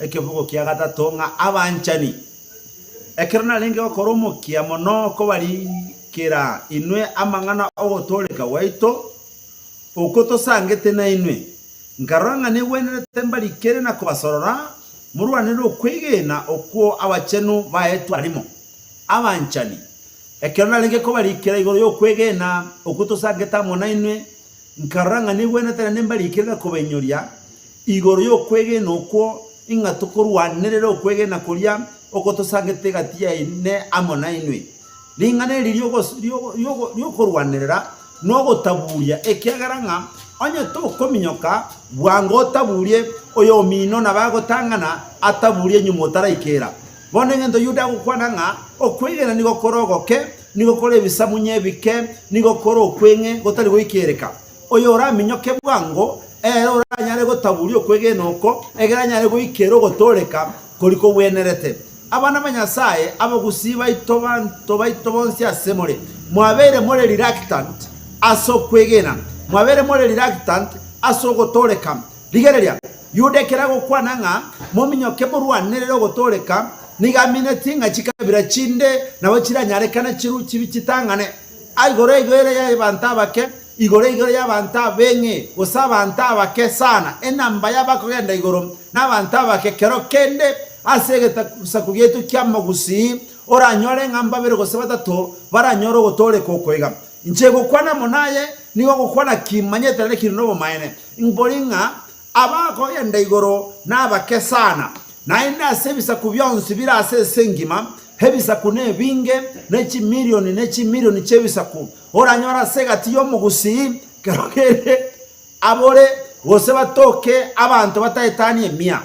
Ekebugo kia gatato ng'a abanchani. Ekero narenge gokora omokia mono kobarikera inwe amang'ana 'ogotooreka gwaito, okwo tosangete nainwe, nkarora ng'a negwenerete mbarikere na kobasorora, morwanere okwegena okwo abachenu baetwe arimo. Abanchani, ekero narenge kobarikera igoro y'okwegena okwo tosangete amo nainwe, Nkarora ng'a negwenerete naende mbarikere na kobainyoria igoro y'okwegena okwo, ing'a tokorwanerera okwegena koria oko tosangete egati yaine amo nainwe. Ring'ana eri ri'okorwanerera nogotaburia, ekiagera ng'a onye tokominyoka bwango otaburie oyomino nabo agotang'ana ataburie nyuma otaraikera. Bono egento Yuda agokwana ng'a okwegena nigo kore ogoke, nigo kore ebisamunye ebike, nigo kore okweng'e gotari goikereka. Oyo oraminyoke bwango, ere oranyare gotaburia okwegena oko, egere anyare goikera ogotooreka koria kogwenerete. Abana ba Nyasae, abagusii baito, banto baito bonsi ase more, mwabeire more reluctant ase okwegena, mwabeire more reluctant ase ogotooreka. Rigereria, Yuda ekero agokwana ng'a mominyoke morwanerere ogotooreka, nigo aminetie ng'a chikabira chinde nabo chiranyarekane chiru chibi chitang'ane. A Igoro igo ere y'abanto abake, igoro igo ere y'abanto abeng'e, gose abanto abake sana, enamba y'abakogenda igoro nabanto abake. Kero kende ase egesaku giaito ki'amagusii oranyore ng'a mbabere gose batato baranyore ogotooreka oko iga. Inche gokwana amo naye nigo ngokwana kimanyete naende kire nobomaene. Mbori ng'a abakogenda igoro nabake sana, naende ase ebisaku bionsi bire ase ense engima, ebisaku nebinge, ne chimilioni ne chimilioni chi'ebisaku, oranyore ase egati y'omogusii kero kere abore gose batoke abanto bataetanie emia.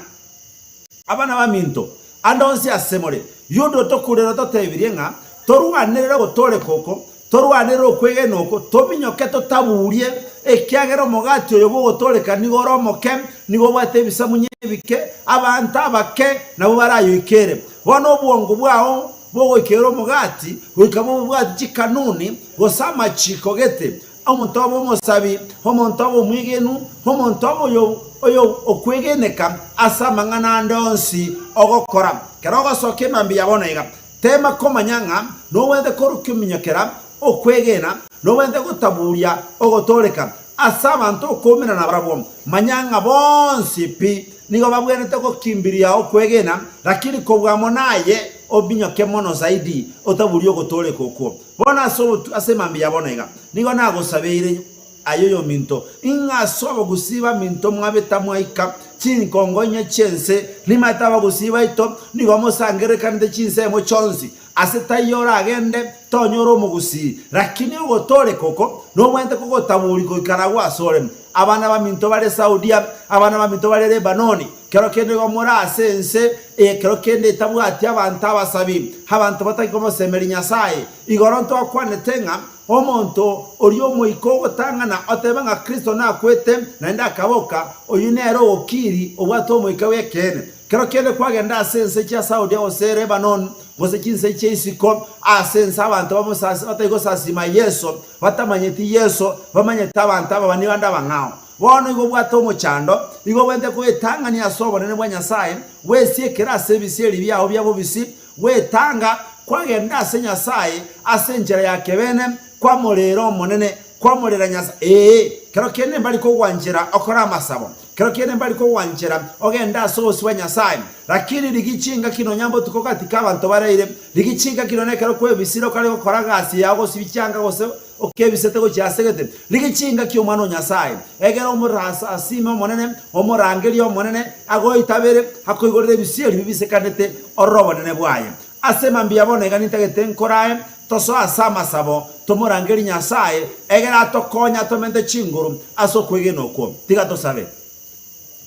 Abana baminto, ande onsi asemore, Yuda otokurera ototebirie ng'a torwanerere ogotooreka oko, torwanerere okwegena oko, tominyoke totaburie, ekiagera omogati oyo bw'ogotooreka nigo ore omoke, nigo obwate ebisamunye ebike, abanto abake nabwo barayoikere. Bono obwongo bwao bogoikera omogati goika bobwate chikanuni gose amachiko gete, Omonto obe omosabi, omonto obe omwegenu, omonto obe oyo oyo okwegeneka ase amang'ana ande onsi ogokora. Ekero ogosoka emambia ya bono iga, tema komanya ng'a nobwenerete korokiominyokera okwegena, nobwenerete gotaburia ogotooreka ase abanto okoumerana nabarabwo. Manya ng'a bonsi pi nigo babwenerete gokimbiria okwegena, lakini kobua mono aye ominyoke mono zaidi otaburie ogotooreka okwo. Bono ase obotu ase emambia ya bono iga, nigo nagosabeire aye oyominto, ing'a ase abagusii baminto mwabeta mwaika chinkongo inye chi'ense, nimaete abagusii baito nigo mosangererekanete chinsemo chionsi, ase taiyo oragende tonyore omogusii, rakini ogotooreka oko nobwenerete kogotaboria goikera agwo asore. Abana baminto bare Saudia, abana baminto bare Lebanoni, kero kende igo more ase ense eye kero kende etabwati abanto abasabi, abanto batari komosemeria Nyasae. Igoro ntwakwanete ng'a omonto oria omoika ogotang'ana otebe ng'a Kristo nakwete naende akaboka, oyio nere ogokiri obwate omoika bw'ekeene. Kero kende kwagenda ase ense chia Saudia gose Lebanon gose chinse chia isiko ase ense abanto bamosasi batari gosasima Yeso, batamanyeti Yeso, bamanyete abanto ababani bande abang'ao. Bono igo obwate omochando, igo obwenerete koetang'ania ase obonene bwa Nyasae, gwesiekera ase ebisieri biao bia bobisi, gwetanga, kwagenda ase Nyasae ase enchera ya kebene, kwamorera Omonene, kwamorera Nyasae. Ee, kero kende mbari kogwanchera okore amasabo, kero kende mbari kogwanchera ogende ase obosio bwa Nyasae, lakini rigia chingaki nonya mbotuko gati k'abanto baraire, rigia chingaki nonya ekero kwebisire okare gokora gasi yao gosibia chianga gose okebisete gochia ase gete, rigia chingaki Omwana o Nyasae, egere omorasasime Omonene, omorangerie Omonene, agoitabere, akoigorere ebisieri bibisekanete orore obonene bwaye. Ase mambia bono iga nintagete nkorae, tosoe ase amasabo, tomorangerie Nyasae, egere atokonye atomente chinguru ase okwegena okwo. Tiga tosabe.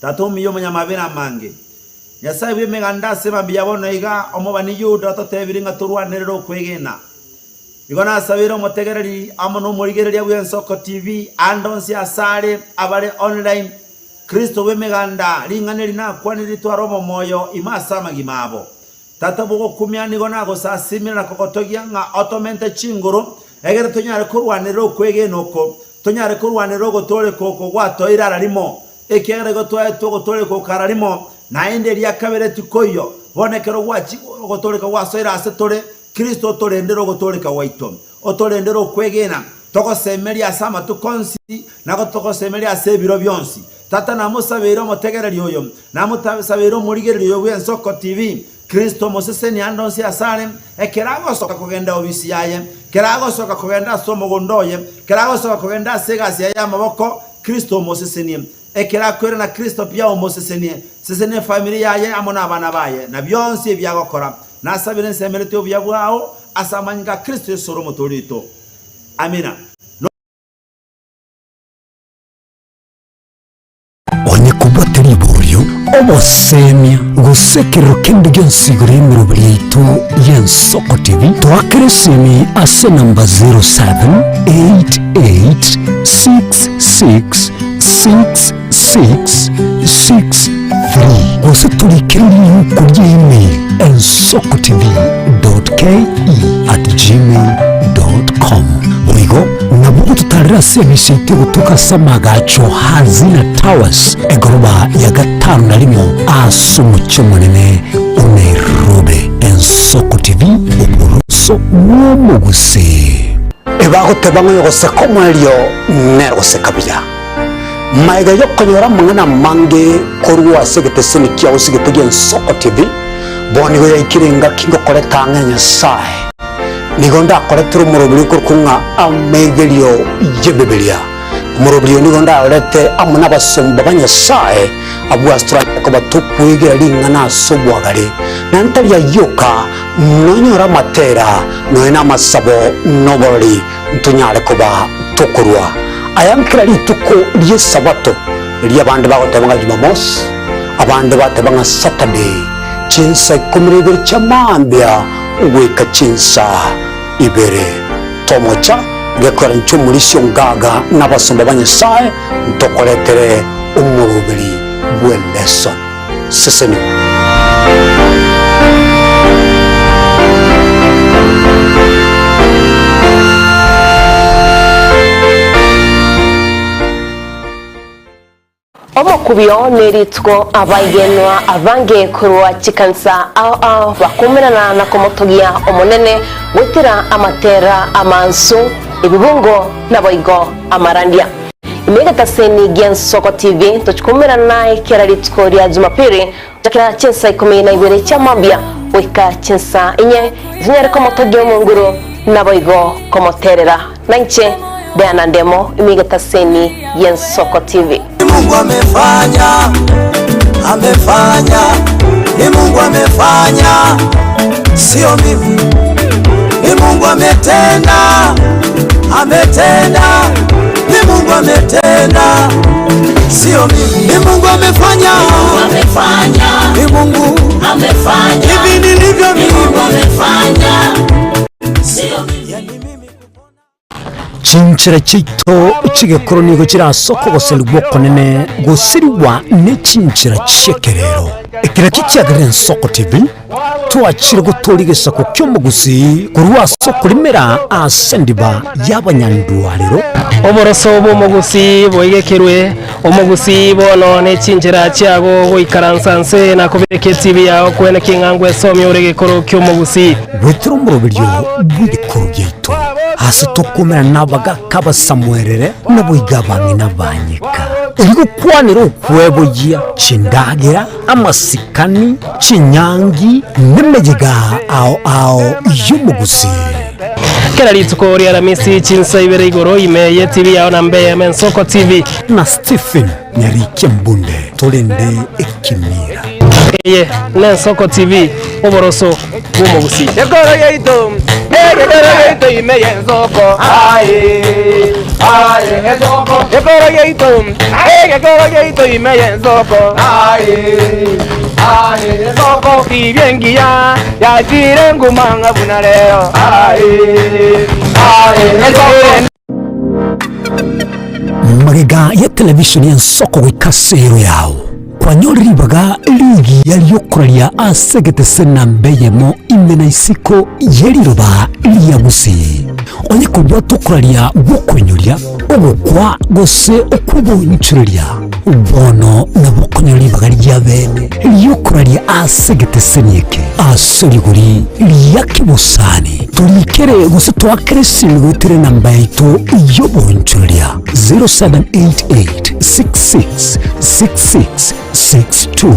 Tata omuya omonyamabera amange, Nyasae bw'emeganda ase mambia bono iga omobani Yuda ototebirie ng'a torwanerere okwegena. Igo nasabeire omotegereri amo nomorigereria bw'Ensoko TV ande onsi asare abare online, Kristo bw'emeganda, ring'ana eri nakwanire ritware obomoyo ime ase amagima abo. Tata bw'ogokumia, nigo nagosasimire na kogotogia ng'a otomente chinguru, egere tonyare korwanerera okwegena oko, tonyare korwanerera ogotooreka oko gwatoeire ara rimo, ekiagera igo twaetwe ogotooreka oko ara rimo. Naende eria kabere tikoiyo. Bono ekero gwachi ogotooreka gwasoire ase tore, Kristo otorendere ogotooreka gwaito, otorendere okwegena, togosemerie ase amatuko onsi, na gotogosemeria ase ebiro bionsi. Tata namosabeire omotegereri oyo, namosabeire omorigereria oyo bw'Ensoko TV, Kristo omoseseni ande onsi asare, ekero agosoka kogenda obisi yaye, ekero agosoka kogenda ase omogondo oye, ekero agosoka kogenda ase egasi yaye y'amaboko, Kristo omosesenie. Ekero akoirana Kristo pi omosesenie, sesenia efamiri yaye amo nabana baye, na bionsi ebi agokora. Nasabire nsemeretie obuya bwao ase amanyinga a Kristo Yeso ore Omotoori oito. Amina. Onye kobwate riborio, obosemia, gose ekerero kende gionsi igoro y'emeroberi yaito y'Ensoko TV, toakere esimi ase enamba 0788666663 gose torikere riuko ria email ensokotv.ke@gmail.com. Boigo nabo ogototarera ase emisa yaito egotoka ase amagacho Hazina Towers egoroba ya gatano na rimo ase omochie omonene o Nairobi. Ensoko TV, oboroso bw'omogusii. Ebagoteba ng'a oyogoseka omoerio nere goseka buya. Magega y'okonyora amang'ana amange korwa ase egeteseni kiao gose gi'Ensoko TV, bono nigo yaikire engaki ngokoreta ang'e Nyasae. Nigo ndakoretere omoroberi okorokwa ng'a Amegerio y'Ebibilia. Omoroberi oyo nigo ndaorete amo nabasomba ba Nyasae, abwo ase toranyare koba tokwegera ring'ana ase obwagare, na ntari ayio oka, nonyore amatera, nonya namasabo, na oborori, ntonyare koba tokorua aya nkera rituko ri'Esabato, erio abande bagoteba ng'a Jumamosi, abande bateba ng'a Saturday, chinsa ikomi na ibere chia mambia goika chinsa ibere. Tomocha gekora inche omorisia ongaga na abasomba ba Nyasae ntokoretere omoroberi bw'eleson. Sesenigwa. Omokubio nerituko abaigenwa abange korwa chikanisa ao ao bakumerana na komotogia Omonene goetera amatera amansu, ebibungo naboigo amarandia. Ime egetaseni gi'Ensoko TV tochikumerana naye kera rituko ria Jumapili gochakera chinsa ikomi na ibere chia mambia goika chinsa inye, tonyare komotogia Omonguru naboigo komoterera. Nainche Diana Ndemo ime egetaseni gi'Ensoko TV. Ni Mungu amefanya, amefanya, ni Mungu amefanya, sio mimi. Ni Mungu ametenda, ametenda, ni Mungu ametenda, sio mimi. Ni Mungu amefanya, amefanya, ni Mungu amefanya, hivi nilivyo ni mimi, Mungu amefanya, sio mimi. yani mimi Chinchera chiaito chi'egekoro nigo chire ase okogoserigwa okonene gosirigwa ne chinchera chi'ekerero. Ekero ekio kiagerire Ensoko TV, twachire gotooria egesaku ki'omogusii korwa ase okorimera ase endiba y'abanyandwarero. Oboroso bw'omogusii boigekerwe, omogusii bono ne chinchera chiago goikaransa nse na kobeka etibi yao kwene king'a ngwesomia ore egekoro ki'omogusii. Goetera omoroberio bw'egekoro giaito, ase tokoumera nabagaaka abasamuerere, naboigo abang'ina banyeka, erio gokwanera okweboyia chindagera, amasikani, chinyangi, nemeyega ao ao y'omogusii. Kera rituko ri'Aramisi chinsa ibere igoro ime y'etibi yao na mbe eyemo Ensoko TV. Na Stephen Nyarikia Mbunde torende ekemira. Eye n'Ensoko TV, oboroso bw'omogusii. Ekoro yaito, egekoro yaito ime y'ensoko. Aye, aye, ensoko. Ekoro yaito, egekoro yaito ime y'ensoko. Aye, aye, ensoko. Tibia engiya yachire nguma ng'a buna rero. Aye, aye, ensoko. Magega ya televisheni y'ensoko goika ase ero yao. Kwanyorire ribaga rigiya ri'okoraria ase egetese namba eyemo ime na isiko ye riroba ria Gusii. Onye kobwate okoraria gw'okoinyoria, ogokwa gose okw'oboonchoreria, bono nabo okonyora ribaga ria bene ri'okoraria ase egeteseni eke ase rigori ria kebosani. Torikere gose toakere esimi goetera enamba yaito y'oboonchoreria 0788 66 66 62.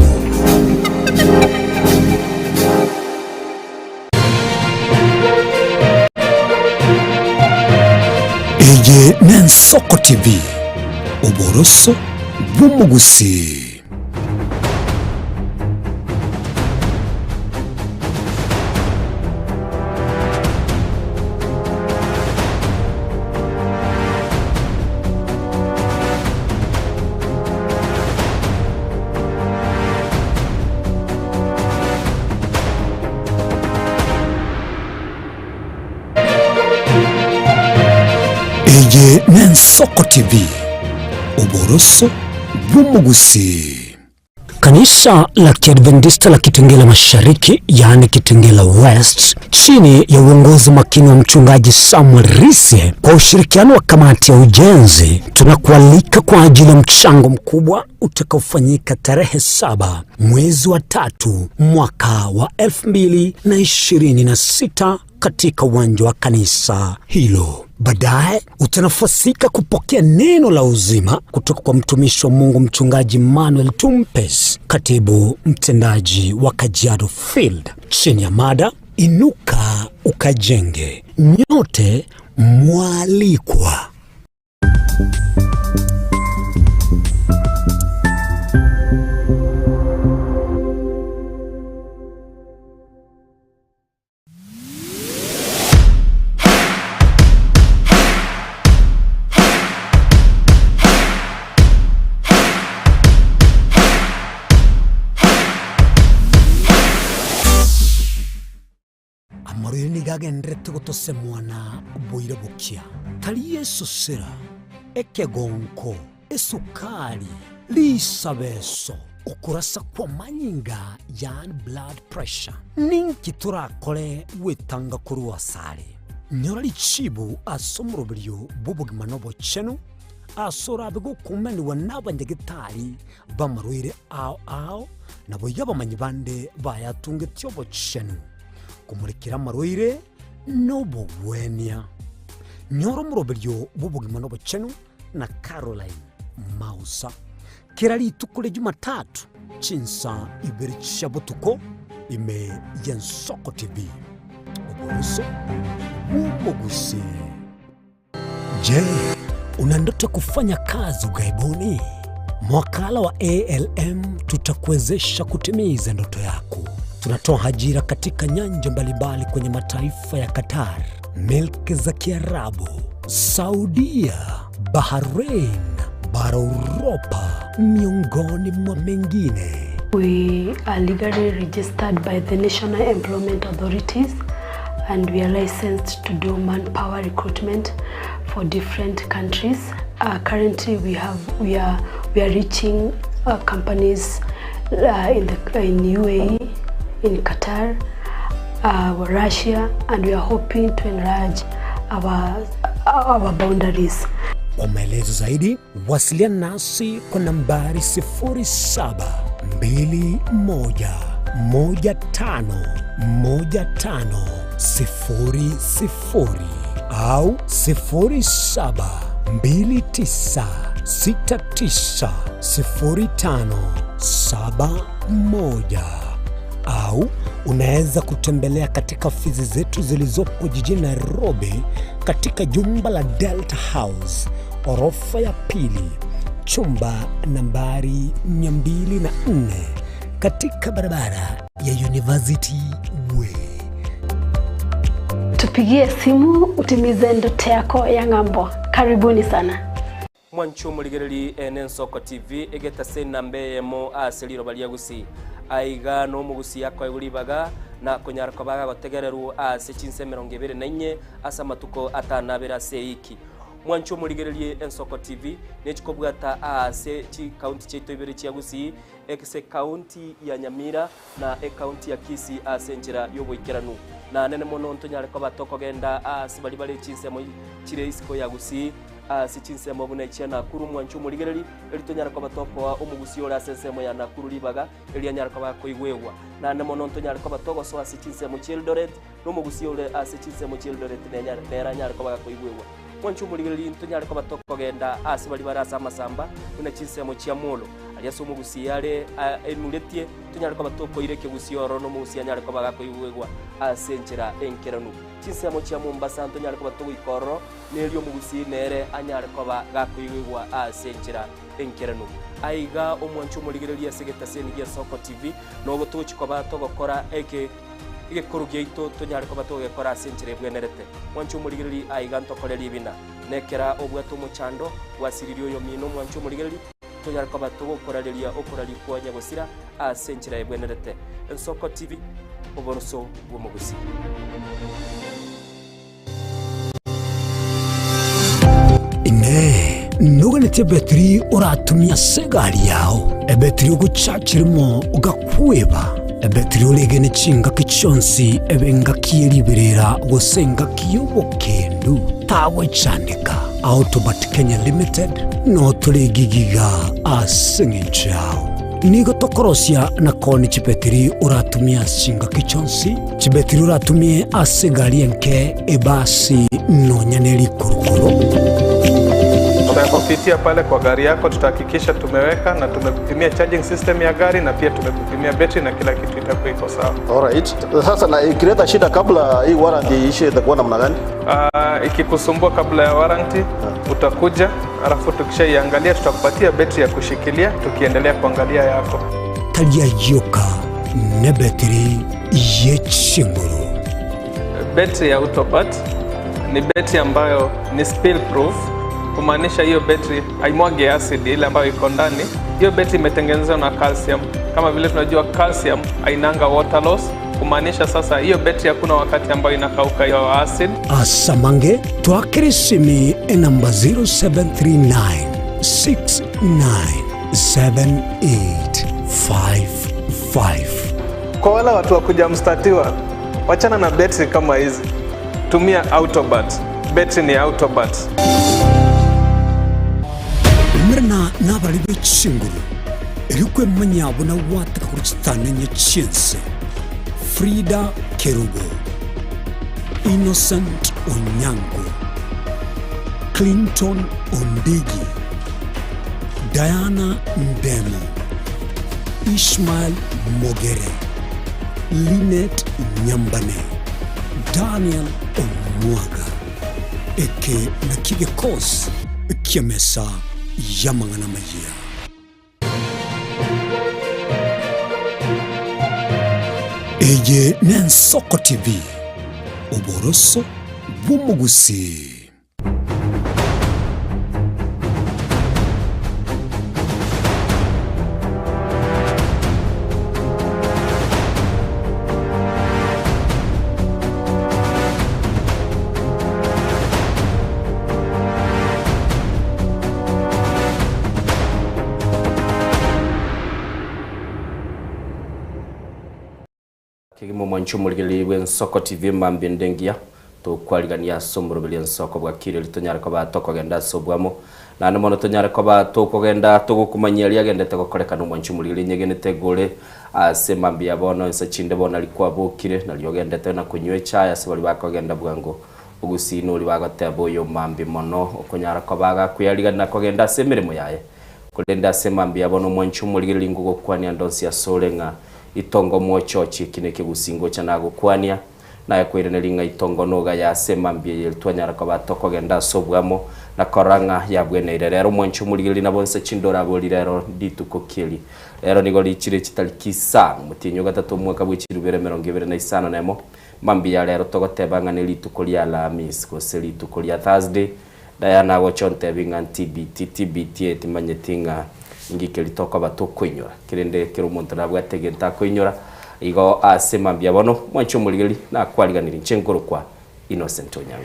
Eye n'Ensoko TV, oboroso bw'omogusii. Eye n'Ensoko TV, oboroso bw'omogusii. Kanisa la Kiadventista la Kitengela Mashariki, yaani Kitengela West, chini ya uongozi makini wa Mchungaji Samuel Rise kwa ushirikiano wa kamati ya ujenzi, tunakualika kwa ajili ya mchango mkubwa utakaofanyika tarehe 7 mwezi wa 3 mwaka wa 2026 katika uwanja wa kanisa hilo. Baadaye utanafasika kupokea neno la uzima kutoka kwa mtumishi wa Mungu Mchungaji Manuel Tumpes, katibu mtendaji wa Kajiado Field, chini ya mada Inuka Ukajenge. Nyote mwalikwa. Amarwaire nigo agendererete gotosemwa na boira bokia, tari esosera, ekegonko, esukari, risabeso, okorasa kw'amanyinga, yaani blood pressure. Ninki torakore gwetanga korwa asare? Nyora richibu ase omoroberio bw'obogima na obochenu, ase orabe gokumanigwa n'abanyagetari b'amarwaire ao ao, naboigo abamanyi bande bayatungetie obochenu, komorekera amarwaire nobogwenia. Nyora omoroberio bw'obogima na obochenu na Caroline Mausa kera rituko ria Jumatatu chinsa ibere chia botuko ime y'Ensoko TV. Oboroso bw'omogusii. Je, una ndoto ya kufanya kazi ughaibuni? Mwakala wa ALM tutakuwezesha kutimiza ndoto yako. Tunatoa ajira katika nyanja mbalimbali kwenye mataifa ya Qatar, milki za Kiarabu, Saudia, Bahrain, bara Uropa, miongoni mwa mengine. We are legally registered by the National Employment Authorities and we are licensed to do manpower recruitment for different countries. Currently we are reaching companies in UAE, in Qatar, Russia, and we are hoping to enlarge our boundaries. Kwa maelezo zaidi wasiliana nasi kwa nambari 0721151500 au 0729690571 au unaweza kutembelea katika ofisi zetu zilizopo jijini Nairobi katika jumba la Delta House orofa ya pili chumba nambari 204 katika barabara ya University Way. Tupigie simu utimize ndoto yako ya ng'ambo. Karibuni sana. Mwanche omorigereria ene Ensoko TV, egetase enamba eyemo ase riroba ria Gusii. Aiga nomogusii akoegwa ribaga na konyara koba agagotegererwa ase chinsa emerongo ebere na inye ase amatuko atano na abere ase eiki. Mwanche omorigererie Ensoko TV, nechikobwata aase chikaunti chiaito ibere chia Gusii, Ase ekaunti ya Nyamira na ekaunti ya Kisii ase enchera y'oboikeranu. Na nene mono ntonyare koba tokogenda aase baria bare chinsemo chire isiko ya Gusii, ase chinsemo buna echia Nakuru mwanche omorigereri, erio tonyare koba tokoa omogusii ore ase ensemo ya Nakuru ribaga, erio anyare koba akoigwegwa. Naende mono ntonyare koba togosoa ase chinsemo chi'Eldoret, na omogusii ore ase chinsemo chi'Eldoret nere anyare koba gakoigwegwa. Mwanche omorigereri ntonyare koba tokogenda aase baria bare ase amasamba, buna chinsemo chia Molo, aria ase omogusii are enuretie, tonyare koba tokoira ekegusii ororo na omogusii anyare koba gakoigwegwa ase enchera enkeranu. Chinsemo chia Mombasa ntonyare koba togoika ororo, na erio omogusii nere anyare koba gakoigwegwa ase enchera enkeranu. Aiga omwanche omorigereria ase egetaseni gia Soko TV, nobo togochia koba togokora eke egekoro giaito tonyare koba togegekora ase enchera ebwenerete. Mwanche omorigereria aiga ntokore ribina. Nekera obwate omochando, gwasiririe oyomino omwanche omorigereria, tonyare koba togokorareria okoraria kwa nyagosira ase enchera ebwenerete. Ensoko TV, oboroso bw'omogusii. Inee! Noganetie ebetiri oratumie ase egari yao, ebetiri ogochachirimo ogakweba, ebetiri oregene chingaki chionsi ebe engaki ye riberera gose engaki y'obokendu? Tagwechandeka. Autobat Kenya Limited notore egigiga ase eng'encho yao. Nigo tokorosia na koonia chibetiri oratumie ase chingaki chionsi, chibetiri oratumie ase egari enke, ebasi, nonya ne rikurukuru. Tutakupitia pale kwa gari yako, tutahakikisha tumeweka na tumekupimia charging system ya gari na pia tumekupimia betri na kila kitu itakuwa iko sawa. Alright. Sasa na ikileta shida kabla hii warranty iishe itakuwa namna gani? Uh, ikikusumbua kabla ya warranty utakuja, alafu tukishaiangalia tutakupatia betri ya kushikilia tukiendelea kuangalia yako. Tari ayioka nebetiri ye chinguru. Betri ya Autobat ni betri ambayo ni spill proof, kumaanisha hiyo betri haimwagi acid ile ambayo iko ndani. Hiyo betri imetengenezwa na calcium. Kama vile tunajua calcium hainanga water loss, kumaanisha sasa hiyo betri hakuna wakati ambayo inakauka hiyo acid. Asamange twakere esimi enamba 0739 697855. Kwa wale watu wa kuja mstatiwa, wachana na betri kama hizi, tumia Autobat. Betri ni Autobat. Umerana nabari be chinguru, erio kwemanya buna gwataka korwa chitanenye chi'ense. Frida Kerubo, Innocent Onyango, Clinton Ondigi, Diana Ndemo, Ishmael Mogere, Linet Nyambane, Daniel Omwaga. Eke nakio gekosi ki'emesa y'amang'ana amayia. Eye n'Ensoko TV, oboroso bw'omogusii. Kegima omwanchi omorigereria bw'Ensoko TV mambia ende engiya, tokwarigania ase omoroberi Ensoko bwakire erio tonyare koba tokogenda ase obwamo, naende mono tonyare koba tokogenda togokomanyia aria agendete gokorekana omwanchi omorigereria nyegenete igore ase mambia ya bono inse chinde bono nari kwabokire nari ogendete na konywa echae ase baria bakogenda bwango Ogusii noria bagoteba oyo mambia mono okonyara koba agakweyarigania na kogenda ase emeremo yaye. Korende ase mambia bono omwanche omorigereria ngogokwania ande onsi asore ng'a itongo mochochi eki nekegusii ngocha nagokwania, naye koiraneria ng'a itongo nogaya ase mambia eye twanyara koba tokogenda ase obwamo na korora ng'a yabweneire. Rero omwanche omorigereria nabo nse chindoro abori rero ndituko ki eri? Rero nigo richire chitariki isano omotienyi ogatato omwaka bwe chirubere emerongo ebere na isano nemo. Mambia rero togoteba ng'a nerituko ria Alhamisi gose rituko ria Thursday, Diana agocha ontebi ng'a TBT, TBT eye timanyeti ng'a inki keri tokoba tokoinyora. Kerende kera omonto nabwate egento akoinyora. Igo ase mambia bono, mwanche omorigereria, nakwariganirie inche nkorokwa. Innocent Onyango.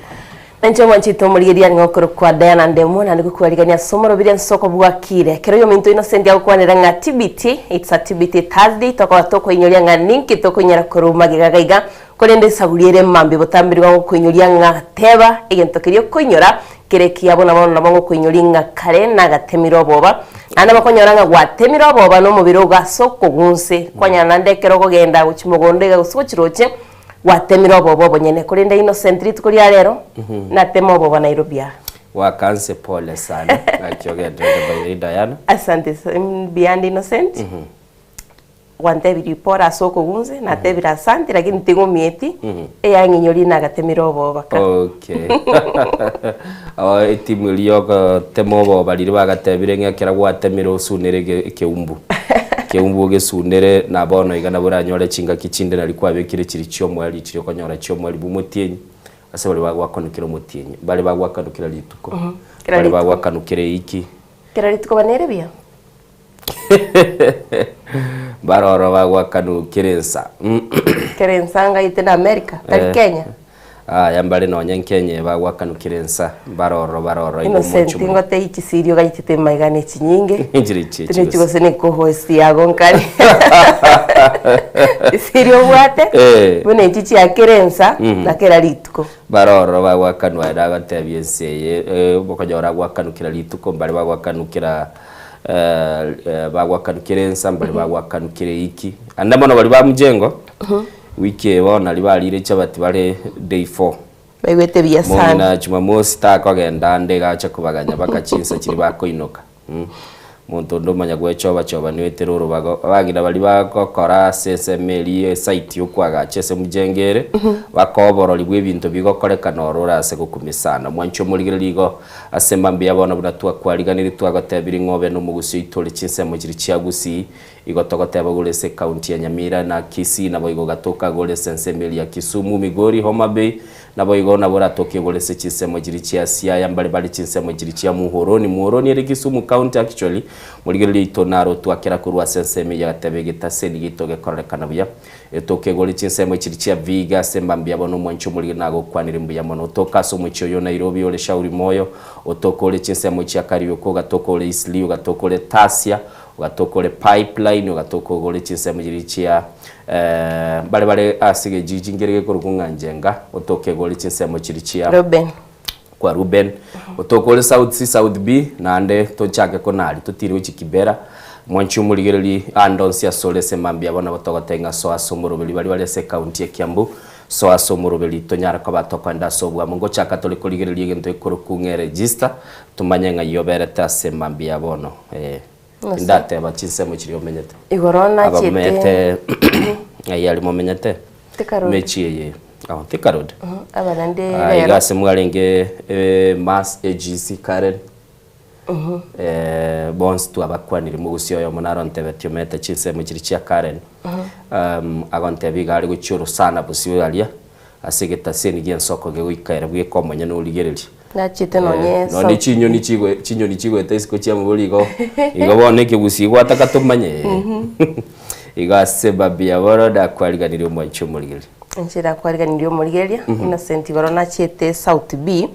Nainche omwanchete omorigereria ng'a okorokwa Diana Ndemo, naende gokwarigania ase omorobiri ense okobwakire. Ekero oyominto Innocent agokwanera ng'a TBT, it's a TBT Thursday, tokoba tokoinyoria ng'a ninki tokonyara korwa magega iga iga, korende esaguri ere mambia botambe nigo agokoinyoria ng'a teba egento keria okoinyora kere ekiya buna bono nabo ngokoinyoria ng'a kare nagatemire oboba. Naende bakonyora ng'a gwatemire oboba na omobere ogo ase okogunse, kwanyora naende ekero okogenda gochia mogondo iga gose gochia roche, Gwatemire oboba obonyene, korende Innocent rituko ria rero nateme oboba Nairobi aa. Wakanse pole sana gaki ogenderere by the way Diana. Asante mbuya Innocent, gwantebirie pole ase okogunse, natebire asante lakini ting'umieti, eyang'inyoria nagatemire oboba ka. Okay. Oh, etimu eria yogotema oboba riria bagatebire ng'a ekero gwatemire osunere ege- ekeumbu. Ekeumbu ogesunere na bono iga nabo oranyore chingaki chinde nari kwabekire chiri chiomoerio chiri okonyora chiomoerio bwa omotienyi, ase baria bagwakanukera omotienyi, mbare bagwakanukera rituko, Kera mbare rituko. bagwakanukera eiki. Kera rituko banere buya. Mbare oro bagwakanukera ensa. Kera ensa ngaite na America, tari Eh. Kenya. Aya mbare nonya nkenya eye bagwakanukera ensa, mbare ororo bare ororo igo Innocent omochie omonene. ngote ichisirio gaitete maiga ne chinyinge. Nchire ichi Tine gose. chigose ne co-host yago nkare. Chisirio obwate Eh. buna echi chia kera ensa na kera rituko. Bare ororo bagwakanwa ere agatebia ense eye eh, okonyora agwakanukera rituko mbare bagwakanukera eh, eh, bagwakanukera ensa mbare bagwakanukera eiki. Ande mono baria ba mjengo Wiki eye bono naria barire chabati bare day four. Baigwete buya sana. Mong'ina Jumamosi takogenda ande iga ache kobaganya baka chinsa chiria bakoinoka mm. Monto onde omanya gwechoba choba niwetera orobago. Abang'ina baria bagokora ase ensemo eria esite yokoagacha ase mjengo ere, bakoa oborori bwa ebinto bigokorekana oro ore ase gokumia sana. Mwanche omorigereria igo ase mambia bono buna twakwariganirie twagotebirie ng'a obe nomogusi oito ore chinsemo chiria chia Gusii Igo togoteba gore ase ecounty ya Nyamira na Kisii naboigo gatoka gore ase ensemo eria ya Kisumu, Migori, Homa Bay, naboigo nabo oratoke gore ase chinsemo chiria chia Siaya mbare bare chinsemo chiria chia Muhoroni. Muhoroni ere Kisumu county actually, morigereria oito naro twakera korwa ase ensemo eyio agateba egetaseni giaito gekororekana buya. Etoke gore chinsemo chiria chia Vihiga ase mambia bono omwanchi omorigereria nagokwanire mbuya mono. Otoke ase omochie oyo o Nairobi ore Shauri Moyo, otoke ore chinsemo chia Kariuki, ogatoka ore Eastleigh, ogatoka ore Tasia, Ogatoka ore pipeline, ogatoka ogore chinsemo chiria chia bare bare ase egejiji nkere gekorokwa ng'a Njenga, otoke egore chinsemo chiria chia Reuben. kwa Reuben, otoke ore South C, South B, naende tochake konaria totire gochia Kibera, mwanche omorigererie ande onsi ase ore ase mambia bono nabo togoteba ng'a soa ase omoroberi baria bare ase ecounty ya Kiambu, soa ase omoroberi tonyare koba tokoenda ase obwamo. Ngochaka tore korigereria egento gekorokwa ng'a eregister, tomanye ng'ai oberete ase mambia bono. Eh, Gose. indateba chinsemo chiria omenyete. Igoro nachiete. Abamete ng'ai aria momenyete? Thika Road. Mechie eye. Oh, Thika Road. Aba naende Ah, iga rero. ase mwarenge eh, Mass AGC Karen. Eh, bonsi twabakwanire mogusi oyomo narontebetie omete chinsemo chiria chia Karen. Um, agontebia iga are gochia orosana bosio aria ase egetaseni gi'ensoko gegoika ere bweka omonyene origereria. Nachete nonye Eh, nonye chinyoni chigo chinyoni chigoeta isiko chiamobori igo igo bono ekegusii gwataka tomanye igo ase mambia bono nakwariganirie omwanchi omorigereria. Inche nakwariganirie omorigereria Innocent igoro nachiete South B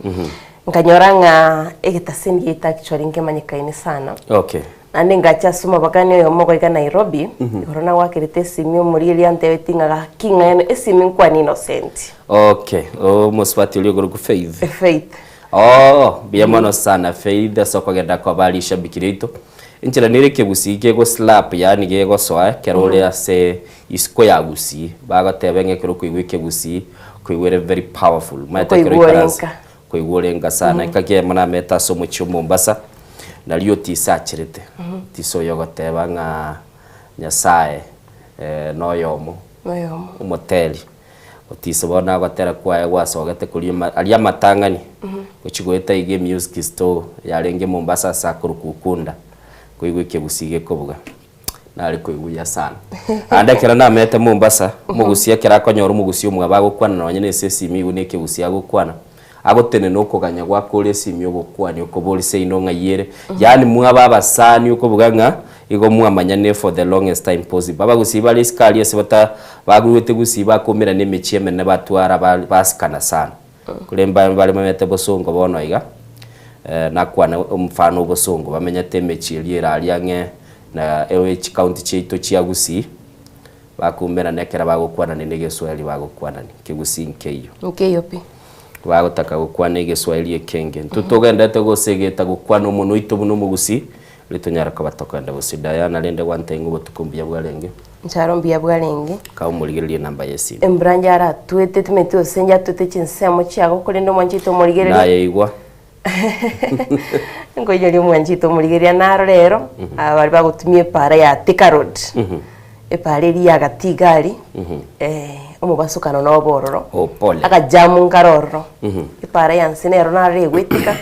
nkanyora ng'a egetaseni giaito actually nkemanyekaine sana. Okay. Naende ngacha ase omobakani oyomo goika Nairobi igoro nagwakerete esimi omorigereria antebetie ng'a gaki ng'a esimi nkwane Innocent. Okay, omosubati oria okorokwa Faith. Faith. Oh, mbuya mono sana Faith ase okogenda koba rishabiki riaito. Enchera nere ekegusii kego slap yaani gegosoa ekero ore ase isiko ya Gusii. Bagoteba ng'a ekero okoigwa ekegusii, okoigwa ere very powerful. Omanyete ekero Okoigwa oikaranse orenka. koigwa orenka sana. Ekaki eyemo namete ase omochie o Mombasa, nario Otiso acherete. Otiso oyo ogoteba ng'a Nyasaye noyomo, Noyomo. omoteri. Otiso bono agotera kwaye gwasogete koria ama aria amatang'ani, gochia goeta iga emusic store yarenge Mombasa ase akorokwa Ukunda, nkoigwa ekegusii gekobuga, nare koigwa buya sana. Naende ekero namete Mombasa, omogusii ekero akonyora omogusii omwabo agokwana nonye na ase esimi igo na ekegusii agokwana, agotenena okoganya gwakore esimi ogokwania okoboria seino ng'ai ere, yaani mwaba abasani okobuga ng'a igo mwamanyane for the longest time possible. Abagusii bare isiko aria ase bata baruete gusii bakomerana emechie emenene batwara ba basikana sana. Korende mba bare bamenyete bosongo bono iga, nakwane omofano o bosongo, bamenyete emechie eria ere aria ang'e na ewe chikaunti chiaito chia Gusii, Bakoumerana ekero bagokwanania negeswahili bagokwanania, kegusii nkeiyo. Nkeiyo pi. Bagotaka gokwana egeswahili ekenge. Intwe togenderete gosegeta gokwana omonwa oito buna omogusii, riria tonyare koba tokogenda bosio. Diana rende gwantebia ng'a obotuko mbuya bwarenge. Ncharo mbuya bwarenge. Kae omorigererie enamba y'esimi. Embura nyaratwete timanyeti gose nyatwete chinsemo chiago korende omwanchete omorigereria. Nayeigwa. Nkoinyoria omwanchete omorigereria naro rero, aba baria bagotumia epaara ya Thika Road, epaara eria ya Gatigari, omobasokano nobe ororo, Oh, pole. akajamu nkare ororo, epaara ya nse nero naro egwetika,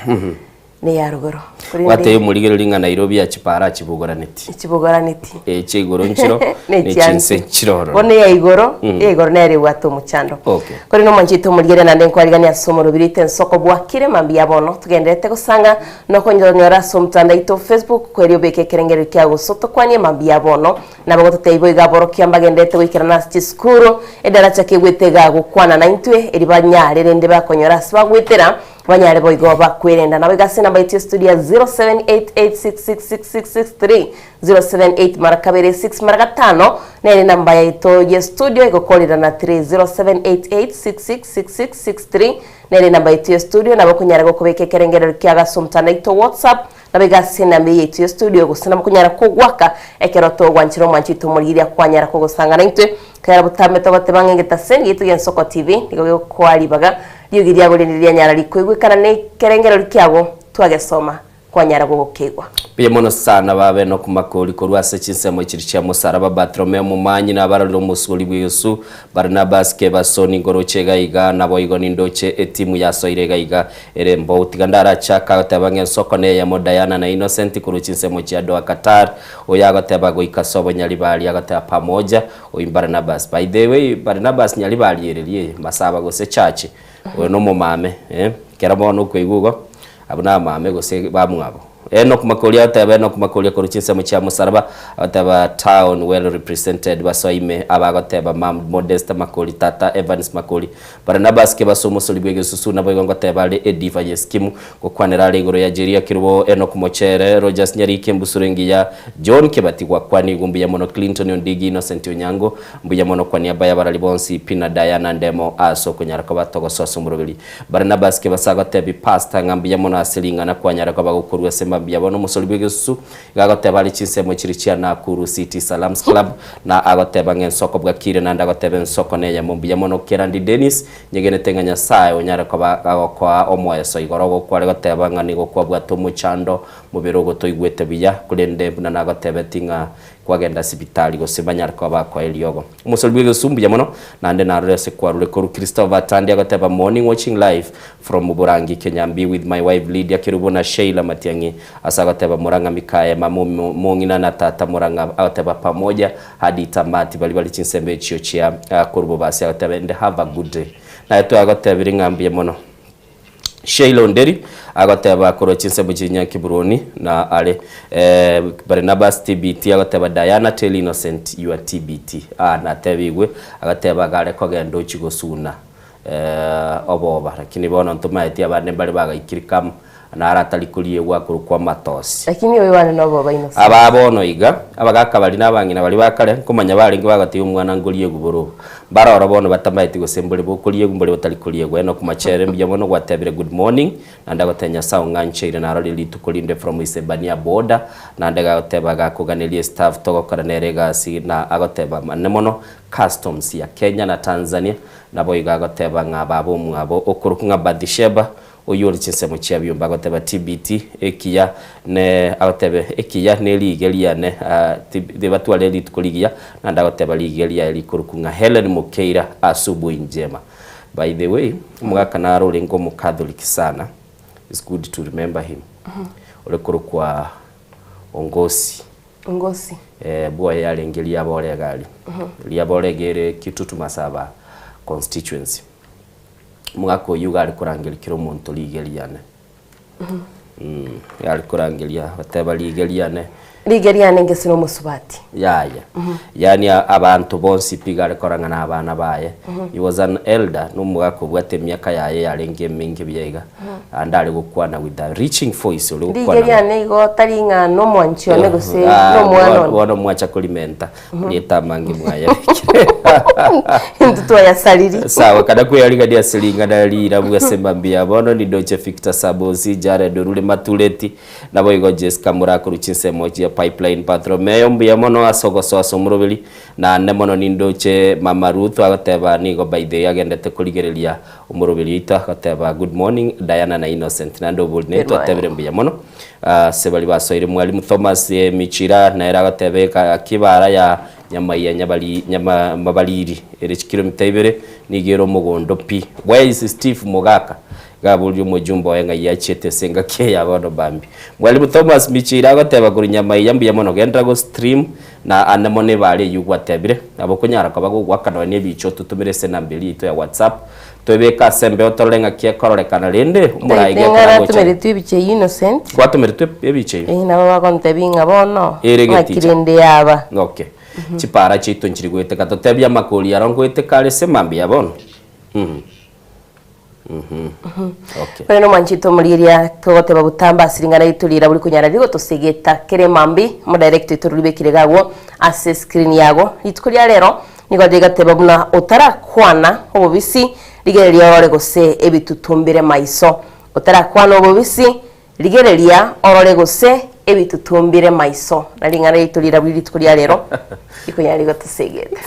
na eya rogoro. Korende Gwatebia omorigereria ng'a Nairobi achipara achibogoraneti. echibogoraneti. Echia igoro nchiro, Ne ne echia chinse nse. nchire ororo. Bono eya igoro, eya igoro nere ebwate omochando. Okay. Korende omwanchete omorigereria naende nkwarigania ase omorobiri oito ensoko bwakire mambia bono togendererete gosanga na okonyora ase omotandao oito o Facebook kweria obeke ekerengererio kiao gose otokwanie mambia bono. Nabo gototebia boigo aborokia mbagendererete goikerana ase chisukuru edaracha kegwete iga gokwana naintwe eri banyare rende bakonyora ase bagwetera Banyare boigo bakwerenda. Naboigo ase enamba yaito ya studio ya 0788666663, 078 mara kabere 6 mara gatano, nere enamba yaito ye studio egokorerana 3, 0788666663 nere enamba yaito ya studio. Nabo okonyara gokobeka ekerengerero kiago ase omotandao oito WhatsApp, naboigo ase enamba eye yaito ya studio, gose nabo okonyara kogwaka ekero togwanchera omwancho oito omorigereria kwanyara kogosanga naintwe. Kera botambe togoteba ng'a egetaseni giaito gia Nsoko TV nigo gegokoa ribaga Riogi riago rinde rianyara rikoigwekana nekerengererio kiago twagesoma kwanyara gogokeigwa. Mbuya mono sana babe nokomakori korwa ase chinsemo chiria chia mosaraba Bartolomeo omomanyi na abarorire omosuri bw'Yesu Barnabas Kebasoni nkoroche iga iga naboigo nindoche etimu yasoire iga iga ere mbou tiga ndarachaka agoteba ng'a ensoko neyemo Diana na Innocent korwa chinsemo chia Doha Qatar oyo agoteba goika sobo Nyaribari agoteba pamoja Oyo Barnabas. By the way, Barnabas nyaribari ere rie masaba gose church. Oyo nomomame, eh, kero bono okoigwa igo, abwo namame gose bamwabo. Enock Makoria agoteba Enock Makoria korwa chinsemo chia Mosaraba, agoteba town well represented basoa ime, aba agoteba mam Modesta Makori, tata Evans Makori, Barnabas Kebaso omosori bw'egesusu naboigo ngoteba are ediva y'eskimu, Gokwanera are igoro ya Jeria Kerubo, Enock Mochere, Rogers Nyariki, Embusuro Engiya, John Kebati Gwakwanigwe mbuya mono Clinton Ondigi, Innocent Onyango, mbuya mono kwa niaba y'abarari bonsi pi na Diana Ndemo ase okonyara koba togosoa ase omoroberi. Barnabas Kebasa agotebi Pastor ng'a mbuya mono ase ring'ana kwanyara koba gokorua ase mambia bono omosori bw'egesusu iga agoteba are chinsemo chiri chia Nakuru City Salams Club na agoteba ng'a ensoko bwakire naende agoteba ensoko neyemo mbuya mono Kerandi Dennis Nyegenete ng'a Nyasae onyare koba agokoa omoeso igoro ogokware goteba ng'a nigo kwabwate omochando mobere ogotoigwete buya, korende buna nagotebeti ng'a kwagenda sibitari gose banyare koba bakoa eriogo. Omosori bw'egesu mbuya mono, naende narore ase kwarure korwa Christopher Tandi agoteba morning watching live from Borangi Kenyambi with my wife Lydia Kerubo na Sheila Matiang'i ase agoteba Murang'a Mikaye mama omong'ina na tata Murang'a agoteba pamoja Hadi tamati baria bare chinsemo echio chia korwa bobasi agoteba and have a good day. Naye twagotebire ng'a mbuya mono. Sheila Onderi agoteba korwa chinsemo chia Nyakiburoni na are eh, Barnabas TBT agoteba Diana tell Innocent your TBT. Ah, natebigwe agateba gare kogenda ochie gosuna eh, oboba lakini bono ntomaeti abande mbare bagaikire kama Naro atari koriegwa akorokwa amatosi. Lakini oyo one noboba Innocent. Aba bono iga, abagaaka baria na abang'ina baria ba kare, nkomanya barenge bagotebia omwana nkoriegwa borobo. Mbaroro bono batamaeti gose mbore bokoriegwa mbore botari koriegwa. Enock Machere mbuya mono gwatebire good morning, naende agotebia Nyasae ong'ancheire narorire rituko rinde from Isebania border, naende gagoteba gakoganeria estaff togokora nere egasi na agoteba mane mono customs ya Kenya na Tanzania, naboigo agoteba ng'a baba omwabo okorokwa ng'a Bathsheba Oyio ore chinsemo chia biombe agoteba TBT ekiya ne agotebe ekiya ne riige riane tibatware rituko rigiya naende agoteba riige riaye rikorokwa ng'a Hellen Mokeira Asubuhi Njema. By the way omogaka naro orenge omocatholic sana it's good to remember him ore korokwa Ongosi. Ongosi. Eh, bwoye yarenge Riabore iga aria. Riabore iga ere Kitutu Masaba constituency. Omogaka oyio iga are korangeria kera omonto riige riane. Iga are korangeria goteba riige riane. Rigia riane ngese nomosubati. Yaya. Yaani abanto bonsi pi iga are korang'ana abana baye. He was an elder, nomogaka obwate emiaka yaye yarenge emenge buya iga. Naende are gokwana with a reaching voice ore Rigia gokwana. riane igo tari ng'a nomwanchi one gose Ah, nomwana one. bono mwacha korimenta. Marieta amange mwayabekire. Intwe twayasariri. Sawa, kana kweyarigania ase ring'ana rirabu ase mambia bono nindoche Victor Sabosi, Jared Orure Matureti, Naboigo Jesca morakorwe chinsemo chia Pipeline Bartholomeo mbuya mono ase ogosoa ase omoroberi, naende mono nindoche mama Ruth agoteba nigo by the way agendete korigereria omoroberi oito agoteba good morning Diana na Innocent naende obori naye Good morning. twatebire mbuya mono ase baria basoire Mwalimu Thomas Michira nere agoteba eka kibara ya Nyamaiya nyabari nyama mabariri ere chikilomita ibere nigo ere omogondo pi Where is Steve Mogaka Iga aborie omojumbe oye ng'ai achiete ase engaki eye ya bono bambi. Mwalimu Thomas Michira agoteba korwa Nyamaiya mbuya mono genderera go stream na ande mono ebare eyio gwatebire. Nabo okonyara koba gogoaka nonya ne ebicha ototomere ase enamba eria yaito ya WhatsApp toebeke ase embeo torore ng'aki ekororekana rende omorai Ntaete gekero ng'a agocha. natomeretwe ebicha eyio Innocent. Gwatomeretwe ebicha eyio? Eeh nabo bagontebia ng'a bono Ere ng'aki geticha. rende yaba. Okay. Chipara chiaito nchiri goeteka totebie amakori aro ngoeteka are ase mambia bono. Okay. Ore nomwanchete omorigereria togoteba botamba ase ring'ana rito rira buri konyara rigotosegeta kere mambi omodirect oito roribekire iga agwo ase screen yago rituko ria rero nigo rigateba buna otarakwana obobisi rigereria orore gose ebitutu mbire maiso otarakwana obobisi rigereria orore gose ebitutu mbire maiso na ring'ana rito rira buri rituko ria rero rikonyara rigotosegeta.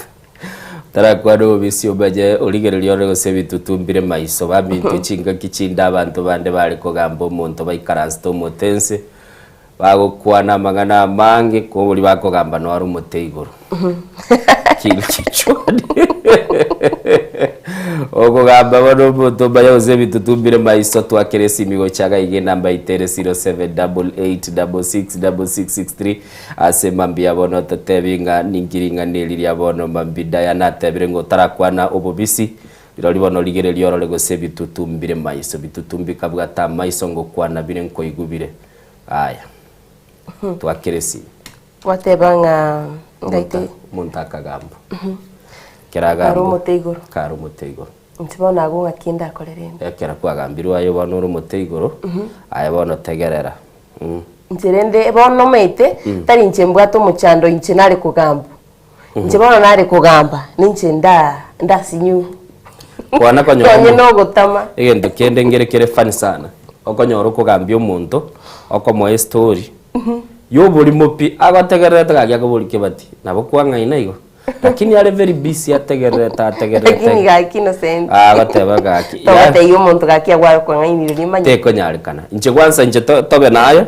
Tarakwana obobisi omanye origererie orore gose ebitutu mbire maiso. Baminto chingaki chinde abanto bande bare kogamba omonto baikaransete omote nse, bagokwana amang'ana amange, kobori bakogamba nore omote igoro. Kiri kichwani. Okogamba bono omonto omanye gose ebitutu mbire maiso twakere esimi gocha iga iga enamba yaito ere 0788666663. Ase mambia bono totebi ng'a ninki ring'ana eri ria bono mambia Diana atebire ng'a otarakwana obobisi, rirorio bono rigereria orore gose ebitutu mbire maiso. Bitutu mbikabwate amaiso ngokwana bire nkoigwa bire. Aya. Twakere esimi. Gwateba ng'a ngaite. Omonto akagamba. Ekero Kare agamba. omote igoro. Kare omote igoro. Inche bono agwo ng'aki ndakore rende? Ekero kwagambirwe aye bono ore omote igoro, aye bono tegerera. Inche rende bono omanyete, tari inche mbwate omochando inche nare kogambwa. Inche bono nare kogamba, ninche nda ndasinywe. Kwana konyora Nonye omo- nogotama. egento kende nkere kere funny sana, okonyora okogambia omonto, okomoa estory, ya oborimo pi, agotegererete gaki akoboria kebati, nabo kwang'aina igo? Lakini are very busy ategererete ategererete. Lakini gaki Innocent. Agoteba gaki. Togotebia omonto gaki agware okong'ainiria rimanye. Tekonyarekana. Inche kwanza inche to- tobe naye,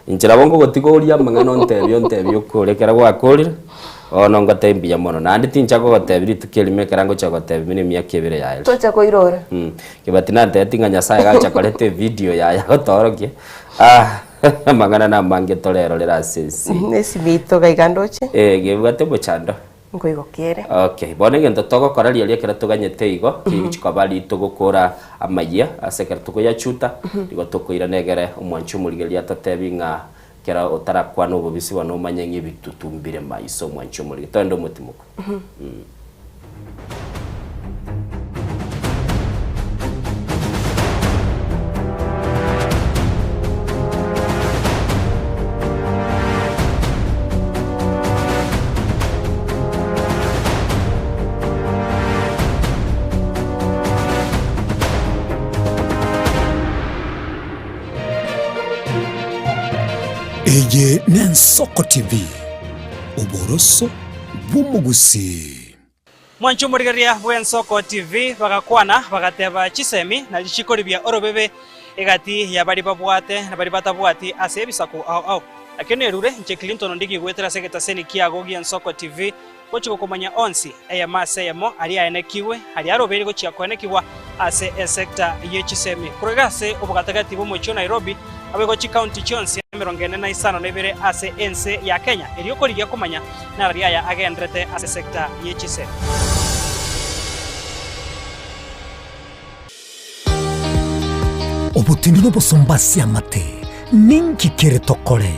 inche nabo ngogotiga orie amang'ana ontebie ontebie okore ekero gwakorire, bono ngotebie mbuya mono. Naende tincha kogotebia rituko erimo ekero ngocha gotebia buna emiaka ebere yaerire. Tocha koirora. Kebati nantebetie ng'a Nyasaye gacha koreta evideo yaye agotoorokia, ah Amang'ana namange torerorere ase ense. Esimi yaito gaiga ndoche. Eh, gebwate omochando. Nkoigokia ere. Okay, bono egento togokora riaria ekero toganyete igo, kigochi koba ritogokora amayia ase ekero tokoyachuta, igo tokoirana egere omwanchi omorigereria atotebi ng'a ekero otarakwana obobisi bono omanye ng'a ebitutu mbire maiso omwanchi omorigereria. Togende omotimoko. Eye n'Ensoko TV, oboroso bw'omogusii. Mwanche omorigereria bw'Ensoko TV bagakwana bagateba chisemi na richiko ribia orobebe egati ya baria babwate na baria batabwati ase ebisaku ao ao. Nakio nerure inche Clinton Ondigi goetera ase egetaseni kiago gi'Ensoko TV gochia gokomanya onsi eyemo ase eyemo aria aenekigwe aria arobeire gochia koenekigwa ase esecta ye chisemi korwa iga ase obogatagati bw'omochie o Nairobi Naboigo chikaunti chionsi emerongo ene na isano na ibere ase ense ya Kenya, erio korigia komanya narari aya agenderete ase sector ye chisemi. Obotindi nobosomba ase amate, ninki kere tokore?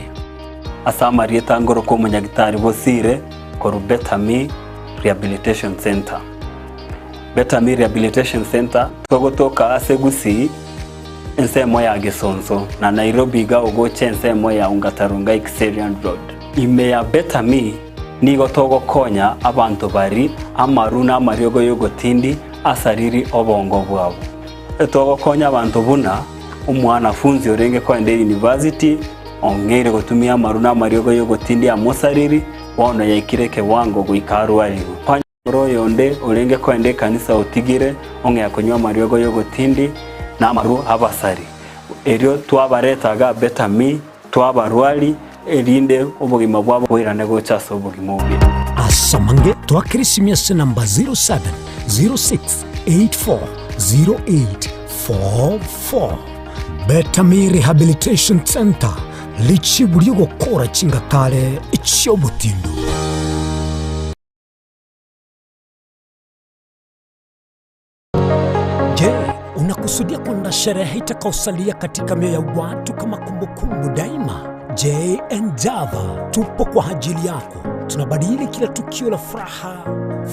Ase amarieta ngorokwa omonyagitari Bosire korwa Betami Rehabilitation Centre. Betami Rehabilitation Centre togotoka ase Gusii ensemo ya Gesonso na Nairobi iga ogocha ensemo ya Ongata Rongai Kiserian Road. Ime ya Betami nigo togokonya abanto bari amaru na amariogo y'ogotindi asariri obongo bwabo. Togokonya abanto buna omwanafunzi orenge koenda eyunivasiti ong'eire gotumia amaru na amariogo y'ogotindi amosariri, bono yaikire ekewango goika arwarigwe. Kwanyora oyonde orenge koenda ekanisa otigire ong'ea konywa amariogo y'ogotindi na amaru abasari. Erio twabareta iga Betami, twabarwari, erinde obogima bwabo boirane gocha ase obogima obuya. Ase amange twakere esimi ase namba 0706840844. Betami Rehabilitation Centre, richibu ri'ogokora chingatare chi'obotindu. Je, unakusudia kwenda sherehe itakaosalia katika mioyo ya watu kama kumbukumbu daima? JN Java tupo kwa ajili yako. Tunabadili kila tukio la furaha,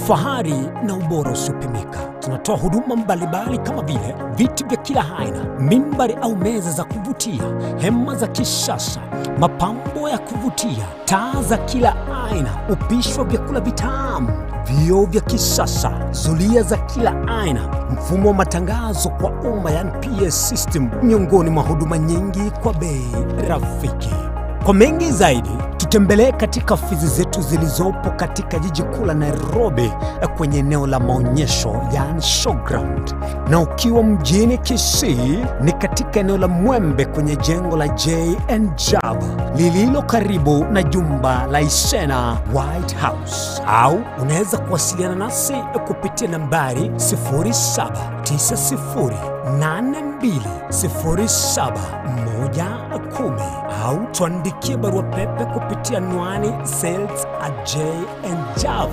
fahari na ubora usiopimika. Tunatoa huduma mbalimbali kama vile viti vya kila aina, mimbari au meza za kuvutia, hema za kisasa, mapambo ya kuvutia, taa za kila aina, upishi wa vyakula vitamu, vioo vya kisasa, zulia za kila aina, mfumo wa matangazo kwa umma yani PS system, miongoni mwa huduma nyingi kwa bei rafiki. Kwa mengi zaidi, tutembelee katika ofisi zetu zilizopo katika jiji kuu la Nairobi kwenye eneo la maonyesho yani showground, na ukiwa mjini Kisii ni katika eneo la Mwembe kwenye jengo la JN Java lililo karibu na jumba la Isena White House, au unaweza kuwasiliana nasi kupitia nambari 0790820710 au tuandikie barua pepe kupitia anwani sales at jnjava.co.ke.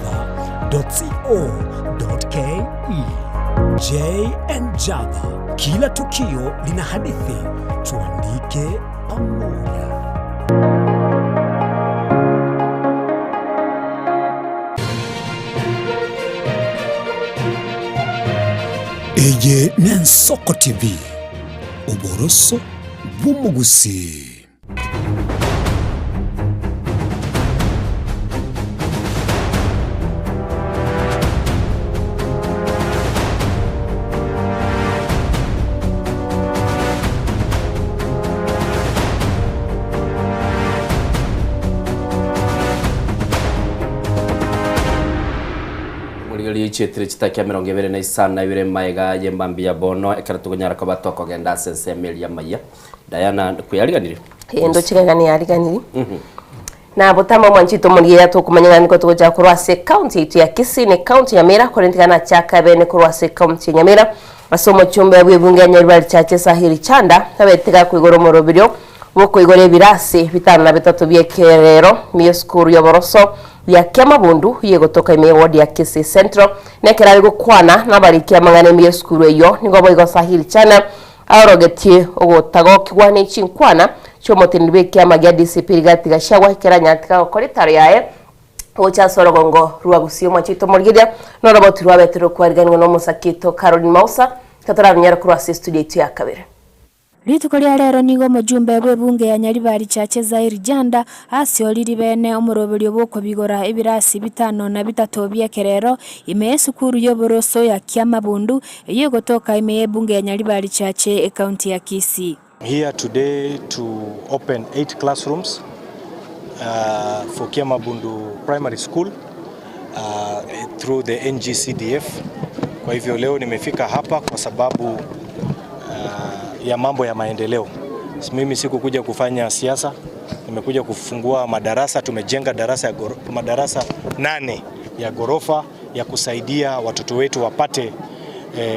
JN Java, kila tukio lina hadithi, tuandike pamoja. Eye n'Ensoko TV, oboroso bw'omogusii. Morigererie chietire chitakia 25 na ibere maega y'embambi ya bono ekero tokonyara koba tokogenda ase ensemo eria amaiya. Diana kweyariganirie? Eye ndoche ng'a neyariganirie. Na botambe omwanchete omorigereria tokomanya ng'a niko togochaka korwa ase ekaunti yaito ya Kisii na ekaunti ya Nyamira korende tiga nachake abene korwa ase ekaunti ya Nyamira ase omochumbe bw'ebunge ya Nyaribari Chache Sahili Chanda abete gakoigora omoroberio bw'okoigora ebirasi bitano na bitato bi'ekerero mi'esukuru y'oboroso ya Kiamabundu yegotoka ime y'eward ya Kisii Central. Nekero are gokwana nabariki amang'ana ime y'esukuru eyio nigo boigo Sahili Chanda Aorogetie ogotagokigwa ne chinkwana chi'omoteneneri bw'ekiama gia DCP Rigathi Gachagua ekero anyarete gokora etaro yaye gocha ase orogongo rwa Gusii. Omwancho oito omorigereria noroboti rwabete rokwariganigwa n'omosake oito Caroline Mausa ekero torarunyare korwa ase estudio yaito ya kabere. Rituko ria rero nigo omojumbe bw'ebunge ya Nyaribari Chache Zair Janda asioriri bene omoroberio bw'okobigora ebirasi bitano na bitato bi'ekerero ime y'esukuru y'oboroso ya Kiamabundu Eyio egotoka ime y'ebunge ya Nyaribari Chache, ecounty ya Kisii. I'm here today to open 8 classrooms for Kiamabundu Primary School through the NGCDF. Kwa hivyo leo nimefika hapa kwa sababu ya mambo ya maendeleo. Mimi sikukuja kufanya siasa, nimekuja kufungua madarasa. Tumejenga darasa ya goro, madarasa 8 ya gorofa ya kusaidia watoto wetu wapate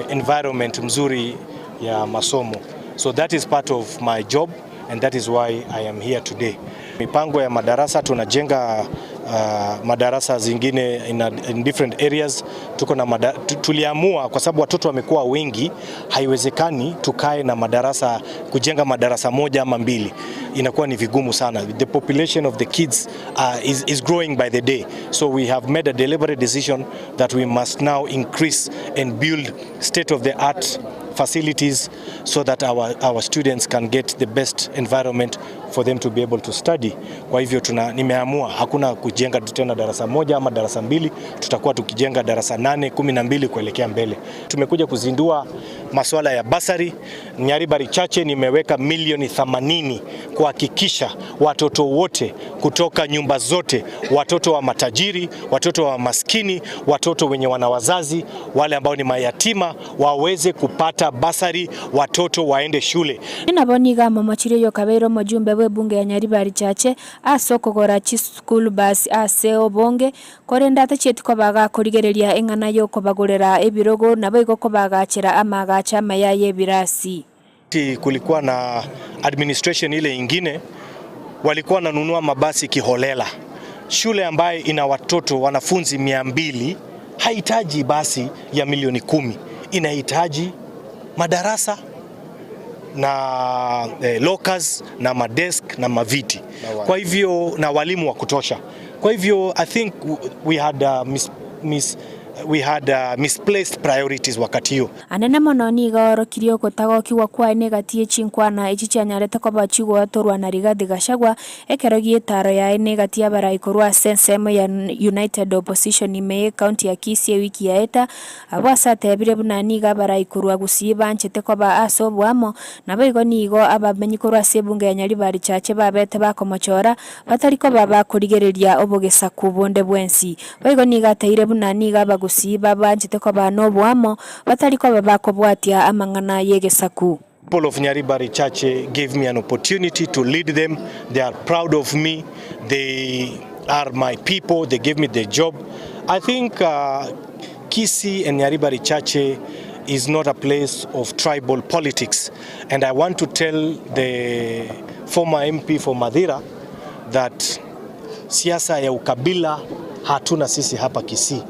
environment mzuri ya masomo. So that is part of my job and that is why I am here today. Mipango ya madarasa tunajenga uh, madarasa zingine in, a, in different areas. Tuko na mada, tuliamua kwa sababu watoto wamekuwa wengi, haiwezekani tukae na madarasa kujenga madarasa moja ama mbili, inakuwa ni vigumu sana. The population of the kids uh, is, is growing by the day, so we have made a deliberate decision that we must now increase and build state of the art facilities so that our, our students can get the best environment for them to be able to study. Kwa hivyo tuna, nimeamua hakuna kujenga tena darasa moja ama darasa mbili, tutakuwa tukijenga darasa nane, kumi na mbili kuelekea mbele. Tumekuja kuzindua masuala ya bursary. Nyaribari Chache nimeweka milioni 80 kuhakikisha watoto wote kutoka nyumba zote, watoto wa matajiri, watoto wa maskini, watoto wenye wana wazazi, wale ambao ni mayatima waweze kupata bursary, watoto waende shule. Nabo nigo amomochirie oyokabeire omojumbe bw'ebunge ya Nyaribari Chache ase okogora chischool bus ase obonge korende atachieti koba gakorigereria eng'ana ya okobagorera ebirogo naboigo kobagachera amagacho amaya ya ebirasi. Kulikuwa na administration ile ingine walikuwa wananunua mabasi kiholela. Shule ambayo ina watoto wanafunzi 200 hahitaji basi ya milioni 10, inahitaji madarasa na eh, lockers na madesk na maviti, kwa hivyo na walimu wa kutosha. Kwa hivyo I think we had, uh, mis, mis, we had uh, misplaced priorities wakati hiyo. Anene mono nigo orokirie ogotagokiwa kwaye negati ye chinkwana echi chianyarete koba chigoatorwa na Rigathi Gachagua ekero gietaro yaye negati abarai korwa ase ensemo ya United Opposition ime ye ekaunti ya Kisii ewiki yaeta abwo ase atebire buna nigo abarai korwa Gusii banchete koba ase oboamo naboigo nigo abamenyi korwa ase ebunge ya Nyaribari Chache babete bakomochora batari koba bakorigereria obogesaku bonde bwensi. Boigo nigo ateire buna nigo abagusii babanchete koba na oboamo batari koba bakobwatia amang'ana ya egesaku. People of Nyaribari Chache gave me an opportunity to lead them. They are proud of me. They are my people. They gave me the job. I think uh, Kisii and Nyaribari Chache is not a place of tribal politics. And I want to tell the former MP for Mathira that siasa ya ukabila hatuna sisi hapa Kisii,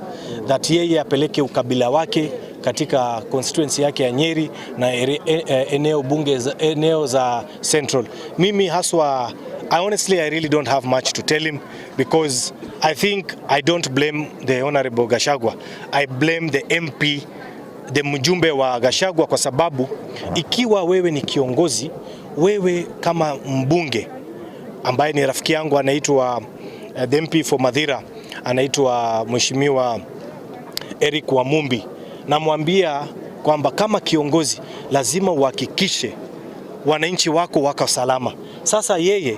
that yeye apeleke ukabila wake katika constituency yake ya Nyeri na ere, e, eneo bunge za, eneo za Central. Mimi haswa I honestly I really don't have much to tell him because I think I don't blame the Honorable Gachagua. I blame the MP the mjumbe wa Gachagua kwa sababu ikiwa wewe ni kiongozi, wewe kama mbunge ambaye ni rafiki yangu anaitwa uh, the MP for Mathira anaitwa Mheshimiwa Eric Wamumbi, namwambia kwamba kama kiongozi lazima uhakikishe wananchi wako wako salama. Sasa yeye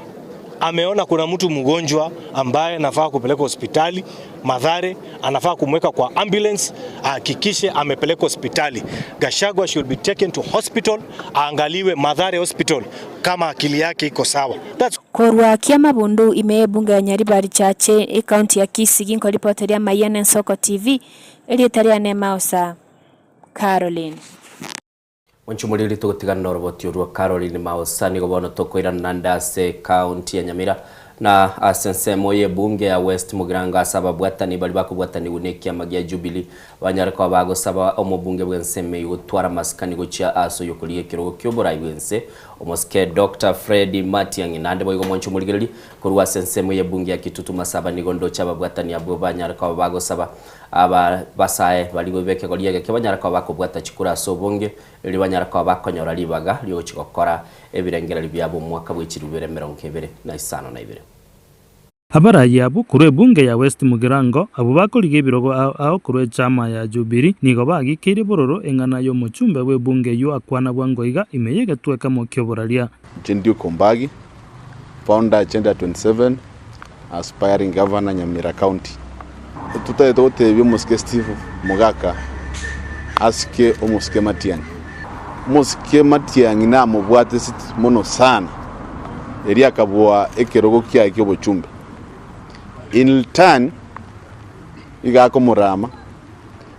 ameona kuna mtu mgonjwa ambaye anafaa kupelekwa hospitali Mathare, anafaa kumweka kwa ambulance, ahakikishe amepelekwa hospitali. Gachagua should be taken to hospital, aangaliwe Mathare hospital kama akili yake iko sawa. That's Korwa Kiamabundu ime ebunge ya Nyaribari Chache ekaunti ya Kisii ginkoripoteria Mayian Ensoko TV erieta riane Mausa Caroline. Mwanchumuriri tugutigana na oroboti orwa Caroline Mausa nigo bono tukoirana nande ase county ya Nyamira na ase ensemo ya ebunge ya West Mugirango ase ababwatani bari bakobwataniwa na ekiama gia Jubilee banyare koba bagosaba omobunge bwa ensemo eywo gotwara amasikani gochia ase oyokoria ekerogo kia oborai bwa ense omosike Dr. Fred Matiang'i naende boigo mwanchumurigereri korwa ase ensemo ya ebunge ya Kitutu Masaba nigo ndoche ababwatani abwo banyare koba bagosaba aba basae bari bebeke koria egeke banyare koba bakobwata chikura ase obonge eri banyare koba bakonyora ribaga riogochi gokora ebirengereri biabo omwaka bwa 2022. Abarai abwo korwa ebunge ya West Mugirango abwo bakorigia ebirogo ao ao korwa echama ya Jubilee nigo bagikeire bororo eng'ana ya omochumbe bwa ebunge eywo akwana bwango iga ime ya egetwekamo kia oboraria. Duke Ombagi, founder Agenda 27, aspiring governor Nyamira County. Tutaete gotebia omosike Steve Mogaka asike omosike Matiang'i. Omosike Matiang'i namobwate mono sana eri akabua ekerogo kiaye kia obochumbe. In return iga akomorama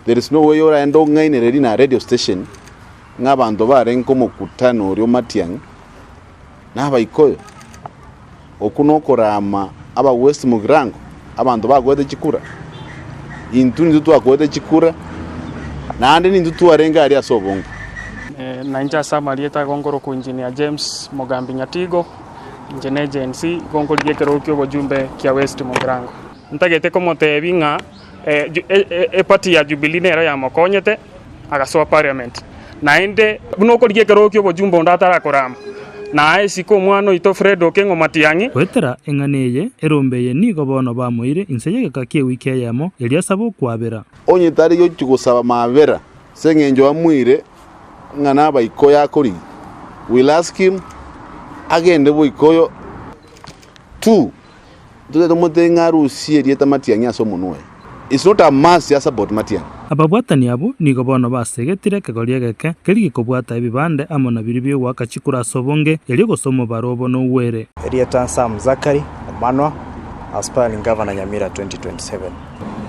there is no way oraenda ong'ainereri na radio station ng'a abanto barenge omokutano oria Matiang'i na abaikoyo. Oku nokorama aba West Mugirango Abanto bakwete chikura, intwe nintwe twakwete chikura, naende nintwe twarenge aria ase obonge. Nainche ase amarieta igo nkorokwa Engineer James Mogambi Nyatigo, inche ne Gen Z, igo nkorigia ekerogo kia obojumbe kia West Mugirango. Ntagete komotebia ng'a eparty ya Jubilee nero yamokonyete agasoa parliament. Naende buna okorigia ekerogo kia obojumbe onde atarakorama, naye isiko omwana oito Fred Okengo Matiang'i. Goetera eng'ana eye, erombe eye nigo bono bamoire inse y'egeka ki'ewiki eyemo, erio asabe okwabera. Onye tari gochia gosaba mabera ase engencho amoire ng'a nabaikoyo akorigia, we'll ask him agende boikoyo too. Tote tomotebie ng'a arusie erieta Matiang'i ase omonwa oye. It's not a must a support Matiang'i. Ababwatani abwo nigo bono basegetire ekegori egeke keria gekobwata ebibande amo na biria bi'ogoaka chikura ase obonge, erio gose omobaro obo nogwere. Erieta Sam Zachary Omanwa, Aspiring Governor Nyamira 2027.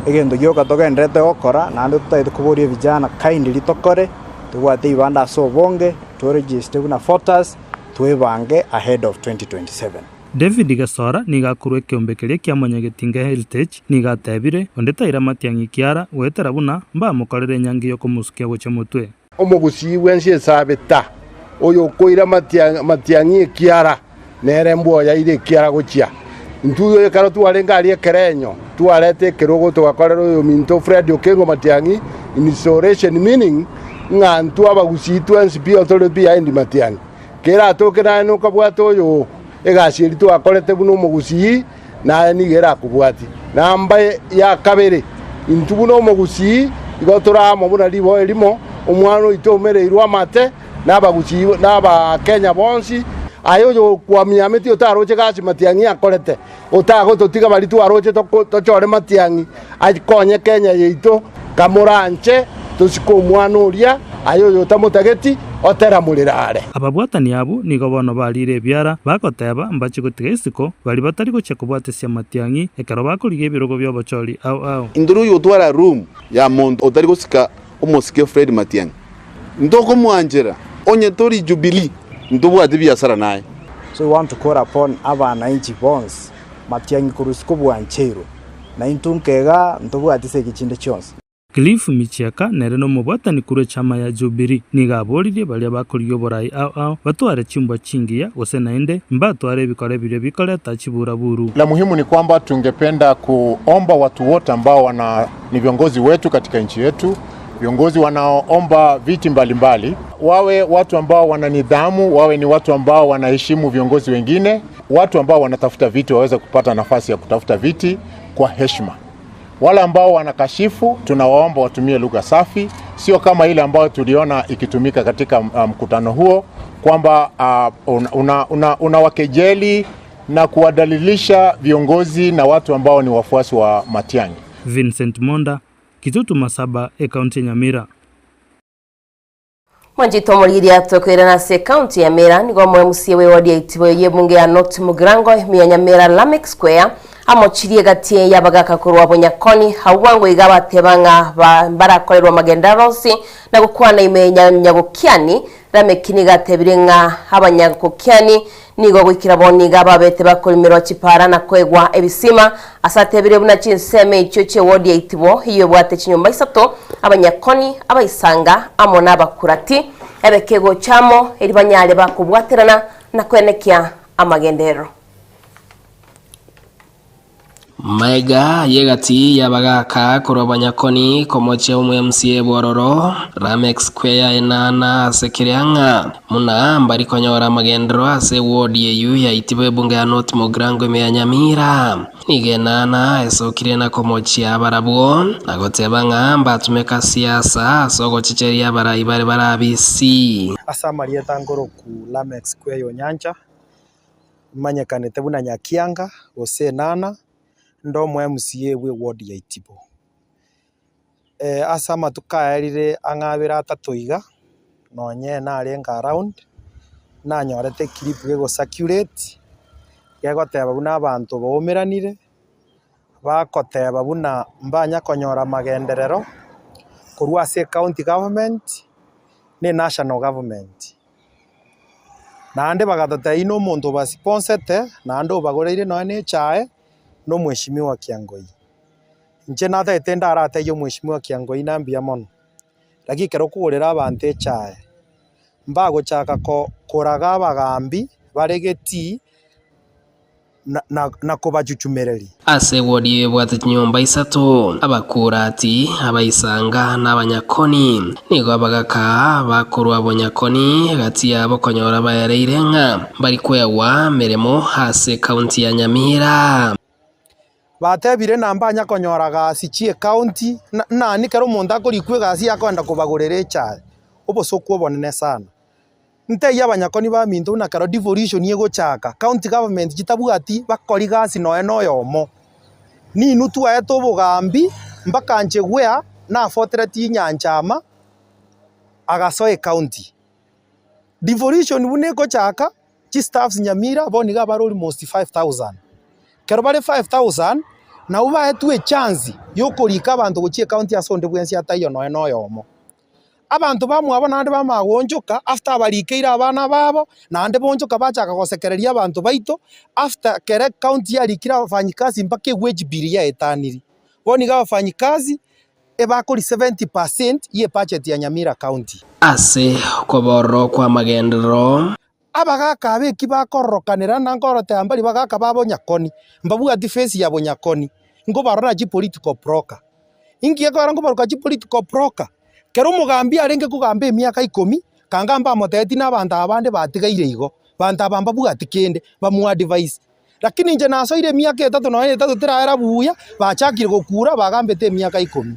Egento gioka togendererete gokora naende totagete koboria vijana kindly tokore, tobwate ebibande ase obonge, toregiste buna voters, twebange ahead of 2027. David Gesora nigo akorwa ekeombe keria kia Mwanyagetinge Heritage, nigo atebire, Onde taira matiang'i kiara, goetera buna mbamokorere enyangi y'okomosukia gochia motwe. Omogusii bwensi esabe ta, oyokoira matiang'i ekiara, nere mbwoyaire ekiara gochia. Intwe ekero twarenge aria ekerenyo, twareta ekerogo togakorera oyominto Fred Okengo Matiang'i installation meaning ng'a intwe abagusii twensi pi tore behind Matiang'i. Keratoke naye nokabwate oyo egasi eria twakorete buna omogusii, naye nigo erakobwatie. Namba ya kabere, intwe buna omogusii igo tore amo buna riboa erimo, omwana oito omereirwe amate na abagusii na abakenya bonsi. Aye oyokwamiametie otaroche gasi matiang'i akorete, otagototiga baria twaroche tochore matiang'i akonye Kenya yaito, kamoranche tosike omwana oria, aye oyotamotageti oteramorere are. Ababwatani abwo nigo bono bariire ebiara, bagoteba, Mbache gotiga isiko baria batari gochia kobwatesia matiang'i ekero bakorigia ebirogo bi'obochori ao ao. Intore oyotwara room ya monto otari gosika omosike Fred Matiang'i. Ntokomwanchera onye tori Jubilee ntobwati biasara naye. So we want to call upon abananchi bonsi Matiang'i korwa isiko bwancheirwe, na intwe nkega ntobwati segi chinde chionsi. Cliff Michieka nere nomobwatani korwa echama ya Jubilee, nigo aboririe baria bakorigia oborai ao ao batware chimbwa chingiya gose naende mbatware ebikore biria bikoreta chiburaburu. La muhimu ni kwamba tungependa kuomba watu wote ambao wana ni viongozi wetu katika nchi yetu, viongozi wanaoomba viti mbalimbali mbali, wawe watu ambao wana nidhamu, wawe ni watu ambao wanaheshimu viongozi wengine, watu ambao wanatafuta viti waweze kupata nafasi ya kutafuta viti kwa heshima. Wale ambao wanakashifu tunawaomba watumie lugha safi, sio kama ile ambayo tuliona ikitumika katika mkutano huo kwamba unawakejeli una, una, una na kuwadalilisha viongozi na watu ambao ni wafuasi wa Matiang'i. Vincent Monda, Kitutu Masaba, Ekaunti ya Nyamira. Mwanchito omorigereria tokoirana ase ekaunti ya Nyamira nigo omo MCA we ward ya Itibo y'ebunge ya North Mugirango ime ya Nyamira Lameck Square amochirie egati y'abagaka korwa Bonyakoni abwo bwango iga bateba ng'a ba mbarakorerwe amagenderero onsi na gokwana ime ya Nyagokiani Lameck nigo atebire ng'a abanyagokiani Nigo goikera bono iga babete bakorimerwa chipaara na koegwa ebisima. Ase atebire buna chinsemo echio chi'ewodi ya Itibo eyio ebwate chinyomba isato, abanyakoni, abaisanga, amo nabakurati, ebe kegocha amo, erio banyare bakobwaterana na koenekia amagenderero. Maega y'egati y'abagaaka korwa Bonyakoni komochia omo-MCA bw'ororo, Lameck Square enana ase Kiriang'a, muna mbari konyora amagenderero ase eward eyio ya Itibo ebunge ya North Mugirango ime ya Nyamira. Nigo enana esokire na komochia barabwo na goteba ng'a mbatumeka siasa ase ogochecheria abarai bare barabisi. Ase amarieta nkoroku Lameck Square Onyancha, Imanyekanete buna Nyakianga gose Enana, inde omo MCA bwe ward ya Itibo. Ase amatuko aerire ang'e abere atato iga, nonye narenge around, nanyorete eclip gego circulate, gegoteba buna abanto baumeranire, bagoteba buna mbanya konyora amagenderero korwa ase ecounty government na enational government. Naende bagatotebia, Inwe omonto obasiponsete, naende obagoreire nonya ne echae, na omweshimiwa Kiangoi. Inche natagete ndaratebie omweshimiwa Kiangoi na mbuya mono, lakini ekero okogorera abanto echae, mbagochaka ko koraga abagambi bare getii na na na kobachuchumereria. Ase ewodi eye ebwate chinyomba isato, abakurati, abaisanga, na abanyakoni. Nigo abagaka bakorwa bonyakoni gati yabo konyora baereire ng'a mbari kwegwa meremo ase ekaunti ya Nyamira. Batebire ng'a mbanya konyora gasi chi'ecounty, nani kera omonto akorikwa egasi akoenda kobagorera echae, obosoku obonene sana. Ntebie abanyakoni baminto buna ekero devolution egochaka, county government chitabwati bakori gasi nonya na oyomo. Ninwe twaete obogambi mpaka inche gwea nafotereti enyancha ama, agasoa ecounty. Devolution buna egochaka, chistaffs Nyamira bono iga bare almost 5000. Ekero bare 5000, nabwo baetwe echance ya okorika abanto gochia ecounty ase onde bwensi ataiyo nonya na oyomo. Abanto bamwabo naende bamanya goonchoka after abarikeire abana babo, naende boonchoka bachaka gosekereria abanto baito, after kere county yarikire abafanyikazi mpaka ewage bill yaetaniri. Bono iga abafanyikazi ebakori 70% ye ebudget ya Nyamira county. Ase okobororo kw'amagenderero. Abagaaka aba eki bakororokanera na nkoroteba mbari bagaaka ba bonyakoni, mbabwati face ya bonyakoni, nkobarora chipolitical broker. Inki gekogera nkobaroka chipolitical broker? Kero omogambi arenge kogamba emiaka ikomi, kanga mbamotebeti na abanto aba bande batigaire igo, banto aba mbabwati kende, bamoadvise. Lakini inche nasoire emiaka etato nonya etato teraera buya, bachakire gokura bagambete emiaka ikomi.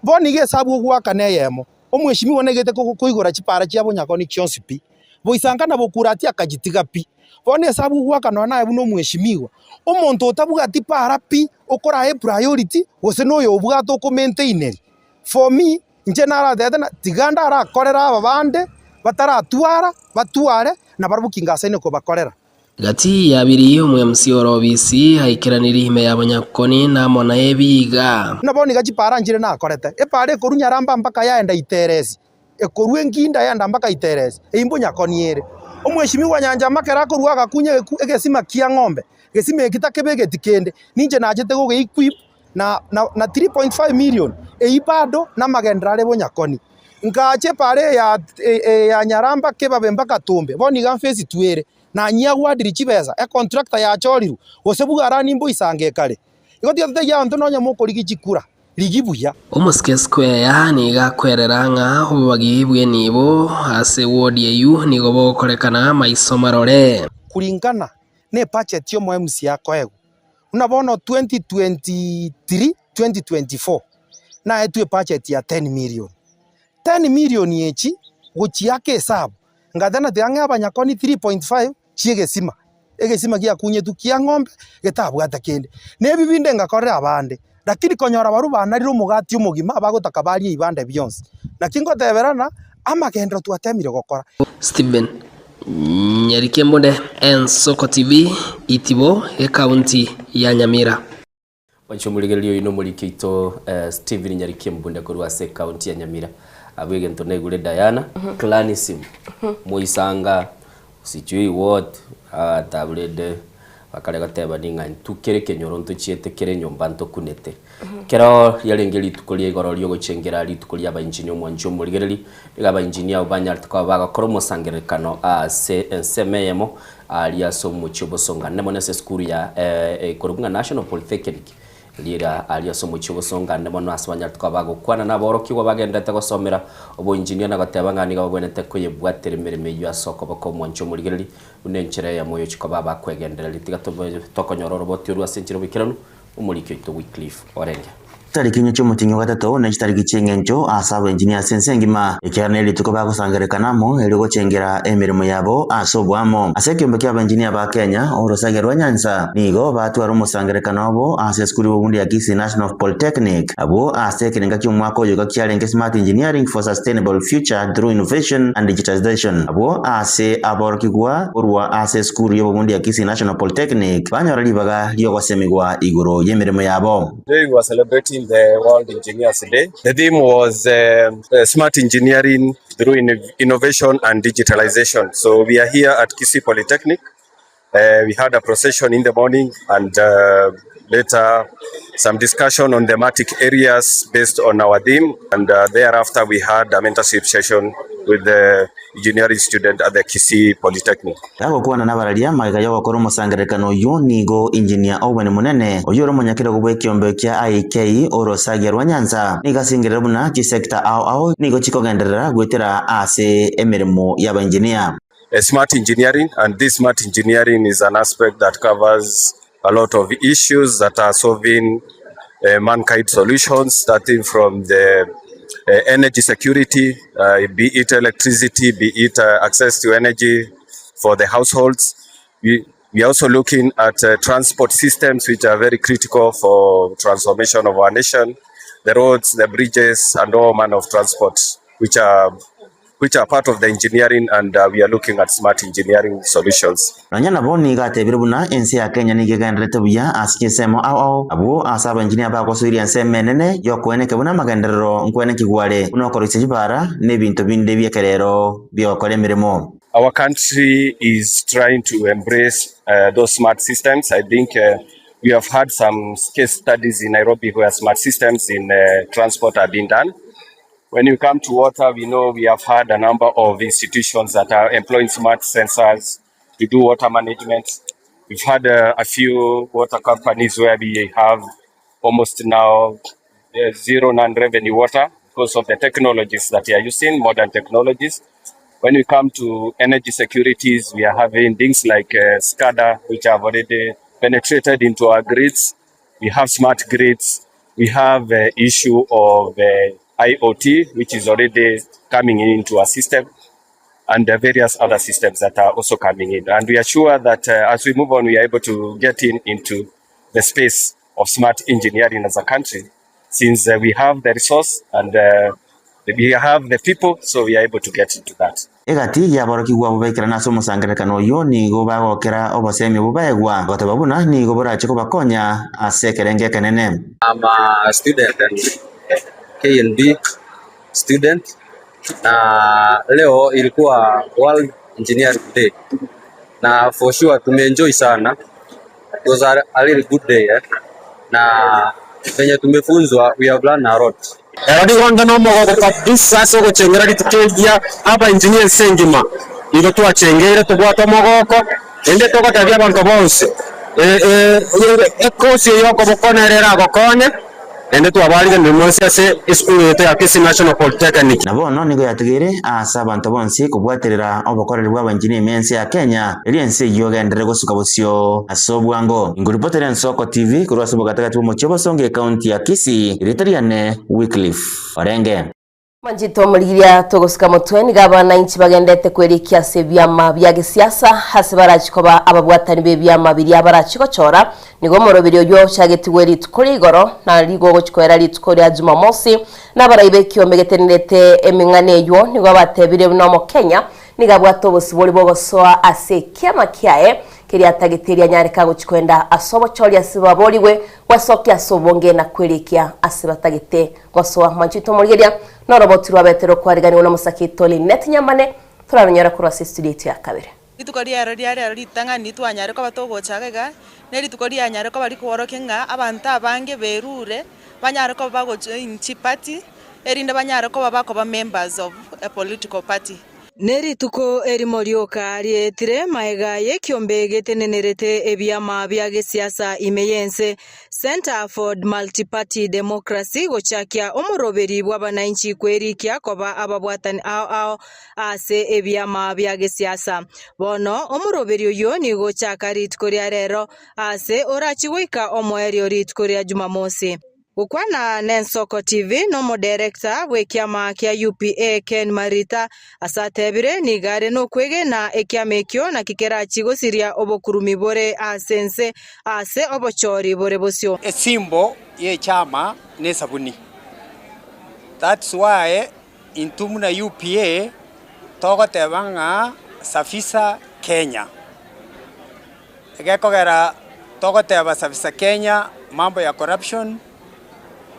Bono iga esabu ogoakana eyemo. Omweshimiwa naigete koigora chipara chia bonyakoni chionsi pi, boisanka na bokurati akachitiga pi. Bono esabu ogwaka nonya naye buna omweshimiwa, omonto otabwati para pi okorae epriority gose noyo obwate okomaintaineri. For me, inche naratebete ng'a tiga ndarakorere aba bande bataratwara, batware, nabarabwo ki ngasaine kobakorera. Gati ya biria omwemsi ore obisi aikeranirie ime ya bonyakoni na amo na ebiiga. Buna bono iga chipara nchire nakorete, epara ekorwa Nyaramba mpaka yaenda Iteresi, ekorwa Enkinda yaenda mpaka Iteresi, eyio mbonyakoni ere. Omweshimiwa Nyanchama ekero akorwa agakunya egesima kia ng'ombe, gesima eki takebegeti kende, ninche nachete goge-equip na na 3.5 million, eyio bado namagenderero are bonyakoni. Nkacha epara eye ya ya Nyaramba kebabe mpaka Tombe, bono iga mfesi twere, na nyiagwadiri chibesa, econtractor yachorirwe, gose bwarani mboisange ekare. Igo tiga totebie abanto nonya mokorigia chikura, rigia buya. Omosike Square nigo akwerera ng'a obobagi bw'enibo ase ward eyio nigo bogokorekana maiso marore. Kulingana ne ebudget y'omo MCA akoegwa, buna bono 2023, 2024 naetwe ebudget ya 10 million. 10 million echi gochiaka esabu, ngateba tiga ng'e abanyakoni 3.5 chi'egesima, egesima giakunyetwe kia ng'ombe getabwate kende. Na ebi binde ngakorera abande, lakini konyora barabwo banarire omogati omogima abagotaka barie ebibanda bionsi. Naki ngotebera ng'a amagenderero twatemire gokora. Stephen Nyarikembode, Ensoko TV, Itibo, Ekaunti ya Nyamira. Mwanche omorigereria oyio nomoriki oito Stephen Nyarikembunde korwa ase ekaunti ya Nyamira. Abwo egento naigure Diana, clanism, moisanga, sijui what, ataburende bakare goteba ning'a intwe kere ekenyoro ntochiete kere enyomba ntokunete. Kero riarenge rituko ria igoro riogochengera rituko ria abaengineer omwanche omorigereri, nigo abaengineer abwo banyarete koba bagokora omosangererekano ase ensemo eyemo Aria ase omochie obosongane mono ase esukuru ya ekorokwa ng'a National Polythechnic riera aria ase omochie obosongane mono ase banyarete koba bagokwana na aborokigwa bagenderete gosomera oboinjinia na goteba ng'a nigo babwenerete koyebwatera emeremo eyio ase okoboko omwancho omorigereri buna enchera eyemo yochia koba abakwegendereria. Tiga tobe tokonyora oroboti orwo ase enchera oboikeranu omoriki oito Wycliffe Orenge. Chitariki inye chi'omotienyi o gatato ne chitariki chi'engencho ase abaengineer ase ense engima, ekiagera nerituko bagosangererekana amo erio gochengera emeremo yabo ase oboamo. Ase ekeombe ki'abaengineer ba Kenya, orosage rwa Nyanza, nigo batwara omosangererekano obo ase esukuru y'obobundi ya Kisii National Polytechnic, abwo ase ekerenga ki'omwaka oyo iga kiarenge Smart Engineering for Sustainable Future Through Innovation and Digitization. Abwo ase aborokigwa korwa ase esukuru y'obobundi ya Kisii National Polytechnic banyora ribaga ri'ogosemigwa igoro y'emeremo yabo. Today we were celebrating the World Engineers Day. The theme was uh, uh, smart engineering through innovation and digitalization. So we are here at Kisii Polytechnic. Uh, we had a procession in the morning and uh, later some discussion on thematic areas based on our theme. And uh, thereafter, we had a mentorship session with the engineering student at the Kisii Polytechnic. Gagokwana nabararia magega yogokora omosangererekano oyio nigo Engineer Owen Munene oyio ore omonyakerogo bw'ekiombe kia IK orosagia rwa Nyanza nigo asengerera buna chisector ao ao nigo chikogenderera goetera ase emeremo y'abaengineer. Smart engineering and this smart engineering is an aspect that covers a lot of issues that are solving uh, mankind solutions starting from the uh, energy security uh, be it electricity be it uh, access to energy for the households we, we are also looking at uh, transport systems which are very critical for transformation of our nation the roads the bridges and all manner of transport which are which are part of the engineering and uh, we are looking at smart engineering solutions. Nonya nabo nigo atebire buna ense ya Kenya nigo egendererete buya ase chinsemo ao ao abwo ase abaengineer bagosoiria ensemo enene yokoeneka buna amagenderero nkwenekigwa are buna okoroisia chibara na ebinto binde bi'ekerero bi'ogokora emeremo. Our country is trying to embrace uh, those smart systems. I think uh, we have had some case studies in Nairobi where smart systems in uh, transport are being done. When you come to water, we know we have had a number of institutions that are employing smart sensors to do water management. We've had a few water companies where we have almost now uh, zero non-revenue water because of the technologies that we are using, modern technologies. When we come to energy securities, we are having things like uh, SCADA, which have already penetrated into our grids. We have smart grids. We have the issue of uh, IoT, which is already coming into our system, and the various other systems that are also coming in. And we are sure that uh, as we move on, we are able to get in into the space of smart engineering as a country, since uh, we have the resource and uh, we have the people, so we are able to get into that. Egati y'aborokigwa abwo baikerana ase omosangererekano oyio nigo bagokera obosemi obwo baegwa, goteba buna nigo borache kobakonya ase ekerengo ekenene. I'm a student at KNB student na leo ilikuwa World Engineering Day na for sure tumeenjoy sana. It was a, a really good day eh? Na venye tumefunzwa we have learned a lot. Ero nigo na omogoko kabisa ase ogochengera rituko eria aba engineer ense engima igo twachengeire tobwate omogoko ende togotebia abanto bonsi ekosi eye okoboko nere eragokonye ende twabariganire monsi ase esukuru yaito ya Kisii National Polytechnic. Na bono nigo yatigeire ase abanto bonsi kobwaterera obokoreri bw'abaengineer ime ense ya Kenya, erio ense eyio egenderere gosuka bosio ase obwango. Ingoripotere Ensoko TV korwa ase obogatagati bw'omochie o Bosongo ecounty ya Kisii, erieta riane Wycliffe Orenge. Manchete omorigiria togosika motwe nigo abanainchi bagendete kwerikia ase ebiama bia gesiasa ase barachi koba ababwatani ba ebiama biria barachi gochora nigo omoroberi oyio ochagetigwe rituko ria igoro na rigo ogochi rituko ria Jumamosi na abarai ba ekiombe getenerete eming'ana eywo nigo batebire buna omokenya nigo abwate obosibori bwa ase ekiama kiaye keria atagete eria nyareka gochi kwenda ase obochori ase baborigwe gwasokia ase obonge na kwerikia ase batagete gosoa manchito omorigeria noroboti rwa betero kwariganiwa na mosakito Linet Nyamane turaronyora korwa ase studio yetu ya kabere Rituko riero ria rero ritang'ani twanyare koba togochaka iga, na erituko rianyare koba rikorokia ng'a abanto abange berure, banyare koba bagojoin chiparty, erinde banyare koba bakoba members of a political party. Nerituko erimo rioka rietire maega y'ekiombe getenenerete ebiama bia gesiasa ime y'ense Center for Multiparty Democracy gochakia omoroberi bw'abanainchi kwerikia koba ababwatani ao ao ase ebiama bia gesiasa bono omoroberi oyo nigo chaka rituko ria rero ase orachi goika omoerio rituko ria Jumamosi Gokwana na Ensoko TV n'omodirector bw'ekiama kia UPA Ken Marita ase atebire nigo are nokwegena ekiama ekio naki kerachi gosiria obokurumi bore ase ense ase obochori bore bosio. Esimbo ye chama ne esabuni that's why intwe buna UPA togoteba ng'a safisha Kenya egekogera togoteba safisha Kenya mambo ya corruption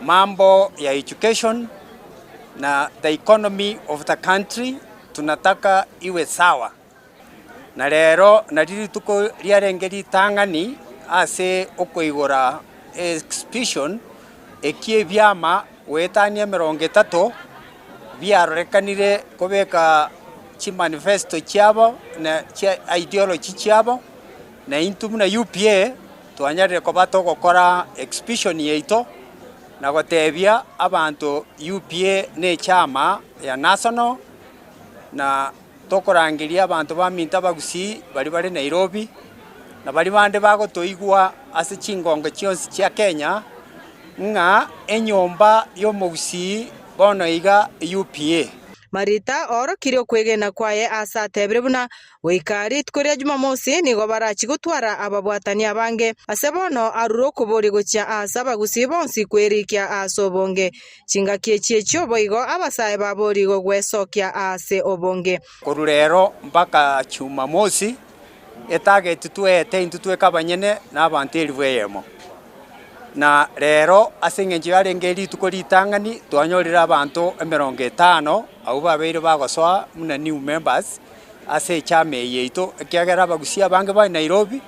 mambo ya education na the economy of the country tunataka iwe sawa. Na rero nario rituko riarenge ritang'ani ase okoigora exhibition ekie ebiama goetania emerongo etato biarorekanire kobeka chimanifesto chiabo na chia ideology chiabo, na intwe buna UPA twanyarire koba togokora exhibition yaito na gotebia abanto UPA na echama ya national na Tokorangeria abanto baminto abagusii baria bare Nairobi, na baria bande bagotoigwa ase chingongo chionsi chia Kenya, ng'a enyomba y'omogusii bono iga UPA. Marita oorokirie okwegena kwaye aase atebire buna goika rituko ria Jumamosi nigo barachie gotwara ababwatani abange. Ase bono arure okoboria gochia aase abagusii bonsi kwerikia aase obonge. Chingaki echi echio boigo abasae baborigwe gwesokia aase obonge. Korwa rero mpaka Jumamosi, etarget tweete intwe tweka abanyene na abanto elifu eyemo. Na rero ase eng'encho yarenge rituko ritang'ani, twanyorire abanto emerongo etano abwo babeire bagosoa buna new members ase echama eye yaito, ekiagera abagusia abange ba Nairobi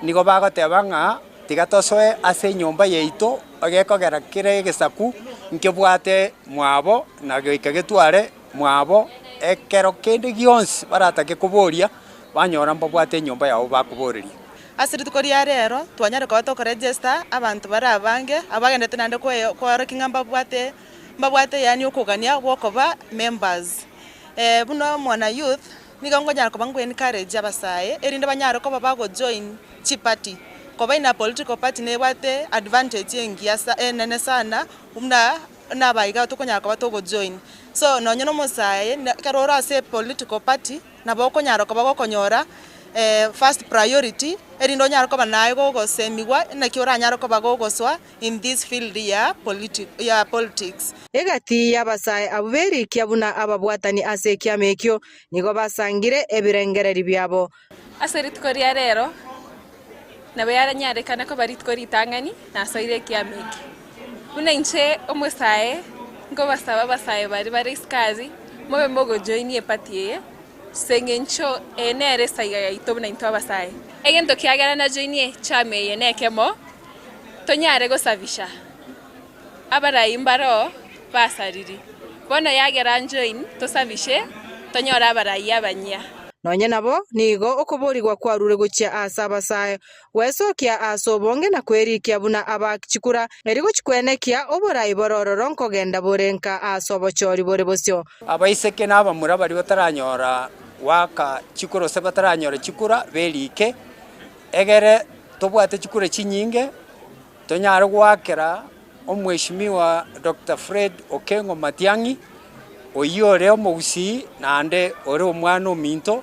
nigo bagoteba ng'a tiga tosoe ase enyomba yaito. Egekogera kera egesaku nkebwate mwabo, na goika getware mwabo, ekero kende gionsi baratake koboria, banyora mbabwate enyomba yabo bakoboreria. Ase rituko ria rero twanyare koba tokoregister abanto bare abange, abagenderete naende koorokia ng'a mbabwate mbabwate yaani okogania gwokoba members. Buna omwana youth, nigo nkonyara koba nko encourage abasae, erinde banyare koba bagojoin chiparty, koba in a political party nebwate advantage engiya sa enene sana buna nabaiga tokonyara koba togojoin. So nonye na omosae ekero ore ase epolitical party nabo okonyara koba gokonyora first priority erinde onyare koba naye gogosemigwa naki oranyare koba gogosoa in this field ya politi ya politics. Egati y'abasae abwo berikia buna ababwatani ase ekiama ekio, nigo basangire ebirengererio biabo. Ase rituko ria rero nabo yaranyarekane koba rituko ritang'ani nasoire ekiama eke. Buna inche omosae nkobasaba abasae baria bare isiko aria mobe mogojoinia eparty eye ase eng'encho eye nere esaiga yaito buna intwe abasae. Egento kiagera najoinie echama eye nekemo, tonyare gosafisha abarai mbaroo basariri. Bono yagera njoin tosafishe tonyore abarai abanyia. Nonye nabo, nigo okoborigwa kwarure gochia aase abasae, gwesokia aase obonge na kwerikia buna abaak chikura, erio gochikwenekia oborai bore ororo nkogenda bore nka aase obochori bore bosio. Abaiseke na abamura baria bataranyora goaka chikura gose bataranyora chikura berike, egere tobwate chikura chinyinge, tonyare goakera Omweshimiwa Doctor Fred Okengo Matiang'i, oyio ore omogusii naende ore omwana ominto,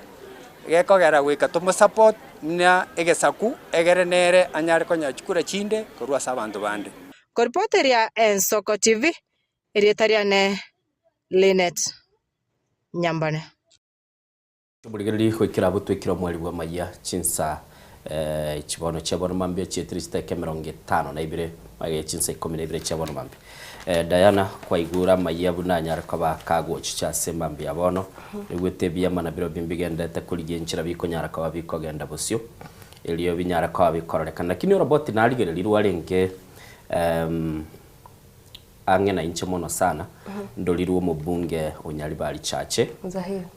gekogera goika tomosupport buna egesaku egere nere anyare konyora chikura chinde korwa ase abanto bande. Koripoteria Ensoko TV, erieta riane Linet Nyambane. Omorigereria goikera abwo twekire omweri bw'amayia chinsa chibono chia bono mambia chietire chidakika emerongo etano na ibere magega chinsa ikomi na ibere chia bono mambia. Diana kwaigure amayia buna anyare koba kagochicha ase mambia ya bono nigwete ebiama na birobio mbigenderete korigia enchera bikonyara koba bikogenda bosio erio binyare koba bikororekana lakini oroboti narigererirwe arenge Ang'e nainche mono sana, ndorirwe omobunge o Nyaribari Chache,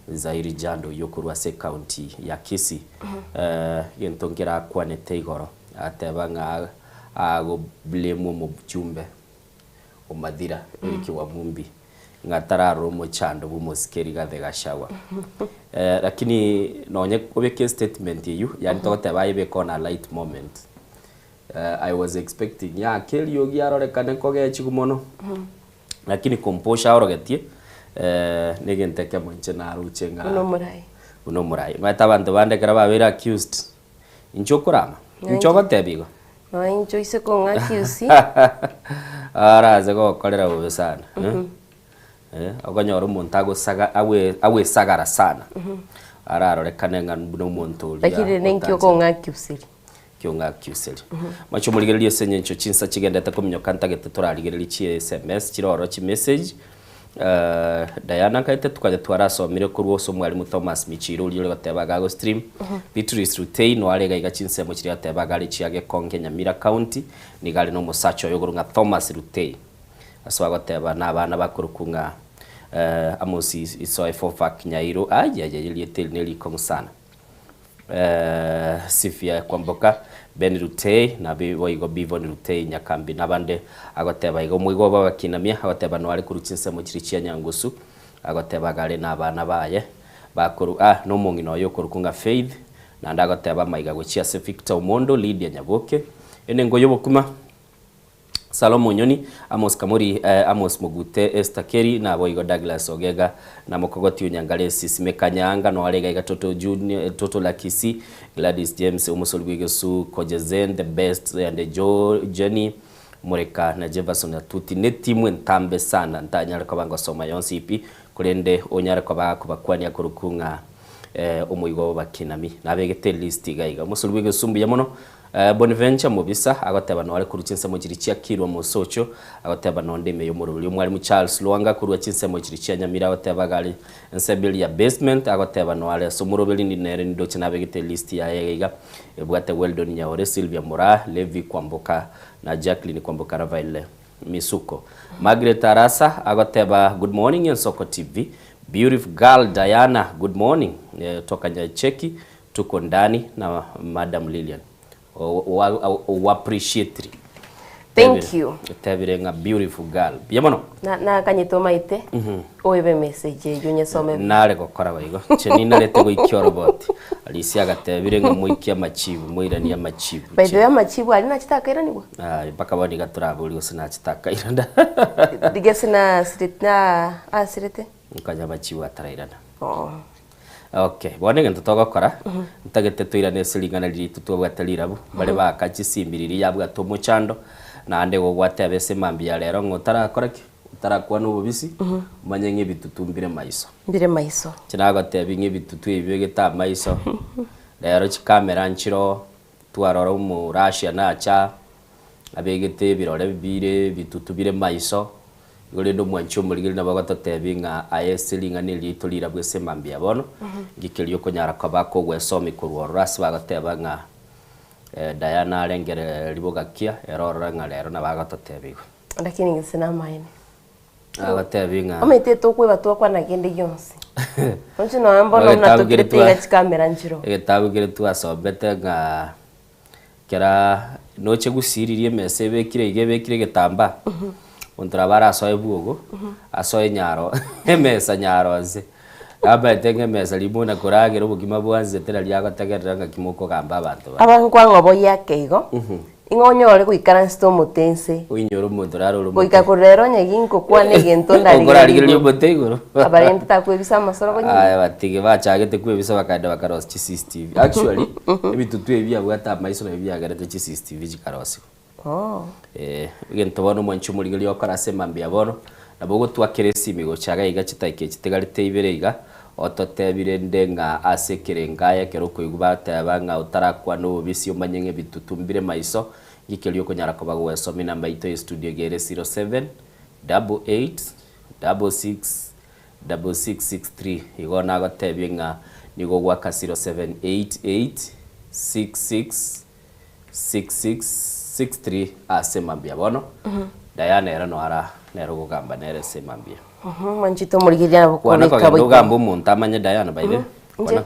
Zahiri Jando oyio okorwa ase ecounty ya Kisii. Egento nkerakwanete igoro, agateba ng'a ago blame omojumbe o Mathira Eric Wamumbi ng'a tararora omochando bwa omosike Rigathi Gachagua. Lakini nonye obeke estatement eyio, yaani togoteba ayebeke on a light moment. I was expecting yake eriogi arorekane kogechigwa mono lakini composure aorogetie negento ekemo inche naroche ng'a Buna omorai. buna omorai. Omanyete abanto bande ekero babeire accused, inche okorama? Inche ogoteba igo? Nonya inche oise kong'a accuse. Arase gokorera bobe sana eh, okonyora omonto agosaga agwe agwesagara sana, ararorekane ng'a buna omonto oria Lakini rende inki otancheti. okong'a accuseri? Kiong'akiuseria. Mache omorigererie ase engencho chinsa chigendete kominyoka ntagete torarigererie chi sms chire ororo chi message. Diana nkaete tukaja twarasomire korwa ase omwalimu Thomas Michiro oria ore goteba iga ago stream. Beatrice Rutei noare iga iga chinsemo chiria agoteba iga are chia Gekonge Nyamira County, nigo are na omosacha oye okorokwa ng'a Thomas Rutei. Ase bagoteba na abana bakorokwa ng'a Amos Isoe Fofak Nyairo, ayayaya erieta eri nerikong'u sana. Sifia Kwamboka, Ben Rutei, na boigo Bivon Rutei Nyakambi nabande. Agoteba iga omoigwa obo abakinamia, agoteba noare korwa chinsemo chiria chia Nyangusu, agoteba iga are nabana baye bakoru ah nomong'ina oye okorokwa ng'a Faith, naende agoteba amaiga gochia ase Victor Omondo, Lydia Nyaboke, enengo y'obokima. Salomo Onyoni, Amos Kamori, Amos Mogute, Esther Keri, naboigo Douglas Ogega, na Mokogoti Onyangaresi, Simeka Nyaanga, Noare Gaiga Toto Junior, Toto Lakisi, Gladys James, Omosori bw'egesu, Kojezen, The Best, and Joe, Jenny Mureka na Jefferson Atuti netimu entambe sana ntanyare koba ngosoma yonsi pi, korende onyare koba akobakwania korokwo ng'a omoigo obakinami. Nabegete elist iga iga. Omosori bw'egesu mbuya mono. Bonaventure Mobisa agoteba nore korwa chinsemo chiria chia Kilwa Mosocho, agoteba nonde ime y'omoroberi Omwalimu Charles Lwanga korwa chinsemo chiria chia Nyamira agoteba iga are ensemo eria ya basement agoteba noare ase omoroberi ndi nere nindoche nabegete elist yaye iga iga ebwate Weldon Nyaore, Sylvia Moraa, Levi Kwamboka na Jacqueline Kwamboka Ravaile Misuko. Margaret Arasa agoteba good morning Ensoko TV, beautiful girl Diana good morning toka Nyacheki Tuko ndani na madam Lilian o appreciatiri. Thank you. Tebire ng'a beautiful girl. Buya mono. Na nakanyete omaete oebe message eywo nyesome. Nare gokora boigo. Inche ninarete goikia oroboti. Alicia agatebire ng'a moikie amachibu, moiranie amachibu. By the way amachibu aria nachete akairanigwa? Aye mpaka bono iga toraborie gose nachete akairana. Rigia ase nasirete na asirete. Nkonya amachibu atarairana. Oh. Okay, bono egento togokora, ntagete toirane ase ring'ana riria intwe twabwate rirabu, bare baaka chisimbi riria yabwate omochando, naende igo gwateba ase mambia ya rero ng'a otarakora ki? Otarakwana obobisi, omanye ng'a ebitutu mbire maiso. Mbire maiso. Inche nagotebia ng'a ebitutu ebi bibegete amaiso, rero chikamera nchiroo, twarora omorussia nacha, abegete ebirore bire ebitutu bire maiso, Igo rende omwanchi omorigeri nabo agototebia ng'a aye ase ring'ana eri riaito rirabwo ase mambia bono, ngikeria okonyara koba kogwesomi korwa ororo ase bagoteba ng'a Diana arengere ribogakia, ere orore ng'a rero nabo agototebia igo. Lakini gese namaene. Agotebia ng'a. Omanyete tokweba twakwana kende gionsi. Inche nonya mbono buna tokirete iga chikamera nchiroo. Egetabu keria twasomete ng'a Kera noche gusiririe emesa ebekire iga ebekire egetambaa, omonto nabo arasoe bwogo, asoe nyaro emesa nyaro nse. Amaete ng'a emesa riria buna koragera obokima bwansete nari agotegerera ng'aki mokogamba abanto baye. Aba nkwang'a oboyie ake igo, ing'o onyore goikaransete omote nse. Oinyore omonto raro ore omote. Goika korwa rero onye ginkokwana egento ndarigererie Okorarigereria omote igoro. Abarente takwebisa amasoro konyuma. Aya batige bachagete kwebisa bakaenda bakarosia chi CCTV. Actually, ebitutu ebi biabwate amaiso nabio biagerete chi CCTV chikarosiwa. Oh. Eh, egento bono omwanchi omorigereria okora ase mambia bono, nabo ogotwakera esimi gocha iga iga chidakika echi chitigarete ibere iga, ototebi rende ng'a ase ekerengo aye ekero okoigwa bateba ng'a otarakwana obobisi omanye ng'a ebitutu mbire maiso, ngikeria okonyara koba gogwesomia enamba yaito ya estudio iga ere 07 88 66 6663 igo nagotebie ng'a nigo ogwaka 0788 66 6663 ase mambia bono. Diana ere no ara nere ogogamba nere ase mambia. Mwanchete omorigereria nabo Kwana kobeka kogenda boiko. ogambe omonto amanye Diana by the way. Inche? Kwana.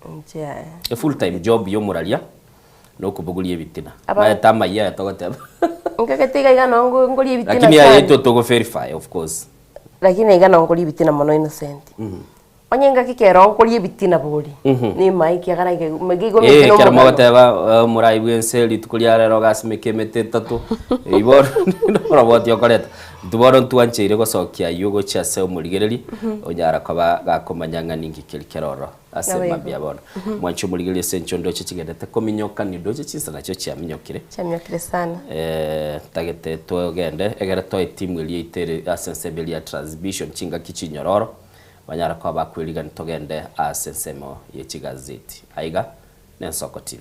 Inche yaya. A full time job ya omoraria nokobogoria ebitina. Aba- Maete amayia aya togoteba. Nkagete iga iga noo ngo- ngoria ebitina Lakini aya sana. yaito togo verify of course. Lakini iga noo ngoria ebitina mono Innocent. Onye ngaki kero nkoria ebitina bori, nimae ekiagera iga igo Eh, mete ekero nomogano. mogoteba omorai bwense rituko ria rero ogasimeka emete etato, eyio bono noroboti okoreta. Intwe bono ntwancheire gosokia ayio gochia ase omorigereria, onyara koba gakomanya ng'a ninki keri kere ororo ase Nabo igo. mambia bono. Mwanche omorigereria ase enchwa ndoche chigendete kominyoka, nindoche chinsa nachio chiaminyokire. Chiaminyokire sana. Ntagete togende egere toe etimu eria yaito ere ase ensemo eria ya transmission chingaki chinyororo, Banyare koba bakwerigani togende ase ensemo ye chigazeti. Aiga n'Ensoko TV.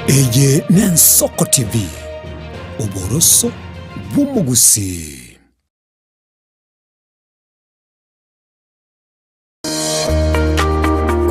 Eye n'Ensoko TV, oboroso bw'omogusii.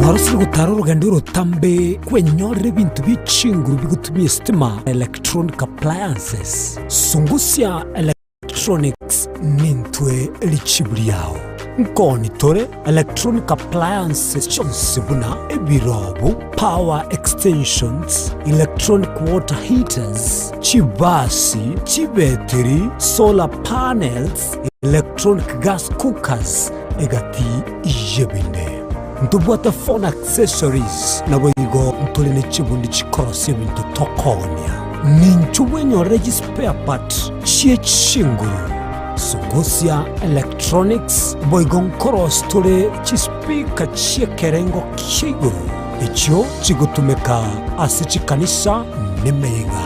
Kwarosire gotara orogendo orotambe kwenyorera ebinto bie chinguru bigotumia esitima, electronic appliances. Sungusia Electronics nintwe richibu riao. Nkoni tore electronic appliances chionsi buna ebirobu, power extensions, electronic water heaters, chibasi, chibetiri, solar panels, electronic gas cookers, egati y'ebinde. Ntobwate phone accessories, naboigo ntore ne chibundi chikorosia ebinto tokoonia. Ninchwo bwenyorere chispare part chie chinguru, Sungusia Electronics, boigo nkorosia tore chispeaker chi'ekerengo kia igoro echio chigotumeka ase chikanisa nemeyega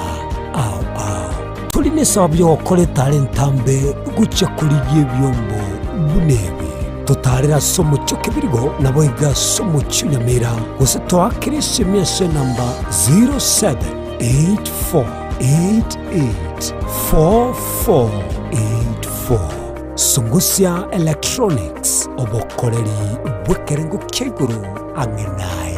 ao ao. Tori nesababu y'ogokora etara entambe gochia korigia ebiombo buna ebi. Totaarere ase omochie o Kebirigo, naboigo ase omochie o Nyamira, gose toakere esimi ase enamba 0784884484. Sungusia Electronics, obokoreri bw'ekerengo kia igoro ang'e naye.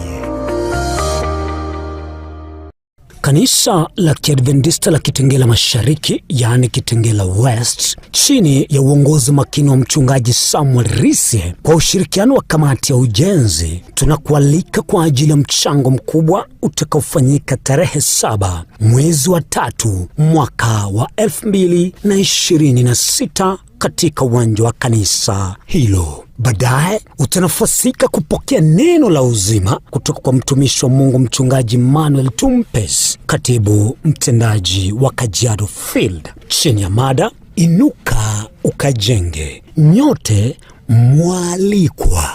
Kanisa la Kiadventista la Kitengela Mashariki, yaani Kitengela West, chini ya uongozi makini wa mchungaji Samuel Rise kwa ushirikiano wa kamati ya ujenzi, tunakualika kwa ajili ya mchango mkubwa utakaofanyika tarehe 7 mwezi wa 3 mwaka wa 2026 katika uwanja wa kanisa hilo. Baadaye utanafasika kupokea neno la uzima kutoka kwa mtumishi wa Mungu Mchungaji Manuel Tumpes, katibu mtendaji wa Kajiado Field, chini ya mada Inuka Ukajenge. Nyote mwalikwa.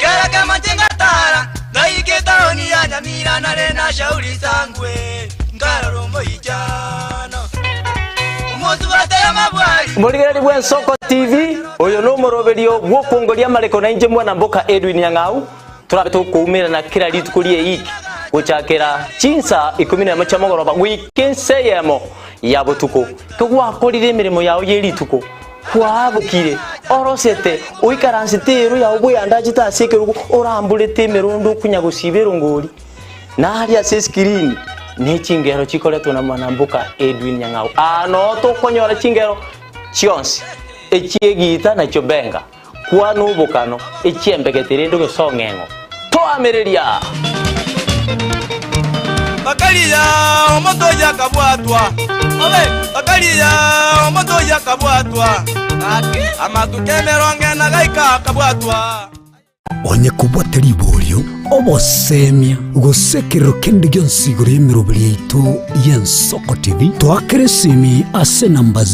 Kera kama chenga tara ngaike taoni ya Nyamira nare na shauri sangwe ngarora omoichano omotu batera mabwari. Morigereri bwa Ensoko TV, oyo no omoroberio bw'okwongoria amareko na inche mwana mboka Edwin Nyang'au, torabe tokoumerana kera rituko rie eiki gochakera chinsa ikomi na emo chia mogoroba goika ense eyemo ya botuko. Kegwakorire emeremo yao ye rituko, Kwabokire, orosete, oikaransete eero yao bweyandachete ase ekerogo, oramborete emerondo okonya gosiba erongori. Na aria ase eskirini ne chingero chikoretwa na mwanamboka Edwin Nyang'au. Aa noo tokonyora chingero chionsi, echi'egiita na chiobenga, kwana obokano, echi'embegete rende ogesong'eng'o. Toamereria! Bakaria omonto oyio akabwatwa, bakaria omonto oyio akabwatwa, amatuko emerongo ena gaika akabwatwa. Onye kobwate riborio, obosemia, gose ekerero kende gionsi igoro y'emeroberi yaito y'Ensoko TV, toakere esimi ase enamba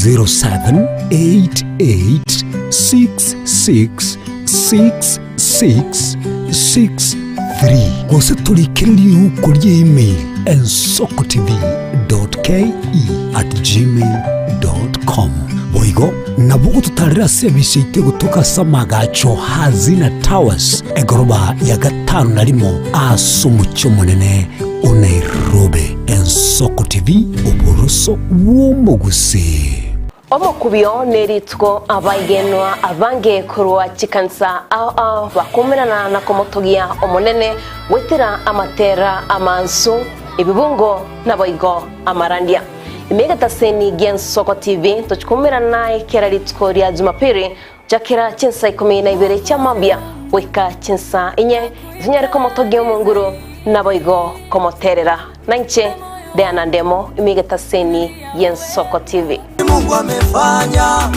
0788666663 gose torikere riuko rie email ensokotv.ke@gmail.com. Boigo nabo ogototarera ase ebisi yaito egotoka ase amagacho Hazina Towers egoroba ya gatano na rimo ase omochie omonene o Nairobi. Ensoko TV, oboroso bw'omogusii. Omokubio nerituko abaigenwa abange korwa chikanisa ao ao bakumerana na komotogia Omonene goetera amatera amansu, ebibungo naboigo amarandia. Ime egetaseni gi'Ensoko TV tochikumerana naye kera rituko ria Jumapili gochakera chinsa ikomi na ibere chia mambia goika chinsa inye, tonyare komotogia Omonguru naboigo komoterera. Nainche Diana Ndemo ime egetaseni y'Ensoko TV. Ni Mungu amefanya,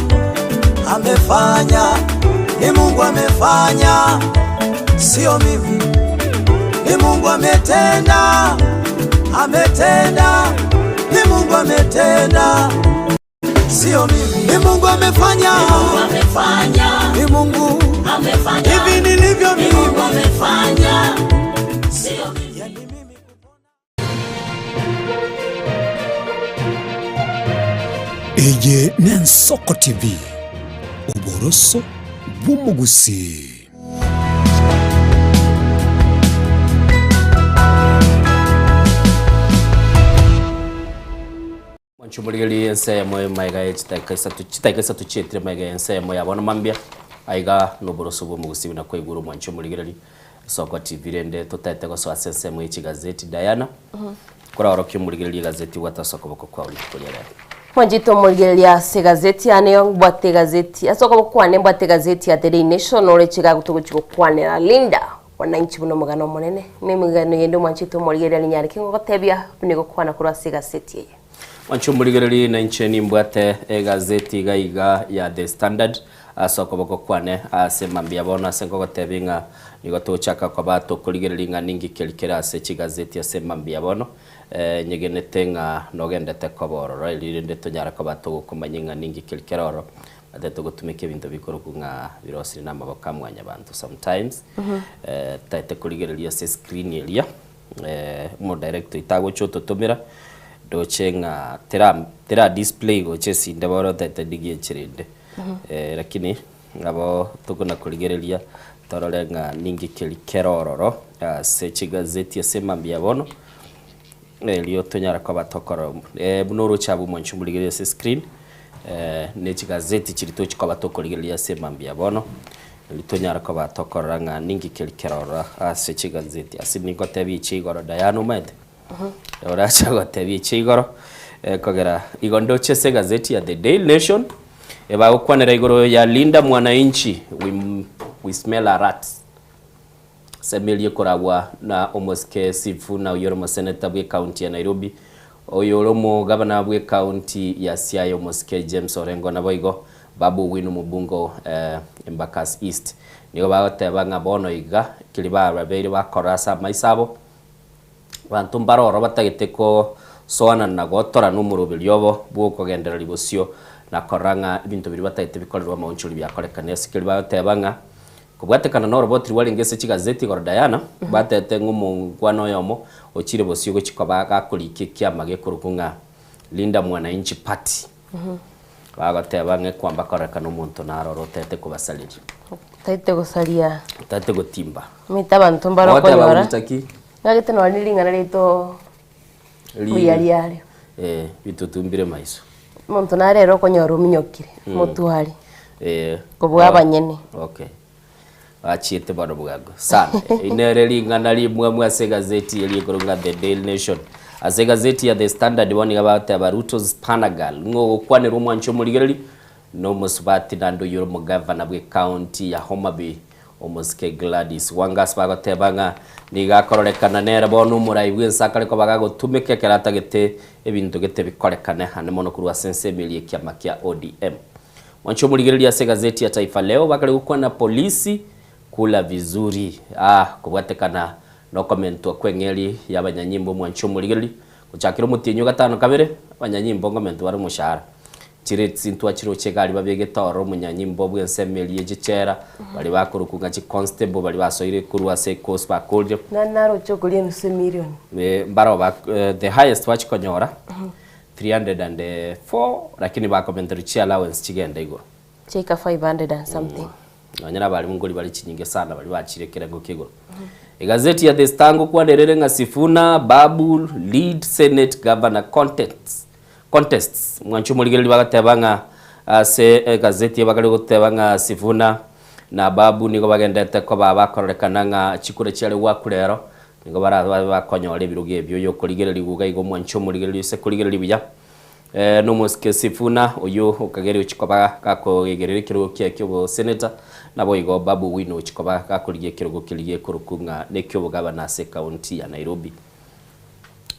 amefanya, ni Mungu amefanya, sio mimi. Ni Mungu ametenda, ametenda, ni Mungu ametenda, sio mimi. Ni Mungu amefanya, ni Mungu amefanya, ni Mungu amefanya, hivi nilivyo mimi, ni Mungu amefanya, sio mimi. Eye n'Ensoko TV, oboroso bw'omogusii. Mwanche omorigererie ensemo emaega ye chidakika isato, chidakika isato chietire maega y'ensemo ya bono mambia, aiga noboroso bw'omogusii buna kwaigure omwanche omorigererie, Soko TV rende totaete gosoa ase ensemo ye chigazeti Diana, koraorokie omorigererie egazeti obwate ase okoboko kwao rituko ria rero. Mwanchete omorigereria ase egazeti yane yo mbwate egazeti ase okoboko kwane mbwate egazeti ya The Daily Nation ore chigago togochi gokwanera Linda Wananchi buna omogano omonene na emegano yende omwanchete omorigereria ninyare ki ngogotebia buna egokwana korwa ase egaseti eye. Mwanche omorigereria na inche nimbwate egazeti iga iga ya The Standard ase okoboko kwane ase mambia bono ase nkogotebia ng'a nigo togochaka koba tokorigereria ng'a ninki keri kere ase chigazeti ase mambia bono. Nyegenete ng'a nogendete koba ororo erio rende tonyare koba togokomanya ng'a ninki keri kere ororo. Ate togotumeka ebinto bikorokwa ng'a birosire namaboko a mwanyabanto sometimes taete korigereria ase escreen eria omodirector oito agocha ototomera ndoche ng'a tera tera display gocha esinde bono otaete ndigie enchera ende lakini nabo tokona korigereria torore ng'a ninki keri kere ororo ase chigazeti ase mambia bono Erio tonyare koba tokora buna oroche abwo mwanche omorigererie ase screen, ne chigazeti chiria tochi koba tokorigereria ase mambia bono, erio tonyare koba tokorora ng'a ninki keri kerorora ase chigazeti. Ase ningotebia echi igoro Diana omanyete? Orache gotebia echi igoro, ekogera igo ndoche ase egazeti ya The Daily Nation, ebagokwanera igoro ya Linda Mwananchi, we, we smell a rat. Semerie koragwa na omosike Sifuna oyio ore omoseneta bw'ecounty ya Nairobi, oyo ore omogabana bw'ecounty ya Siaya omosike James Orengo naboigo Babu Owino omobunge o Embakasi East. Nigo bagoteba ng'a bono iga keria babeire bakora ase amaiso abo, abanto mbare ororo batagete kosoanana na gotorana omoroberio obo bw'okogendereria bosio na korora ng'a ebinto biria batagete bikorerwe amaonchori biakorekana. Ase keria bagoteba ng'a Kobwatekana noroboti rwarenge ase chigazeti igoro Diana, batete ng'a omongwana oyomo ochire bosio gochia koba gakorikia ekiama gekorokwa ng'a Linda Mwananchi Party. Bagoteba ng'a ekwamba korekana omonto naro ore otete kobasareria. Otete gosaria. Otete gotimba. Omanyete abanto mbare Ogoteba okonyora. goita ki? Ng'agete nonye ne ring'ana riaito mbuya riare. Eh, bitutumbire maiso. Omonto nare ere okonyora ominyokire, omotwari, Eh. kobua abanyene. Okay. Bachiete bono bwango sana. Eri nere ring'ana rimwamu ase egazeti eria ekorokwa ng'a The Daily Nation. Ase egazeti ya The Standard bono nigo bagoteba Ruto's Panagal, ng'o ogokwanerwa omwancho omorigereri na omosubati naende oyio ore omogavana bw'ecounty ya Homa Bay Omosike Gladys Wanga ase bagoteba ng'a nigo akororekana nere bono omorai bw'ense akare koba gagotumeka ekero atagete ebinto gete bikorekane ande mono korwa ase ensemo eria ekiama kia ODM. Mwanche omorigereria ase egazeti ya Taifa Leo bakare gokwana polisi kula vizuri ah kobwatekana nokomentwa kweng'eri y'abanyanyimbo mwanche omorigereria gochakera omotienyi o gatano kabere abanyanyimbo ngomentwa bare omoshahara Chire chintwa chiroche egari babegete ororo omonyanyimbo bw'ensemo eria echechera, baria bakorokwa ng'a chiconstable baria basoire korwa ase ecourse bakorire. Nari naroche okoria enusu emilioni. Mbaroo ba the highest bachikonyora 304 lakini bakomenterwa chi allowance chigende igoro. Chiaika 500 and something. Nonya nabarimu nkori bare chinyinge sana baria bachire ekerengo kia igoro. Egazeti ya The Star ngokwana erere ng'a Sifuna, Babu lead Senate Governor contests. Contests. Mwanche omorigereria bagateba ng'a ase egazeti eye bakare goteba ng'a Sifuna na Babu nigo bagendete koba bakororekana ng'a chikura chiare goakwa rero nigo barabe bakonyora ebirogo ebio. Oyo okorigererigwa iga igo mwanche omorigereria ase korigereria buya nomosike Sifuna oyio okageria ochia koba gakoegerera ekerogo kiaye kioboseneta naboigo Babu Owino ochia koba gakorigia ekerogo keria gekorokwa ng'a nekiobogabana ase ekaunti ya Nairobi.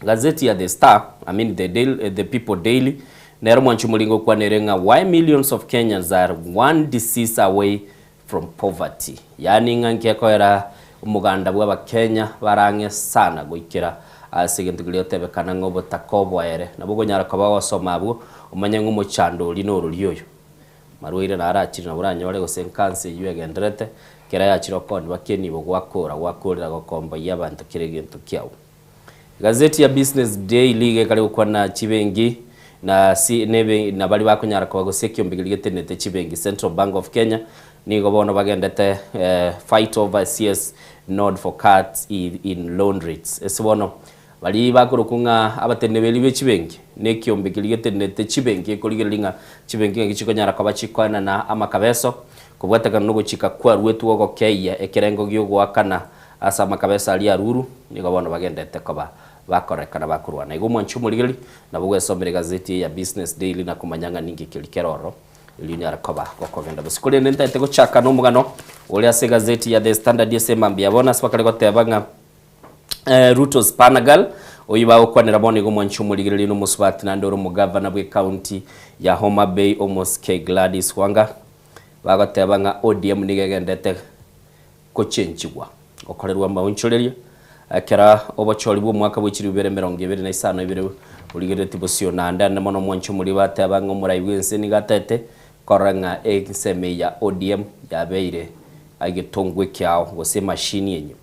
Gazeti ya The Star, I mean the Daily, the People Daily, nero mwanchi omoringo okwanere ng'a why millions of Kenyans are one disease away from poverty. Yaani ng'a nkekoera omoganda bwa abakenya barang'e sana goikera ase egento keria gotebekana ng'a obotaka oboere. Nabo okonyara koba ogosoma abwo omanye ng'a omochando oria norori oyo. Marwaire naro achire nabo oranyore gose enkansa eyio egendererete, ekero yachire okonywa kenibo gwakora gwakorera gokomboyia abanto kera egento kiao. Egazeti ya Business Daily iga ekare gokwana chibengi na si nebe na baria bakonyara koba gose ekiombe keria getenenete chibengi Central Bank of Kenya nigo bono bagendete fight over CS nod for cuts in loan rates. Ase bono Baria bakorokwa ng'a abateneneri be chibenki, na ekiombe keria getenenete chibenki gekorigereria ng'a chibenki ng'aki chikonyara koba chikoenana amakabeso, kobwatekana nogochika kwaruetwe ogokeyia ekerengo gi'ogoakana ase amakabeso aria aruru, nigo bono bagenderete koba bakorekana bakorwana. Igo omwanchi omorigereria, nabo gwesomera egazeti eye ya Business Daily na komanya ng'a ninki keria kere ororo, erio onyare koba gokogenda bosio. Korende ntaete gochaka nomogano ore ase egazeti ya The Standard ase emambia ya bono ase bakare goteba ng'a Ruto Spanagal, oyio bagokwanera bono igo omwanchi omorigereria na omosubati naende ore omogavana bw'ecounty ya Homa Bay Omosike Gladys Wanga, bagoteba ng'a ODM nigo egendete gochenchigwa gokorerwa amaonchoreria ekero obochori bw'omwaka bwe chilifu ibere 25 ibere borigereretie bosio. Naende ande mono omwanchi omoria bateba ng'a omorai bw'ense nigo ataete korora ng'a ensemo eye ya ODM yabeire egetongwa ekiao gose emashini enye.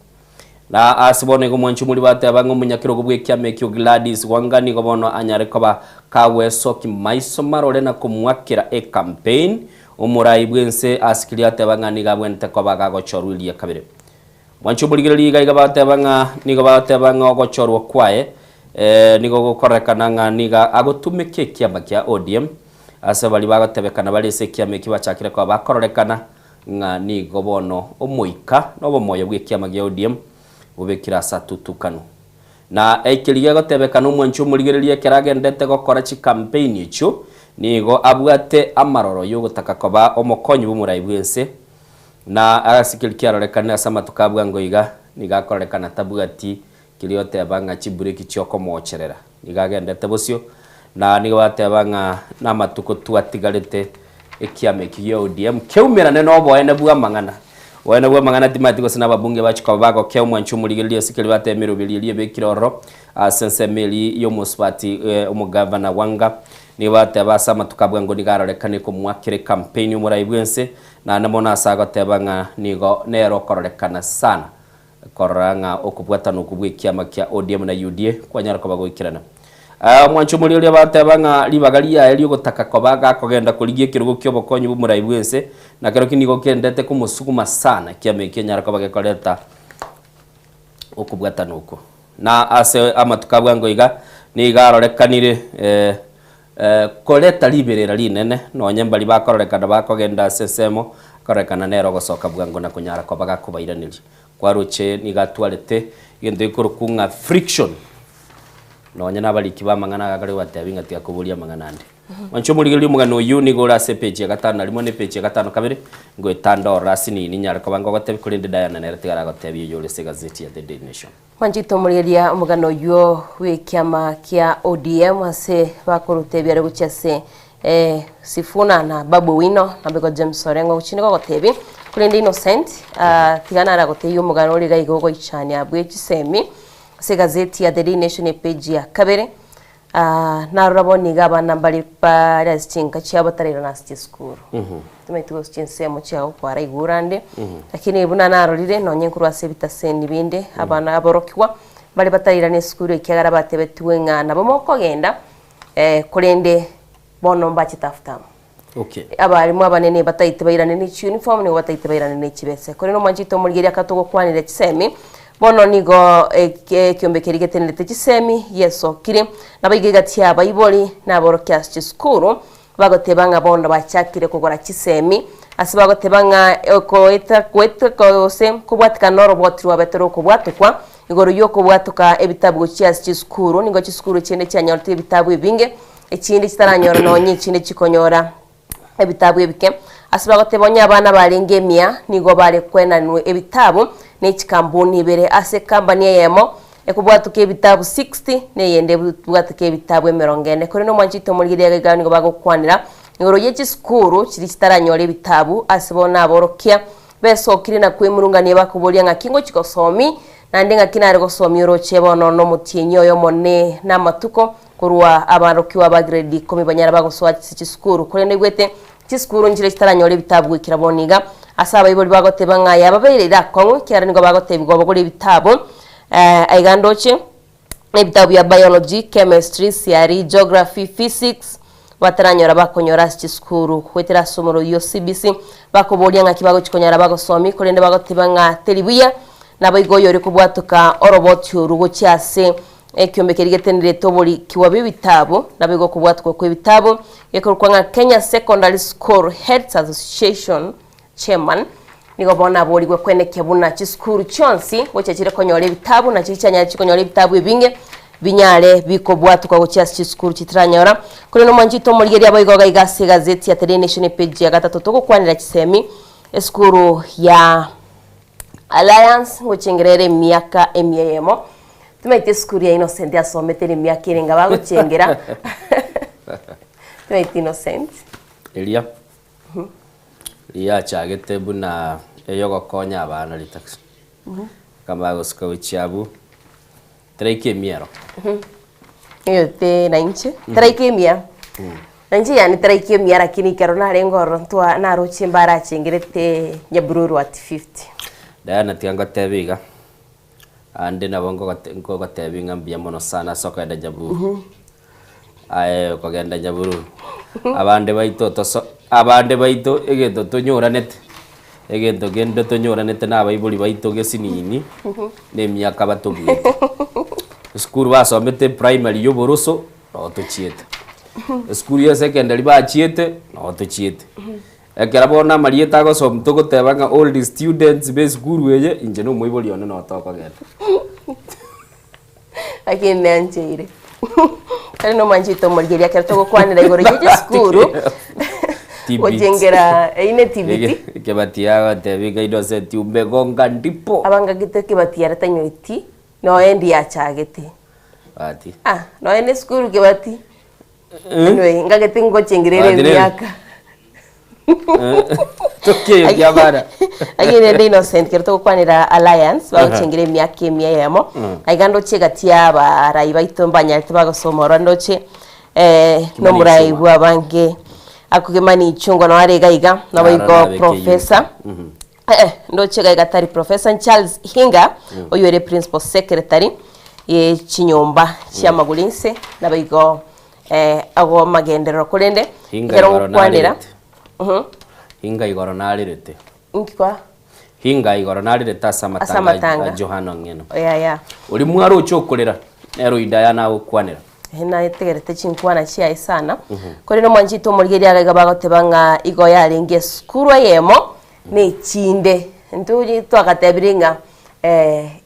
Na ase bono igo mwanche omori bateba ng'a omonyakerogo bw'ekiama ekio Gladys Wanga nigo bono anyare koba kagwesokia maiso marore na komwakera ecampaign omorai bw'ense ase keria ateba ng'a nigo abwenerete koba gagochorwa eria kabere. Mwanche omorigereria iga iga bateba ng'a nigo bateba ng'a ogochorwa kwaye nigo gokorekana ng'a nigo agotumeka ekiama kia ODM ase baria bagotebekana bare ase ekiama ekio bachakire koba bakororekana ng'a nigo bono omoika na obomoyo bw'ekiama gia ODM bobekire ase atutukanu. Na ekeri gegotebekana omwanchi omorigereria ekero agendete gokora chikampeini echio, nigo abwate amaroro y'ogotaka koba omokonyi bw'omorai bw'ense, na ase keria kiarorekanire ase amatuko a bwango iga, nigo akorekana tabwati keria oteba ng'a chibureki chi'okomoocherera. Nigo agendete bosio, na nigo bateba ng'a namatuko twatigarete ekiama ekio gia ODM keumerane noboene bw'amang'ana. Oboene bw'amang'ana timanyeti gose nababunge bachia koba bagokea omwanchi omorigereria ase keria bateba emeroberi eria ebekire ororo ase ensemo eria y'omosubati omogavana Wanga. Nigo bateba ase amatuko a bwango nigo arorekane komwakera ecampaign omorai bwense, naende mono ase agoteba ng'a nigo nere okororekana sana Korora ng'a okobwatana okwo gw'ekiama kia ODM na UDA kwanyara koba goikerana. Omwancho omoria oria bateba ng'a ribaga riaye ri'ogotaka koba gakogenda korigia ekerogo ki'obokonyi bw'omorai bw'ense, na kerokio nigo kendete komosuguma sana ekiama ekio enyare koba gekoreta okobwatana okwo. Na ase amatuko a bwango iga nigo arorekanire koreta riberera rinene, nonye mbaria bakororekana bakogenda ase ensemo, akorekana nere ogosoka bwango na konyara koba gakobairaneria. Kwaroche nigo atwarete egento gekorokwa ng'a friction, nonye nabariki b'amang'ana agakare gobatebia ng'a tiga koboria amang'ana ande. Mwanche omorigereria omogano oyio nigo ore ase epeji ya gatano na rimo na epeji ya gatano kabere, ngoeta ndorore ase nini nyare koba ngogotebia, korende Diana nere tiga aragotebie oyore ase egazeti ya The Daily Nation. Mwanchete omorigereria omogano oyio bw'ekiama kia ODM ase bakoruta ebiare gochia ase Sifuna na Babu Owino na boigo James Orengo gochia nigo ogotebi korende Innocent tiga nare agotebia omogano ore iga iga ogoichania bwe chisemi ase egazeti ya The Daily Nation epage ya kabere narora bono iga abana mbare bare ase chinka chiabo batarairana ase chisukuru. Timanyeti gose chinsemo chia gokwara igoro ande, lakini buna narorire nonye nkorwa ase ebitaseni binde, abana aborokigwa mbare batarairana esukuru ekiagera batebetigwe ng'a nabo mokogenda korende bono mbachete after amo. Okay. Abalimu abanene bataete bairane ne chiuniform nigo bataete bairane ne chibese. Korende omwanchete omorigereria akatogokwanera chisemi, bono nigo ekiombe keria getenerete chisemi giesokire, nabo iga egati y'abaibori na aborokia ase chisukuru, Bagoteba ng'a bono bachakire kogora chisemi, ase bagoteba ng'a okoeta goeta gose kobwatikana noroboti rwabete rokobwatokwa igoro y'okobwatoka ebitabu gochia ase chisukuru. Nigo chisukuru chinde chianyorete ebitabu ebinge, echinde chitaranyora nonye echinde chikonyora ebitabu ebike. Ase bagoteba onye abana barenge emia nigo bare kwenanwa ebitabu ne chikambuni ibere. Ase ekambani eyemo Ekobwatoka ebitabu 60, na eyende ebwatoke ebitabu emerongo ene. Korende omwanchete omorigereria iga iga nigo bagokwanera igoro ye chisukuru chiria chitaranyore ebitabu, ase bono aborokia besokire na kwemurungania bakoboria ng'aki ngochia gosomi, naende ng'aki nare gosomia oroche bono nomotienyi oyomo ne namatuko korwa abarokigwa ba grade ikomi banyare bagosoa ase chisukuru. Korende igwete chisukuru nchire chitaranyore ebitabu goikera bono iga, ase abaibori bagoteba ng'a yababeire ere akong'u ekiagera nigo bagotebigwa bagore ebitabu Aiga ndoche ebitabu bia biology, chemistry, CRE, geography, physics, bataranyora bakonyora ase chisukuru goetera ase omorogi o CBC, bakoboria ng'aki bagochi konyora bagosomi korende bagoteba ng'a teri buya, naboigo oyore kobwatoka oroboti oru gochia ase. Ekiombe keria getenerete oborikigwa bw'ebitabu naboigo okobwatokwa kw'ebitabu, gekorokwa ng'a Kenya Secondary School Heads Association Chairman, nigo bono aborigwe kwenekia buna chisukuru chionsi gochia chire konyora ebitabu na chiria chianyare chikonyora ebitabu ebinge binyare bikobwatokwa gochia ase chisukuru chitaranyora. Korende omwanchi oito omorigereria boigo iga iga ase egazeti ya The Daily Nation epage ya gatato togokwanera chisemi esukuru ya Alliance ngochengera ere emiaka emia eyemo. Timaeti esukuru ya Innocent asomete ere emiaka ere enga bagochengera. Timaeti Innocent. Eria riachagete buna eyogokonya abana ritax. Akamba gosuka gochia abwo, teraika emia ero. Eyote nainche, teraika emia. Nainche yaani teraika emia lakini ekero narenge ororo ntwa naroche mbarachengerete nyabururu at 50. Diana tiga ngotebe iga, ande nabo ngogote nkogotebia ng'a mbuya mono sana ase okogenda Nyabururu. Aye okogenda Nyabururu, abande baito toso abande baito egento tonyoranete, egento kende tonyoranete na abaibori baito gesinini, na emiaka batobuete. Esukuru basomete primary ya oboroso, noo tochiete, esukuru ya esecondary bachiete, noo tochiete. Ekero bono amarieta agosomwa togoteba ng'a old students ba esukuru eye, inche na omoibori one noo tokogenda. Lakini nancheire. Tari nomwanchete omorigereria ekero togokwanera igoro ye chisukuru TBT. gochengera eyio ne TBT. Kebati agotebia iga Innocent umegonga ndipo. Abangagete Kebati ere tanyoreti noe ndiachagete. Bati. Ah, noe ne esukuru Kebati. Anyway, ngagete ngochengera ere Bati nere. emiaka. Tokeyo kiabana. Lakini rende Innocent kero togokwanera Alliance bagochengera emiaka emia eyemo aiga ndoche egati ya abarai baito mbanyarete bagosoma ororo ndoche eh, Kimani nomorai Ichung'wa. bwa abange akogimani Ichung'wa nao are iga iga nabo Naro igo nabe KU. professor Eh, ndoche iga iga tari professor Charles Hinga oyo ere principal secretary ye chinyomba chiamagoro inse nabo igo eh, ago amagenderero korende Hinga ekero igoro ngokwanera narerete. Hinga igoro narerete. Inki kwa? Hinga igoro narerete ase Ase amatanga amatanga. a Johana Ong'eno. Yaya. Oria mwaroche okorera, nere oyio Diana agokwanera. Ehe nategerete chinkwana chiaye sana. Korende omwanchete omorigereria iga iga bagoteba ng'a igo yarenge esukuru eyemo na echinde. Intwe twagatebirie ng'a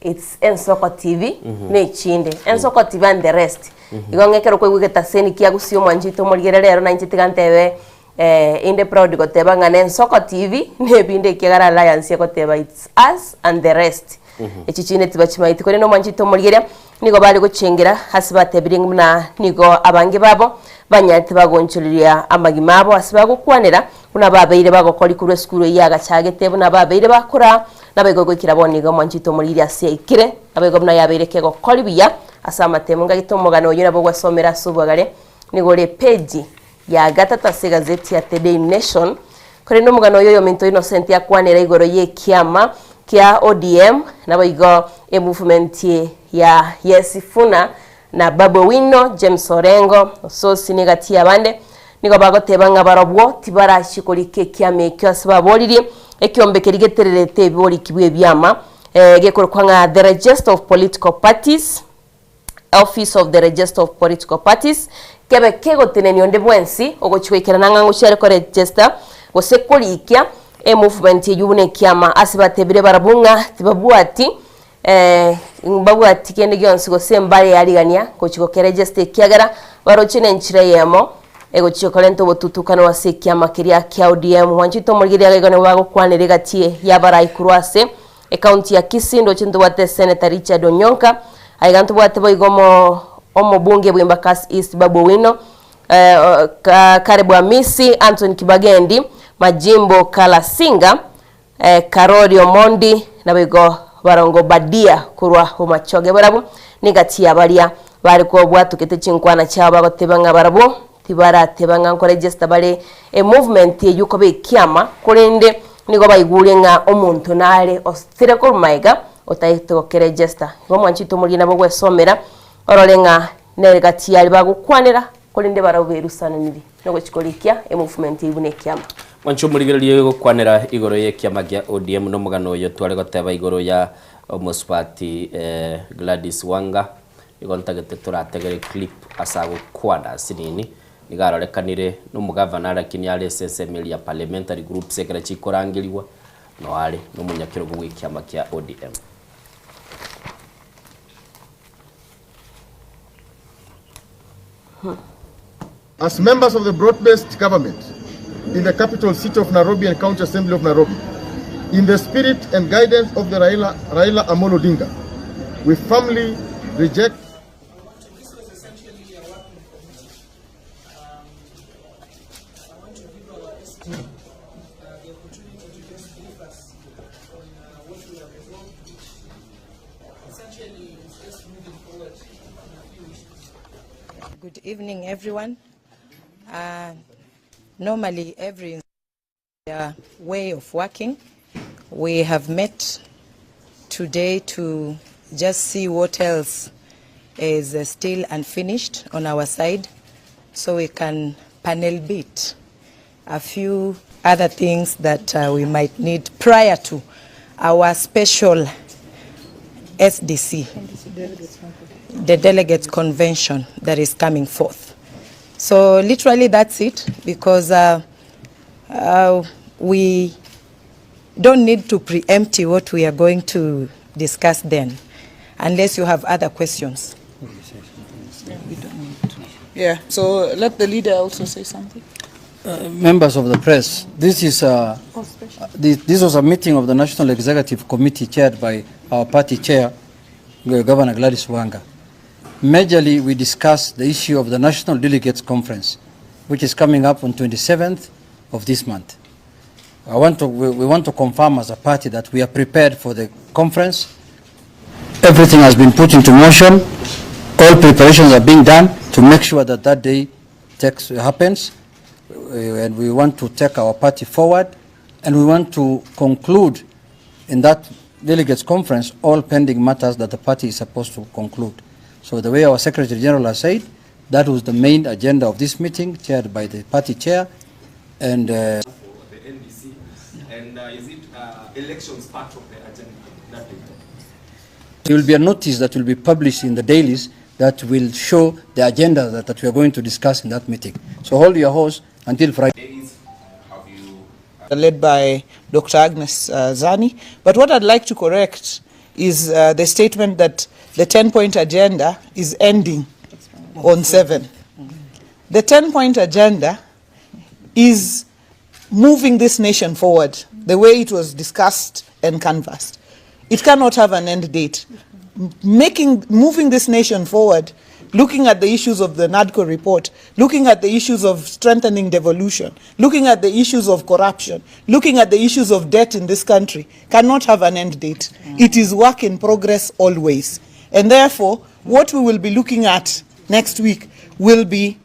it's Ensoko TV na echinde. Ensoko TV and the rest. Igo ng'a ekero kwaigwa egetaseni kia gusii omwanchete omorigereria rero nainche tiga ntebe inde proud goteba ng'a na Ensoko TV na ebinde ekiagera Alliance egoteba it's us and the rest. Echi chinde tibachimaeti korende omwanchete omorigereria nigo bare gochengera ase batebirie buna nigo abange babo banyarete bagonchoreria amagima abo ase bagokwanera buna babeire bagokori korwa esukuru eyio yagachagete buna babeire bakora Naboigo goikera bono iga omwanchete omoriri ase aikire, naboigo buna yabeire kegokori buya ase amatemo. Ngagete omogano oyio nabo gwasomera ase obwagare, nigo ore epeji ya gatato ase egazeti ya The Daily Nation. Korende omogano oyo oyominto Innocent akwanera igoro y'ekiama kia ODM, naboigo emovement ya Yes Sifuna na Babu Owino, James Orengo, Osotsi na egati y'abande, nigo bagoteba ng'a barobwo tibarachie korika ekiama ekio ase baboririe ekiombe keria getererete ebiboriki bw'ebiama gekorokwa ng'a The Register of Political Parties, Office of the Register of Political Parties, kebe kegotenenia onde bwensi ogochia goikerana ng'a ngochia are koregister gose korikia emovement eyio buna ekiama ase batebire barabwo ng'a tibabwati Mbabwati kende gionsi gose mbare yarigania gochia gokeregesta ekiagera baroche nenchera eyemo egochia korenta obotutukano ase ekiama keria kia ODM. Mwanchete omorigereria iga igo nigo bagokwanera egati y'abarai korwa ase ecounty ya Kisii ndoche ntobwate Senator Richard Onyonka aiga ntobwate boigo omo omobunge bw'Embakasi East Babu Owino Caleb Amisi, Anthony Kibagendi, Majimbo Kalasinga Karori Omondi, naboigo barongo Obadia korwa Bomachoge. Barabwo negati ya baria bare kobwatokete chinkwana chiabo bagoteba ng'a barabwo tibarateba ng'a nkoregesta bare emovement eyio koba ekiama, korende nigo baigure ng'a omonto nare ositire korwa magega otaete gokeregesta. Igo mwanchete omorigia nabo gwesomera orore ng'a negati yaria bagokwanera korende barabwo berusananirie. Nogochia korikia emovement eyio buna ekiama. Mwanche omorigereria gokwanera igoro y'ekiama gia ODM nomogano oyo tware goteba igoro ya omosubati Gladys Wanga. Igo ntagete torategere clip ase agokwana ase nini, nigo arorekanire nomogavana lakini are ase ensemo eria ya parliamentary groups ekero chikorangerigwa, noare nomonyakerogo bw'ekiama kia ODM. As members of the broad-based government in the capital city of Nairobi and County Assembly of Nairobi, in the spirit and guidance of the Raila, Raila Amolo Odinga, we firmly reject Good evening, everyone. Uh, normally, every uh, way of working, we have met today to just see what else is uh, still unfinished on our side so we can panel beat a few other things that uh, we might need prior to our special SDC, the delegates convention that is coming forth. So literally that's it because uh, uh, we don't need to preempt what we are going to discuss then, unless you have other questions. Yeah, so let the leader also say something. Uh, members of the press, this is a, Oh, this, this was a meeting of the National Executive Committee chaired by our party chair, Governor Gladys Wanga. Majorly, we discussed the issue of the National Delegates Conference, which is coming up on 27th of this month. I want to, we, we want to confirm as a party that we are prepared for the conference. Everything has been put into motion. All preparations are being done to make sure that that day takes, happens. Uh, and we want to take our party forward. And we want to conclude in that delegates conference all pending matters that the party is supposed to conclude. So the way our Secretary General has said, that was the main agenda of this meeting, chaired by the party chair. And uh, the NDC, and uh, is it uh, elections part of the agenda that day? There will be a notice that will be published in the dailies that will show the agenda that, that we are going to discuss in that meeting. So hold your horse until Friday. Led by Dr. Agnes uh, Zani. But what I'd like to correct is uh, the statement that the 10 point agenda is ending on 7. The 10 point agenda is moving this nation forward the way it was discussed and canvassed. It cannot have an end date. Making, moving this nation forward, looking at the issues of the NADCO report, looking at the issues of strengthening devolution, looking at the issues of corruption, looking at the issues of debt in this country, cannot have an end date. It is work in progress always. And therefore, what we will be looking at next week will be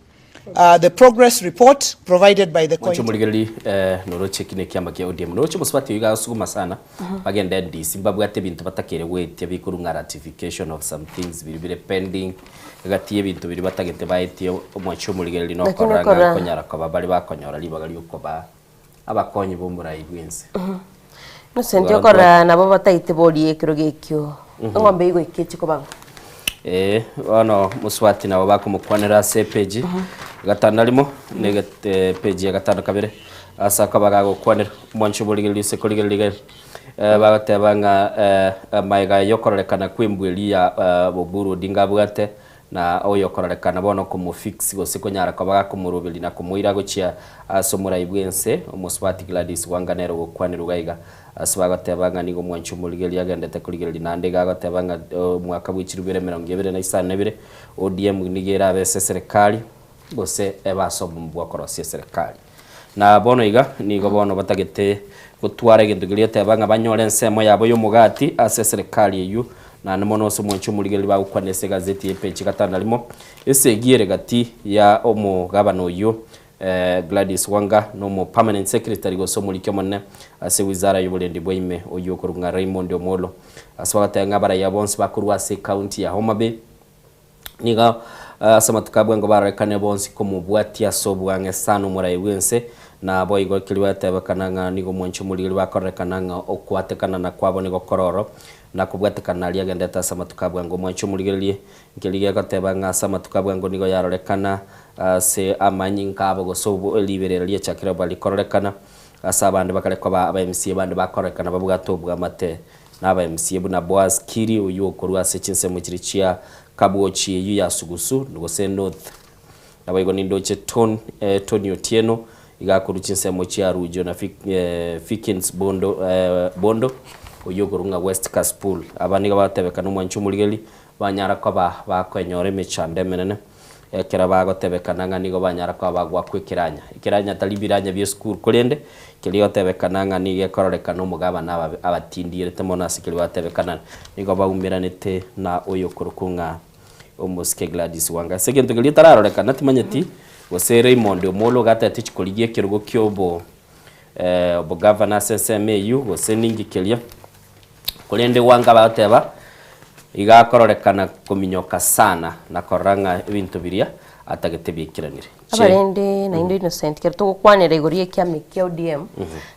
uh, the progress report provided by the Mwanche omorigereri eh, noroche eki nekiama kia ODM. Noroche omosubati oyo iga agosuguma sana bagende NDC mbabwate ebinto batakere goetia bikorwa ng'a ratification of some things biria bire pending egati y'ebinto biria batagete baetie omwanche omorigereri Lakini nokorora ng'a okora- okonyara koba bare bakonyora ribaga riokoba abakonyi b'omorai bwense. Innocent okora nabo bataete borie ekero gekio eng'ombe igo ekechi kobaga. Ee, bono mosubati nabo bakomokwanera ase epeji gatano na rimo, na epeji ya gatano kabere, ase akaba gagokwanera omwancho borigereria ase korigereria iga eh, bagoteba ng'a eh, amaiga y'okororekana kw'embwa eria ya Oburu Odinga abwate, na oyokororekana bono komofix gose konyara koba gakomoroberia na komoira gochia ase omorai bw'ense, omosubati Gladys Wanga nere ogokwanerwa iga iga. Ase bagoteba ng'a nigo omwanchi omorigereria agendete korigereria naende iga agoteba ng'a omwaka bwe chilifu ibere emerongo ebere na isano na ibere ODM nigo erabe ase eserekari gose ebe ase obomo bwa okorosia eserekari. Na bono iga nigo bono batagete gotwara egento keria oteba ng'a banyore ensemo yabo y'omogati ase eserekari eyio naende mono ase omwanchi omorigereria bagokwana ase egazeti y'epeji gatano na rimo esegi ere gati ya omogabana oyio Gladys Wanga nomo permanent secretary gose omoriki omonene ase wizara y'oborendi bwa ime oyio okorokwa ng'a Raymond Omollo. Ase bagateba ng'a abaraiya bonsi bakorwa ase ecounty ya Homa Bay nigo ase amatuko a bwango barorekane bonsi komobwatia ase obwang'e sana omorai bw'ense na boigo keria batebekana ng'a nigo omwanchi omorigeri bakororekana ng'a okwatekana na kwabo nigo kororo. Na kobwatekana naria agendete ase amatuko a bwango. Mwanche omorigererie, nkeria gegoteba ng'a ase amatuko a bwango nigo yarorekana ase amanyinga abo gose obo riberera riachakire koba rikororekana ase abande bakare koba aba MCA bande bakororekana babwate obwamate na aba MCA buna Boaz Kiri oyio okorwa ase chinsemo chiria chia Kabwochi eyio ya Sugusu gose North. Naboigo nindoche Tony, Tony Otieno iga akorwa chinsemo chia Rujo na Fikins Bondo, Bondo oyio okorwa ng'a West Kasipul. Aba nigo bagotebekana omwanchi omorigeri banyara koba bakoenyora emechando emenene ekero bagotebekana ng'a nigo banyara koba bagoakwa ekeranya. Ekeranya tari biranya bie esukuru korende keria egotebekana ng'a nigo ekororekana omogabana ababe abatindierete mono ase keria bagotebekana nigo baumeranete na oyokorokwa ng'a Omosike Gladys Wanga. Ase egento keria etararorekana timanyeti gose Raymond Omolo gatete chikorigia ekerogo kiobo obogavana ase ensemo eyio gose ninki keria. Korende Wanga bagoteba iga akororekana kominyoka sana na korora ng'a ebinto biria atagete biaikeranire. Che. Abarende naende Innocent ekero togokwanera igoro y'ekiama eki kia ODM,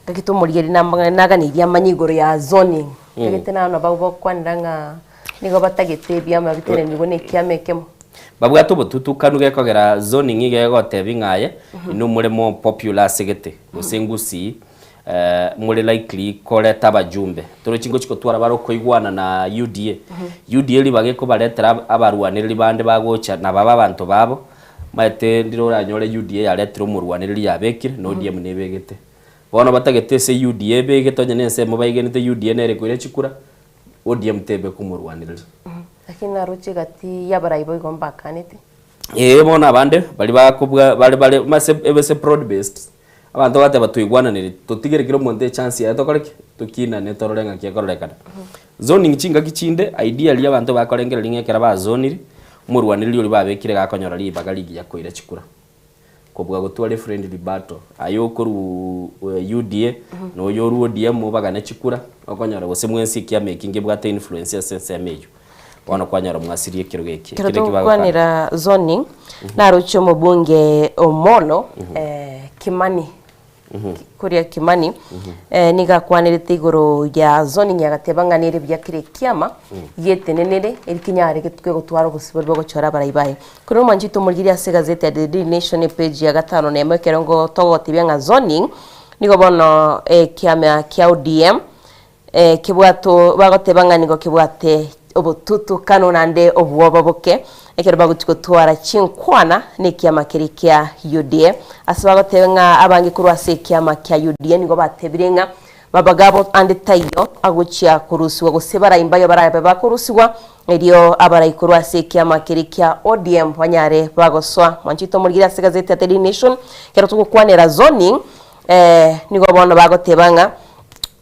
ngaki tomorigereria naganirie amanye igoro ya zoning, ntagete naro nabo bagokwanera ng'a Nigo batagete ebiama bitenenigwe nekiama ekemo. Babwate obotutukanu gekogera zoning iga egotebi ng'a aye inwe more more popular ase gete gose ngusii more likely koreta abajumbe. Torochi ngochi kotwara bare okoigwana na UDA. UDA ribaga ekobaretera abarwanereri bande bagocha nababa abanto babo, omanyete ndire oranyore UDA yaretire omorwanereri yabekire na ODM nebegete. Bono batagete ase UDA ebegete onye na ensemo baigenete UDA nere ekoira chikura, ODM tebe komorwanereria. Lakini naroche egati y'abarai boigo mbakanete. Ee bono abande baria bakobua bare bare mase ebese broad based, abanto bateba toigwananeri totigere kera omonto echance yaye tokore ki? Tokinane torore ng'aki ekororekana. Zoning chingaki chinde ideally abanto bakorengereria ng'a ekero bazoniri, omorwanereri oria babekire gakonyora ribaga rigiya koira chikura. Kobua gotwara efriendly battle, aye okorwa UDA na oyo orwa ODM obagane chikura, okonyora gose mwensi ekiama eki ngebwate influence ase ensemo eywo. Bono kwanyora mwasirie ekerogo eki. Ekero Ekero ekio bagokana. togokwanera zoning, naroche omobunge Omollo, Kimani, Kuria Kimani, nigo akwanerete igoro ya zoning agateba ng'a nere buya kera ekiama getenenere eri kenyare gotwara obosibore bwa gochora abarai baye. Korende omwanchete omorigereria ase egazeti ya The Daily Nation epage ya gatano na emo ekero ngo togotebia ng'a zoning nigo bono ekiama kia ODM Kebwato bagoteba ng'a nigo kebwate obotutukano naende obwoba boke, ekero bagochia gotwara chinkwana nekiama keria kia UDA. Ase bagoteba ng'a abange korwa ase ekiama kia UDA nigo batebire ng'a mabagabo ande taiyo agochia korusigwa gose barai mbayo barabe bakorusigwa erio abarai korwa ase ekiama keria kia ODM banyare bagosoa. Mwanchete omorigire ase egazeti ya Daily Nation ekero togokwanera zoning nigo bono bagoteba ng'a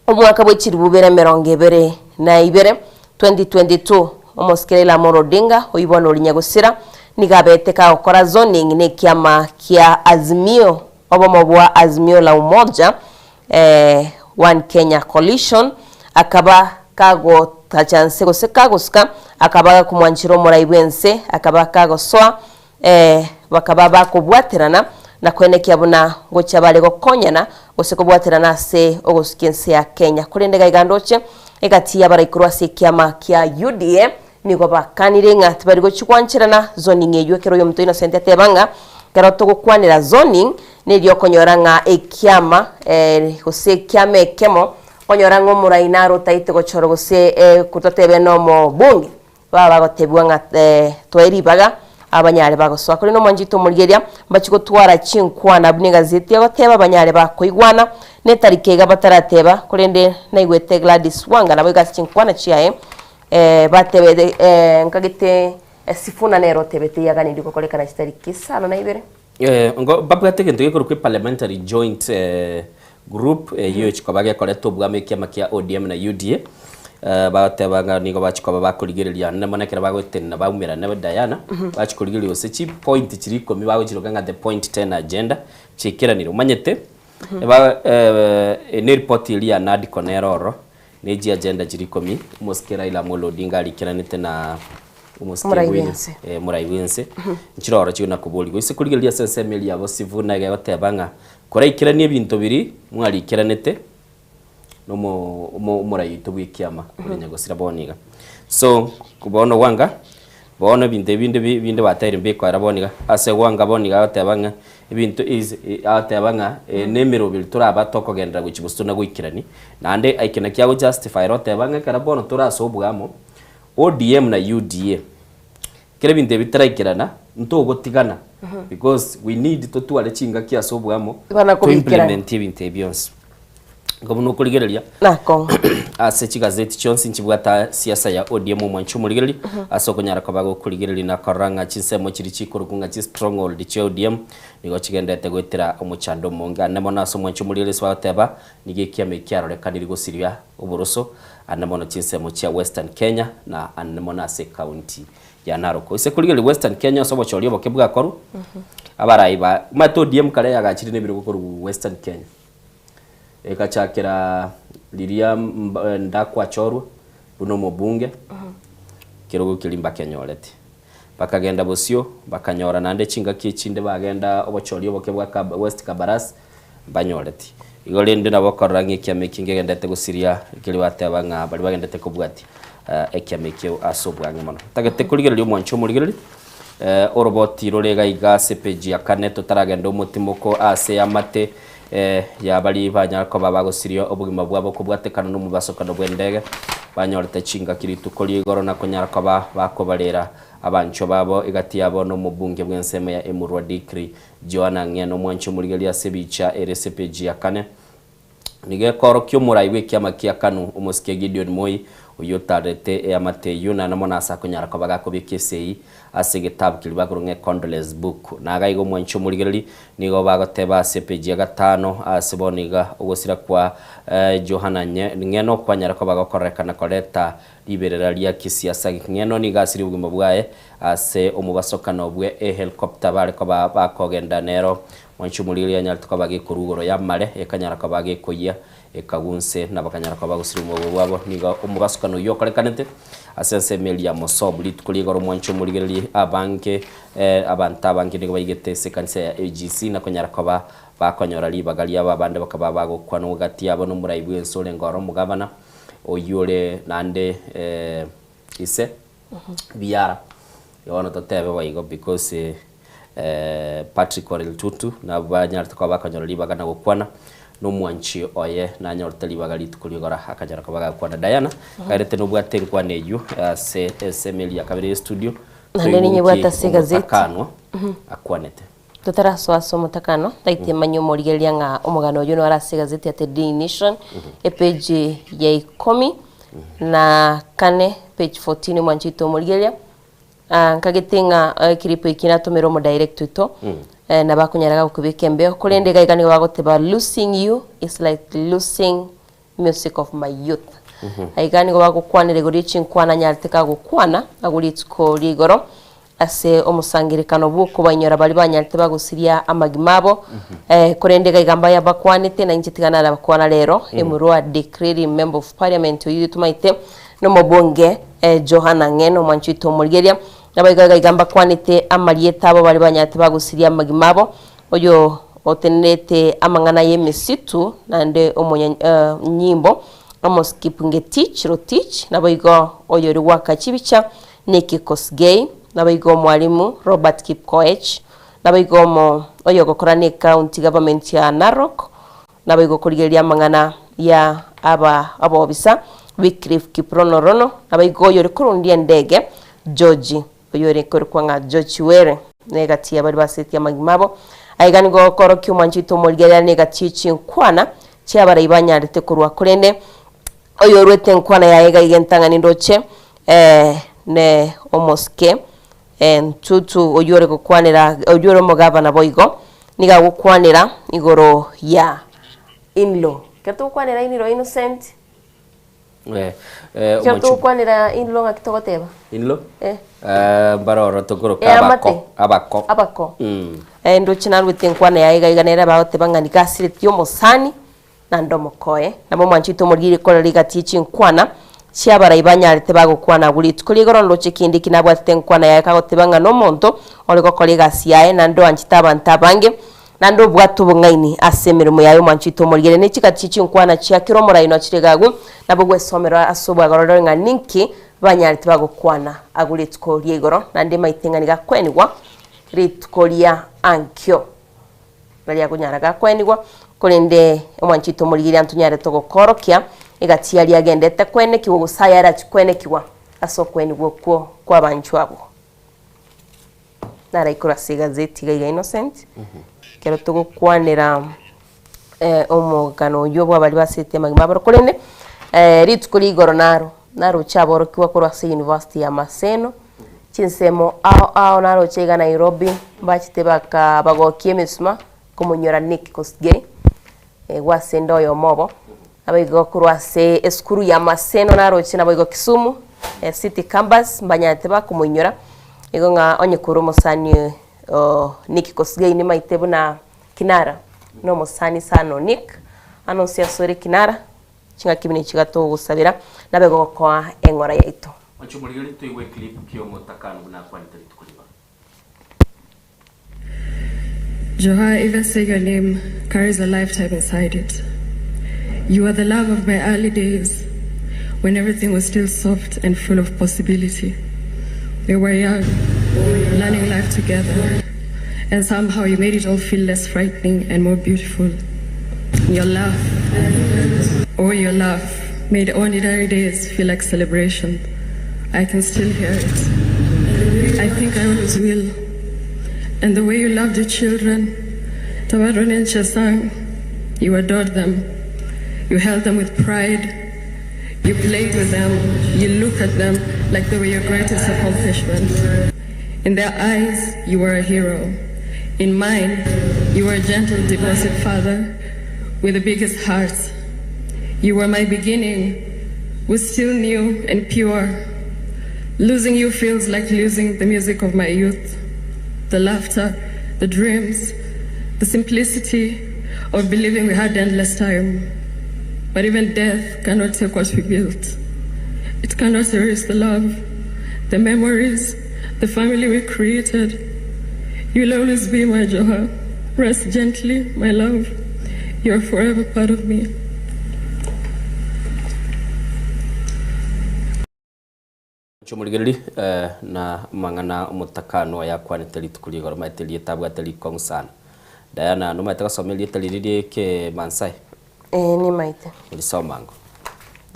Omwaka bwe chilifu ibere emerongo ebere na ibere, 2022, Omosike Raila Amolo Odinga, oyio bono ore nyagosira, nigo abete kagokora zoning na ekiama kia Azimio, obomo bwa Azimio la Umoja, One Kenya Coalition, akaba kagotacha nse gose kagosuka, akaba gakomwanchera omorai bwense, akaba kagosoa Bakaba bakobwaterana na koenekia buna ngochia bare gokonyana gose kobwaterana ase ogosukia ense ya Kenya. Korende gaiga ndoche egati y'abarai korwa ase ekiama kia UDA nigo bakanire ng'a tibari gochia gwancherana zoning eyio ekero oyominto Innocent ateba ng'a ekero togokwanera zoning neria okonyora ng'a ekiama gose ekiama ekemo okonyora ng'a omorai naro otaete gochorwa gose totebe nomobunge Baba bagotebigwa ng'a toe ribaga abanyare bagosoa. Korende omwanchete omorigereria, mbachie gotwara chinkwana buna egazeti egoteba, banyare bakoigwana, netariki iga batarateba, korende naigwete Gladys Wanga naboigo ase chinkwana chiaye batebete nkagete Sifuna nere otebete yaganirie gokorekana chitariki isano na ibere. Babwate egento gekorokwa eparliamentary joint group eyio echikoba gekoreta obwamo ekiama kia ODM na UDA bagoteba ng'a nigo bachikoba bakorigereria naende mono ekero bagotenena baumerane Diana bachikorigereria gose chipoint chiria ikomi bagochiroka ng'a the point ten agenda chiaikeranire omanyete eba ne eripoti eria ya NADCO nere ororo Ne chiagenda chiria ikomi, omosike Raila Amolo Odinga arikeranete na omosike Omorai Willy- bw'ense. eh, omorai bw'ense nchire oro chigwe nakoborigwa. Ase korigereria ase ensemo eria yabo Sifuna iga egoteba ng'a koraikeranie ebinto biria mwarikeranete, Na omo omo omorai oito bw'ekiama ore nyagosira bono iga. So, bono gwanga, bono ebinto ebi binde bi binde bateire mbikoera bono iga, ase gwanga bono iga agoteba ng'a ebinto is agoteba ng'a eye na emeroberi toraba tokogenderera gochia bosio na goikerania, naende eke nakio ago justify ere oteba ng'a ekero bono tore ase oboamo, ODM na UDA, ekero ebinto ebi bitaraikerana, ntogotigana because we need totware chingaki ase oboamo, Bana to kobiikerania. implement ebinto ebi bionsi. Igo buna okorigereria Nakong'u. ase chigazeti chionsi nchibwate siasa ya ODM omwanchi omorigereria ase okonyara koba gokorigereria na korora ng'a chinsemo chiria chikorokwa ng'a chi stronghold chia ODM nigo chigenderete goetera omochando omonge. Ande mono ase omwanchi omorigereria ase bagoteba nigo ekiama eki kiarorekanire gosiria oboroso ande mono chinsemo chia Western Kenya na ande mono ase ecounty ya Narok. Ase korigereria Western Kenya ase obochori oboke bwakorwa abarai ba omanyete ODM kare yagachire na ebirogo korwa Western Kenya. Egachakera riria ndakwachorwa buna omobunge, ekerogo keria mbakenyorete. Bakagenda bosio, bakanyora naende chingaki echinde bagenda obochori oboke bwa Kab West Kabaras, mbanyoreti. Igo rende nabo okorora ng'a ekiama eki nkegenderete gosiria keria bateba ng'a baria bagenderete kobwatia ekiama ekio ase obwang'e mono. Ntagete korigereria omwancho omorigereria, oroboti rore iga iga ase epeji ya kane totaragenda omotimoko ase eamate ya baria banyara koba bagosiria obogima bwabo kobwatekana nomobasokano bw'endege, banyorete chingaki rituko ria igoro na konyara koba bakobarera abanchwa babo egati yabo nomobunge bw'ensemo ya Emurua Dikri, Joana Ng'eno omwanchi omorigereria ase ebicha ere ase epeji ya kane. Nigo ekoorokia omorai bw'ekiama kia Kanu, omosike Gideon Moi, oyio otarete eamate eyio naende mono ase akonyara koba gakobeka esegi ase egetabu keria bakorwa ng'a Condolence Book. Na iga iga omwanchi omorigereri nigo bagoteba ase epeji ya gatano ase bono iga ogosira kwa Johana Ng'eno kwanyara koba gokorekana koreta riberera ria kisiasa. Ng'eno nigo asirie obogima bwaye ase omobasokano bwe ehelicopter bare koba bakogenda nero Mwanche omorigereria anyarete koba gekorwa igoro y'amare, ekanyara koba gekoyia, ekagwa inse, na bakanyara koba gosira omogogo bwabo. Nigo omobasukano oyio okorekanete ase ensemo eria ya Mosobu. Rituko ria igoro mwanche omorigereria abange, abanto abange nigo baigete ase ekanisa ya AGC na konyara koba bakonyora ribaga riabo abande bakaba bagokwanwa gati yabo nomorai bw'ense orenge oro omogabana oyio ore naende ise biara. Bono totebe boigo because Patrick Ole Ntutu nabwo banyarete koba bakonyora ribaga na gokwana na omwanchi oye nanyorete ribaga rituko rigoro akanyora koba gagokwana. Diana, kaerete nobwate enkwana eyio ase ensemo eria ya kabere ye studio, Naende toigwe ninyebwate nki ase egazeti. omotakanwa akwanete. Totarasoa ase omotakano, tagete manye omorigereria ng'a omogano oyio nore ase egazeti ya The Daily Nation, epage ya ikomi na kane, page 14 omwanchi oito omorigereria. Ah, nkagete ng'a ekiripo eki natomere omodirect oito eh, nabo akonyara gakobeka embeo korende iga iga nigo bagoteba losing you is like losing music of my youth Aiga nigo bagokwanera igoro ye chinkwana anyarete kagokwana agwo rituko ria igoro ase omosangerekano bw'okobainyora baria banyarete bagosiria amagima abo eh, korende iga iga mbaya bakwanete na inche tiga narabakwana rero Emurua Declaring Member of Parliament oyio tomaete Nomobunge Johana ng'e nomwanchi oito omorigereria, naboigo iga iga mbakwanete amarieta abo baria banyarete bagusirie amagima abo, oyo otenenerete amang'ana y'emesitu naende omonyanyimbo Amos Kipngetich Rotich, naboigo oyori goaka chibicha Nicky Kosgei, naboigo omwalimu Robert Kipkoech, naboigo omo oyogokora ne county government ya Narok, Naboigo korigereria amang'ana ya aba abobisa, Wycliffe Kiprono Rono, naboigo oyore korundia endege, George, oyore korokwa ng'a George Were, negati ya baria basetie amagima abo. Aiga nigo okorokia omwancho oito omorigereria negati ye chinkwana chi'abarai banyarete korwa, korende oyoruete enkwana yaye iga iga entang'ani ndoche ne omosike Ntutu oyio ore gokwanera oyio ore omogabana boigo nigo agokwanera igoro ya in-law. Ekero togokwanera in-law Innocent, Eh, eh, ekero omochie- togokwanera in-law ng'aki togoteba? In-law? Eh. Eh, mbaroro tokoroka Eamate. abako. Abako. Abako. Mm. Eh, ndoche narwete enkwana yaye iga iga nere bagoteba ng'a nigo asiretie omosani naende omokoe. Nabo omwanchete omorigererie korera rigati ye chinkwana chi'abarai banyarete bagokwana agwo rituko ria igoro ndoche kende eki nabwatete enkwana yaye kagoteba ng'a nomonto ore gokora egasi yaye naende oanchete abanto abange. Naende obwate obong'aini ase emeremo yaye omwancho oito omorigere ne chigati chie chinkwana chia kera omoraino achire iga agwo, nabo gwesomera ase obwagororore ng'a ninki banyarete bagokwana agwo rituko ria igoro, naende maite ng'a nigo akwenigwa rituko ria ankio. Naria akonyara gakwenigwa, korende omwancho oito omorigeri antonyarete gokoorokia egati yaria agendete kwenekigwa gose ayare achie kwenekigwa ase okwenigwa okwo kw'abanchwa abwo. Naraikure ase egazeti iga iga Innocent, ekero togokwanera omogano oywo bwa baria basete amagima aboro korende rituko ria igoro naro, naroche aborokigwa korwa ase university ya Maseno, chinsemo ao ao naroche iga Nairobi, mbachete baka bagokia emesuma komonyora Nick Kosgei, gwasende oyomo obo, Naboigo korwa ase esukuru ya Maseno naroche naboigo Kisumu City Campus mbanyarete bakomoinyora igo ng'a onye korwa omosani o Nick Kosgei nimaete buna Kinara na omosani sana o Nick ano onsi ase ore Kinara ching'aki buna echi iga togosabera nabe gokoa eng'ora yaito. Oche omorigererie toigwe eclip ki'omotakano buna akwanete rituko rigoro. Joha, even saying your name carries a lifetime inside it. You are the love of my early days when everything was still soft and full of possibility. We were young, learning life together, and somehow you made it all feel less frightening and more beautiful. Your laugh, oh, your laugh, made ordinary days feel like celebration. I can still hear it. I think I always will. And the way you loved your children, Tabarone and Chesang, you adored them. You held them with pride. You played with them. You look at them like they were your greatest accomplishment. In their eyes, you were a hero. In mine, you were a gentle, devoted father with the biggest heart. You were my beginning, was still new and pure. Losing you feels like losing the music of my youth, the laughter, the dreams, the simplicity of believing we had endless time. But even death cannot take what we built. It cannot erase the love, the memories, the family we created. You'll always be my Joha. Rest gently, my love. You're forever part of me. Chomorigererie eh, na amang'ana omotakano ayakwanete rituko ria igoro maete rieta abwate rikong'u sana. Diana nomaete gosoma erieta riria rie ekeMaasai? Ee nimaete. Orisoma ango.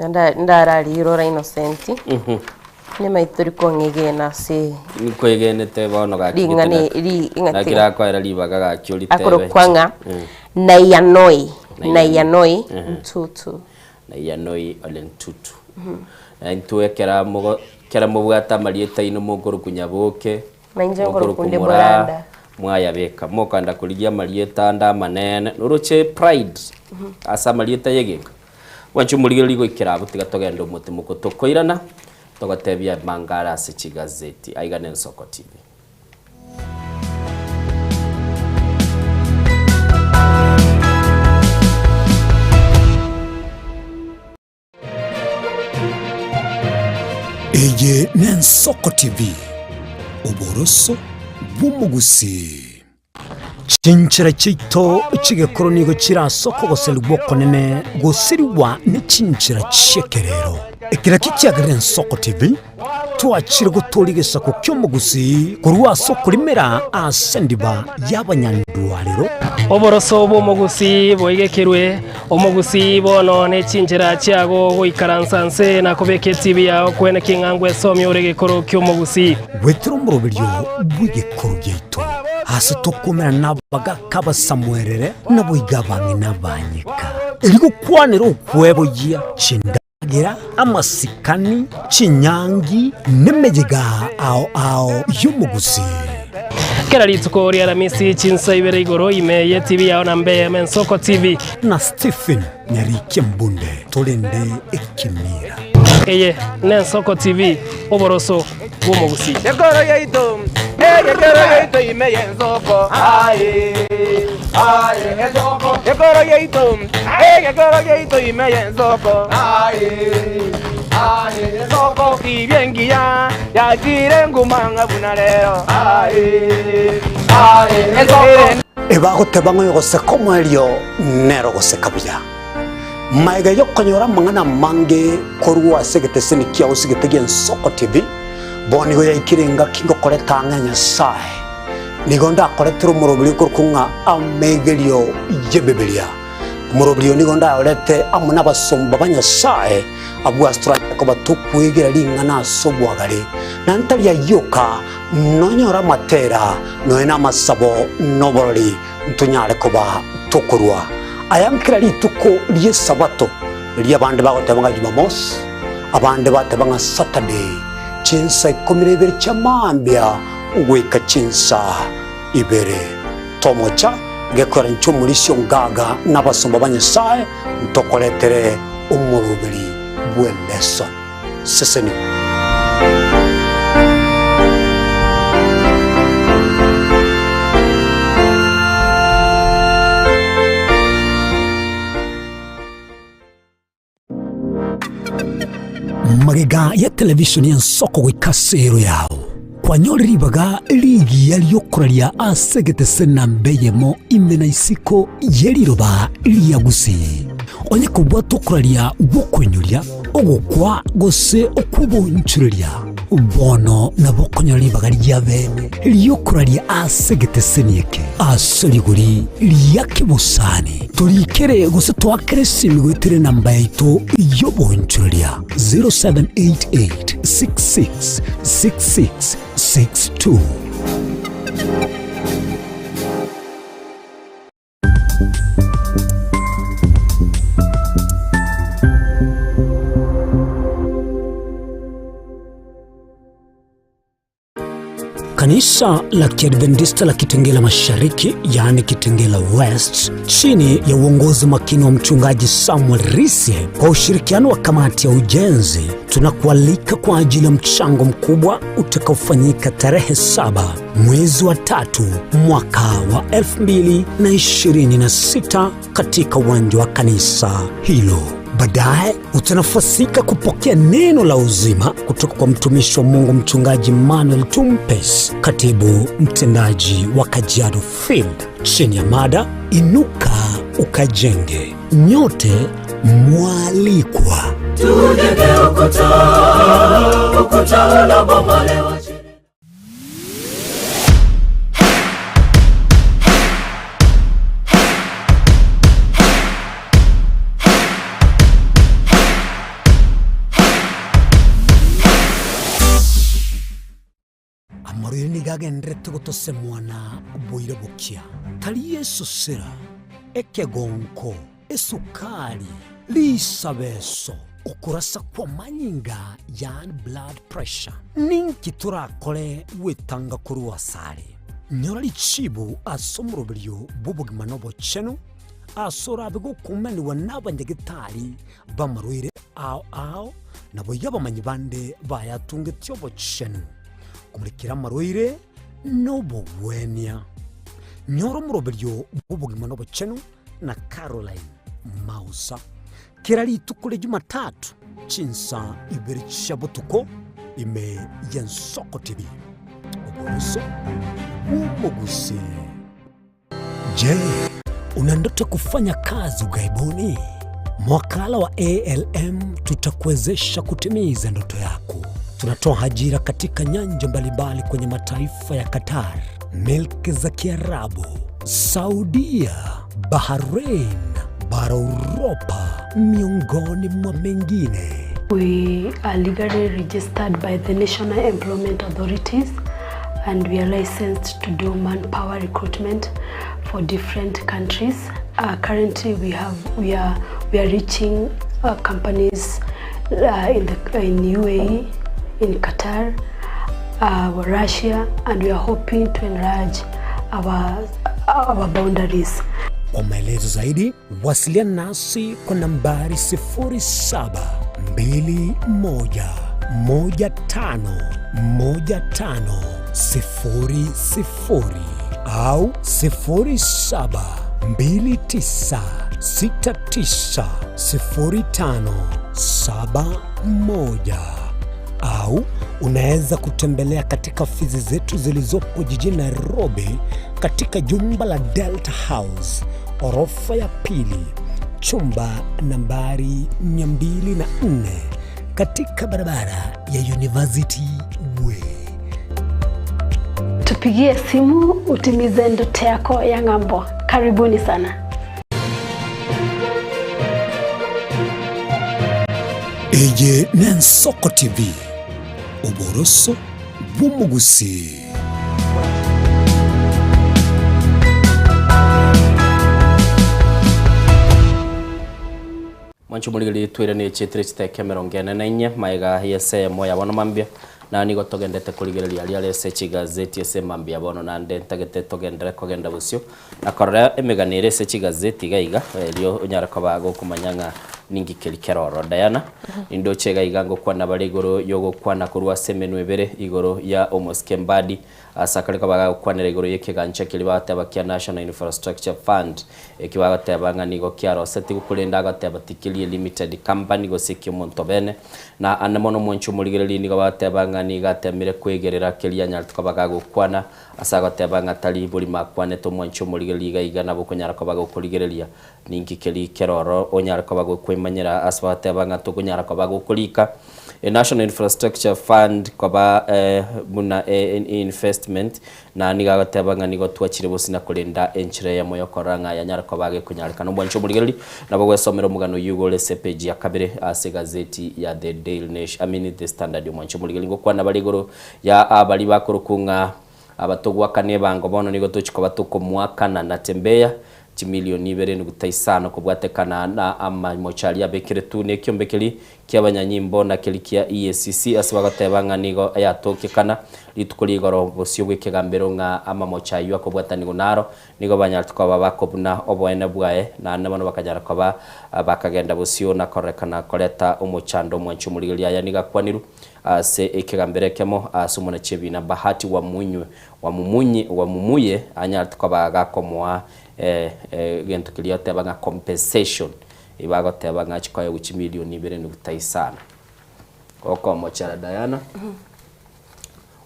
Nda ndarariirora Innocent, nimaete tori kong'egena ase Nikwegenete bono gaki ring'ana gete eri ing'ati naki rakoera ribaga gaki oritebe. akorokwa ng'a Naiyanoi, Naiyanoi Ntutu. Naiyanoi Ole Ntutu. Na intwe ekero mogo ekero mobwate amarieta aino mokorokwa Nyaboke, Na inche mokorokwa nkorokwa Moraa, Ndeboranda. mwayabeka. Mokogenda korigia amarieta ande amanene, noroche pride ase amarieta y'egenka. Bwanche omorigereria goikera abwo tiga togende omote moko tokoirana, togotebia amanga are ase chigazeti. Aiga ne Ensoko TV. Eye n'Ensoko TV, oboroso bw'omogusii. Chinchera chiaito chi'egekoro nigo chire ase okogoserigwa okonene gosirigwa ne chinchera chi'ekerero. Ekero ekio kiagerire Ensoko TV, twachire gotooria egesaku ki'omogusii korwa ase okorimera ase endiba y'abanyandwarero. Oboroso bw'omogusii boigekerwe, omogusii bono ne chinchera chiago goikaransa nse na kobeka etibi yao kwene king'a ngwesomia ore egekoro ki'omogusii. Goetera omoroberio bw'egekoro giaito, aase tokoumera nabagaaka abasamuerere, naboigo abang'ina abanyeka, erio gokwanera okweboyia chindagera, amasikani, chinyangi, nemeyega ao ao y'omogusii. Kera rituko ri'Aramisi chinsa ibere igoro ime y'etibi yao na mbe y'Ensoko TV. Na Stephen Nyarikia Mbunde torende ekemira. Eye n'Ensoko TV, oboroso bw'omogusii. Ekoro yaito, egekero yaito ime y'ensoko, aye, aye, ensoko. Ekoro yaito, egekero yaito ime y'ensoko, aye, aye, ensoko. Tibia engiya yachire nguma ng'a buna rero, aye, aye, ensoko. Ebagoteba ng'a oyogoseka omoerio nere ogoseka buya. Magega y'okonyora amang'ana amange korwa ase egeteseni kiao ase egete gi'Ensoko TV, bono nigo yaikire engaki ngokoreta ang'e a Nyasae. Nigo ndakoretere omoroberi okorokwa ng'a Amegerio y'Ebibilia. Omoroberi oyo nigo ndayorete amo nabasomba ba Nyasae, abwo ase toranyare koba tokwegera ring'ana ase obwagare, na ntari ayio oka, nonyore amatera, nonya namasabo, na oborori, ntonyare koba tokorua aya nkera rituko ri'Esabato, erio abande bagoteba ng'a Jumamosi, abande bateba ng'a Saturday, chinsa ikomi na ibere chia mambia goika chinsa ibere. Tomocha gekwera inche omorisia ongaga na abasomba ba Nyasae ntokoretere omoroberi bw'eleson. Sesenigwa. Magega ya televishoni y'ensoko goika ase ero yao, kwanyore ribaga rigiya ri'okoraria ase egetese namba eyemo ime na isiko ye riroba ria Gusii. Onye kobwata okoraria gw'okoinyoria, ogokwa gose okw'obonchoreria, bono nabo okonyora ribaga ria bene ri'okoraria ase egeteseni eke ase rigori ria kebosani. Torikere gose toakere esimi goetera enamba yaito y'obonchoreria 0788 66 66 62. Kanisa la Kiadventista la Kitengela Mashariki, yaani Kitengela West, chini ya uongozi makini wa mchungaji Samuel Risie kwa ushirikiano wa kamati ya ujenzi, tunakualika kwa ajili ya mchango mkubwa utakaofanyika tarehe 7 mwezi wa 3 mwaka wa 2026 katika uwanja wa kanisa hilo. Baadaye utanafasika kupokea neno la uzima kutoka kwa mtumishi wa Mungu Mchungaji Manuel Tumpes, katibu mtendaji wa Kajiado Field, chini ya mada Inuka Ukajenge. Nyote mwalikwa. Tujenge ukuta, ukuta uliobomolewa. Amarwaire nigo agendererete gotosemwana boire bokia, tari esosera, ekegonko, esukari, risabeso, okorasa kw'amanyinga, yaani blood pressure. Ninki torakore gwetanga korwa asare? Nyora richibu ase omoroberio bw'obogima na obochenu, ase orabe gokumanigwa n'abanyagetari b'amarwaire ao ao, naboigo abamanyi bande bayatungetie obochenu, komurekera amarwaire na obogwenia. Nyora omoroberio bw'obogima na obochenu na Caroline Mausa. Kera rituko ria Jumatatu chinsa ibere chia botuko ime y'Ensoko TV. Oboroso bw'omogusii. Je, una ndoto kufanya kazi ughaibuni? Mwakala wa ALM tutakuwezesha kutimiza ndoto yako. Tunatoa ajira katika nyanja mbalimbali kwenye mataifa ya Qatar, milki za Kiarabu, Saudia, Bahrain, bara Uropa, miongoni mwa mengine. We are legally registered by the National Employment Authorities and we are licensed to do manpower recruitment for different countries. Currently we are reaching companies in UAE, in Qatar, Russia, and we are hoping to enlarge our boundaries. Kwa maelezo zaidi wasiliana nasi kwa nambari 0721151500 au 0729690571. Au unaweza kutembelea katika ofisi zetu zilizopo jijini Nairobi katika jumba la Delta House, orofa ya pili, chumba nambari 204 katika barabara ya University Way. Tupigie simu utimize ndoto yako ya ng'ambo. Karibuni sana. Eye n'Ensoko TV, oboroso bw'omogusii. Mwanche omorigereria twirane echetire chiteka emerongo ene na inye maega y'esemo ya bono mambia na nigo togendete korigereria aria are ase chigazeti ase mambia bono naende ntagete togendere kogenda bosio na korora emegano ere ase chigazeti iga iga erio onyare koba gokomanya ng'a ninki keri kere ororo. Diana, nindoche iga iga ngokwana bare igoro yogokwana korwa ase emenwa ebere igoro ya omosike Mbadi Ase akare kabagakwanera igoro y'ekegancha keria bagateba kia National Infrastructure Fund, ekio bagateba ng'a nigo kiarosetigwe korende agateba tikeri limited company gose ekiomonto bene. Na ande mono omwanchi omorigereria nigo bagateba ng'a nigo atemire kwegerera keria anyarete koba gagokwana ase agoteba ng'a tari borimo akwanete omwanchi omorigereria iga iga nabo okonyara koba gokorigereria ninki keria kere ororo onyare koba gokoimanyera ase bagateba ng'a tokonyara koba gokorika E National Infrastructure Fund koba buna e investment, na nigo agoteba ng'a nigo twachire bosina korenda enchera eyemo yokorora ng'a yanyara koba gekonyarekana. Omwancho omorigereria nabo gwesomera omogano oyio igoro ase epeji ya kabere ase egazeti ya The Daily Nation, I mean The Standard. Omwancho omorigereria ngokwana bare igoro ya abaria bakorokwa ng'a abatogwakana ebango bono nigo tochi koba tokomoakana na Tembea chimilioni ibere nuguta isano kobwatekana na amamocho aria abekeretwe nekiombe keria ki'abanyanyimbo na keria kia EACC ase bagoteba ng'a nigo yatokekana rituko rigoro bosio bw'ekegambero ng'a amamocho ayio akobwatanigwa naro nigo banyarete koba bakobuna oboene bwaye naende bono bakanyara koba bakagenda bosio na kororekana koreta omochando omwanchi omorigereria aya nigo akwanirwe ase ekegambero ekemo ase omonachebina Bahati Wamunywe Wamumunyi Wamumuye anyarete koba gakomoa egento keria oteba ng'a compensation Ebagoteba ng'a chikoegwa chimilioni ibere nuguta isano. Okomochera Diana,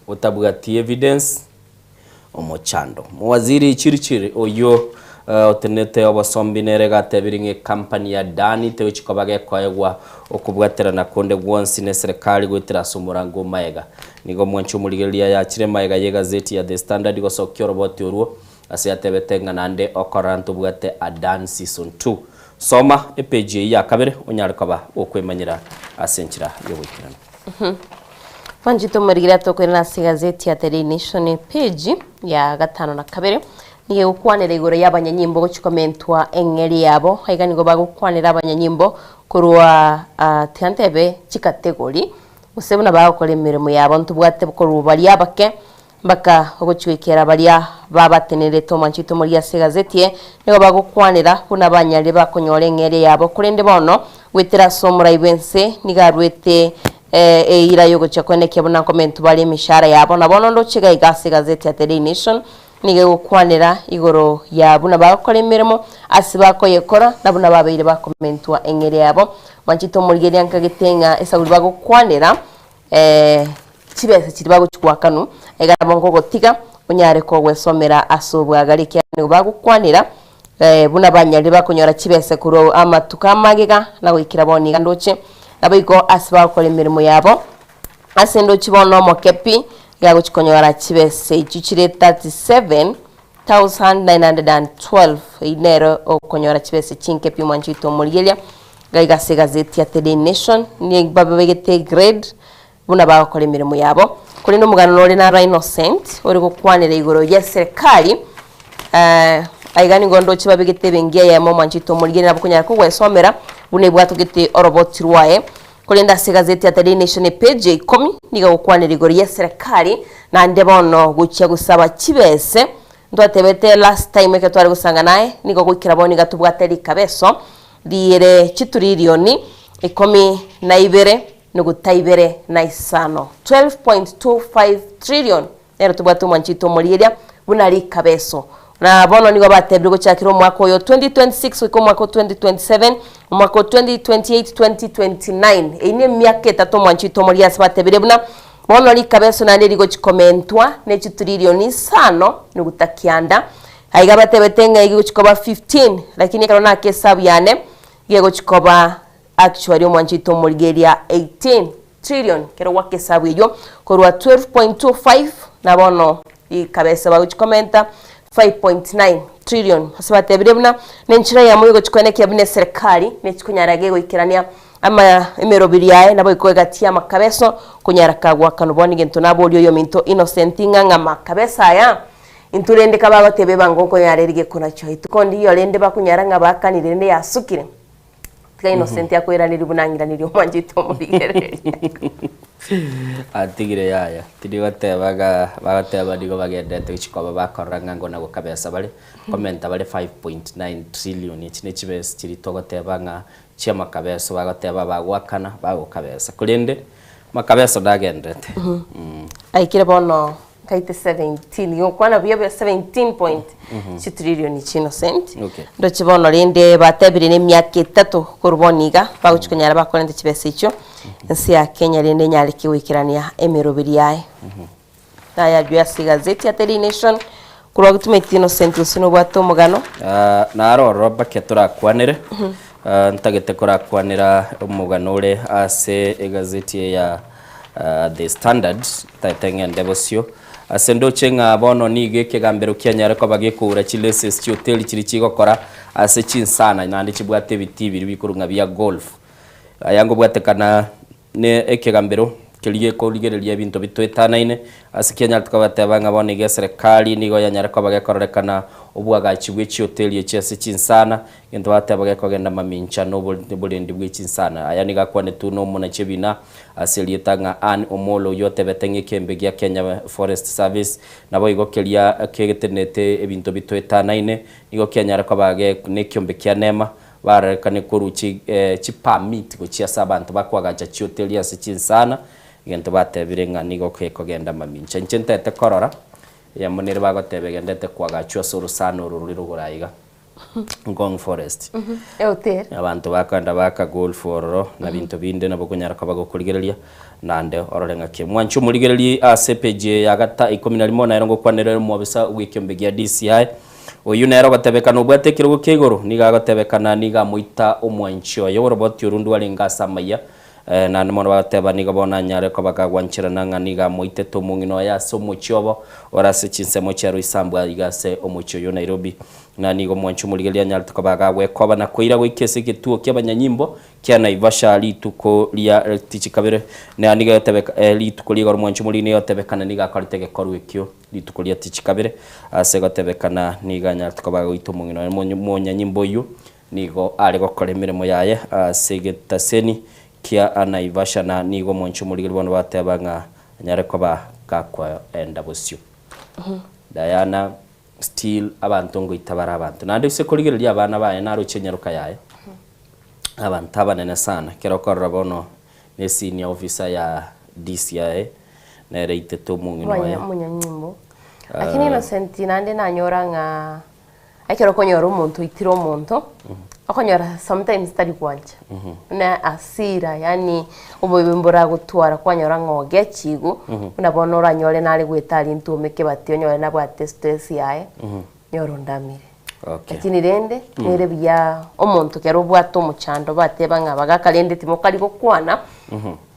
otabwati evidence, omochando. Mowaziri Chirchir oyio otenenete obosombi nere gatebire ng'a ecompany ya Adani tegochi koba gekoegwa okobwaterana konde gwonsi neserekari goetera ase omorango o maega. Nigo omwanchi omorigereria yachire maega yegazeti ya The Standard gosokia oroboti orwo Ase yatebete ng'a naende okorora ntobwate Adan season 2. Soma epeji eyio ya kabere onyare koba gokwemanyera ase enchera y'ogoikeranu. Mwanchete omorigire atokoirana ase egazeti ya The Daily Nation epeji ya gatano na kabere nigo egokwanera igoro y'abanyanyimbo gochia komentwa eng'eria yabo. Aiga nigo bagokwanera abanyanyimbo korwa ah, tiga ntebe chikategori gose buna bagokora emeremo yabo ntobwate korwa baria abake Mpaka ogochwekera baria babatenerete omwanchete omoria ase egazeti eye, nigo bagokwanera buna abanyarire bakonyora eng'eria yabo. Korende bono, goetera ase omorai bw'ense nigo aruete eira y'ogochia koenekia buna nkomentwa bare emeshahara yabo. Na bono ndoche iga iga ase egazeti ya The Daily Nation nigo egokwanera igoro ya buna bagokora emeremo, ase bakoyekora, na buna babeire bakomentwa eng'eria yabo. Mwanchete omorigereria nkagete ng'a esauri bagokwanera chibesa chiria bagochia goakanwa, iga nabo nkogotiga onyare kogwesomera ase obwagare ekiagera nigo bagokwanera buna banyarire bakonyora chibesa korwa amatuko amagega na goikera bono iga ndoche, naboigo ase bagokora emeremo yabo, ase ndoche bono omoke pi, iga agochia konyora chibesa echio chire 37,912 eyio nere okonyora chibesa chinke pi omwancho oito omorigereria. Iga iga ase egazeti ya The Daily Nation, nigo babegete egrade buna bagokora emeremo yabo. Korende omogano nore naro Innocent ore gokwanera igoro y'eserekari aiga nigo ndoche babegete ebenki eyemo omwanchete omorigereria nabo okonyara kogwesomera buna ebwatogete oroboti rwaye. Korende ase egazeti ya The Daily Nation epage ya ikomi nigo egokwanera igoro y'eserekari naende bono gochia gosaba chibese ntwatebete last time ekero tware gosanga naye nigo goikera bono iga tobwate rikabeso riire chitrilioni ikomi na ibere nuguta ibere na isano, 12.25 trillion, nero tobwate omwanchito omorieria buna rikabeso. Na bono nigo batebire gochakera omwaka oyo 2026 goika omwaka o 2027. Omwaka o 2028 2029 Eyio nemiaka etato omwanchi oito omoria ase batebire buna bono rikabeso naende rigochi komentwa ne chitrilioni isano nuguta kianda. Aiga batebete ng'a egegochi koba 15 lakini ekero naka esabu yane gegochi koba actually omwanchi oito omorigeria 18 trillion kero gwaka esabu eyio korwa 12.25 na bono rikabesa bagochi komenta 5.9 trillion ase batebire buna nenchera eyemo egochi koenekia buna eserekari nechi konyara gegoikerania ama emeroberi yaye nabo iko egati ya amakabeso konyara kagwakanwa bono egento naboria oyominto Innocent ng'a ng'a amakabeso aya intwe rende kabagoteba ebango nkonyara eri gekonachwa rituko ndiyo rende bakonyara ng'a bakanire rende yasukire. Tiga Innocent akoiranerie buna ang'iranerie omwanchete omorigereria. Atigire yaya, tindi goteba ng'a bagoteba nigo bagenderete gochia koba bakorora ng'a ngona gokabesa bare, komenta bare 5.9 trillion echi ne chibesa chiria togoteba ng'a chiamakabeso bagoteba bagoakana bagokabesa. Korende makabeso nagenderete. Aikire bono Nkaite 17 igo nkwana buya buya 17 point chitrillion chi Innocent. Okay. Ndoche bono rende batebire na emiaka etato korwa bono iga bagochi konyara bakorente chibesa echio ense ya Kenya rende enyareke goikerania emeroberi yaye. Naye aywo ase egazeti ya Daily Nation korwa gotumeti Innocent gose nobwate omogano. Ah, naro ororo mpaka torakwanere. Ah, ntagete korakwanera omogano ore ase egazeti eye ya The Standard, ntagete ng'ende bosio ase ndoche ng'a bono nigo ekegambero kianyare koba gekoura chileses chihoteli chiria chigokora ase chinsana naende chibwate ebitii biria bikorwa ng'a bia golf. Aya ngobwatekana ne ekegambero keria gekorigereria ebinto bitoetanaine ase kianyarete kobateba ng'a bono iga eserekari nigo yanyare koba gekororekana obwagachi bwe chihoteli echi ase chinsana Egento bateba gekogenda mamincha noborendi bwe chinsana. Aya nigo akwanetwe nomonachi ebina ase erieta ng'a Ann Omollo oyio otebete ng'a ekembe gia Kenya Forest Service naboigo keria kegetenete ebinto bitoetanaine nigo kianyare koba nekiombe kia nema barorekane korwa chipermit gochia ase abanto bakoagacha chioteri ase chinsana egento batebire ng'a nigo gekogenda mamincha. Inche ntete korora eyemo nere bagoteba egendete koagachwa ase orosana oro rore rogoro aiga. Ngong Forest. Ehotel. Abanto bakogenda baka golf ororo na binto binde nabo okonyara koba gokorigereria naende orore ng'aki. Mwanche omorigererie ase epage eye ya gata ikomi na rimo nere ngokwanera omwobisa bw'ekiombe gia DCI. Oyio nere ogotebekana obwate ekerogo kia igoro nigo agotebekana nigo amoita omwanchi oye oroboti oru ndwarenge ase amaiya Naende mono bagateba, Nigo bono anyare koba kagwancherana ng'a nigo amoitete omong'ina oye ase omochie obo ore ase chinsemo chia Roysambu aiga ase omochie oyio o Nairobi. Na nigo omwanchi omorigereria anyarete koba agagwekoba na koira goika ase egetuo ki'abanyanyimbo kia Naivasha rituko ria tichikabere. Na nigo egotebeka rituko rigoro omwanchi omorigereria nigo egotebekana nigo akorete egekorwa ekio rituko ria tichikabere ase egotebekana nigo anyarete koba agoita omong'ina oye omonyanyimbo oyio Nigo are gokora emeremo yaye ase egetaseni kia Naivasha, na nigo omonche omorigeri bono bateba ng'a anyare koba gakoenda bosio. Diana still abanto ngoita bare abanto. Naende gose korigereria abana baye naroche enyaroka yaye, abanto abanene sana. Ekero okorora bono ne senior officer ya DCI nere eitete omong'ina oye. Omonyanyimbo. Lakini Innocent naende nanyora ng'a Ekero okonyora omonto oitire omonto, okonyora sometimes tari gwancha, buna hasira yaani obobe mboragotwara kwanyora ng'a ogechigwe, buna bono oranyore nare goeta aria ntuome kebati onyore nabwate stress yaye, nyore ondamire. Okay. Lakini rende, nere buya omonto kero obwate omochando bateba ng'a bagaka rende timokari gokwana,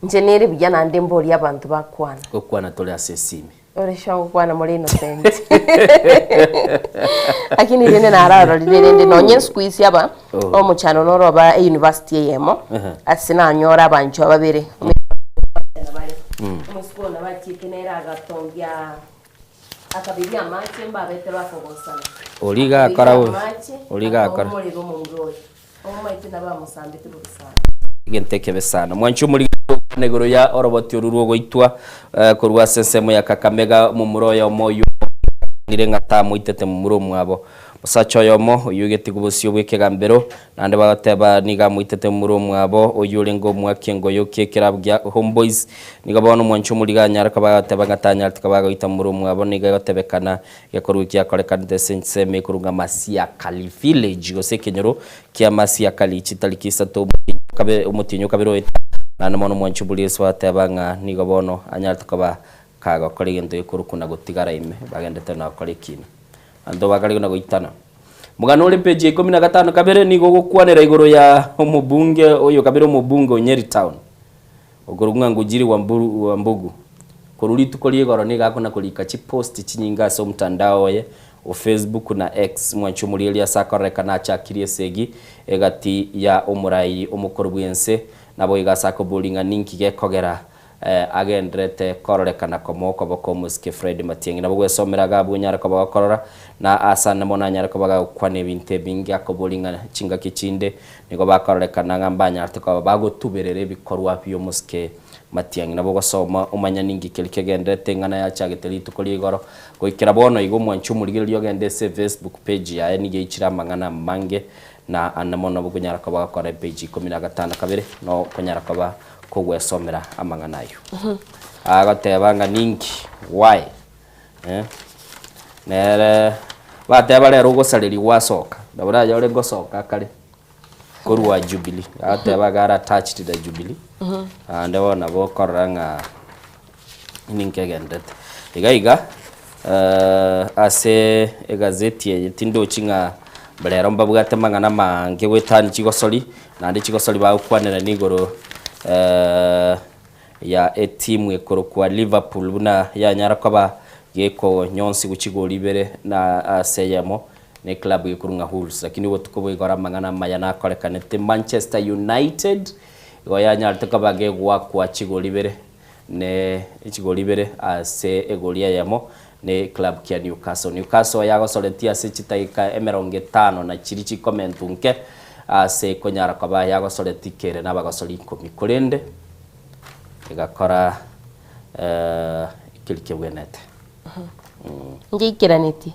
inche nere buya naende mborie abanto bakwana. Gokwana tore ase esimi. Ore sure ngokwana more innocent. Lakini rende nararorire rende nonye siku hizi aba Oh. omochando noro oba university eyemo Ehe. ase nanyora abanchwa babere omosike oyo nabo achiete nere agatongia akaberia amache mbabete bakogosana Oria iga akora Akaberia bobe. amache Oria iga akora. akaumorera omomura oyo omomaete nabo amosambete bobe sana. Egento ekebe sana. Mwanche omorigereria ogokwana igoro ya oroboti oru rw'ogoitwa eh, korwa ase ensemo ya Kakamega, omomura oyomo oyio. Nire ng'a tamoitete momura omwabo. Omosacha oyomo oyio bosio bw'ekegambero, naende bagoteba nigo amoitete momura omwabo, oyio orenge omwaki engoyo ki'ekerabu gia Homeboyz. Nigo bono omwanchi omoriga anyare koba agoteba ng'a tanyarete koba agoita momura omwabo, nigo egotebekana egekorwa ekio giakorekanete ase ensemo ekorwa ng'a Masiakali Village gose ekenyoro kia Masiakali chitariki isato omotienyi o kabere omotienyi o kabere oeta. Naende mono omwanchi omoriga ase bagoteba ng'a nigo bono anyarete koba Kagokora egento gekorokwa na gotigara ime, bagendete na gokora ekiina. Abanto bakare na goitana. Omogano ore peji ya ikomi na gatano kabere nigo ogokwanera igoro ya omobunge oyo kabere omobunge o Nyeri Town, okorokwa ng'a Ngujiri Wamburu Wambugu. Korwa rituko ria igoro nigo akona korika chipost chinyinge ase omotandao oye o Facebook na X. Mwanche omorieria ase akorerekana achakirie esegi egati ya omorai omokoro bw'ense naboigo ase akoboria ng'a ninki gekogera Agendererete kororekana komoa okoboko omosike Fred Matiang'i. Nabo gwesomera iga abwo onyare koba gokorora, na asande mono anyare koba gagokwana ebinto ebinge akoboria ng'a chingaki chinde nigo bakororekana ng'a mbanyarete koba bagotuberera ebikorwa bi'omosike Matiang'i. Nabo ogosoma omanye ninki keria kegendererete eng'ana yachagete rituko ria igoro goikera bono iga omwanchi omorigereria ogende ase Facebook page yaye nigo eichire amang'ana amange na ande mono nabo okonyara koba gokora epage ikomi na gatano kabere no okonyara koba kogwesomera amang'ana ayio. Agoteba ng'a ninki? Why? Eh? Nere bateba rero ogosareria gwasoka, nabo rayore ngosoka kare korwa Jubilee, agoteba iga are attached na Jubilee, naende bono nabo okorora ng'a ninki egenderete. Iga iga ase egazeti eye tindochi ng'a rero mbabwate amang'ana amaange goetania chigosori, naende chigosori bagokwanera nigoro ya etimu ekorokwa Liverpool buna yanyara koba gekonyonsigwa chigori ibere na ase eyemo ne eclub gekorwa ng'a Wolves. Lakini obotuko bwa igoro amang'ana amaya nakorekanete Manchester United igo yanyarete koba gegoakwa chigori ibere ne chigori ibere ase egori eyemo ne club kia Newcastle. Newcastle yagosoretie ase chidakika emerongo etano na chiria chikomentu nke ase konyara koba yagosoretie kere nabagosori ikomi korende egakora keria kebwenete. Ngeikeranetie.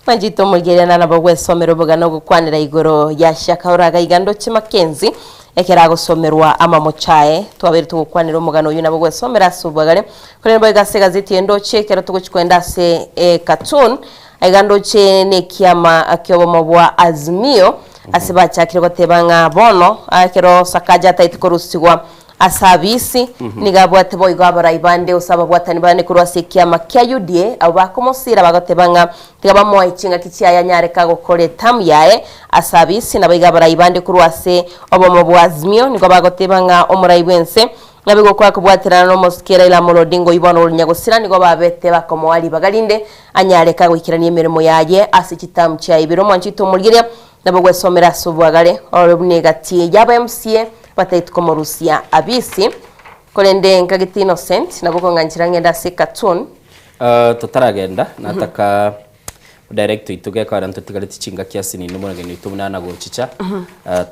Mwanchete omorigereria nabo gwesomera obogano ogokwanera igoro ya Shakaura iga iga ndoche Mackenzie ekero agosomerwa amamocho aye. Twabeire togokwanera omogano oyio nabo gwesomera ase obwagare. Korende boigo ase egazeti eye ndoche ekero togochi kogenda ase ecartoon aiga ndoche nekiama kiobomo bwa Azimio ase bachakire goteba ng'a bono ekero Sakaja ataeti korusigwa Ase abisi, nigo abwate boigo abarai bande gose ababwatani bande korwa ase ekiama kia UDA, abwo bakomosiira bagoteba ng'a tiga bamoe chingaki chiaye anyare kagokora etamu yaye ase abisi. Naboigo abarai bande korwa ase obomo bwa Azimio nigo bagoteba ng'a omorai bw'ense nabe gokwa kobwaterana nomosike Raila Amolo Odinga oyio bono ore nyagosira nigo babete bakomoa ribaga rinde anyare kagoikerania emeremo yaye ase chitamu chiaye ibere. Omwanchete omorigereria Nabo gwesomera ase obwagare orore buna egati y'aba MCA bataeti komorusia abisi. Korende nkagete Innocent nabo okong'anchera ng'ende ase ecartoon. Totaragenda nataka direct oito gekogera ntotigareti chingaki ase nini omoreng'anio oito buna anagochicha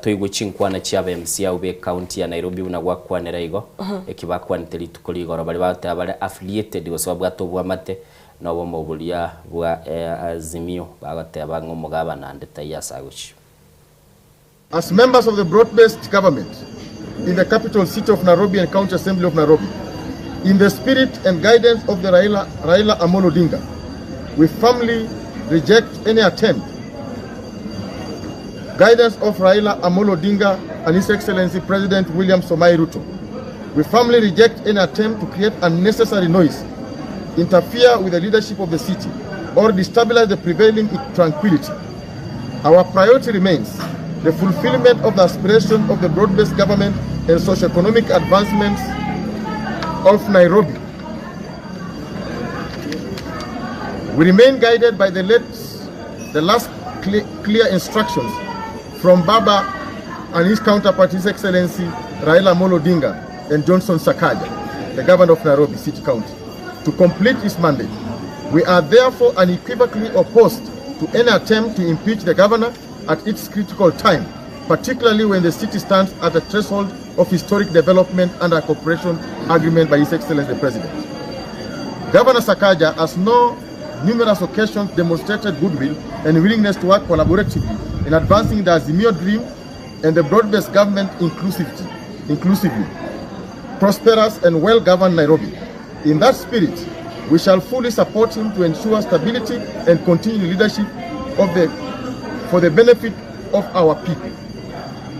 toigwe chinkwana chia aba MCA abwo be ecounty ya Nairobi buna gwakwanera igo eki bakwanete rituko rigoro baria bagoteba bare affiliated gose babwate obwamate Nobomo boria bwa Azimio bagoteba ng'a omogabana ande taiyo ase agochia. As members of the broad-based government in the capital city of Nairobi and County Assembly of Nairobi, in the spirit and guidance of the Raila, Raila Amolo Odinga, we firmly reject any attempt guidance of Raila Amolo Odinga and His Excellency President William Somai Ruto. We firmly reject any attempt to create unnecessary noise, interfere with the leadership of the city, or destabilize the prevailing tranquility. Our priority remains the fulfillment of the aspiration of the broad-based government and socio-economic advancements of Nairobi. We remain guided by the, late, the last clear, clear instructions from Baba and his counterpart, His Excellency Raila Amolo Odinga and Johnson Sakaja, the governor of Nairobi City County, to complete his mandate. We are therefore unequivocally opposed to any attempt to impeach the governor at its critical time, particularly when the city stands at the threshold of historic development under a cooperation agreement by His Excellency the President. Governor Sakaja has no numerous occasions demonstrated goodwill and willingness to work collaboratively in advancing the Azimio dream and the broad-based government inclusivity, inclusively, prosperous and well-governed Nairobi. In that spirit, we shall fully support him to ensure stability and continued leadership of the, for the benefit of our people.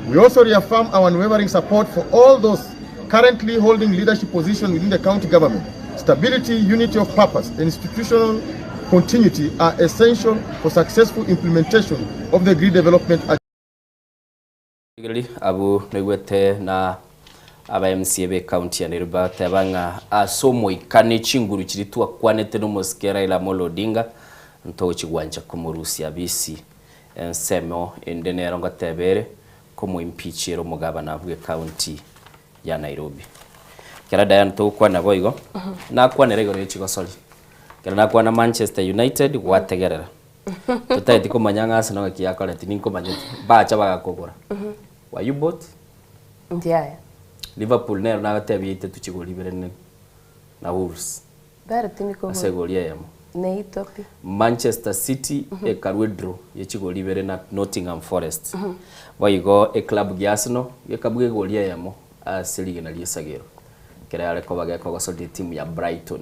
We also reaffirm our unwavering support for all those currently holding leadership positions within the county government. Stability, unity of purpose, and institutional continuity are essential for successful implementation of the Green Development Agenda. Rigereria abwo naigwete na aba MCA be county ya Nairobi bagateba ng'a ase omoika ne chinguru chiria twakwanete na omosike Raila Amolo Odinga ntogochigwancha komorusia bisi ensemo ende nero ngoteba ere komoimpeach ere omogabana bwe county ya Nairobi. Kera Diane togokwana boigo nakwanera igoro ye chigosori kero nakwana Manchester United gwategerera Totaeti komanya ng'a Arsenal ng'aki yakoreti, ninkomanyete. Bacha bagakogora. Were you bought? Ndiaya. Liverpool nero nagatebia yaite tuchigori ibere ne na Wolves. Bare tindi Ase egori eyemo. Neito pi. Manchester City ekarwa edraw ye chigori ibere na Nottingham Forest. Boigo eclub gia Arsenal gekabua egori eyemo ase rigena ri'esagero ekero yare koba gekogosoria etimu ya Brighton.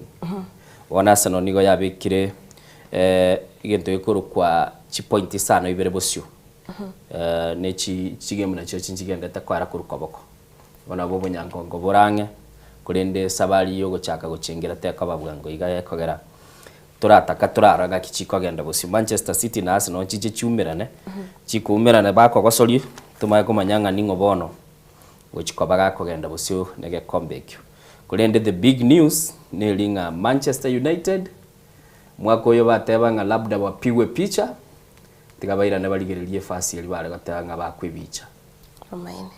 Bono Arsenal nigo yabekire egento gekorokwa chipointi isano ibere bosio, ne chi chigame nachio chinchigendete koera korwa koboko. Obo nabwo obonyankongo bore ang'e, korende esabari ya ogochaka gochengera tekoba bwango iga ekogera torataka torarore ng'aki chikogenda bosio. Manchester City na Arsenal nchiche chiumerane, chikoumerana bakogosoria, tomanye komanya ng'a ning'o bono gochia koba gakogenda bosio na egekombe ekio. Korende the big news neri ng'a Manchester United Mwaka oyo bateba ng'a labda bapigwe picha, tiga bairane barigererie efasi eria bare goteba ng'a bakwe ebicha. Amaene.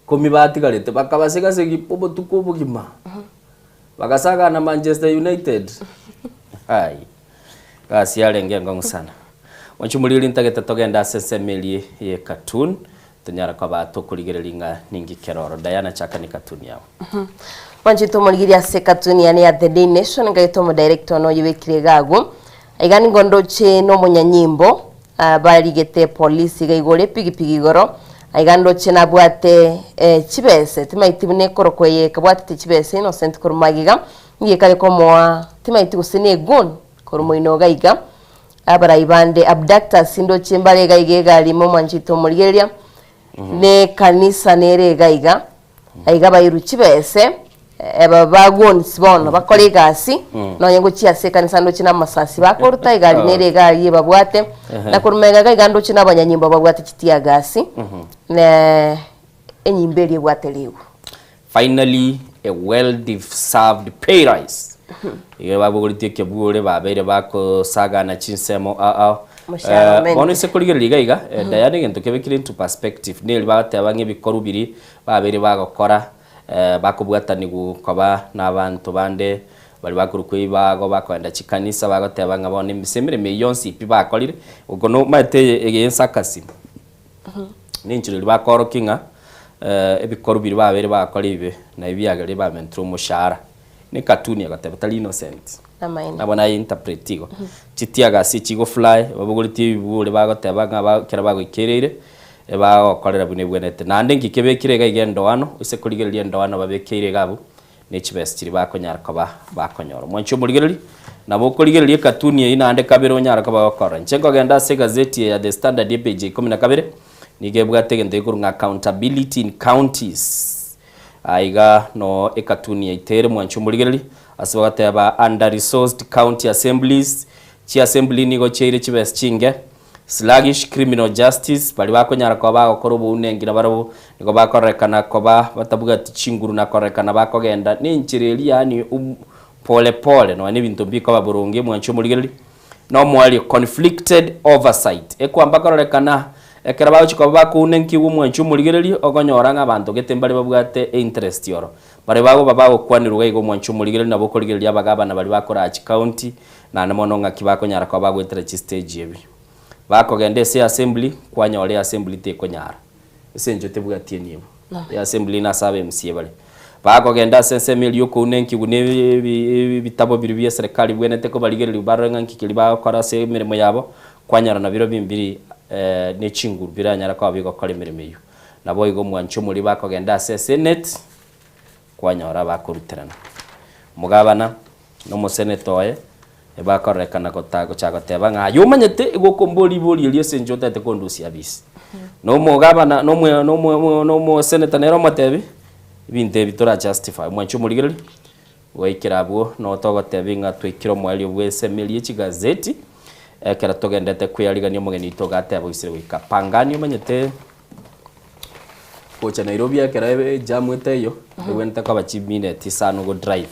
Komi batigarete bakabasega-segi obotuko obogima, bagasagana Manchester United. Hai, gasi yarenge enkong'u sana. Mwanche omoriri ntagete togende ase ensemo eria ye cartoon, Tonyara koba tokorigereria ng'a ninki kere oro. Diana chaka ne cartoon yao. Mwanchete omorigereria ase cartoon yane ya The Day Nation ngaete omodirector one oyebekire iga agwo. Iga nigo ndoche na omonyanyimbo ah, barigete polisi iga igoro epigipigi igoro. Iga ndoche nabwate eh, chibese timaeti buna ekorokwa eye ekabwatete chibese innocent korwa magega nigo ekare komoa timaeti gose ne egun korwa moino iga iga. Abarai bande, abductors, ndoche mbare iga iga egari ime omwanchete omorigereria, ne ekanisa nere iga iga, aiga bairwe chibese, aba ba goons bono bakore egasi, nonye ngochia ase ekanisa ndoche na amasasi bakoruta egari nere iga aria ebabwate, na korwa magega iga iga ndoche na abanyanyimbo babwate chitear-gas, ne enyimbo eria ebwate ribu. Finally a well deserved pay rise. Igo babogoretie ekebuore babeire bakosagana chinsemo ao ao. Moshahara Eh, omente. bono ase korigereria iga iga, eh, Diana egento kebekire into perspective neri bagateba ng'a ebikorwa biria babeire bagokora eh, bakobwatanigwa koba na abanto bande baria bakorokwa ebibago bakoenda chikanisa bagoteba ng'a bono ase emeremo eyio yonsi pi bakorire, oko nomanyete eye eye ensakasi. Ninchera eria bakorokia ng'a ebikorwa biria babeire bagokora ebibe, na ebiagera bamentire omoshahara. Ne cartoon egoteba tari innocent. Amaene. Nabo naye interpret igo. Chitear-gas chigo fly, babogoretie ebiburi bagoteba ng'a ba ekero bagoikereire, ebagokorera buna ebwenerete. Naende nki kebekire iga iga endoano, ase korigereria endoano babekeire iga abwo, ne chibesa chiria bakonyara koba bakonyora. Mwanche omorigereria, nabo okorigereria ekatuni eyio naende kabere onyare koba gokorora. Inche nkogenda ase egazeti eye ya The Standard epage ya ikomi na kabere, nigo ebwate egento gekorwa ng'a accountability in counties. Aiga no ekatuni yaito ere mwanche omorigereria, ase bagoteba under resourced county assemblies, chiassembly nigo chiaire chibesa chinge, Sluggish criminal justice, baria bakonyara koba bagokora obounenki nabarabwo nigo bakororekana koba batabwati chinguru na kororekana bakogenda nenchera eria yaani um pole pole nonya nebinto mbikoba boronge mwanche omorigereria na omoerio conflicted oversight ekwamba kororekana ekero bagochia koba bakounenkiwa omwanche omorigereria okonyora ng'a abanto gete mbare babwate einterest oro baria bagoba bagokwanirwa iga iga omwanche omorigereria nabo okorigereria abagabana baria bakoraa chicounty Naende mono ng'aki bakonyara koba bagoetera chistage ebi. Bakogenda ase eassembly, kwanyora eassembly tekonyara. Ase engencho tebwati enibo. Eassembly nase aba MCA bare. Bakogenda ase ensemo eria okouna enkigu na ebitabo biria bia eserekari bwenerete kobarigereria barore ng'a nki keria bagokora ase emeremo yabo, kwanyora na birobio mbiri ne chinguru biranyare koba bigokora emeremo eyio. Naboigo omwanchi omoria bakogenda ase esenate, kwanyora bakoruterana. Omogabana na omoseneta oye ebakororekana gota gochaka goteba ng'a aye omanyete igo okomboria ribori erio ase inche otagete kondusia abisi. Na omogabana na omwe na omwe na omoseneta nere omotebi, ebinto ebi tora justify. Omwanchi omorigereria, goikera abwo noo togotebi ng'a twaikire omoerio bwa esemi eria echigazeti, ekero togendete koyarigania omogeni oito ogateba oisire goika Pangani omanyete. Gocha Nairobi ekero ejamu etaiyo, ebwenerete koba chimineti isano go drive,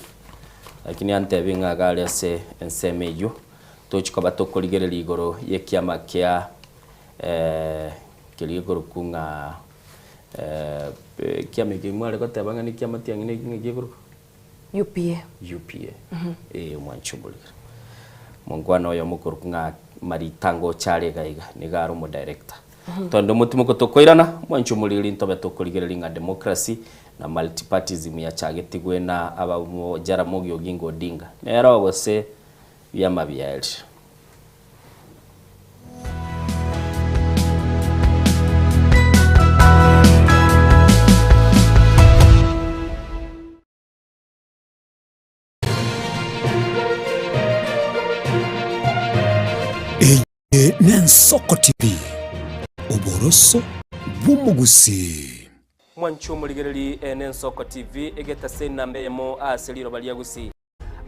lakini antebi ng'a iga aria ase ensemo eywo, tochi koba tokorigereria igoro ya ekiama kia keria gekorokwa ng'a ekiama eke mware goteba ng'a nekiama tiang'i neki ng'aki gekorokwa? UPA. UPA, eh omwanchi omorigera. Omongwana oyomo okorokwa ng'a Marita ngocha are iga iga, nigo are omodirector. Tonde omotimoko tokoirana, omwanchi omorigeri ntobe tokorigereria ng'a democracy na multipartyism yachagetigwe na aba Jaramogi Oginga Odinga. Nero gose biama biaerire. Eye n'Ensoko TV, oboroso bw'omogusii. Mwanche omorigereri eye n'Ensoko TV, egetase enamba eyemo ase riroba ria Gusii.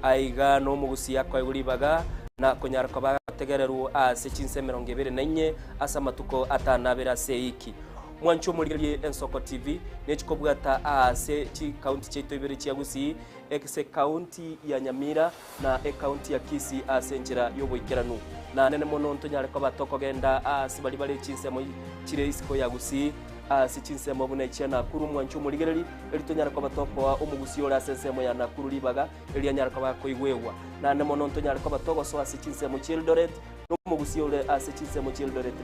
Aiga nomogusii akoegwa ribaga na konyara koba agategererwa ase chinsa 24 ase amatuko atanabere ase eiki. Mwanche omorigererie Ensoko TV nechikobwata aase chikaunti chiaito ibere chia Gusii, ase ekaunti ya Nyamira na ekaunti ya Kisii ase enchera y'oboikeranu. Na nene mono ntonyare koba tokogenda aase baria bare chinsemo chire isiko ya Gusii, ase chinsemo buna echia Nakuru mwanche omorigereri, eri tonyare koba tokoa omogusii ore ase ensemo ya Nakuru ribaga eri anyare koba akoigwegwa. Naende mono ntonyare koba togosoa ase chinsemo chi'Eldoret, na omogusii ore ase chinsemo chi'Eldoret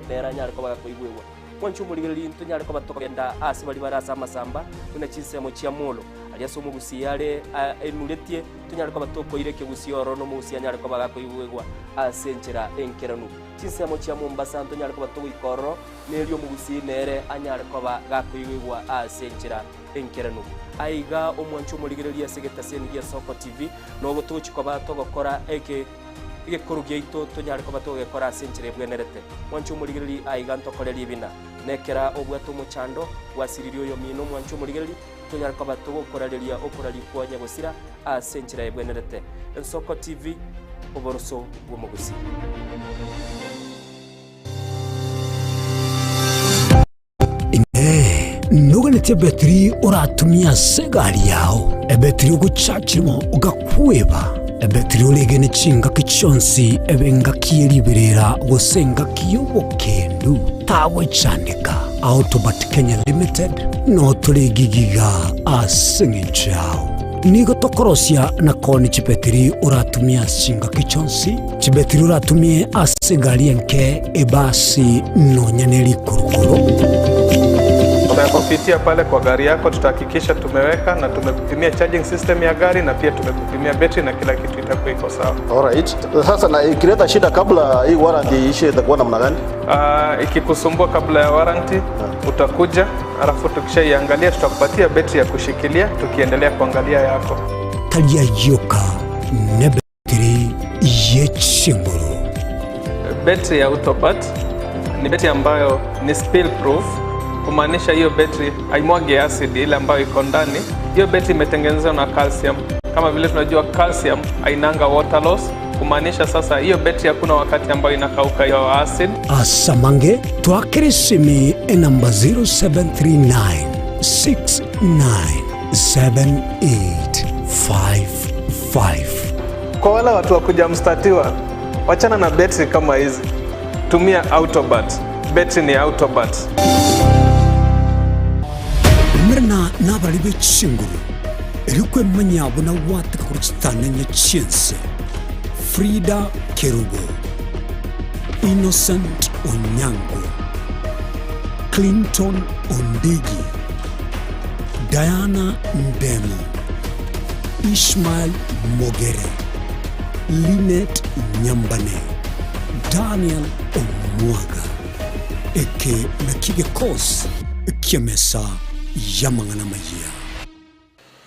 nere anyare koba gakoigwegwa. Mwanche omorigereri ntonyare koba tokogenda aase baria bare ase amasamba, buna chinsemo chia Molo, aria ase omogusii are enuretie, tonyare koba tokoira ekegusii ororo na omogusii anyare koba gakoigwegwa ase enchera enkeranu. Chinsemo chia Mombasa ntonyare koba togoika ororo, na erio omogusii nere anyare koba gakoigwegwa ase enchera enkeranu. Aiga omwanche omorigereria ase egetaseni gia Soko TV, nogo togochi koba togokora eke egekoro giaito tonyare koba togegekora ase enchera ebwenerete. Mwanche omorigereria aiga ntokore ribina. Nekera obwate omochando, gwasiririe oyomino omwanche omorigereria, tonyare koba togokorareria okoraria kwa nyagosira ase enchera ebwenerete. Ensoko TV, oboroso bw'omogusii. Inee! Noganetie ebetiri oratumie ase egari yao, ebetiri ogochachirimo ogakweba, ebetiri oregene chingaki chionsi ebe engaki ye riberera gose engaki y'obokendu? Tagwechandeka. Autobat Kenya Limited notore egigiga ase eng'encho yao. Nigo tokorosia na koonia chibetiri oratumie ase chingaki chionsi, chibetiri oratumie ase egari enke, ebasi, nonya ne rikurukuru. Tutakupitia pale kwa gari yako, tutahakikisha tumeweka na tumekupimia charging system ya gari na pia tumekupimia betri na kila kitu itakuwa iko sawa. Alright. Sasa na ikileta shida kabla hii warranty iishe itakuwa namna gani? Ikikusumbua kabla ya warranty utakuja, alafu tukishaiangalia tutakupatia betri ya kushikilia tukiendelea kuangalia yako. Tari ayioka nebetiri ye chinguru. Betri ya Autobat ni betri ambayo ni spill proof, kumaanisha hiyo betri haimwagi acid ile ambayo iko ndani. Hiyo betri imetengenezwa na calcium. Kama vile tunajua calcium hainanga water loss, kumaanisha sasa hiyo betri hakuna wakati ambayo inakauka hiyo acid. Asamange twakere esimi enamba 0739 697855. Kwa wale watu wa kuja mstatiwa, wachana na betri kama hizi, tumia Autobat. Betri ni Autobat. Umerana nabari be chinguru, erio kwemanyia buna gwateka korwa chitananya chi'ense. Frida Kerubo, Innocent Onyango, Clinton Ondigi, Diana Ndemo, Ishmael Mogere, Linet Nyambane, Daniel Omwaga. Eke nakio gekosi ki'emesa y'amang'ana amayia.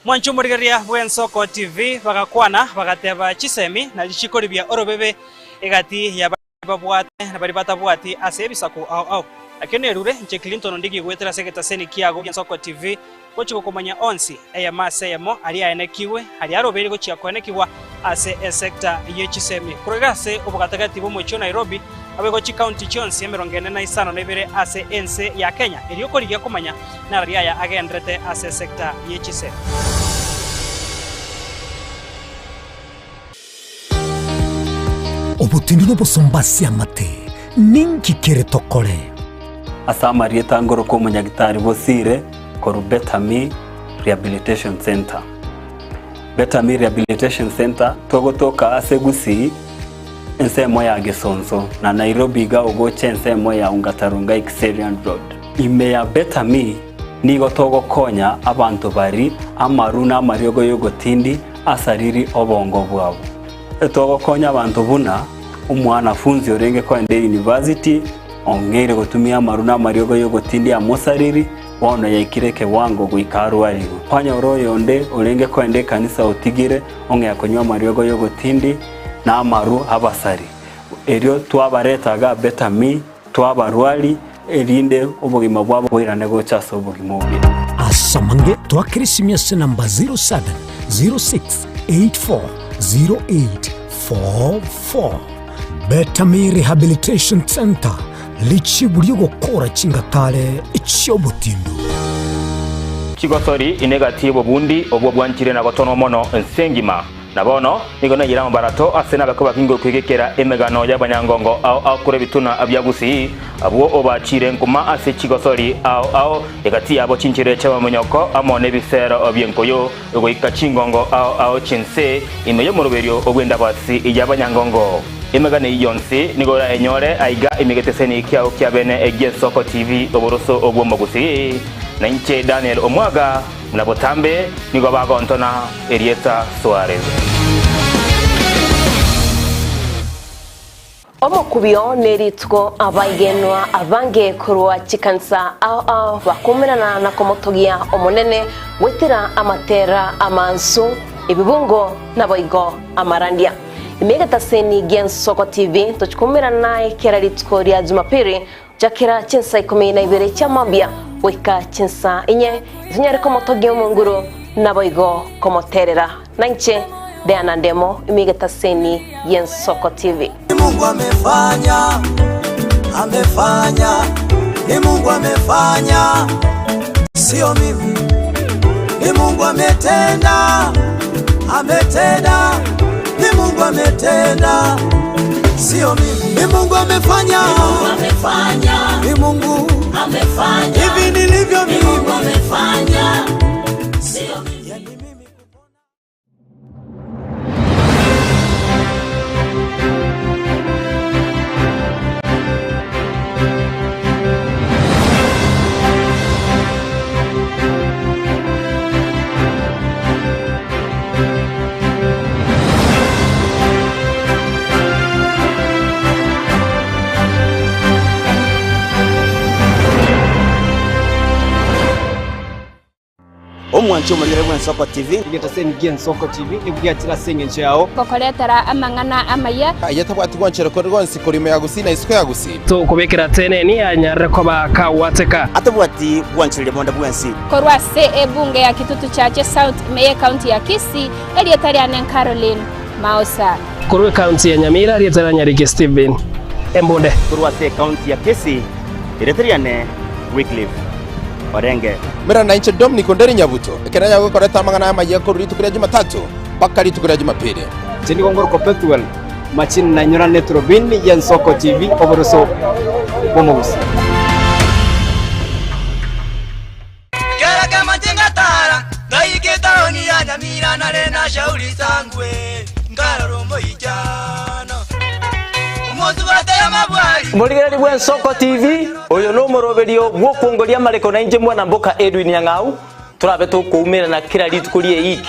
Mwanche omorigereria bw'Ensoko TV bagakwana bagateba chisemi nachi chikoribia orobebe egati ya baria babwate na baria batabwati ase ebisaku ao ao. Nakio nerure inche Clinton Ondigi goetera ase egetaseni kiago gi'Ensoko TV gochia gokomanya onsi eyemo ase eyemo aria aenekigwe aria arobeire gochia koenekigwa ase esecta ye chisemi korwa iga ase obogatagati bw'omochie o Nairobi naboigo chikaunti chionsi 45 ase ense ya Kenya erio korigia komanya Narari aya agenderete ase sector ye chisemi. Obotindu nobosomba ase amate, ninki kere tokore? Ase amarieta ngoroka omonyagitari Bosire korwa Better Me Rehabilitation Centre. Better Me Rehabilitation Centre togotoka ase Gusii ensemo ya Gesonso na Nairobi iga ogocha ensemo ya Ongata Rongai Kiserian Road. Ime ya Better Me nigo togokonya abanto bari amaru na amariogo y'ogotindi asariri obongo bwabo. Togokonya abanto buna omwanafunzi orenge koenda eyunivasiti ong'eire gotumia amaru na amariogo y'ogotindi amosariri bono yaikire ekewango goika arwarigwe. Kwanyora oyonde orenge koenda ekanisa otigire ong'ea konywa amariogo y'ogotindi na amaru abasari. Erio twabareta iga Better Me Twabarwari, erinde obogima bwabo boirane gocha ase obogima obuya. Ase amange twakera esimi ase namba 0706840844. Betami Rehabilitation Centre, richibu ri'ogokora chingatare chi'obotindu. Chigosori inegati y'obobundi obwo bwanchire na gotonwa mono ense engima. Na bono nigo naiyire amabarato ase nabakwe bakinge okwegekera emegano y'abanyangongo ao ao korwa ebituna bia Gusii, abwo obachiire nkuma ase chigosori ao ao, egati yabo chinchera chi'amamonyoko amo nebisero bi'enkoyo, goika chingongo ao ao chi'ense, ime y'omoroberio bw'endabasi y'abanyangongo. Emegano eyio yonsi nigo orayenyore aiga ime geteseni kiao kia bene gi'Ensoko TV oboroso bw'Omogusii. Na inche Daniel Omwaga. Buna botambe nigo bagontona erieta Suarez. Omokubio nerituko abaigenwa abange korwa chikanisa ao ao bakumerana na komotogia Omonene goetera amatera amansu, ebibungo naboigo amarandia. Ime egetaseni gi'Ensoko TV tochikumerana naye kera rituko ria Jumapili Chakera chinsa ikomi na ibere chia mambia goika chinsa inye, tonyare komotogia Omonguru, naboigo komoterera. Nainche Diana Ndemo, ime egetaseni y'Ensoko TV. Ni Mungu amefanya, amefanya, ni Mungu amefanya, sio mimi. Ni Mungu ametenda, ametenda, ni Mungu ametenda, sio mimi. Ni Mungu amefanya, Ni Mungu amefanya, ni Mungu amefanya, hivi nilivyo Ni mimi. Mungu amefanya, sio mimi. Omwanchi omorigere bw'Ensoko TV. Egetaseni gi'Ensoko TV nigo giachire ase engencho yao. Gokoretera amang'ana amaya. Aye tabwati gwanchera kore gwonsi korwa ime ya Gusii na isiko ya Gusii. Tokobekera teneni anyarire koba kagwateka. Atabwati gwanchereria bonde bwensi. Korwa ase ebunge ya Kitutu Chache South ime y'ecounty ya Kisii, erieta riane Caroline Maosa. Korwa ecounty ya Nyamira, erieta ria Nyariki Stephen Embunde. Korwa ase ecounty ya Kisii, erieta riane Wycliffe Orenge. Mera nainche Dominic Onderi Nyabuto, ekero nanyare gokoreta amang'ana amayia korwa rituko ria Jumatatu mpaka rituko ria Jumapili. Inche nigo ngorokwa Pethuel Machini nainyora Eturubini y'Ensoko TV oboroso bw'omogusii. Kera kemache ngatara, ngaika etaoni ya Nyamira nare na shauri sangwe, nkarora omoichano. Omosubate y'amabwari. Morigereri bw'Ensoko TV, oyo nomoroberio bw'okwongoria amareko na inche mwana mboka Edwin Nyang'au. Torabe tokoumerana kera rituko ri'eiki,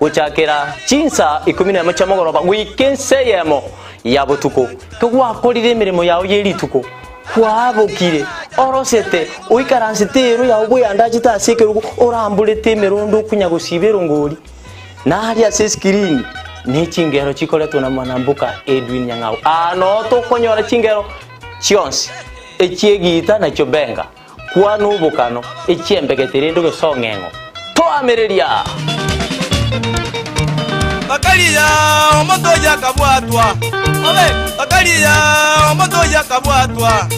gochakera chinsa ikomi nemo chia mogoroba goika ensa eyemo ya botuko. Kegwakorire emeremo yao ye rituko, kwabokire, orosete, oikaransete ero yao bweyandachete ase ekerogo, oramborete emerondo okonya gosiba erongori, na aria ase esikirini ne chingero chikoretwa na mwanamboka Edwin Nyang'au. Aa noo tokonyora chingero chionsi, echi'egiita na chiobenga. Kwana obokano, echiembegete rende ogesong'eng'o. Toamereria! Bakaria omonto oyio akabwatwa, bakaria omonto oyio akabwatwa,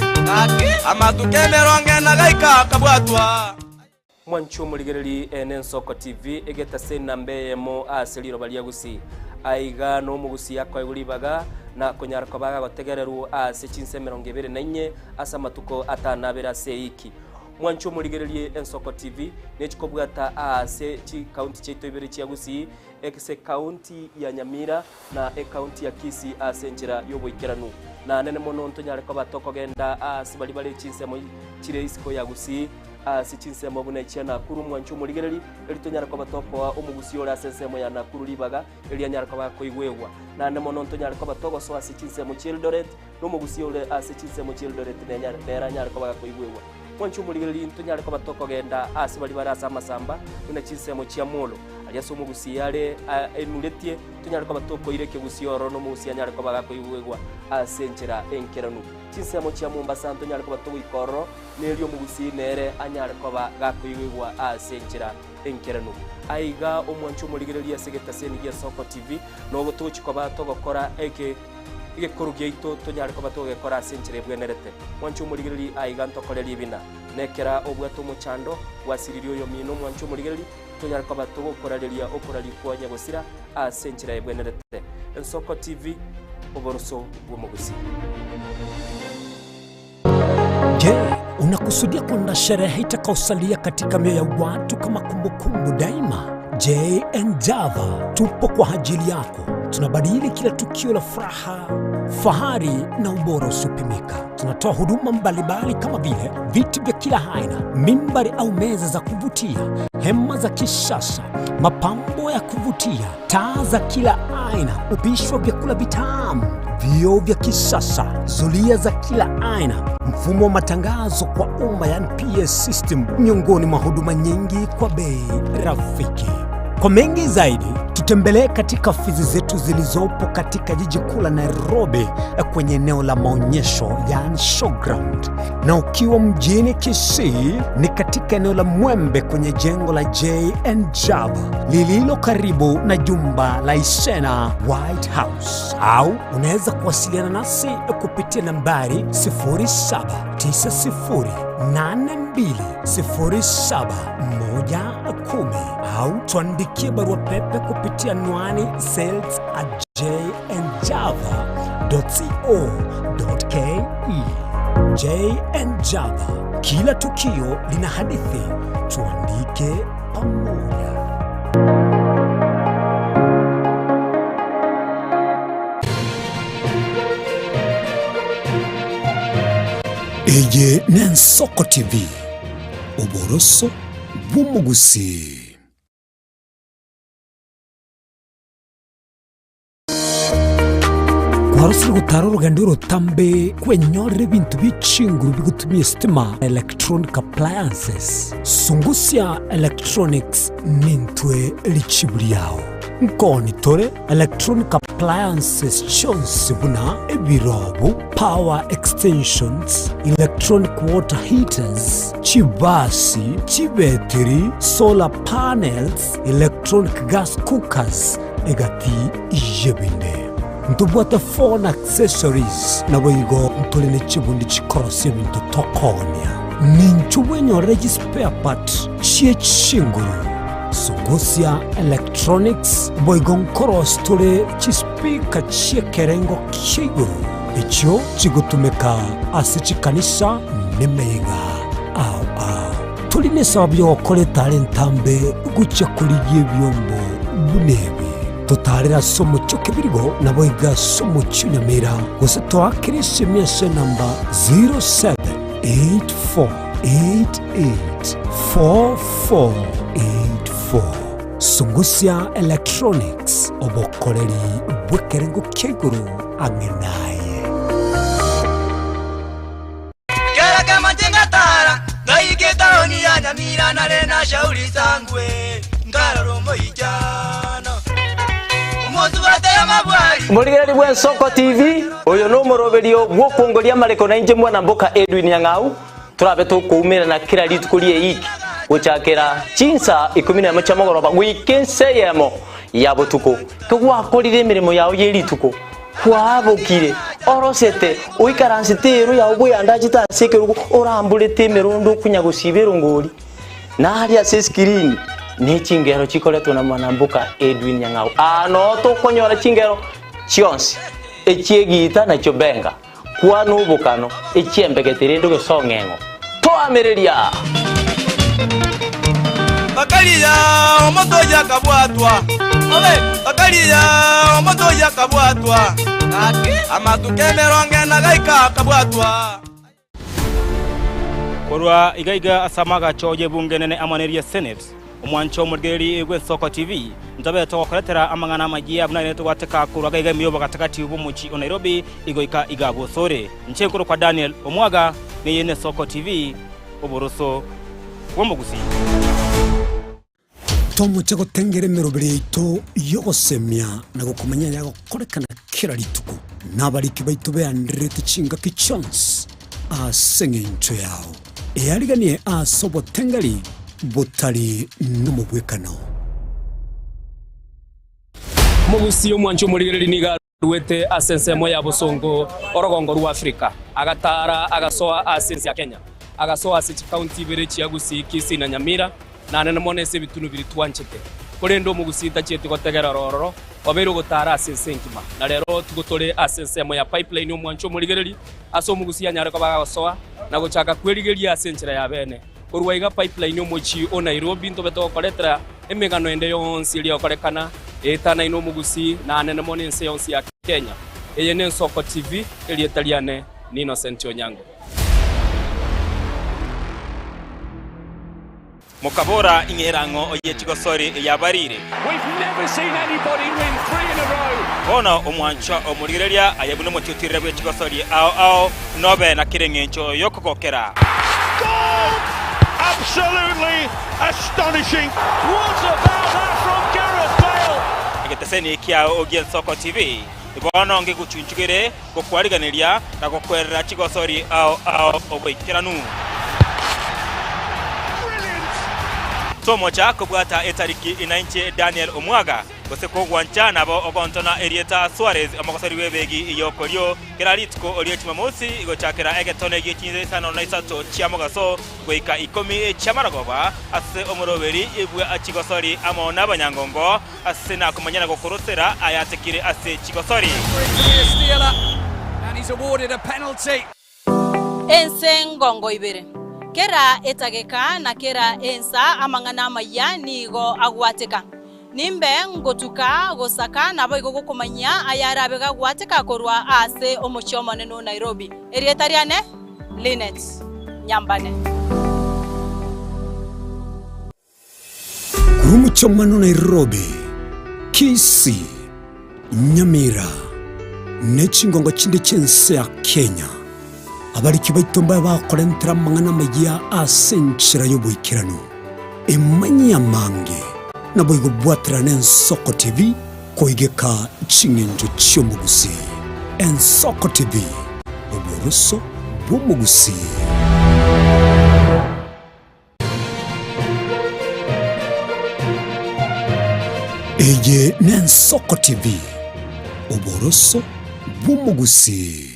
amatuko emerongo ena gaika akabwatwa. Mwanche omorigereri ene Ensoko TV egetase enamba eyemo ase riroba ria Gusii. Aiga nomogusii akoegwa ribaga na konyara koba agotegererwa ase chinsa 24 ase amatuko atano abere ase eiki. Mwanche omorigererie Ensoko TV nechikobwata aase chikaunti chiaito ibere chia Gusii ase ekaunti ya Nyamira na ekaunti ya Kisii ase enchera y'oboikeranu. Naanene mono ntonyare koba tokogenda aase baria bare chinsemo chire isiko ya Gusii Ase chinsemo buna echia Nakuru mwanche omorigereri, erio tonyare koba tokoa omogusii ore ase ensemo ya Nakuru ribaga, erio anyare koba akoigwegwa. Naende mono ntonyare koba togosoa ase chinsemo chi'Eldoret, na omogusii ore ase chinsemo chi'Eldoret nenyare nere anyare koba gakoigwegwa. Mwanche omorigereri, ntonyare koba tokogenda ase baria bare ase amasamba, buna chinsemo chia Molo, aria ase omogusii are enuretie, tonyare koba tokoira ekegusii ororo na omogusii anyare koba gakoigwegwa ase enchera enkeranu. Chinsemo chia Mombasa ntonyare koba togoika ororo, Nerio omogusii nere anyare koba gakoigwegwa ase enchera enkeranu. Aiga omwanche omorigereria ase egetaseni gia Soko TV, nogo togochia koba togokora eke egekoro giaito tonyare koba togekora ase enchera ebwenerete. Mwanche omorigereria aiga ntokore ribina. Nekera obwate omochando, gwasiririe oyomino omwanche omorigereria, tonyare koba togokorareria okoraria kwa nyagosira ase enchera ebwenerete. Ensoko TV, oboroso bw'omogusii. Je, unakusudia kuandaa sherehe itakayosalia katika mioyo ya watu kama kumbukumbu daima? JN Java tupo kwa ajili yako. Tunabadili kila tukio la furaha, fahari na ubora usiopimika. Tunatoa huduma mbalimbali kama vile viti vya kila aina, mimbari au meza za kuvutia, hema za kisasa, mapambo ya kuvutia, taa za kila aina, upishi wa vyakula vitamu, vioo vya kisasa, zulia za kila aina, mfumo wa matangazo kwa umma yani PS system, miongoni mwa huduma nyingi kwa bei rafiki. Kwa mengi zaidi, tutembelee katika ofisi zetu zilizopo katika jiji kuu la Nairobi kwenye eneo la maonyesho yani showground, na ukiwa mjini Kisii ni katika eneo la Mwembe kwenye jengo la JN Java lililo karibu na jumba la Isena White House, au unaweza kuwasiliana nasi kupitia nambari 0790820710 au tuandikie barua pepe kupitia anwani sales at jnjava.co.ke. JN Java, kila tukio lina hadithi, tuandike pamoja. Eye n'Ensoko TV, oboroso bw'omogusii. Kwarosire gotara orogendo orotambe kwenyorera ebinto bie chinguru bigotumia esitima, electronic appliances. Sungusia Electronics nintwe richibu riao. Nkoni tore electronic appliances chionsi buna ebirobu, power extensions, electronic water heaters, chibasi, chibetiri, solar panels, electronic gas cookers, egati y'ebinde. Ntobwate phone accessories, naboigo ntore ne chibundi chikorosia ebinto tokoonia. Ninchwo bwenyorere chispare part chie chinguru, Sungusia Electronics, boigo nkorosia tore chispeaker chi'ekerengo kia igoro echio chigotumeka ase chikanisa nemeyega ao ao. Tori nesababu y'ogokora etara entambe gochia korigia ebiombo buna ebi. Totaarere ase omochie o Kebirigo, naboigo ase omochie o Nyamira, gose toakere esimi ase enamba 07848844. 84. Sungusia Electronics, obokoreri bw'ekerengo kia igoro ang'e naye. Kera kemache ngatara ngaika etaoni ya Nyamira nare na shauri sangwe nkarora omoichano omosubate amabwari. Morigereri bw'Ensoko TV, oyo nomoroberio bw'okwongoria amareko na inche mwana mboka Edwin Nyang'au, torabe tokoumerana kera rituko ri'eiki gochakera chinsa ikomi nemo chia mogoroba goika ense eyemo ya botuko. Kegwakorire emeremo yao ye rituko, Kwabokire, orosete, oikaransete eero yao bweyandachete ase ekerogo, oramborete emerondo okonya gosiba erongori. Na aria ase esikirini ne chingero chikoretwa na mwanamboka Edwin Nyang'au. Aa noo tokonyora chingero chionsi, echi'egiita na chiobenga, kwana obokano, echi'embegete rende ogesong'eng'o. Toamereria! Bakaria omotoyi akabwatwa, bakaria omotoyi akabwatwa, amatuko emerongo ena gaika akabwatwa. Korwa iga iga ase amagacho y'ebunge enene amo neria Senate, omwancho omorigereria bw'Ensoko TV, ntobe togokoretera amang'ana amayia buna rende togwateka korwa iga iga ime y'obogatagati bw'omochie o Nairobi igoika iga bosore. Inche nkorokwa Daniel Omwaga, neye n'Esoko TV, oboroso bw'omogusii. Tomoche gotengera emeroberi yaito y'ogosemia na gokomanya ayagokorekana kera rituko, na abariki baito beandererete chingaki chionsi ase engencho yao. Eariganie ase obotengeri botari nomobwekano. Omogusii omwanchi omorigereria nigo Aruete ase ensemo ya bosongo orogongo rwa Afrika, agataara agasoa ase ense ya Kenya, agasoa ase chikaunti ibere chia Gusii, Kisii na Nyamira, na anene mono ase ebitunu biria twanchete. Korende omogusii tachieti gotegera ororo, obeire ogotaara ase ense engima. Na rero tigo tore ase ensemo ya Pipeline omwancho omorigereria, ase omogusii anyare koba agosoa na gochaka kwerigeria ase enchera ya bene. Korwa iga Pipeline omochie o Nairobi ntobe togokoretera emegano ende yonsi eria egokorekana eetanaine omogusii na anene mono ense yonsi ya Kenya. Eye n'Ensoko TV, erieta riane ni Innocent Onyango. Mokabora, Ing'e erang'o ye chigosori yabarire. Bono omwanchwa omorigereria aye buna omotiutirire bwe chigosori ao ao, nobe na kera engencho y'okogokera. Egeteseni kiao gi'Ensoko TV bono ngegochunchugere gokwariganeria na gokwerera chigosori ao ao oboikeranu. Tomocha kobwata etariki inainche Daniel Omwaga, gose kogwancha nabo ogontona erieta Suarez omogosori bw'ebegi y'okorio kera rituko rie Jumamosi gochakera egetone gie chinsa isano na isato chia mogaso goika ikomi chi'amarogoba ase omoroberi bwa chigosori amo n'abanyangongo ase nakomanya na gokorosera ayatekire ase chigosori. Ense ngongo ibere, kera etageka na kera ensa amang'ana amayia nigo agwateka. Nimbe ngotuka gosaka naboigo gokomanyia ayarabe gagwateka korwa ase omochie omonene o Nairobi. Erieta riane Linet Nyambane. Korwa omochie omonene o Nairobi, Kisii, Nyamira, ne chingongo chinde chi'ense ya Kenya, abariki baito mbabe bakorentera amang'ana amayia ase enchera y'oboikeranu. Emanyie amange, naboigo bwaterane Ensoko TV koigeka ching'encho chi'omogusii. Ensoko TV, oboroso bw'omogusii. Eye n'Ensoko TV, oboroso bw'omogusii.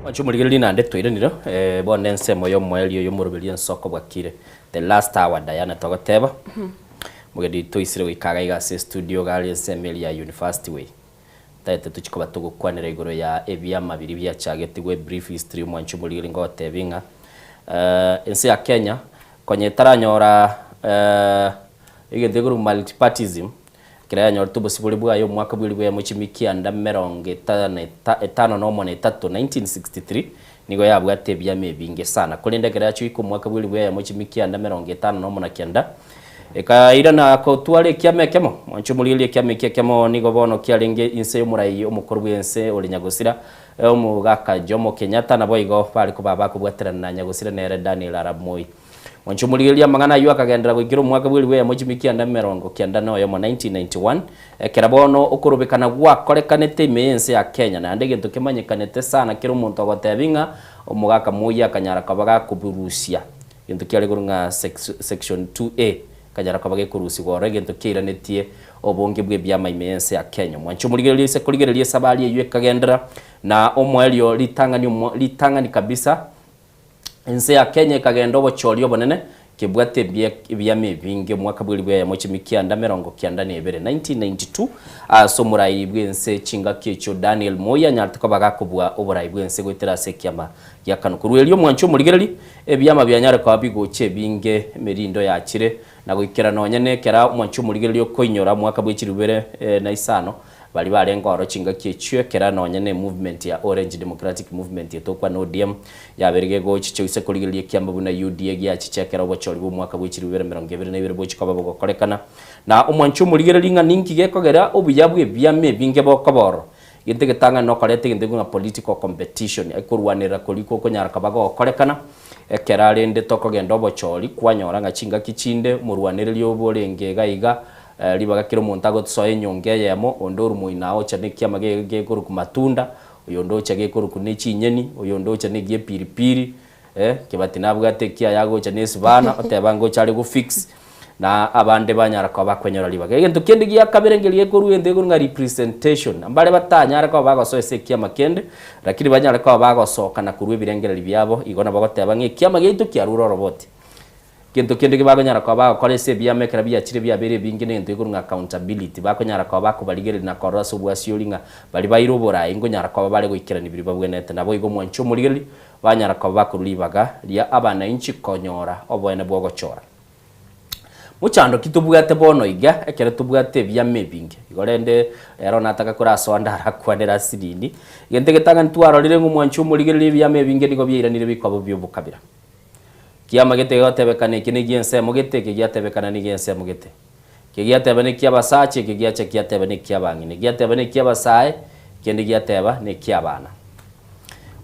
Mwanche omorigereria naende twairanire eh, bono ensemo y'omoerio y'omoroberio ensoko bwakire the last hour Diana togoteba mogeni toisire goika iga iga ase estudio iga aria ensemo eria ya University way. Ntagete tochie koba togokwanera igoro ya ebiama biria biachagetigwe, brief history omwanchi omorigeri ngogotebi ng'a ense ya Kenya konya etaranyora egento gekorokwa multipartyism, ekero yanyorete obosibore bwaye omwaka bwa elifu eyemo chimia kianda merongo etano etano na omo na etato, 1963, nigo yabwate ebiama ebinge sana. Korende ekero yachia goika omwaka bwa elifu eyemo chimia kianda merongo etano na omo na kianda, Ekairana gotwara ekiama ekemo. Mwanche omorigererie ekiama eki ekemo nigo bono kiarenge inse y'omorai omokoro bw'ense ore nyagosira, omogaka Jomo Kenyatta, naboigo bare koba bakobwaterana na nyagosira nere Daniel Arap Moi. Mwanche omorigererie amang'ana ayio akagenderera goikera omwaka bw'elifu eyemo chimia kianda emerongo kianda na oyomo, 1991, ekero bono okorobekana gwakorekanete ime y'ense ya Kenya, naende egento kemanyekanete sana kera omonto ogotebi ng'a omogaka Moi akanyara koba gakoburusia Egento kiare korwa ng'a section 2A kanyara koba gekorusigwa ororo egento kiairanetie obonge bw'ebiama ime y'ense ya Kenya. Omwanchi omorigereria ase korigereria esabari eyio ekagenderera na omoerio ritang'ani omo ritang'ani kabisa ense ya Kenya ekagenda obochori obonene kebwate ebiama ebinge omwaka bw'elifu eyemo chimi kianda merongo kianda na ebere, 1992, ase omorai bw'ense chingaki echio Daniel Moi anyarete koba gakobua oborai bw'ense goetera ase ekiama gia kanu. Korwa erio omwanchi omorigereria Ebiama bianyare koba bigocha ebinge, emerindo yachire, na goikera nonya nekera omwanchi omorigereria okoinyora omwaka bwe chilifu ibere na isano, baria barenge oro chingaki echio ekera nonya ne movement ya Orange Democratic Movement etokwa na ODM yabeire gegochicha gose korigereria ekiama buna UDA giachicha ekero obochori bwa omwaka bwe chilifu ibere emerongo ebere na ibere bochi koba bogokorekana. Na omwanchi omorigereria ng'a ninki gekogera obuya bw'ebiama ebinge bokoba oro. Egento egetang'ani nokoreta egento ekio ng'a political competition, ekorwanerera koria gokonyara koba gogokorekana, ekero arende tokogenda obochori, kwanyora ng'a chingaki chinde omorwanereria obo orenge iga iga, ribaga kera omonto agotosoa enyongo eyemo, onde orwa moino aocha na ekiama gekorokwa matunda, oyonde ocha gekorokwa ne chinyeni, oyonde ocha na egie piripiri, kebati nabwate ekiaye agocha na esibana, oteba ngocha are gofix, na abande banyara koba bakwenyora ribaga. Egento kende gia kabere nkeria gekorwa egento gekorwa ng'a representation, mbare batanyare koba bagosoa ase ekiama kende, lakini banyare koba bagosoka na korwa ebirengererio biabo, igo nabo bagoteba ng'a ekiama giaito kiarure oroboti. Gento kende ki bakonyara koba bagokora ase ebiama ekero biachire biabeire ebinge negento gekorwa ng'a accountability, bakonyara koba bakobarigereria na korora ase obwasiori ng'a baria baire oborai nkonyara koba bare goikerania biria babwenerete. Naboigo omwanchi omorigereria banyara koba bakorwa ribaga ria abanainchi konyora oboene bw'ogochora. Mochando ki tobwate bono iga ekero tobwate ebiama ebinge? Igo rende ero nataka korasoa ndarakwanere ase nini. Egento egetang'ani twarorire ng'a omwanchi omorigereria ebiama ebinge nigo biairanire bikoba bi'obokabira. Kiama gete gegotebekana eke negi'ensemo gete, eke giatebekana negi'ensemo gete. Eke giateba neki'abasacha, eke giacha kiateba neki'abang'ina, giateba neki'abasae, kende giateba neki'abana.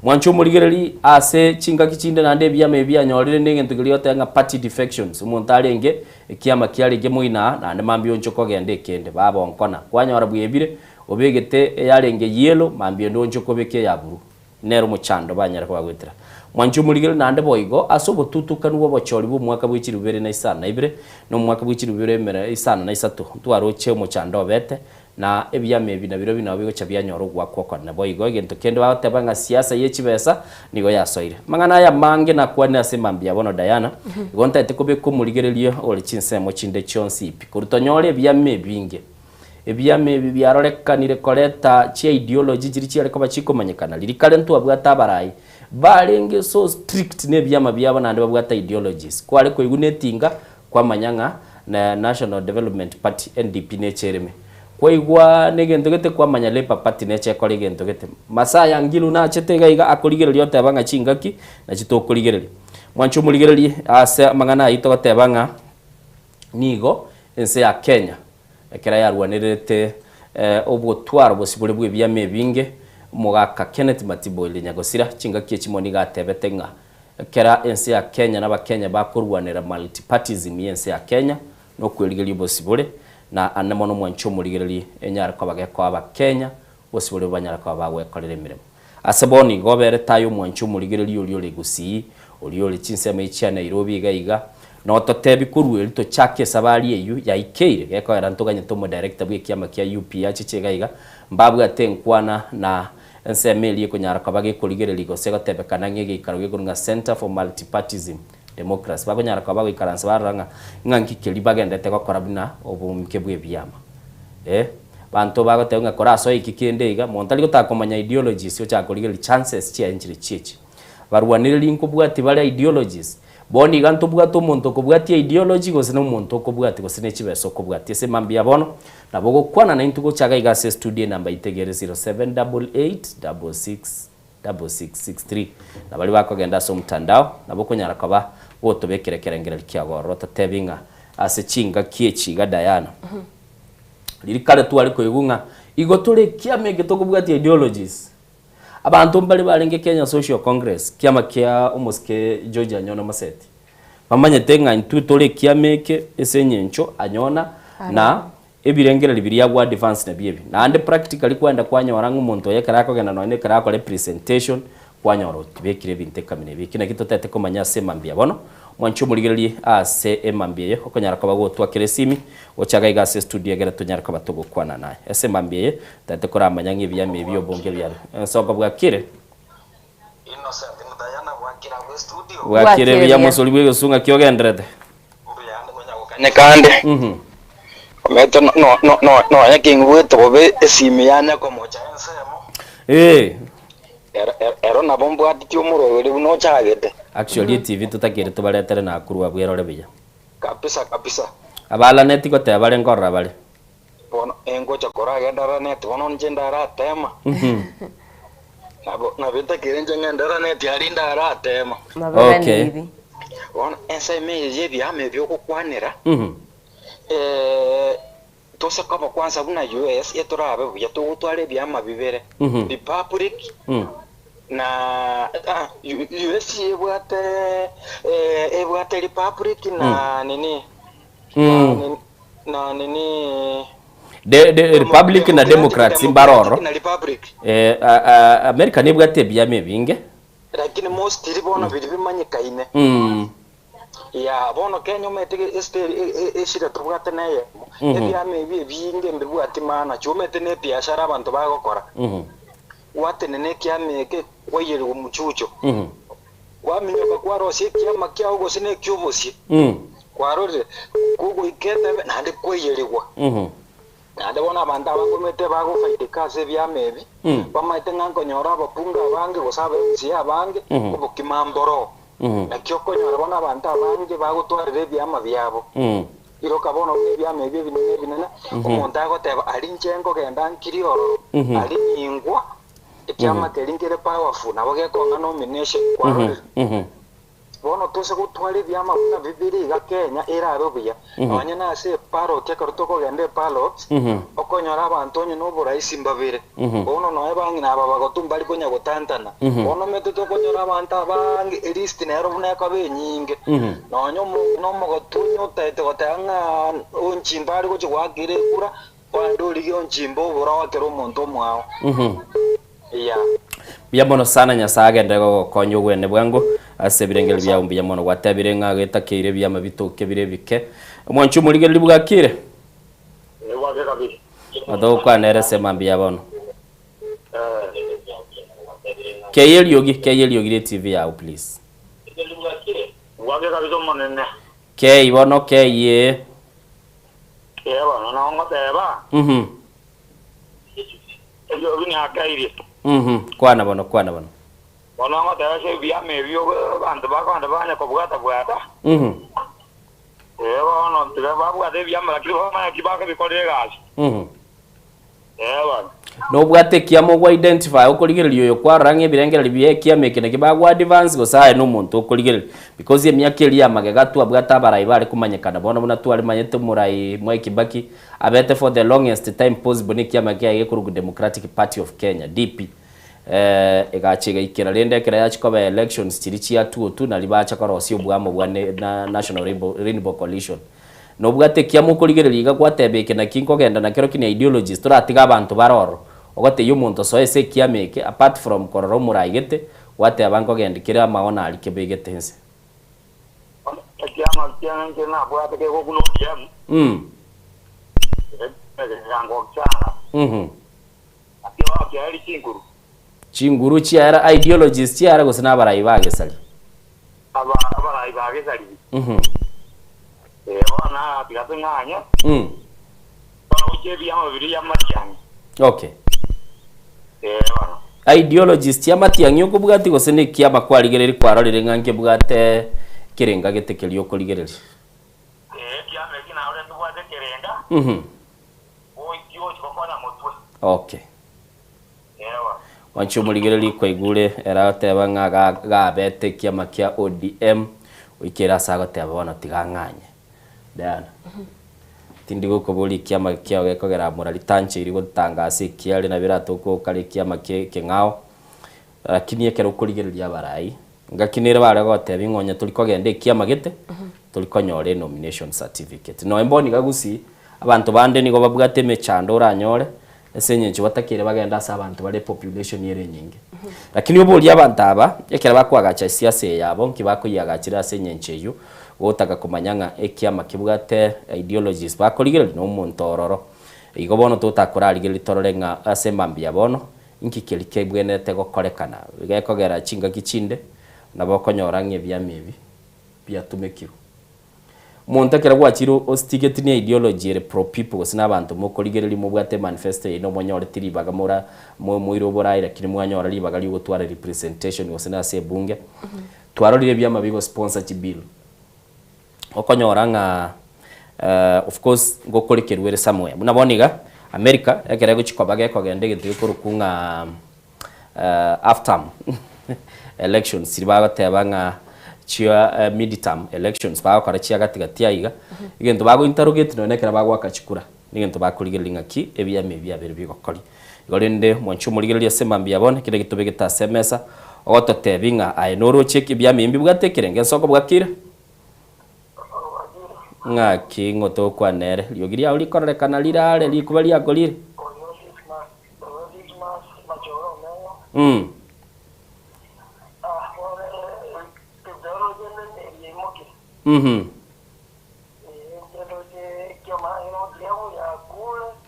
Mwanche omorigereri ase chingaki chinde naende ebiama ebi bianyorire negento keria goteba ng'a party defections, omonto arenge ekiama kiarenge moino aa naende mambia onche kogenda ekende, baba onkona, kwanyora bwebire obegete eyarenge yellow mambia ende onche kobeka eya blue. Nere omochando banyare kobagoetera. Mwanche omorigereri naende boigo ase obotutukanu bw'obochori bw'omwaka bwe chilifu ibere na isano na ibere, na omwaka bwe chilifu ibere emere isano na isato, ntwaroche omochando obete, Na ebiama ebi nabirobio nabo bigocha bianyora ogoakwa okonene. Boigo egento kende bagoteba ng'a siasa ye chibesa nigo yasoire. Amang'ana aya amange nakwanire ase mambia bono Diana, igo ntaete kobeka omorigererio ore chinsemo chinde chionsi pi. Korwa tonyore ebiama ebinge. Ebiama ebi biarorekanire koreta chi ideology chiria chiare koba chikomanyekana. Riria kare ntwabwate abarai barenge so strict ne ebiama biabo naende babwate ideologies. Kware koigwa na etinga Kwamanya ng'a na National Development Party, NDP, neche ereme. Kwaigwa negento gete kwamanya Labour Party neche ekore egento gete. Masaya Ngilu nachete iga iga akorigereria oteba ng'a chingaki nachi tokorigereria. Mwanche omorigererie ase amang'ana ayio togoteba ng'a nigo ense ya Kenya ekero yarwanererete obotwaro bosibore bw'ebiama ebinge, omogaka Kenneth Matibo Oile Nyagosira chingaki echimo nigo atebete ng'a Ekero ense ya Kenya na abakenya bakorwanera multipartyism y'ense ya Kenya na okwerigeria obosibore, na ande mono omwanchi omorigereri enyare koba gekoa abakenya obosibore banyare koba bagwekorera emeremo. Ase bono igo obere tayo omwanchi omorigereri oria ore Gusii, oria ore chinsemo echi chia Nairobi iga iga, na ototebi korwa erio tochake esabari eyio yaikeire gekogera ntoganyete omodirector bw'ekiama kia UPA achiche iga iga, mbabwate enkwana na Ensemo eria ekonyara koba gekorigereria gose gotebekana ng'a egeikaro gekorwa ng'a Centre for Multipartyism Democracy bakonyara koba bagoikaransa barora ng'a ng'a nki keria bagenderete gokora buna obomke bw'ebiama. Eh. Abanto bagoteba ng'a korasoe eki kende iga, monto tari gotaka komanya ideologies ochaka korigereria chances chiaye nchire chiachi. Barwanereri nkobwatia bare ideologies, bono iga ntobwate omonto okobwatia ideology gose na omonto okobwatia gose ne chibesa okobwatia. Ase mambia bono, nabo ogokwana naintwe gocha iga iga ase estudio enamba itegere 0788 66 6663. Na baria bakogenda ase omotandao, nabo okonyara koba gotobekera ekerengererio kiago ororo totebi ng'a ase chingaki echi iga Diana, riria kare tware koigwa ng'a igo tore ekiama eke tokobwatia ideologies. Abanto mbare barenge Kenya Social Congress, kiama kia omosike George Anyona Maseti, bamanyete ng'a intwe tore ekiama eke ase eng'encho Anyona na ebirengererio biria agwo advance nabio ebi. Naende practically kwagenda kwanyora ng'a omonto oyo ekero akogenda nonye ekero akora epresentation, kwanyora otibekire ebinto ekamina ebi. Eki nakio totagete komanya ase emambia bono. Mwanche omorigererie ase emambia eye, okonyara koba gotwakera esimi, gocha iga iga ase estudio egere tonyare koba togokwana naye. Ase emambia eye, totagete koramanya ng'a ebiama ebi obonge biare. Ensonga bwakire? Bwakire buya mosori bw'egesu ng'aki ogenderete? Kande omanyete nonya keng'uete bobe esimi yane komocha ensemo, ero nabo mbwatitie omoroberi buna ochagete. Actually etibi totakeire tobaretere Nakuru abwo erore buya. Kabisa kabisa. Abalaneti goteba bare nkorora bare. Bono engocha koragenda raneti bono inche ndaratema. Nabo nabo etakeire inche ng'ende raneti aria ndaratema. Okay. Bono ensemo eye y'ebiama ebi ogokwanera, tose koba kwansa buna US etorabe buya togotwara ebiama bibere, Republic na US ebwate ebwate Republic na nini na nini De, de, Republic na Democrats mbaroro. na Republic. Eh, a, a, America nebwate ebiama ebinge. Lakini mostly bono biria bimanyekaine. Yeah, bono Kenya omanyete estate eshida tobwate neyemo, ebiama ebi ebinge mbibwati maana, chiomanyete ne ebiashara abanto bagokora. Gwatenena ekiama eke kwaiyerigwa omochucho, kwaminyoka kwarosia ekiama kiao gose na ekiobosie, kwarorire, kogoika etebe naende kwaiyerigwa. Naende bono abanto aba nkomete bagofaidika ase ebiama ebi, bamaete ng'a nkonyora abapunga abange gose aba MCA abange, obokima mboroo. Naki okonyora bono abanto abange bagotwarera ebiama biabo. Iroka bono buna ebiama ebi ebinene ebinene, omonto agoteba, Aria inche nkogenda nkirie ororo, aria ningwa, ekiama keria nkere powerful, nabo gekong'a nomination, kwarorire? Bono tose gotwara ebiama buna bibere iga Kenya erabe buya, nonye nase eparoti ekero tokogenda eparot, okonyora abanto onye noboraisi mbabere, bono nonya bang'ina aba bagotu mbari konya gotantana. Bono omanyete tokonyora abanto abange elist nero buna ekoba enyinge, nonye omong'ina omogotu onye otaete goteba ng'a onchimba are gochia goakera ekura, kwande origie onchimba obore oakere omonto omwao. Yeah. Mbuya mono sana Nyasae agenderere gogokonya ogwene bwango ase ebirengererio biao mbuya mono gwatebire ng'a getakeire ebiama bitoke bire ebike omwanchi omorigereria bwakire Bwake kabisa. Togokwana ere sema mbuya bono Kei eriogi kei eriogi rie TV yao please. Bwake kabisa omonene. Kei bono kei ee. Ee bono nabo ngoteba. Eriogi niakeirie. Kwana bono, kwana bono. Bono ngoteba ase ebiama ebio abanto bakonda banye kobwata-bwata. Ee bono tiga babwate ebiama lakini bamanye ki bakobikorera egasi. Ee bono. Nobwate ekiama ogwa identify okorigereria oyo kwarora ng'a ebirengererio bia ekiama eke naki bagwa advance gose aye nomonto okorigereria because emiaka eria ya magega twabwate abarai bare komanyekana bono buna twaremanyete omorai Mwai Kibaki Abete for the longest time possible nekiama kiaye gekorokwa Democratic Party of Kenya, DP. Egacha egaikera rende ekero yachia koba elections chiria chia 2002 naria bacha korosia oboamo bwa National Rainbow Coalition. Nobwate ekiama okorigereria iga gwateba eke naki nkogenda nakero ki na ideologies toratiga abanto bare ororo. Ogotebia omonto soa ase ekiama eke apart from korora omorai gete, gwateba nkogendi kere amaono aria kebegete inse. Ekiama kiane inche nabwate kegokuna ODM, egegango kiana, nakio bono kiaerie chinguru. Chinguru chiaera, ideologies chiaera gose nabarai ba gesaria? Aba abarai ba gesaria. Ee, bono tiga tong'anye. Bono gochia. Ndoche ebiama biria Matiang'i. Okay. Ee bono. Ideologies chia Matiang'i okobwatia gose ne ekiama kwarigereria kwarorire ng'a nkebwate ekerenga gete keria okorigereria? Ee, ekiama eki narorire nkebwate ekerenga, Mhm. goikia ochi gokonya motwe. Okay. Ee bono. Mwanche omorigereria kwaigure ere agoteba ng'a ga gabete ekiama kia ODM goika ere ase agoteba bono tiga ang'anye. Diana, tindi gokoboria ekiama kiao gekogera morari tancheiri gotangasa ekiare nabo eratoke okare ekiama kie ekeng'ao, lakini ekero okorigereria abarai, ngaki nere bare gotebia ng'a onye tori kogenda ekiama gete, tori konyora enomination certificate. Nonya bono iga gusii, abanto bande nigo babwate emechando oranyore, ase eng'encho batakeire bagende ase abanto bare epopulation ere enyinge. Lakini oborie abanto aba, ekero bakoagacha esiasa eye yabo, nki bakoyiagachera ase eng'encho eyio, gotaka komanya ng'a ekiama kebwate ideologies bakorigereria na omonto ororo. Igo bono totakorarigereria torore ng'a ase mambia bono, inki keria kebwenerete gokorekana. Gekogera chingaki chinde, nabo okonyora ng'a ebiama ebi biatumekirwe. Omonto ekero gwachire ostigeti ne ideology ere pro people gose na abanto mokorigereria mobwate emanifesto yaino monyoreti ribaga mora moire oboraai lakini mwanyora ribaga riogotwara representation gose nase ebunge. Twarorire ebiama bigo sponsor chibill okonyora ng'a of course ngokorekerwa ere somewhere. Buna bono iga America ekero egochi koba gekogenda egento gekorokwa ng'a half term elections chiria bagoteba ng'a chia mid term elections bagokora chia gati gati aiga, egento bago interrogate nonye ekero bagoaka chikura, negento bakorigereria ng'aki ebiama ebi biabeire bigokoria. Igo rende mwanche omorigereria ase mambia bono, ekero getobegete ase emesa, ogototebi ng'a aye noroche eki ebiama ebi mbibwate ekerenge ensoko bwakire? Ng'aki ng'o tokwana ere? Riogi riao rikororekana rire are, rikuba riakorire. Mm. Mhm.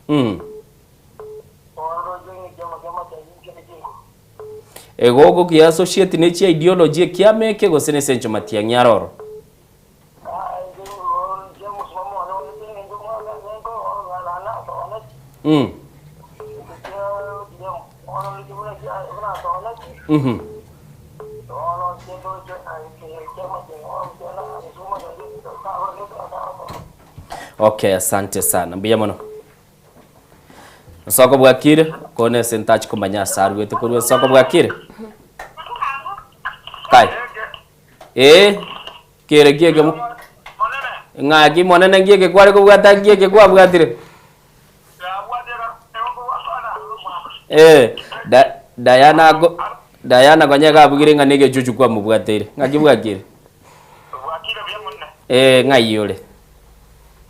Mm. Igo ogokia associate ne chia ideology ekiama eke gose nese encho matiang'i aroro? Mm. Mhm. Okay, asante sana. Mbuya mono. Nsoko bwakire, kone ase ntachi komanya ase arwete korwa nsoko bwakire. Kai. Ee, kere kieke mo. Ng'aki monene ngieke kware kobwata ngieke kwabwatire. Ee, da, Diana ako Diana konya iga abugire ng'a negechuchu kwamobwateire. Ng'aki bwakire? Ee, ng'ai ore?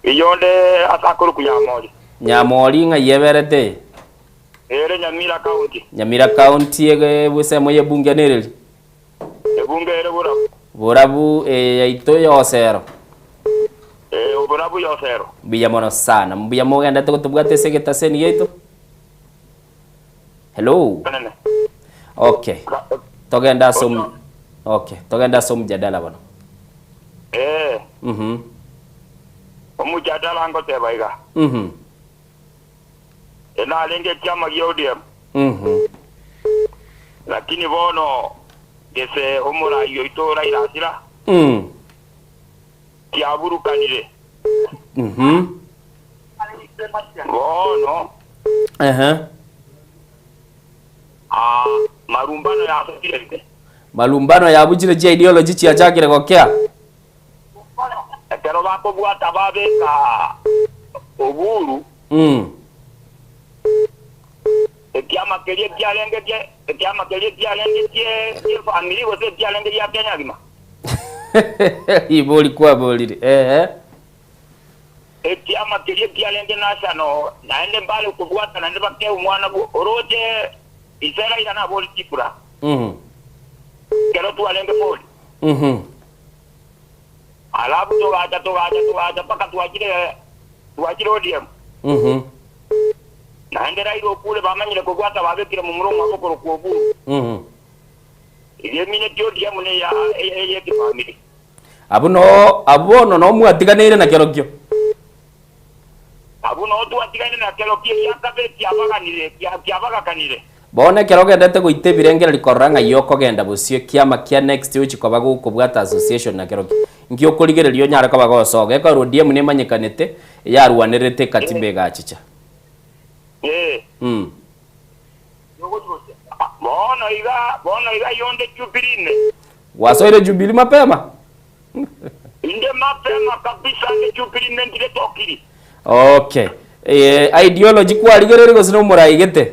Eyonde ase akorokwa Nyamori. Nyamori ng'ai eberete eye? Ere Nyamira County. Nyamira County ege ensemo y'ebunge nereri? Ebunge ere borabu. Borabu eye yaito y'osero. Ee, oborabu y'osero. Mbuya mono sana. Mbuya mogendete gotobwata ase egetaseni giaito. Hello. Monene. Okay. Togende ase omu Okay, togende ase omjadala bono. Ee, Mhm. omojadala ngoteba iga. Mhm. Enarenge ekiama gia ODM. Mhm. Lakini bono gese omorai oito Raila Asira Mm. kiaburukanire. Mhm. Bono Ehe. ah, marumbano yasokire ime. Malumbano yabuchire chia ideology chiachakire gokea. Ekero bakobwata babeka Oburu Mm. ekiama keria kiarenge kie ekiama keria kiarenge kie kie family gose kiarenge gia Kenya gima. Ribori kwaborire. Ehe. Ekiama keria kiarenge national naende mbare kobwata naende bake omwana bwo oroche ise Raila nabori chikura Mhm. ekero twarenge bori. Mhm. Alafu togacha togacha togacha mpaka twachire twachire ODM. Mhm. Naende Raila okure bamanyire kobwata babekire momura omwabo okorokwa Oburu. Mhm. Erio emineti ODM neya eyekifamiri. Abwo noo abwo bono noo mwatiganeire na kerokio. Abwo noo twatigaine na kerokio egia kabere kiabaganire, kiabagakanire. Bono ekero ogendete goita ebirengererio korora ng'ai okogenda bosio ekiama kia next ochi koba gokobwata association na kerokio nki okorigereria onyare koba gosoga ekero ODM nemanyekanete eyarwanererete ekatiba egachicha. Ee. Mm. Bono iga, bono iga yonde Jubilee ime. Gwasoire Jubilee mapema? Inde mapema kabisa inde Jubilee ime ndire tokiri. Okay. Eh, ideology kwarigereiri gose nomoraigete?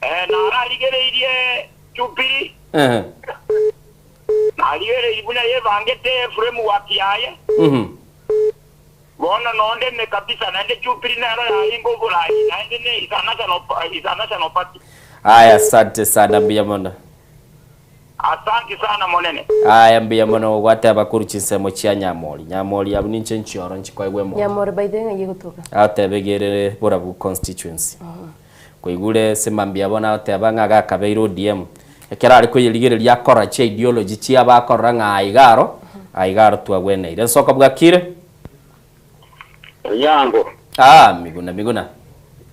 Eh, nararigereirie Jubilee. Ehe. Narigereirie buna yebangete framework yaye. Mhm. Bono nondeme kabisa, naende Jubilee nero yarenge oboraai, naende ne is a national, is a national party. Aya asante sana mbuya mono. Asanti sana monene. Aya mbuya mono gwateba korwa chinsemo chia Nyamori. Nyamori abwo ninche nchioro nchikoegwa emori. Nyamori by the way ng'ai egotoka? Agoteba egerere Borabu constituency. Koigure ase mambia bono agoteba ng'a gakabeire ODM. Ekero are koyerigereria akorora chi ideology chiabo akorora ng'a aiga aro, aiga aro twagweneire. Nsoko bwakire? Onyango. Ah, miguna miguna.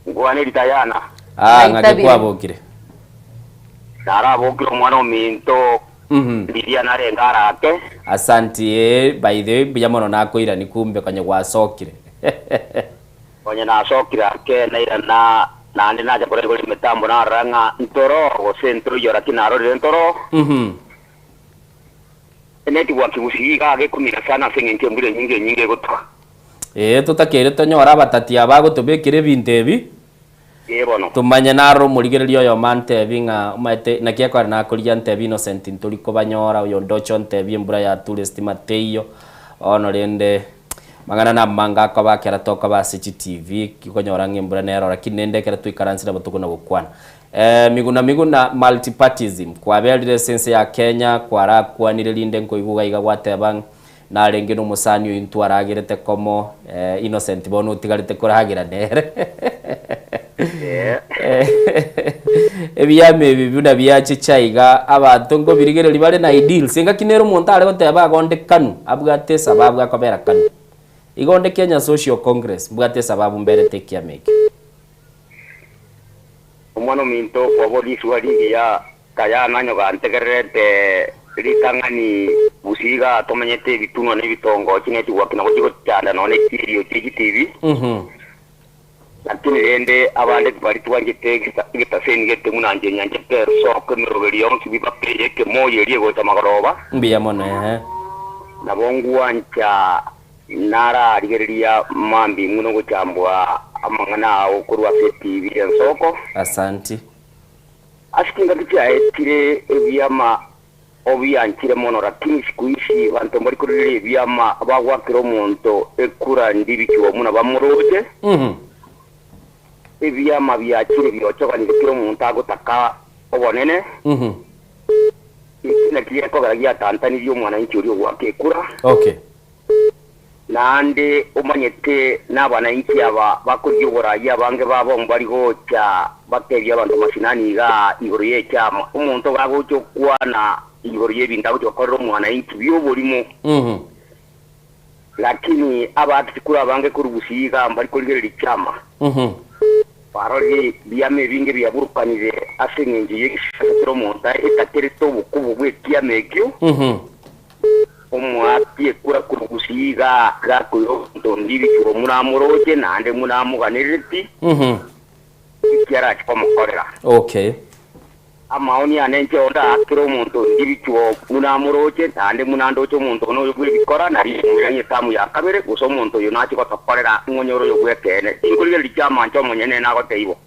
Nkwane ritayana. Ah, ng'aki kwabokire. Narabokire omwana ominto riria narenge arake. Asanti ee, by the way mbuya mono nakoirani kumbe konye gwasokire. Onye nasokire ake nairana naende nacha koraigora emetambo narora ng'a ntoro gose ntoiyo lakini narorire ntoro. Enetwork gusii iga gekumira sana ase eng'encho embura enyinge enyinge egotwa. Ee, totakeire tonyore abatati aba agotobekera ebinto ebi, Ee bono. tomanye narore omorigereria oyomo antebi ng'a omanyete naki ekore nakorigia antebi Innocent ntori kobanyora, oyonde oche ontebi embura yature estima teiyo, bono rende mang'ana namange akoba ekero tokoba ase chitivi, okonyora ng'a embura nero lakini rende ekero twaikaransire nabo tokona gokwana. Miguna miguna multipartyism kwaberire ase ense ya Kenya kwarakwanire rinde nkoigwa iga iga gwateba ng'a narenge na omosani oyio ntwaragerete komo Innocent bono otigarete koragera nere Ebiama ebi buna biachicha iga abanto nkobirigereria bare na ideals engaki nere omonto are goteba agonde kanu abwate esababu akobera kanu. Igo onde Kenya Social Congress mbwate esababu mberete ekiama ekio. Omwana ominto kwabo risuba rigiya, tayana onye gantegererete ritang'ani gusii iga tomenyete ebitunwa na ebitongo chinetwork nabo chigochanda nonya ne chirio chie chitibi. Lakini rende abande tibari twanchete egetaseni gete buna inche nyanchete esoko emeroberi yonsi bibake y'ekemoyo eria egocha magoroba. Mbuya mono eeh. Nabo ngwancha Nararigereria mambia inwe nogochambwa amang'ana ao korwa ase etibi y'ensoko. Asanti. Ase chingaki chiaetire ebiama obianchire mono lakini siku hizi banto mbari korigereria ebiama bagwakera omonto ekura ndibichwa buna bamoroche. Ebiama biachire biochoganire kera omonto agotaka obonene. Eki nakio gekogera giatantanirie omwananchi oria ogoaka ekura. Okay. Naende omanyete nabananchi aba bakorigia oboraai abange babo mbari gocha batebie abanto mashinani igaa igoro y'echama. Omonto gagocha okwana igoro y'ebinto agocha gokorera omwananchi bi'oborimo. Lakini abatigikuru abange korwa gusii igaa mbari korigereria chama. Barorire ebiama ebinge biaburukanire ase engencho y'egesiasa kera omonto etakerete obokubu bw'ekiama ekio. Omoaki ekura korwa gusii iga gakoira omonto onde ebichuo buna amoroche naende buna amoganerereti, eki arache komokorera. Okay. Amaoni ane inche onde aakere omonto onde ebichuo buna amoroche, naende buna ndoche omonto one oyo bw'ebikora, nario inkoirania etamu ya kabere, gose omonto oyo nache gotokorera ng'onyore oyo bw'ekeene. Tinkorigereria chiamancha omonyene nagotebia bo.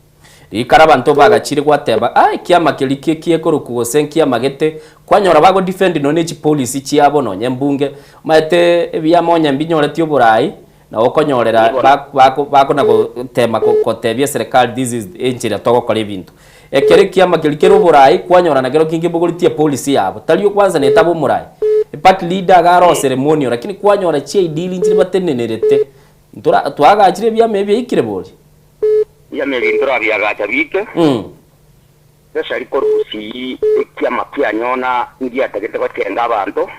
Rikare abanto bagachire gwateba, Ah, ekiama keria ki ekiekoroku gose nkiamagete, kwanyora bago defend nonya ne chipolicy chiabo nonya embunge, omanyete ebiama onye mbinyoreti oborai, nabo okonyorera bakona gotema gotebia eserekari this is enchera togokora ebinto. Ekero ekiama keria kere oborai, kwanyora nakero kinge mbogoreti epolicy yabo, tari okwansa netaba omorai. Eparty leader iga aro ceremonial lakini kwanyora chiaidili nchire batenenerete, ntora twagachire ebiama ebi biaikire bori. Ebiama ebi ntorabiagacha biike, Especially korwa gusii ekiama kianyona ngiatagete gochenga abanto.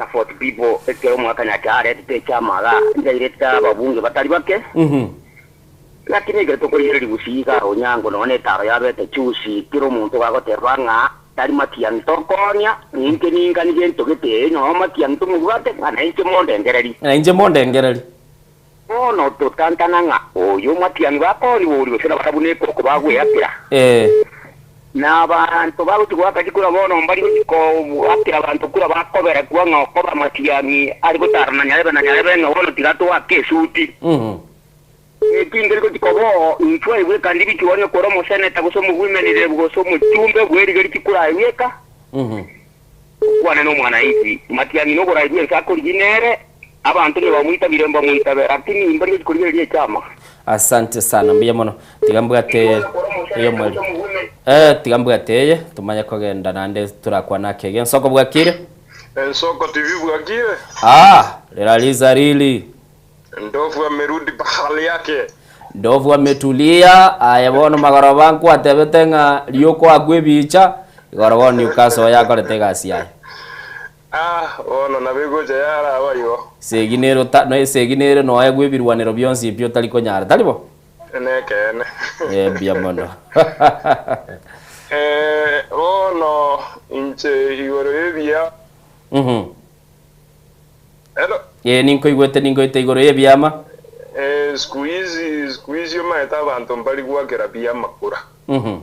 na Fort People ekero omwaka Nyachae aretete echama iga nchairete ababunge batari bake. Lakini ekero tokorigereria gusii iga Onyango nonya netaro yabete chusi kera omonto iga agoteba ng'a tari matiang'i tokoonia ninche ningani gento gete ee noo matiang'i tomobwate ng'a nainche mondengereri. Nainche mondengereri. Bono totantana ng'a oyo matiang'i bakoonigwa oria gose nabarabwo nekoko bagweakera. Ee. Na abanto bagochia goaka chikura bono mbari gochia koakera abanto kura bakoberekwa ng'a okoba matiang'i are gotara na nyarebe na nyarebe ng'a bono tiga toake esuti. Eki nkeri gochia koba oo, intwe aye bweka ndibichwa onye kore omoseneta gose omobwemenire gose omochumbe bwerigerie chikura aye bweka, okwane nomwanainchi. Matiang'i noborai bw'ense akorigia nere, abanto onye bamoitabire mbamoitabe, lakini mbari gochia korigereria echama. Asante sana mbuya mono tiga mbwate eyomweri eh tiga mbwate eye tumanye kogenda naende torakwane ake iga ensoko bwakire? Ensoko TV bwakire? Ah riraliza rili. Ndovu amerudi pahali yake. Ndovu ametulia, aye bono magoroba nkwatebete ng'a riokoakwa ebicha, igoro bono Newcastle oyo akorete egasi yaye. Ah, bono nabo egocha yaraba igo. Esegi nere ota no esegi nere noegwe ebirwanero bionsi pi otari konyara, tari bo? Nekeene. Eh, mbuya mono. Eh, bono inche igoro y'ebiya. Mhm. Hello. Ee, ninkoigwete, ningoite igoro y'ebiama. Eh, siku hizi, siku hizi omanyete abanto mbari goakera biama kura. Mhm.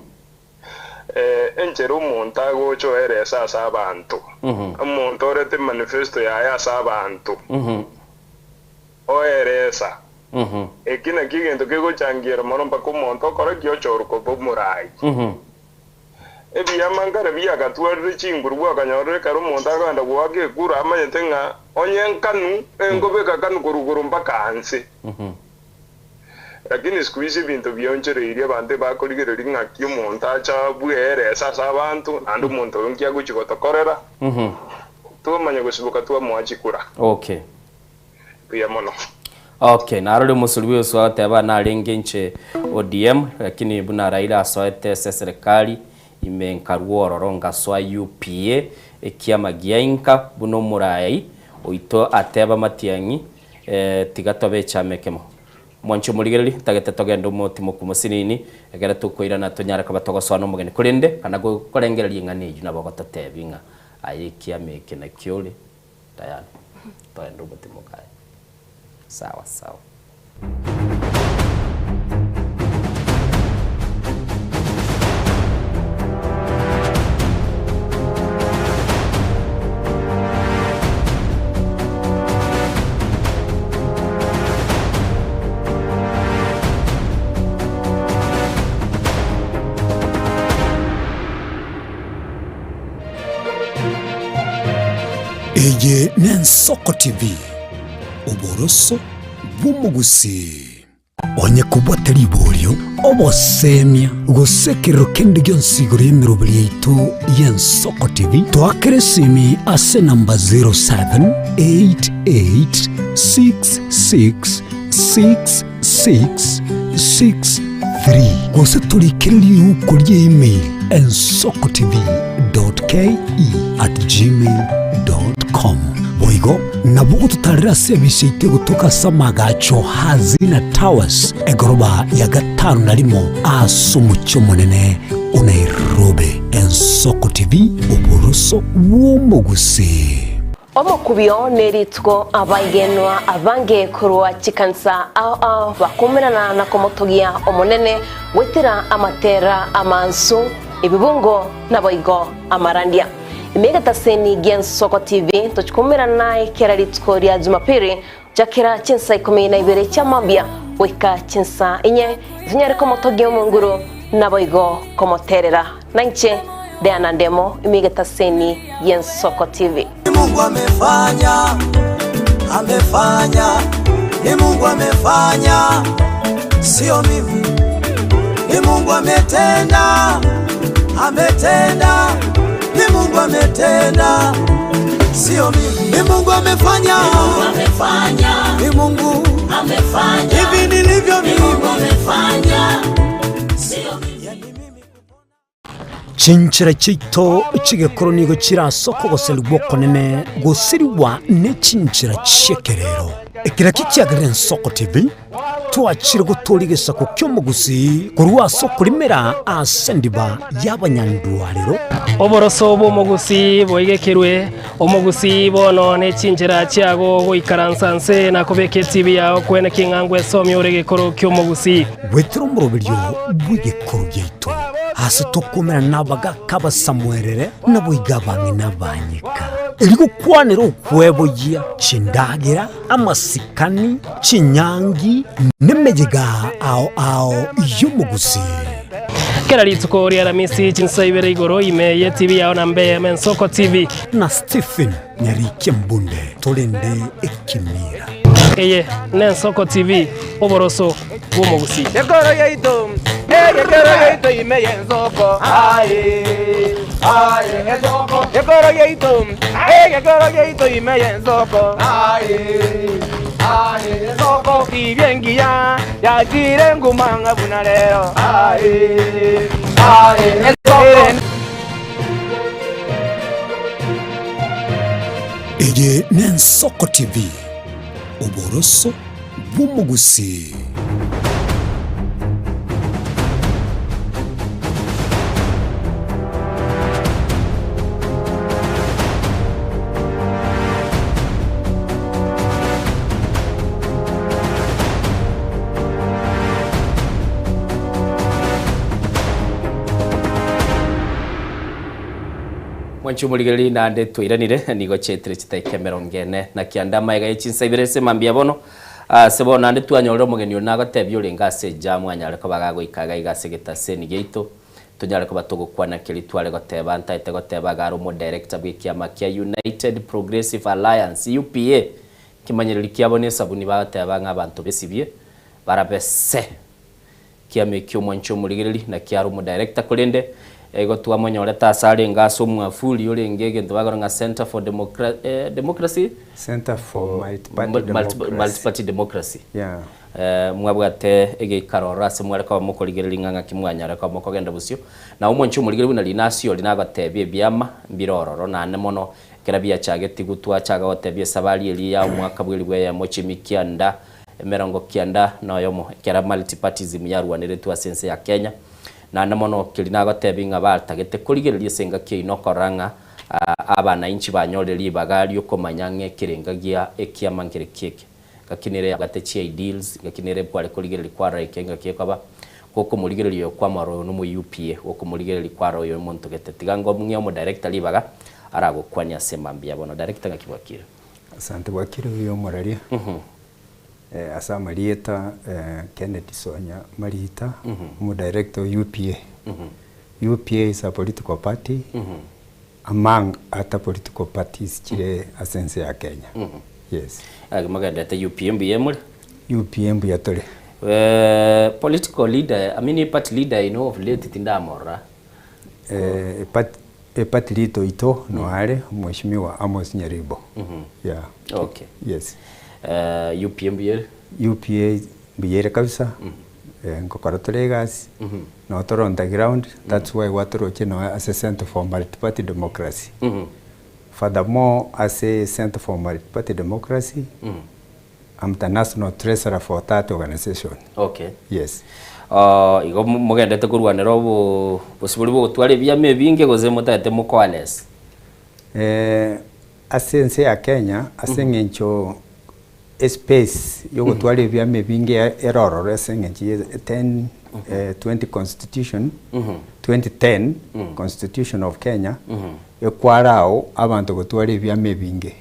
Eh, enchera omonto agocha oeresa ase abanto. Mhm. Omonto orete manifesto yaye ase abanto. Mhm. Oeresa. Mhm. Eki nakio egento kegochangiera mono mpaka omonto okore ki? Ochoru koba omorai. Mhm. Ebiama nkare biagatwarire chinguru bwakanyorire ekero omonto akogenda goaka ekura amanyete ng'a onye nkanu enkobeka kanu korwa igoro mpaka anse. Lakini siku hizi ebinto bionchoreirie abanto ebakorigereria ng'aki omonto acha bweerese ase abanto naende omonto oyo nki agochia gotokorera, twamanya gosiboka twamoa chikura. Okay. Mbuya mono. Okay, narore omosori bw'Yeso agoteba narenge inche ODM, lakini buna Raila asoete ase eserekari ime nkarua ororo ngasoa UPA, ekiama gia inka buna omorai oito ateba Matiang'i eh, tiga tobe echama ekemo. Mwanche omorigereria, ntagete togende omotimoku mosinini, ekere tokoirana tonyare koba togosoa nomogeni. Korende kana korengereria ing'ana eyio nabo ogototebia ng'a aye ekiama eke nakio ore. Tayari toende omotimoka aye sawa sawa. Eye n'Ensoko TV, oboroso bw'omogusii. Onye kobwate riborio, obosemia, gose ekerero kende gionsi igoro y'emeroberi yaito y'Ensoko TV, toakere esimi ase enamba 0788666663 gose torikere riuko rie email ensokotv.ke@gmail.com. Boigo nabo ogototarera ase ebisi yaito egotoka ase amagacho Hazina Towers egoroba ya gatano na rimo ase omochie omonene o Nairobi. Ensoko TV, oboroso bw'omogusii. Omokubio nerituko abaigenwa abange korwa chikanisa ao ao bakumerana na komotogia Omonene goetera amatera amansu, ebibungo naboigo amarandia. Ime egetaseni gi'Ensoko TV tochikumerana naye kera rituko ria Jumapili gochakera chinsa ikomi na ibere chia mambia goika chinsa inye, tonyare komotogia Omonguru naboigo komoterera. Nainche Diana Ndemo ime egetaseni gi'Ensoko TV. Ni Mungu amefanya, amefanya, ni Mungu amefanya, sio mimi. Ni Mungu ametenda, ametenda, ni Mungu ametenda, sio mimi. Ni Mungu amefanya, Ni Mungu amefanya, ni Mungu amefanya, hivi nilivyo Ni Mungu mimi. amefanya, sio mimi. Chinchera chiaito chi'egekoro nigo chire ase okogoserigwa okonene gosirigwa ne chinchera chi'ekerero. Ekero ekio kiagerire Ensoko TV, twachire gotooria egesaku ki'omogusii korwa ase okorimera ase endiba y'abanyandwarero. Oboroso bw'omogusii boigekerwe, omogusii bono ne chinchera chiago goikaransa nse na kobeka etibi yao kwene king'a ngwesomia ore egekoro ki'omogusii. Goetera omoroberio bw'egekoro giaito, ase tokomerana nabagaaka abasamuerere, naboigo abang'ina abanyeka, erio gokwanera okweboyia chindagera, amasikani, chinyangi, nemeyega ao ao y'omogusii. Kera rituko ri'Aramisi chinsa ibere igoro ime y'etibi yao na mbe Mensoko TV. Na Stephen Nyarikia Mbunde torende ekemira. Eye n'Ensoko TV, oboroso bw'omogusii. Gekoro yaito, egekoro yaito ime y'ensoko, aye, aye, ensoko. Gekoro yaito, egekoro yaito ime y'ensoko, aye, aye, ensoko. Tibia engiya yachire nguma ng'a buna rero, aye, aye, ensoko. Eye n'Ensoko TV, oboroso bw'omogusii. Mwanche omorigereria naende twairanire, nigo chiaetire chitaika emerongo ene na kianda amaega ye chinsa ibere ase mambia bono. Ase bono naende twanyorire omogeni one agotebia orenge ase ejamu anyare koba gagoika iga iga ase egetaseni giaito, tonyare koba togokwana keria tware goteba ntaete goteba iga are omodirector bw'ekiama kia United Progressive Alliance, UPA, Ekemanyererio kiabo nesabuni bagoteba ng'a abanto besibie barabe se. Kiama ekio omwanche omorigereria naki are omodirector korende igo twamonyorete ase arenge ase omwafuri orenge egento bagora ng'a Centre for Democra eh Democracy? Centre for Multiparty Democracy. Multiparty Democracy. Yeah. Mwabwate egeikaro ororo ase mware koba mokorigereria ng'a ng'aki mwanyare koba mokogenda bosio. Na omwanche omorigereria buna rinasi oria nagotebia ebiama mbire ororo naende mono Ekero biachageti gutwa achaga gotebia esabari eria ya omwaka bw'elifu eyemo chimi kianda emerongo kianda na oyomo ekero multipartyism yarwaneretwe ase ense ya Kenya. Naende mono keria nagotebi ng'a batagete korigereria ase engaki eyio nokorora ng'a abanainchi banyorire ribaga riokomanya ng'a ekerenga gia ekiama nkere kieke. Ngaki nere yabwate chi ideals, ngaki nere kware korigereria kwarora eke ngaki ekoba, gokomorigereria oyo kwamorora oyo nomo UPA, gokomorigereria kwarora oyo omonto gete. Tiga ng'e omo director ribaga aragokwanie ase mambia bono. Director ngaki bwakire? Asante bwakire buya omoraria. Ase amarieta Kennedy Sonya Marita, omo director o UPA. UPA is a political party among other political parties chire ase ense ya Kenya. Yes. Gaki mogendete UPA mbuya more? UPA mbuya tore. Political leader, I mean party leader ino of late tindamorora. Eparty leader oito noare Mheshimiwa Amos Nyaribo. Yeah. Okay. Yes. UPA mbuya ere? UPA mbuya ere kabisa, nkokora tore egasi, noo tore on the ground, that's why gwatorochie noe ase Centre for Multiparty Democracy. Furthermore, ase Centre for Multiparty Democracy, I'm the national treasurer for that organisation. Okay. Yes. Igo mogendete korwanera obo bosibori bogotwara ebiama ebinge gose motagete mokoalese? Ase ense ya Kenya, ase eng'encho espace yogotwara ebiama ebinge ere ororo ase eng'encho ye ten 20 constitution, 2010 constitution of Kenya, ekwarao abanto gotwara ebiama ebinge.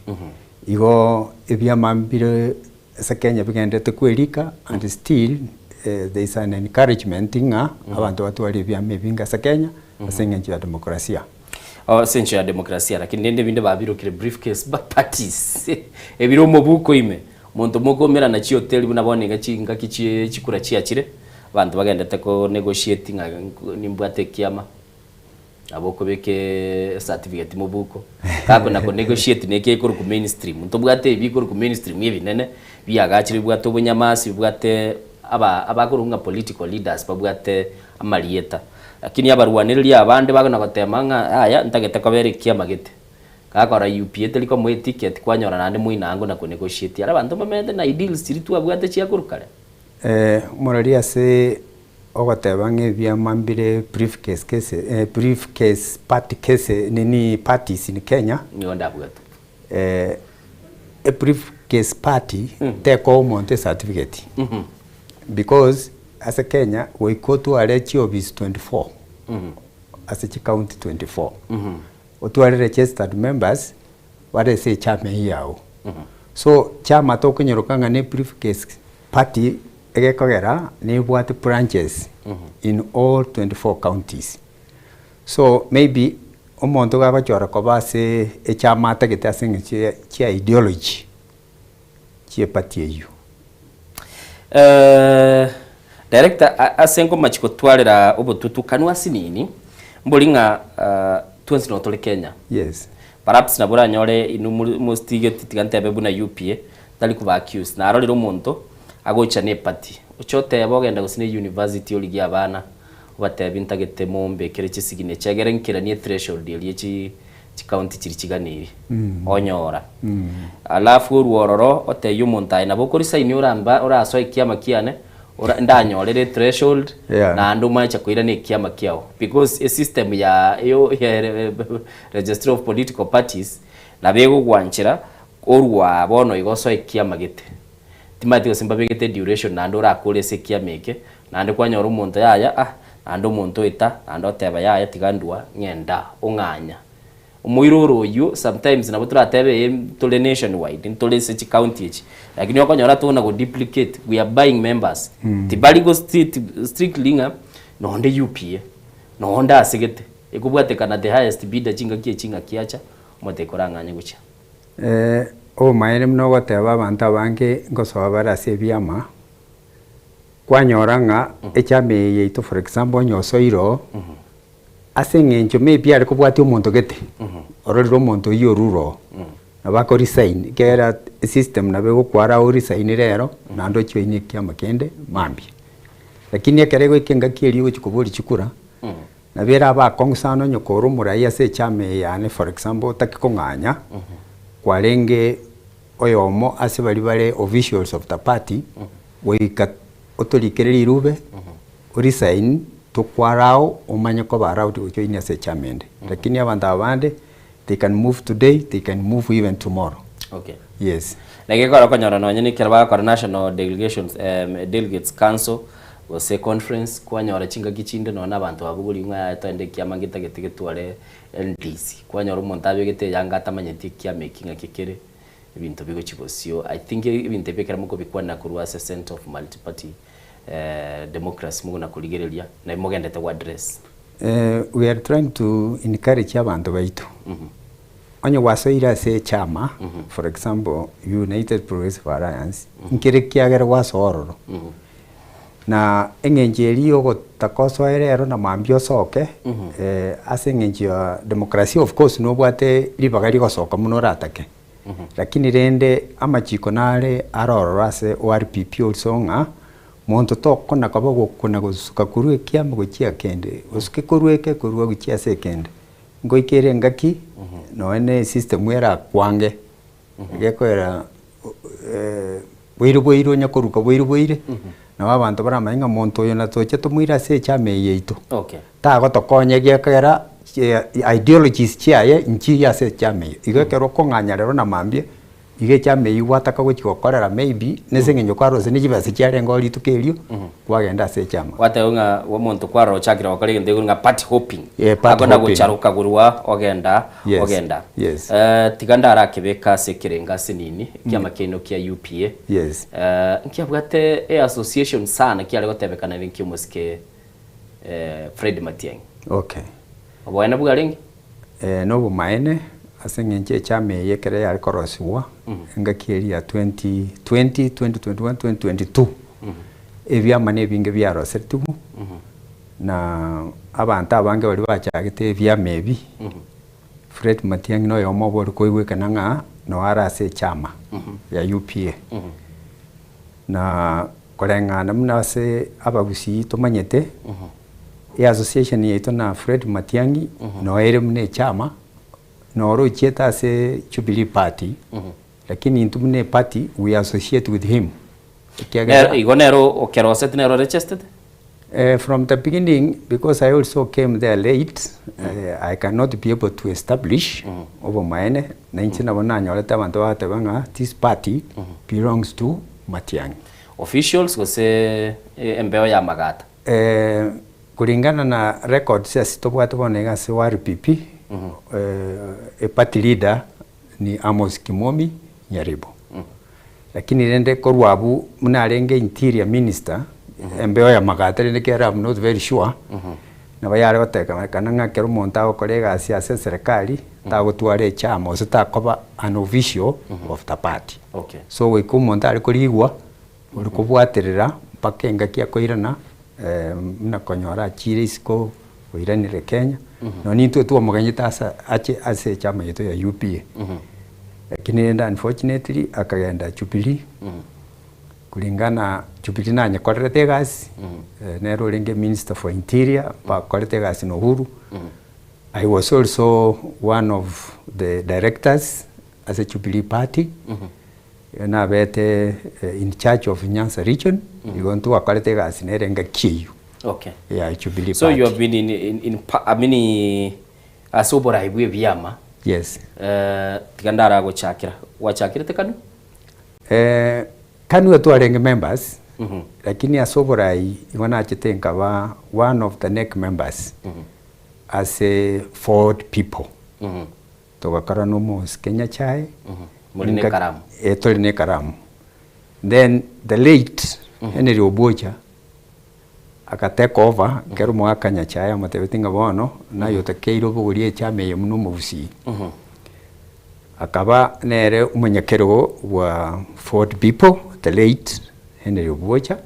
Igo ebiama mbire ase Kenya bigenderete kwerika and still there is an encouragement ng'a abanto batware ebiama ebinge ase Kenya ase eng'encho ya demokrasia. Oh, ase engencho ya demokrasia, lakini rende ebinde babirokire briefcase ba parties ebire omobuko ime, omonto mokomerana chihoteli buna bono iga chingaki chie chikura chiachire, abanto bagendete ko negotiate ng'a nimbwate ekiama, nabo okobeka ecertificate mobuko, gakona ko negotiate na eke ekorokwa mainstream, ntobwate ebi bikorokwa mainstream ebinene, biagachire bibwate obonyamasi, bibwate. aba abakorokwa ng'a political leaders babwate amarieta. Lakini abarwanereria abande bagona gotema ng'a yaya ntagete kobera ekiama gete. Gakora UPA teri komoa eticket kwanyora naende moino ango na konegotiate. Aria abanto mbamenyete na ideals chiria twabwate chia korwa kare. Eh, omorori ase ogoteba ng'a ebiama mbire briefcase case eh, briefcase party case nini parties in Kenya. Nigo ndabwate. Eh, e briefcase party tekoa omonto ecertificate because ase Kenya goika otware chiofisi 24 ase chicounty 24 otware registered members bare ase echama eyio yago. So chama tokonyeroka ng'a ne briefcase party egekogera nebwate branches in all 24 counties. So maybe omonto gagochora koba ase echama atagete ase eng'encho ya chia ideology chie party eyio. Eh, Director, a- ase nkomachi gotwarera obotutukanu ase nini, mbori ng'a ah, twensi no tore Kenya. Yes. Perhaps nabo oranyore inwe more mostigeti tiga ntebe buna UPA, ntari koba accuse. Narorire omonto agocha na eparty, oche otebe ogende gose na university origie abana, Obatebi ntagete mombekere chisignature egere nkeranie threshold eria chi chicounty chiria chiganeiri. Onyora. Alafu orwe ororo otebie omonto aye nabo okorisaini oramba orasoe ekiama kiane ora ndanyorere ethreshold Yeah. naende omache koirana ekiama kiao. Because esystem ya eyo ya registry of political parties nabo egogwanchera orwa bono iga osoe ekiama gete. Timanyeti gose mbabegete duration naende orakore ase ekiama eke, naende kwanyora omonto yaya ah, naende omonto oeta, naende oteba yaya tiga ndua ng'enda, ong'anya. Omoira ore oyio sometimes nabo toratebe ee ntore nation wide, ntore ase chicounty echi, lakini okonyora tokona go duplicate, we are buying members. Tibari go strictly ng'a nonde UPA, nonde asegete, ekobwatekana the highest bidder chingaki echi ng'aki acha, omonto ekorang'anye gochia. Obomaene buna ogoteba abanto abange ngosoa bare ase ebiama, kwanyora ng'a echama eye yaito for example onye osoire oo, ase eng'encho maybe are kobwatia omonto gete, ororire omonto oyio orure oo, nabo ako resign ekiagera esystem nabo egokwara o resign rero, naende ojoine ekiama kende mambia. Lakini ekero egoika engaki eria ogochia koboria chikura, Nabo erabe akong'u sana onye kore omorai ase echama eye yane for example otake kong'anya, kwarenge oyomo ase baria bare officials of the party, goika otorikere rirube, oresign, tokoallow omanye koba allowed gojoin ase echama ende. Lakini abanto aba bande, they can move today, they can move even tomorrow. Okay. Yes. Naki ekero okonyora nonye na ekero bagokora national delegations em, delegates council gose conference kwanyora chingaki chinde nonye na abanto babogori ng'a yaya toende ekiama ngetagete getware NDC kwanyora omonto abegete eyanga atamanyeti ekiama eki ng'aki kere ebinto bigochi bosio. I think ebinto ebi ekero mokobikwanera korwa ase centre of multiparty democracy mogona korigereria nabi mogendete go address. We are trying to encourage abanto baito. Onye gwasoire ase echama, for example United Progressive Alliance, nkere kiagera gwasoa ororo. Na eng'encho eria ya ogotaka osoe rero na mambia osoke, ase eng'encho ya demokrasia of course nobwate ribaga rigosoka buna oratake. Lakini rende amachiko nare are ororo ase ORPP also ng'a, monto tokona koba gokona gosuka korwa ekiama gochia kende, osuke korwa eke korwa gochia ase ekende. Ngoika ere engaki nonya ne esystem erakwange, gekoera boire boire onye koruka boire boire, nabo abanto baramanye ng'a monto oyo natoche tomoire ase echama eye yaito. Okay. Tagotokonya ekiagera ideologies chiaye nchiya ase echama eye. Igo ekero okong'anya rero na mambia, iga echama eyio gwataka gochia gokorera maybe, nase eng'encho kwarosire ne chibesa chiarenge oo rituko erio, kwagenda ase echama. Gwateba ng'a omonto kwarora ochakire gokora egento ekio ng'a party hopping. Eh, party Akona hopping. gocharoka korwa ogenda Yes, ogenda. yes. Eh, tiga ndarakebeka ase ekerengo ase nini, ekiama kiaino kia UPA. Yes. Eh, nkiabwate e association sana kiare gotebekana ninki omosike eh, Fred Matiang'i. Okay. Oboene bwarenge? Nobomaene, ase eng'encho echama eye ekero yare korosigwa, engaki eria ya 2020, 2021, 2022, ebiama na ebinge biarosetigwe, na abanto abange baria bachagete ebiama ebi, Fred Matiang'i noyomo obo ore koigwekana ng'a noo are ase echama ya UPA. Na. Koreng'ana buna ase abagusii tomanyete, eassociation yaito na Fred Matiang'i noyo ere buna echama, noro ochiete ase Jubilee Party, lakini intwe buna eparty we associate with him ekiagera. Nero igo nero okeroseti nero orechestete? From the beginning because I also came there late, I cannot be able to establish obomaene, na inche nabo nanyorete abanto bagateba ng'a this party belongs to Matiang'i. Officials gose embeo ya amagata? Kulingana na records ase tobwate bono iga ase YRPP, eparty leader ni Amos Kimomi Nyaribo. Lakini rende korwa abwo buna arenge interior minister, embeo ya amagata rende kera am not very sure, nabo yare gotekana ng'a ekero omonto agokora egasi ase eserekari, tagotwara echama gose takoba an official of the party. Okay. So goika omonto are korigwa, ore kobwaterera mpaka engaki akoirana buna konyora achire isiko oiranire Kenya, nonye intwe twamoganyete ase ache ase echama yaito ya UPA. Lakini rende unfortunately akagenda Jubilee, kulingana Jubilee nanyekorerete egasi, nere orenge minister for interior, bakorete egasi na Uhuru. I was also one of the directors ase Jubilee Party, nabete in charge of Nyanza region, igo ntwakorete egasi nere engaki eyio Okay. ya Jubilee So Party. you have been in, in, in, pa- I mean, ase oborai bwa ebiama Yes. eh, tiga ndaragochakera gwachakirete kanu Eh, Kanu twarenge members, lakini ase oborai igo nachete nkaba one of the NEC members ase Ford People. Togakora na omosike Nyachae. More na ekaramu. Eh, tore na ekaramu. Then the late Henry Obwocha aka take over ekero omogaka Nyachae amotebetie ng'a bono naye otakeire obogorie echama eye buna omogusii. Akaba nere omonyakerogo bwa Ford People, the late Henry Obwocha.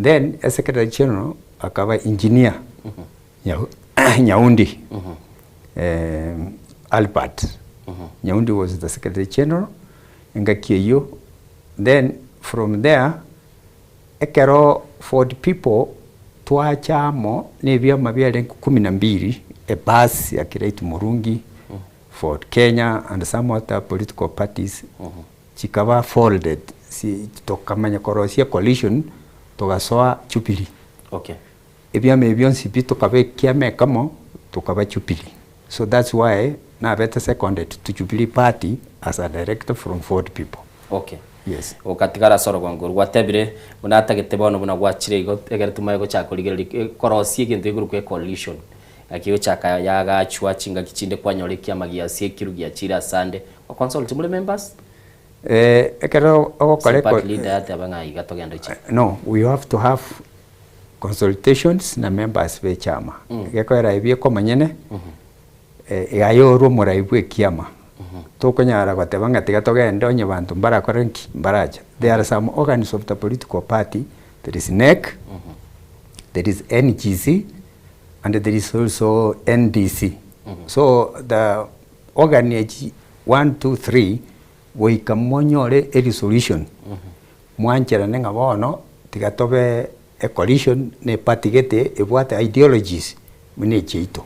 Then e secretary general akaba engineer Nyaundi Albert. Nyaundi was the secretary general engaki eyio. Then from there ekero Ford People twacha amo na ebiama biarenge kumi na mbili, ebus ya Kiraitu Murungi, Ford Kenya and some other political parties chikaba folded si tokamanya korosia coalition togasoa Jubilee. Okay. Ebiama ebi bionsi pi tokaba ekiama ekemo tokaba Jubilee. So that's why nabete seconded to Jubilee party as a director from Ford people. Okay. Yes. Ogatigara ase orogongo orwo gwatebire buna atagete bono buna gwachire igo ekero tomanye gochaka korigereria korosia egento gekorokwa ecoalition. Gaki gochaka yagachwa chingaki chinde kwanyora ekiama giasiekirwe giachire asande. Gwa consult more members? Eh, ekero ogokora Gose party eco leader yateba ng'a iga togende gochia. No, we have to have consultations na members be echama. Gekoera ebi ekomanyene, eh, aye ore omorai bwa ekiama, tokonyara goteba ng'a tiga togende onye banto mbarakore nki? Mbaracha. There are some organs of the political party, there is NEC, there is NGC, and there is also NDC. So the organ echi 1, 2, 3 goika monyore e resolution mwancherane ng'a bono tiga tobe e coalition na eparty gete ebwate ideologies buna echiaito.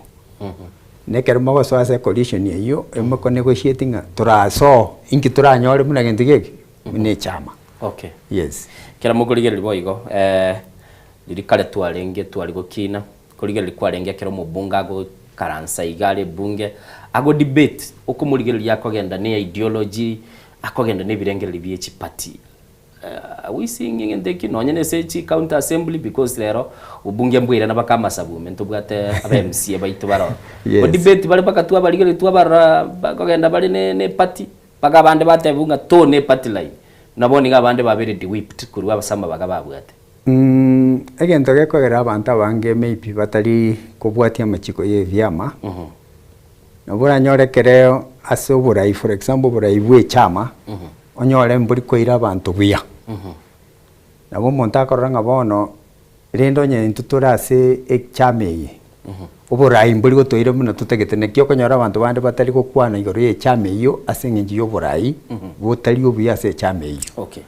Na ekero mogosoa ase ecoalition eyio emoko negotiate ng'a torasoe inki toranyore buna gento geke buna echama. Okay. Yes. Ekero mokorigereria boigo Riria kare twarenge tware gokina, korigereria kwarenge ekero omobunge agoikaransa iga are ebunge, ago debate, okomorigereria akogenda ne ideology, akogenda na ebirengererio bie chiparty. Are we seeing egento ekio nonye na ase chi county assembly because rero obunge mbwairana baka amasabu ime ntobwate aba MCA baito bare ororo. Yes. Ko debate bare mpaka twabarigereria twabarora bakogenda bare ne ne eparty, mpaka abande batebiwa ng'a to ne eparty line. Buna bono iga abande babeire dewhipped korwa ase amabaga babwate. Egento gekogera abanto abange maybe batari kobwatia amachiko ya ebiama, nabo oranyore ekere ase oborai for example oborai bwa echama, onyore mbori koira abanto buya. Nabo omonto akorora ng'a bono, rende onye intwe tore ase echama eye, oborai mbori gotoira buna totagete naki okonyora abanto bande batari gokwana igoro ya echama eyio ase eng'encho ya oborai, botari obuya ase echama eyio. Okay.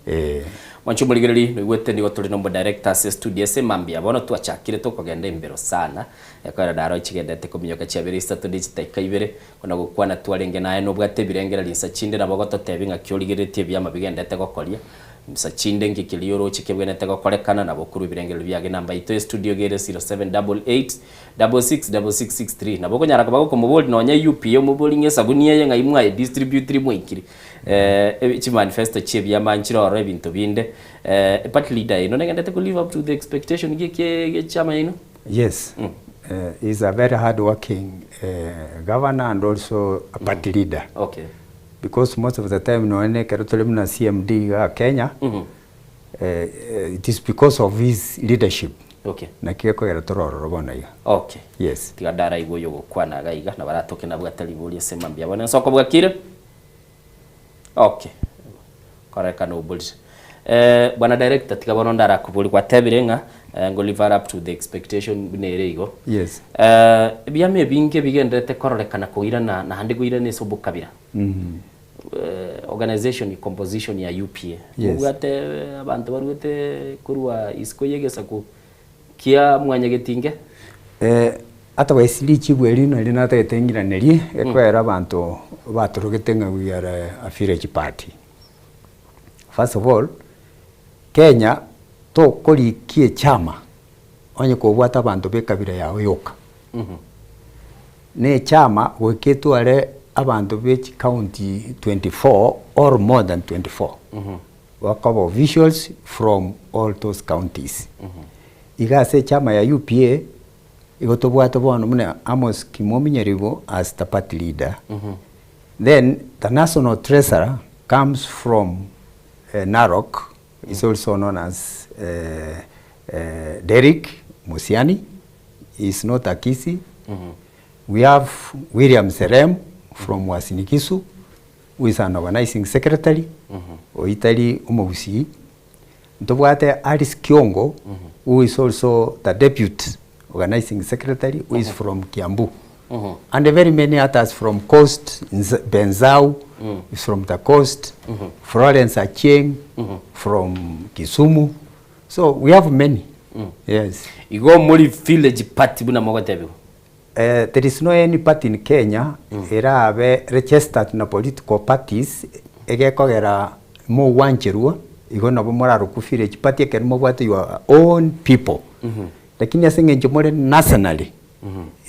Eeh. Mwanche omorigereri, noigwete nigo tore nomodirector ase estudio ase mambia bono twachakire tokogenda embero sana, ekoera naro chigendete kominyoka chiabere isato ne chitaika ibere, Buna gokwana twarenge naye nobwate ebirengererio insa chinde nabo ogototebia ng'aki origereretie ebiama bigendete gokoria, insa chinde nki keria oroche kebwenerete gokorekana, nabo okorwa ebirengererio biage namba yaito ye studio iga ere 0788 666663. Nabo okonyara koba gokomoboria nonya UPA omoborie ng'a esabuni eye ng'ai mwaye distributiri mwaikire eh, chimanifesto chia ebiama nchire ororo ebinto binde eh, party leader yaino negendete ko live up to the expectation gie echiama yaino? Yes, he is a very hard working governor and also a party leader. Okay. Because most of the time nonya na ekero tore buna CMD igaa Kenya, it is because of his leadership. Okay. Naki gekogera tore ororo bono iga. Okay. Yes. Tiga ndaraigwe oyo ogokwana iga iga, nabo aratoke nabwate riborio ase mambia bono. Ensoko bwakire? Okay. Korekana oborire. Eh, bwana director tiga bono ndarakoborie gwatebire ng'a eh, ngo live up to the expectation buna ere igo. Yes. Eh, ebiama ebinge bigenderete kororekana koirana naende koirana ase obokabira. Mm. Eh, organization composition ya UPA. Yes. Mobwate abanto baruete korwa isiko y'egesaku kia mwanyagetinge? Eh, otherwise richibu eri nario natagete ngiranerie, ekwera abanto batorogete ng'a we are a village party. First of all, Kenya tokorikia echama onye kobwate abanto ba ekabira yago yoka. Na echama goika etware abanto be chicounty 24 or more than 24. Bakoba officials from all those counties. Iga ase echama ya UPA, igo tobwate bono buna Amos Kimomi Nyaribo as the party leader. Then the national treasurer comes from Narok, is also known as Derrick Musiani, he is not a Kisii. We have William Serem from Uasin Gishu, who is an organizing secretary, oyio tari omogusii. Ntobwate Alice Kiongo, who is also the deputy organizing secretary, who is from Kiambu. And very many others from Coast, Nz- Benzau is from the Coast, Florence Achieng from Kisumu. So we have many. Yes. Igo muri village party buna mogotebiwa. There is no any party in Kenya erabe registered na political parties egekogera mogwancherwa igo nabo morarokwe village party ekero mobwate your own people. Lakini ase eng'encho more nationally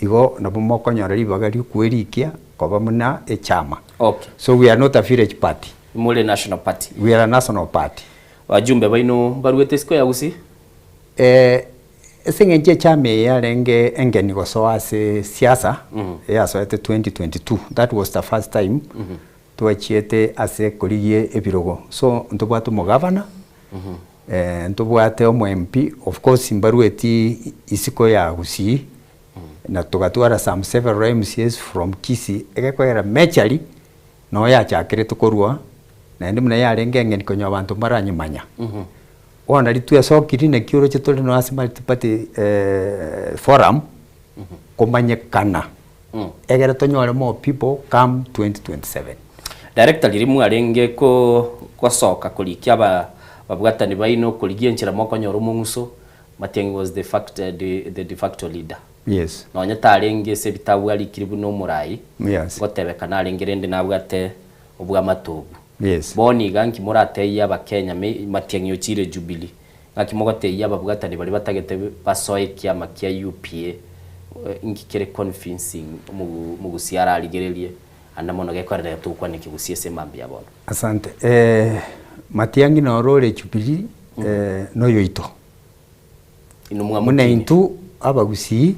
igo nabo mokonyora ribaga riokwerikia koba buna echama. Okay. So we are not a village party. More national party. We are a national party. Bajumbe baino mbaruete isiko ya Gusii? Ase eng'encho echama eye yarenge engeni gosoa ase siasa, eyasoete 2022, that was the first time twachiete ase korigia ebirogo. So ntobwate omogavana, ntobwate omo MP, of course mbarueti isiko ya Gusii, na togatwara some several MCAs from Kisii, egekogera majorly noo yachakerete korwa, naende buna yarenge engeni konya abanto mbaranyemanya. Bono nario twesokirie naki oroche tore nonya ase multiparty forum, komanyekana, egere tonyore more people come 2027. Director riria mwarenge ko gosoka korikia aba babwatani baino korigia enchera mokonyora omong'uso, Matiang'i was the fact the de facto leader. Yes. Nonya tarenge ase ebitabu arikire buna omorai, Yes. ngotebekana arenge rende nabwate obwamate obwo. Yes. Bono iga nki moratebie abakenya me Matiang'i ochire Jubilee, ng'aki mogotebia ababwatani baria batagete basoe ekiama kia UPA, nki kere convincing omogu omogusii ararigererie ande mono gekorera togokwana ekegusii ase mambia bono. Asante. Matiang'i noro ore Jubilee noyoito. Inwe Buna mwamokinia. intwe abagusii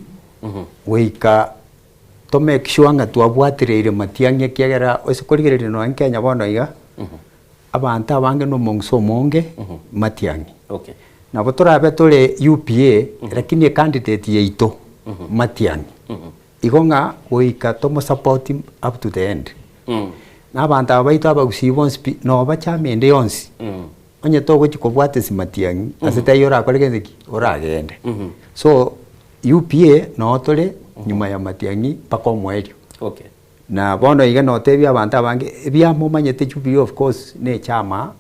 goika to make sure ng'a twabwatireire matiang'i ekiagera ase korigereria nonya Kenya bono iga, abanto abange na omong'uso omonge matiang'i. Okay. Nabo torabe tore UPA lakini ecandidate yaito matiang'i. Igo ng'a goika tomosupport up to the end. Na abanto aba baito abagusii bonsi pi, noba chama ende yonsi, onye togochia kobwata esimatiang'i, ase taiyo orakore gento ki? Oragende. So, UPA noo tore nyuma ya matiang'i mpaka omoerio. Okay. Na bono iga notebie abanto abange, ebiamomanyete Jubilee of course na echama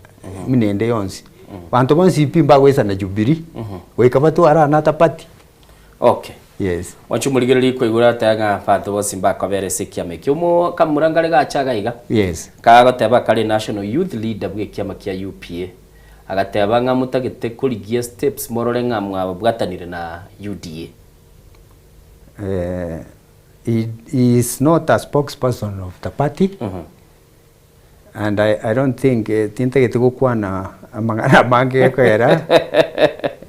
buna ende yonsi. Banto bonsi pi mbagoisana Jubilee, goika batware another party. Okay. Yes. Mwanche omorigereria koigora ateba ng'a abanto bonsi mbakobera ase ekiama ekio. Omo kamura nkare gacha iga iga. Yes. Kagoteba kare national youth leader bw'ekiama kia UPA. Agateba ng'a motagete korigia steps morore ng'a mwabwatanire na UDA. Eh, he, he is not a spokesperson of the party. And I, I don't think eh, tintagete gokwana amang'ana amange gekogera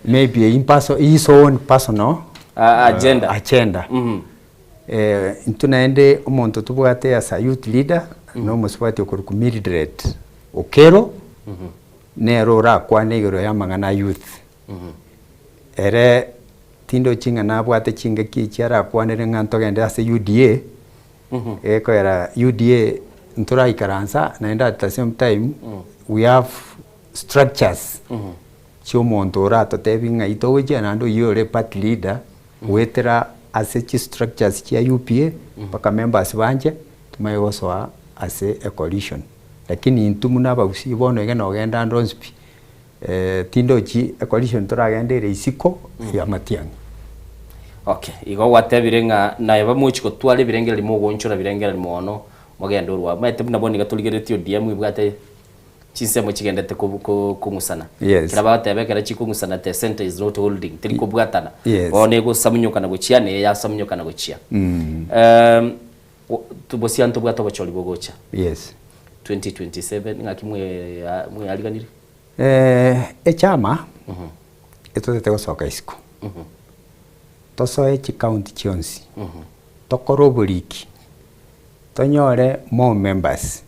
maybe in perso his own personal Ah, agenda. agenda. Eh, intwe naende omonto tobwate as a youth leader na omosubati okorokwa Mildred Okero nere orakwane igoro ya amang'ana a youth. Ere tindochi ng'a nabwate chingaki echi arakwanere ng'a ntogende ase UDA, Gekoera UDA ntoraikaransa naende at the same time we have structures chia omonto oratotebi ng'ai togochia naende oyio ore party leader goetera ase chi structures chia UPA mpaka members banche tomanye gosoa ase e coalition. Lakini intwe buna abagusii bono iga nogenda ande onsi pi tindochi e coalition toragende ere isiko ya Matiang'i. Okay, igo gwatebire ng'a naye bamochi gotwara ebirengererio mogoonchora birengererio mono mogende orwao. Omanyete buna bono iga torigereretie ODM ebwate chinsemo chigendete ko ko kong'usana. Yes. Ekero bagoteba ekero chikong'usana the centre is not holding, teri kobwatana. Yes. Bono egosamunyokana gochia na eye yasamunyokana gochia. Bosia ntobwate obochori bogocha. Yes. 2027 ng'aki mwe mweariganirie? Echama etotete gosoka isiko, tosoe chicounty chionsi, tokore oboriki, tonyore more members,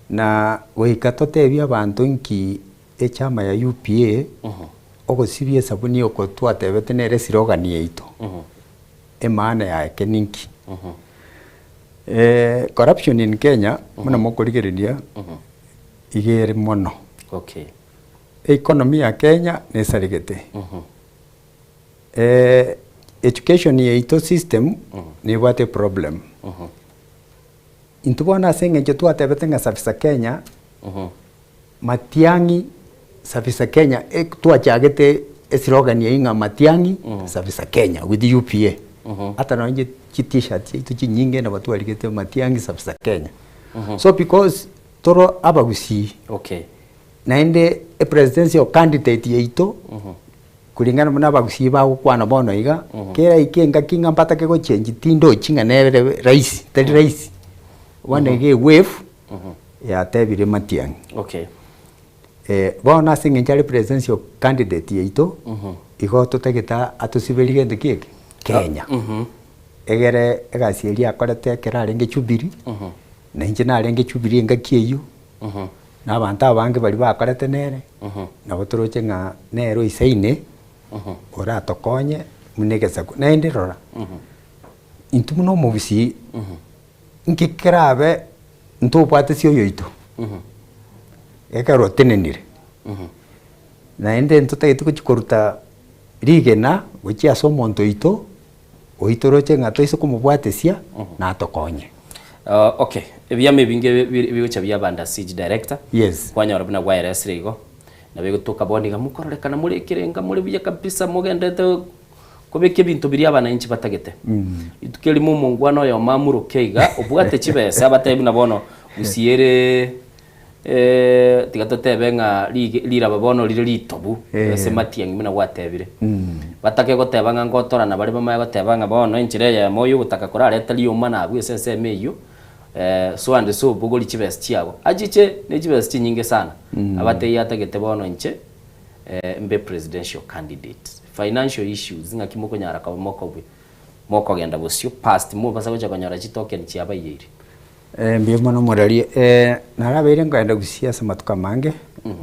na goika totebie abanto nki echama ya UPA ogosibia esabuni oko twatebete nere eslogan yaito, emaana yake ninki. Corruption in Kenya buna mokorigereria. Iga ere mono. Okay. Economy ya Kenya nesaregete. Eh, education yaito system nebwate eproblem. Intwe bono ase eng'encho twatebete ng'a Safisa Kenya, Matiang'i Safisa Kenya, e- twachagete eslogan eyio ng'a Matiang'i Safisa Kenya with UPA. Ata nonye chi t-shirt chiaito chinyinge nabo twarigete Matiang'i Safisa Kenya. So because Toro abagusii. Okay. Naende e presidential candidate yaito kulingana buna abagusii bagokwana bono iga, keraike engaki ng'a mbatake gochengi tindochi ng'a nere rahisi, tari rahisi. Bono iga ewave yatebire Matiang'i. Okay. Bono ase eng'encho are presidential candidate yaito, igo totagete atosiberie gento ki eke? Kenya. Egere egasi eria akorete ekero arenge Jubilee, na inche narenge Jubilee engaki eyio, na abanto abange baria bakorete nere, nabo toroche ng'a nere oisaine, oratokonye buna egesaku. Naende rora, intwe buna omogusii, nki kerabe ntobwate ase oyoito, ekero otenenire, naende ntotagete gochia koruta rigena gochia ase omonto oito. Oitoroche ng'a toise komobwatesia, natokonye. Okay, ebiama ebinge bigocha bia Banda Siege Director. Yes. Kwanyora buna gwaeresire igo, nabo egotoka bono iga mokororekana more ekerenga more buya kabisa mogenderete kobeka ebinto biria abananchi batagete. Rituko erimo omongwana oyomo amuroke iga, obwate chibesa abatebi buna bono gusii ere tiga totebe ng'a rig riraba bono rire ritobu ase matiang'i buna gwatebire. Batake goteba ng'a ngotorana bare bamanye goteba ng'a bono enchera eyemo oyogotaka korarete rioma nabwo ase ensemo eyio, so and so bogori chibesa chiago. Achiche ne chibesa chinyinge sana, abatebie atagete bono inche mbe presidential candidate. Financial issues ng'aki mokonyara koba mokobua mokogenda bosio past mobasa gocha konyora chitoken chiabaiyeire. Mbuya mono omoreri, narabeire nkoenda gusii ase amatuko amange,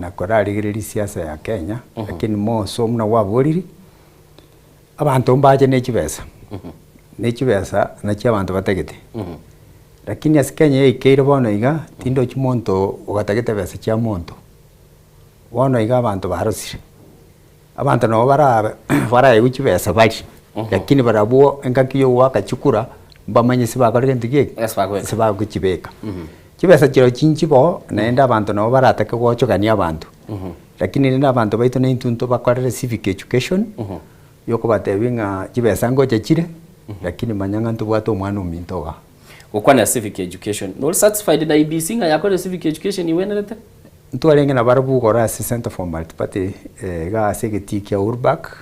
na korarigereria siasa ya Kenya, lakini more so buna gwaboriri, abanto mbache ne chibesa, ne chibesa nachio abanto batagete. Lakini ase Kenya yaikeire bono iga, tindochi monto ogatagete besa chia monto, bono iga abanto barosire. Abanto nabo barabe baraegwe chibesa barie, lakini barabwo engaki ya ogoaka chikura, mbamanye ase bakore gento ki eke? Ase bagochibeka. Chibesa chirochio nchibo, naende abanto nabo baratake gochogania abanto. Lakini rende abanto baito naintwe ntobakorere civic education, yokobatebia ng'a chibesa ngocha chire, lakini manya ng'a ntobwate omwana ominto igaa. Gokwanera civic education, nori satisfied na IEBC ng'a yakorire civic education igwenerete? Ntwarenge nabarabwo igoro ase Centre for Multiparty igaa ase egetii kia Uhuru Park,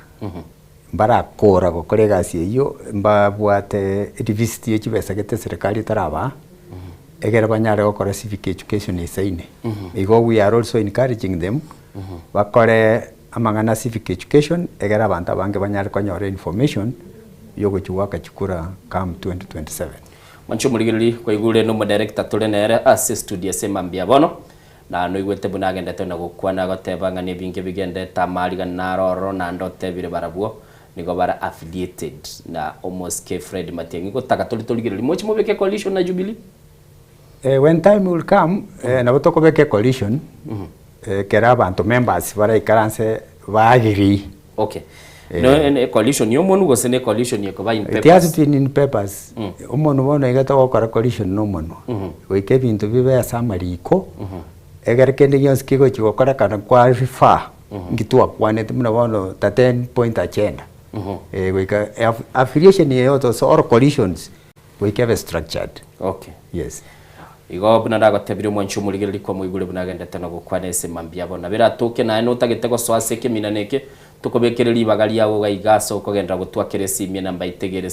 mbarakora gokora egasi eyio, mbabwate edeficit ye chibesa gete eserekari etarabaa, egere banyare gokora civic education esaine. Igo we are also encouraging them, bakore amang'ana civic education, egere abanto abange banyare konyora information, yogochia goaka chikura come 2027. Mwanche omorigereria kwaigure nomodirector tore nere ase studio ase mambia bono, na noigwete buna agendete na gokwana agoteba ng'a nebinge bigendete amariga naro ororo naende otebire barabwo nigo bare affiliated na omosike Fred Matiang'i gotaka tore torigererie moche mobeke coalition na Jubilee? When time will come nabo tokobeka ecoalition ekero abanto members baraikaranse ba agree. Okay. No ne coalition ya omonu gose ne coalition ekoba in It has papers? been in papers. Omonu bono iga togokora coalition na omonwa. Goika ebinto bibe ase amariko, egere kende gionsi kegochi gokorekana kwa refer nki twakwanete buna bono ta ten point agenda. Goika affiliation yeyote gose all coalitions goika ebe structured. Okay. Yes. Igo buna nagotebirie omwanchi omorigereria kwamoigure buna agendete na gokwana ase mambia bono. Nabo eratoke naye notagete gosoa ase ekeminano eke, tokobekere ribaga riago iga iga ase okogenderera gotwakera esimi enamba itegere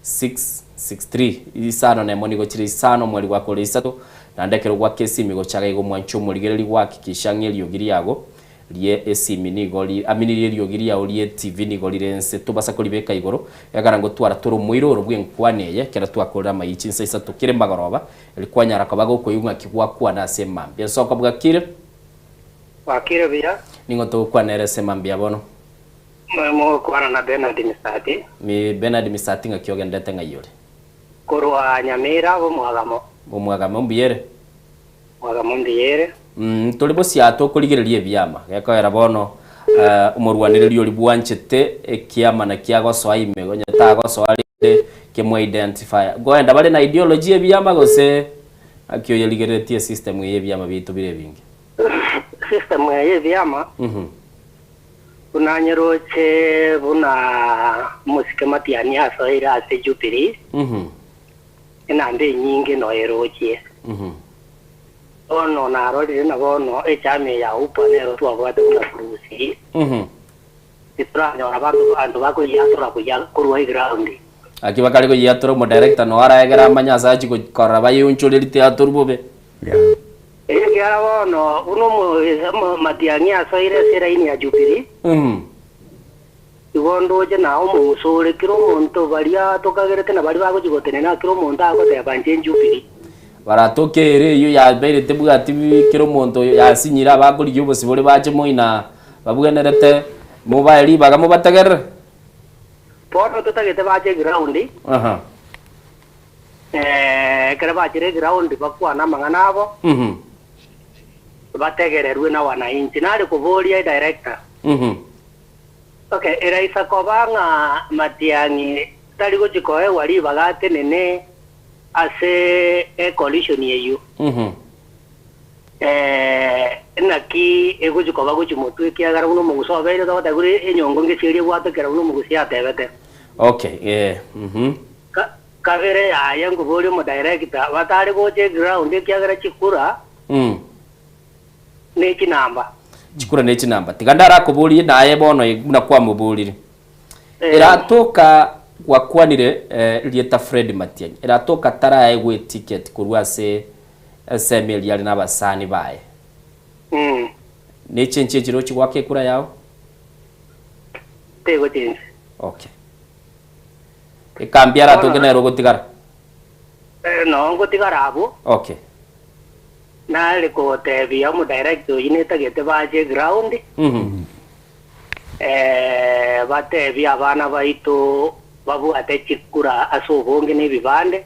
0788666663 isano nemo nigo chire isano omweri gwakore isato, naende ekero gwaka esimi gochaga iga omwanchi omorigereria gwahakikisha ng'a eriogi riago rie esimi nigo ri aminirie eriogi riao rie TV nigo rire inse tobasa koribeka igoro, egekogera ngotwara tore omoira oro bw'enkwana eye ekero twakorire amayia chinsa isato kere magoroba, eri kwanyara koba gokoigwa ng'aki gwakwana ase emambia. Ensoko bwakire? Bwakire buya. Ning'o togokwana ere ase emambia bono? Mogokwana na Bernard Misati. Mi Bernard Misati ng'aki ogenderete ng'ai ore? Korwa Nyamira bomwagamo. Bomwagamo mbuya ere? Mwagamo mbuya ere. Ntore bosio aa tokorigereria ebiama, gekoera bono omorwanereria oria bwanchete ekiama naki agosoa ime, onye tagosoa rende kemo identify. Nkoenda bare na ideology y'ebiama gose naki oyerigereretie esystem eye y'ebiama biaito bire ebinge? System eye y'ebiama buna nyeroche buna omosike Matiang'i asoeire ase Jubilee, enamba enyinge noerochie. Bono narorire na bono echama eye ya Upa nero twabwate buna Kurusi, titoranyora abanto abanto bakoyiatora buya korwa eground. Aki bakare koyiatora omodirector noo araegere amanye ase achie korora bayeonchorerie tiatorwa bobe. Ekiagera bono buna omo Matiang'i asoire ase eraini ya Jubilee, igo ndoche na omong'uso ore kera omonto baria tokagerete na baria bagochia gotenena kera omonto agoteba inche Jubilee. Baratoke ere eyio yabeire tebwati kera omonto yasinyire abakorigia obosibore bache moina babwenerete mobae ribaga mobategerere. Bono totagete bache eground, Aha. ekero bachire eground bakwane amang'ana abo, Mhm. bategererwe na wananchi. Nare koboria edirector, Mhm. okay, eraisa koba ng'a Matiang'i tari gochia koegwa ribaga atenene ase ecoalition eyio, naki egochia koba gochia motwe, ekiagera buna omoguso obeire togoteba buna enyongo ngesi eria egwatokera buna omogusi atebete. Okay, eh, mhm. Ka, kabere yaye nkoboria omodirector, batare gocha eground ekiagera chikura Mm. ne chinamba. Chikura ne chinamba. Tiga ndarakoborie naye bono buna kwamoborire. Eratoka gwakwanire rieta Fred Matiang'i, eratoka taraegwe eticket korwa ase ensemo eria are nabasani baye. Nechenchi echi rochi goaka ekura yao? Tegochenchi. Okay. Ekambi aratoke nere ogotigara? Noo ngotigara abwo. Okay. Nare kogotebia omodirector oyio netagete bache ground. Batebie abana baito babwate chikura ase obonge na ebibande,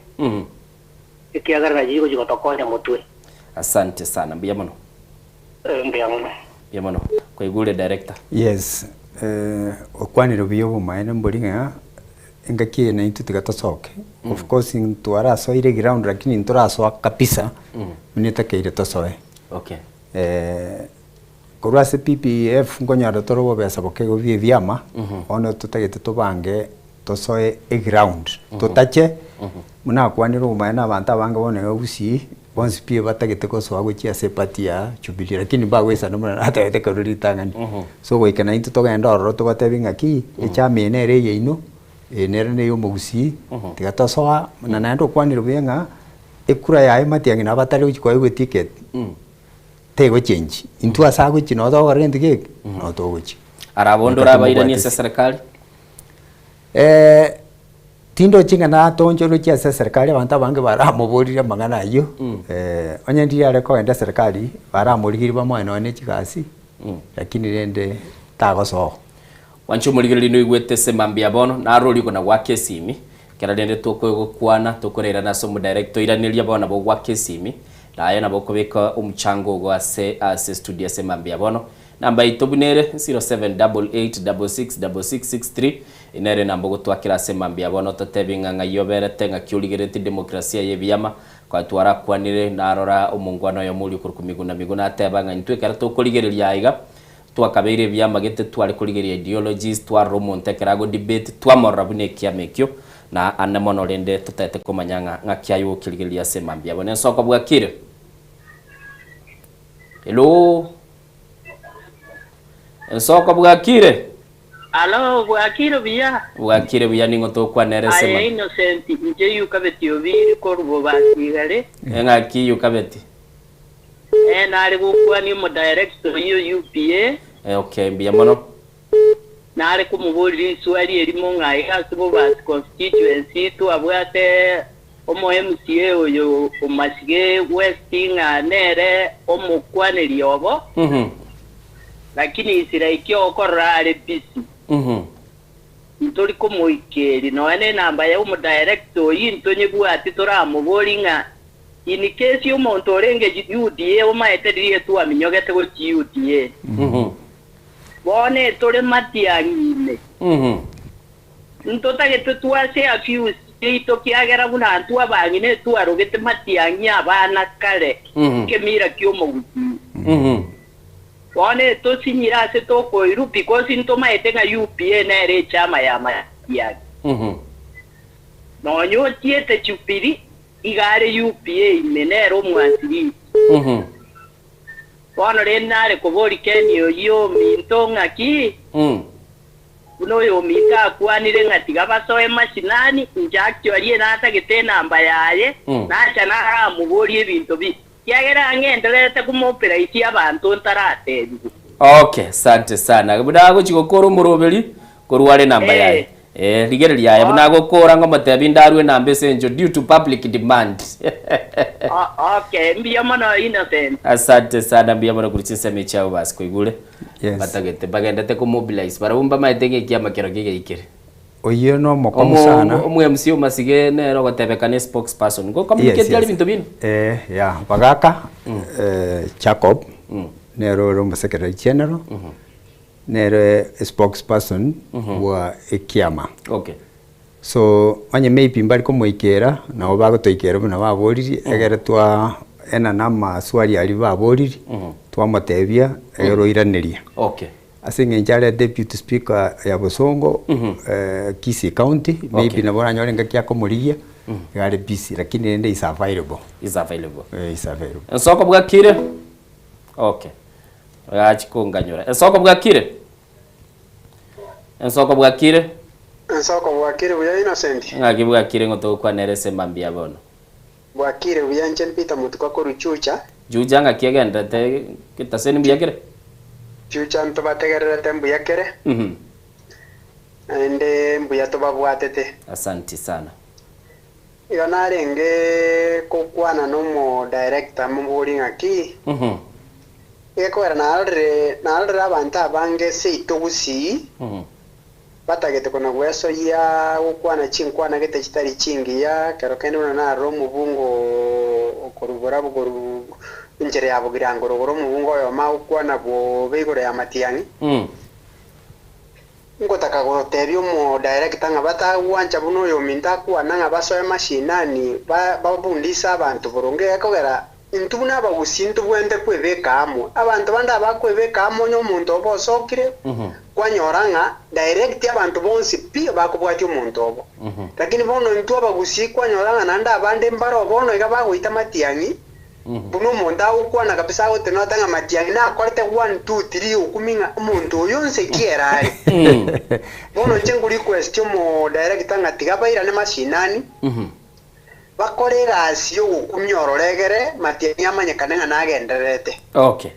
ekiagera nachi chigochia gotokonya motwe. Asante sana, mbuya mono. Mbuya mono. Mbuya mono. Kwaigure director. Yes, okwanire buya obomaene mbori ng'a. engaki eye naintwe tiga tosoke. Of course ntwarasoire eground lakini ntorasoa kabisa buna etakeire tosoe. Okay. Korwa ase PPF nkonyora tore obobesa boke igo bwa ebiama, bono totagete tobange tosoe eground, totache buna akwanire obomaene na abanto abange bono iga gusii, bonsi pi batagete gosoa gochia ase eparty ya Jubilee lakini mbagoisana buna natebete ekero ritang'ani. So goika naintwe togende ororo tobatebie ng'aki, echama eye nere eyaino, eye nere na eyomogusii, tiga tosoa, na naende okwanire buya ng'a ekura yaye matiang'i nabo batari gochia koegwa eticket. Tegochenji, intwe ase agochia noo togokora gento geke, noo togochia. Ara bonde Goika orabairanie ase tomobwatisi. eserekari? Eh, tindochi ng'a natonchorwe gochia ase eserekari abanto abange baramoboririe amang'ana ayio, onye ndiria are kogenda eserekari, baramorigerie bamoe nonye na chigasi, lakini rende tagosoa. Mwanche omorigereria noigwete ase mambia bono, naro oria na goaka esimi, ekero rende tokogokwana tokorairana ase omodirector oiraneria bono nabo ogoaka esimi, naye nabo okobeka omochango ogo ase ase estudio ase mambia bono. Namba yaito buna ere, 0788666663, nere enamba ogotwakera ase mambia bono ototebi ng'a ng'ai oberete, ng'aki origereretie demokrasia y'ebiama, Kwaya twarakwanire, narora omongwana oyomo oria okorokwa Miguna Miguna ateba ng'a intwe ekero tokorigereria aiga, Twakabeire ebiama gete tware korigereria ideologies, twarora omonto ekero ago debate, twamorora buna ekiama ekio, na ande mono rende totaete komanya ng'a ng'aki aye ogokerigereria ase mambia abo. Nensoko bwakire? Hello? Ensoko bwakire? Alo, bwakire buya? Bwakire buya ning'o tokwana ere ase Aye mambia? Innocent, inche Yukabeti Obiri korwa Bobasi Igare. Eng'aki Yukabeti? Ee, nare gokwania omodirector oyio UPA. Eh, okay, mbuya mono. Nare komoboria riswali erimo ng'a iga ase Bobasi constituency twabwate omo MCA oyo o Masige West ng'a nere omokwaneri obo, lakini isira eki okorora are busy. Ntori komoikeria nonya nenamba ya omodirector oyio intonyebwati toramoborie ng'a In case omonto orenge UDA omaete riria twaminyogete gochia UDA. Bono etore matiang'i ime. Ntotagete twase afuse chiaito kiagera buna intwe abang'ina etwarogete matiang'i abana kare ekemira ki'omogusii. Bono etosinyire ase tokoirwa because ntomaete ng'a UPA nere echama ya matiang'i. Nonya ochiete Jubilee Iga are UPA ime nere omwanchirisi. Bono rende nare koboria Keni oyio ominto ng'aki? Buna oyominto akwanire ng'a tiga basoe mashinani, inche actually natagete enamba yaye, nacha naramoborie ebinto bi, kiagera ang'endererete komoperaitia abanto ntaratebiwa. Okay, asante sana. Buna agochi gokora omoroberi korwa are enamba yaye. Eh, rigereria aye buna agokora ngomotebi ndarue enamba ase encho due to public demand. Okay, mbuya mono Innocent. Asante sana mbuya mono korwa chinsemo echiabo basi koigure. Yes. Batagete bagendete ko mobilize barabwo mbamaete ng'a ekiama kero kegaikire. Oyio nomokong'u sana. Omo MC Omasige nere ogotebekana espokesperson. Ngo communicate Yes, are yes. ebinto bino? Eh, yeah, bagaka eh, Jacob nere ore omosekretary general nere spokesperson bwa ekiama. Okay. So onye maybe mbari komoikera nabo bagotoikera buna baboririe egere twa enana amaswali aria baboririe twamotebia egere oiraneria. Okay. Ase eng'encho are deputy speaker ya Bosongo Kisii county maybe nabo oranyore engaki akomorigia iga are busy lakini rende is available. Is available. Eh, is available. Ensoko bwakire? Okay. Gachi konganyora. Ensoko bwakire? Ensoko bwakire? Ensoko bwakire buya Innocent. Ng'aki bwakire ng'o togokwanera ase mambia bono? Bwakire buya inche Peter Motuko korwa Juja. Juja ng'aki egenderete getaseni mbuya kere? Juja ntobategererete mbuya kere, naende mbuya tobabwatete. Asanti sana. Igo narenge gokwana nomo director moborie ng'aki, egekogera narorire narorire abanto abange seito gusii, Batagete kona-gwesoyia gokwana chinkwana gete chitari chingiya, ekero kende buna narora omobungo okorwa borabu korwa enchera ya bogirango rogoro omobungo oyomo agokwana bobe igoro y'amatiang'i. Ngotaka gotebia omodirector ng'a batagwancha buna oyominto akwana ng'a basoe mashinani babundise abanto boronge gekogera intwe buna abagusii ntobwenerete kwebeka amo. Abanto bande abakwebeka amo onye omonto obo osokire kwanyora ng'a direct abanto bonsi pi bakobwatia omonto obo. Lakini bono intwe abagusii kwanyora ng'a naende abande mbaro bono iga bagoita matiang'i Buna omonto agokwana kabisa agotenena ng'a Matiang'i nakorete one, two, three okumia ng'a omonto oyo nse ki ere are. Bono inche nko request omo director ng'a tiga bairane mashinani, bakore egasi yogokumia ororo egere Matiang'i amanyekane ng'a nagendererete. Okay.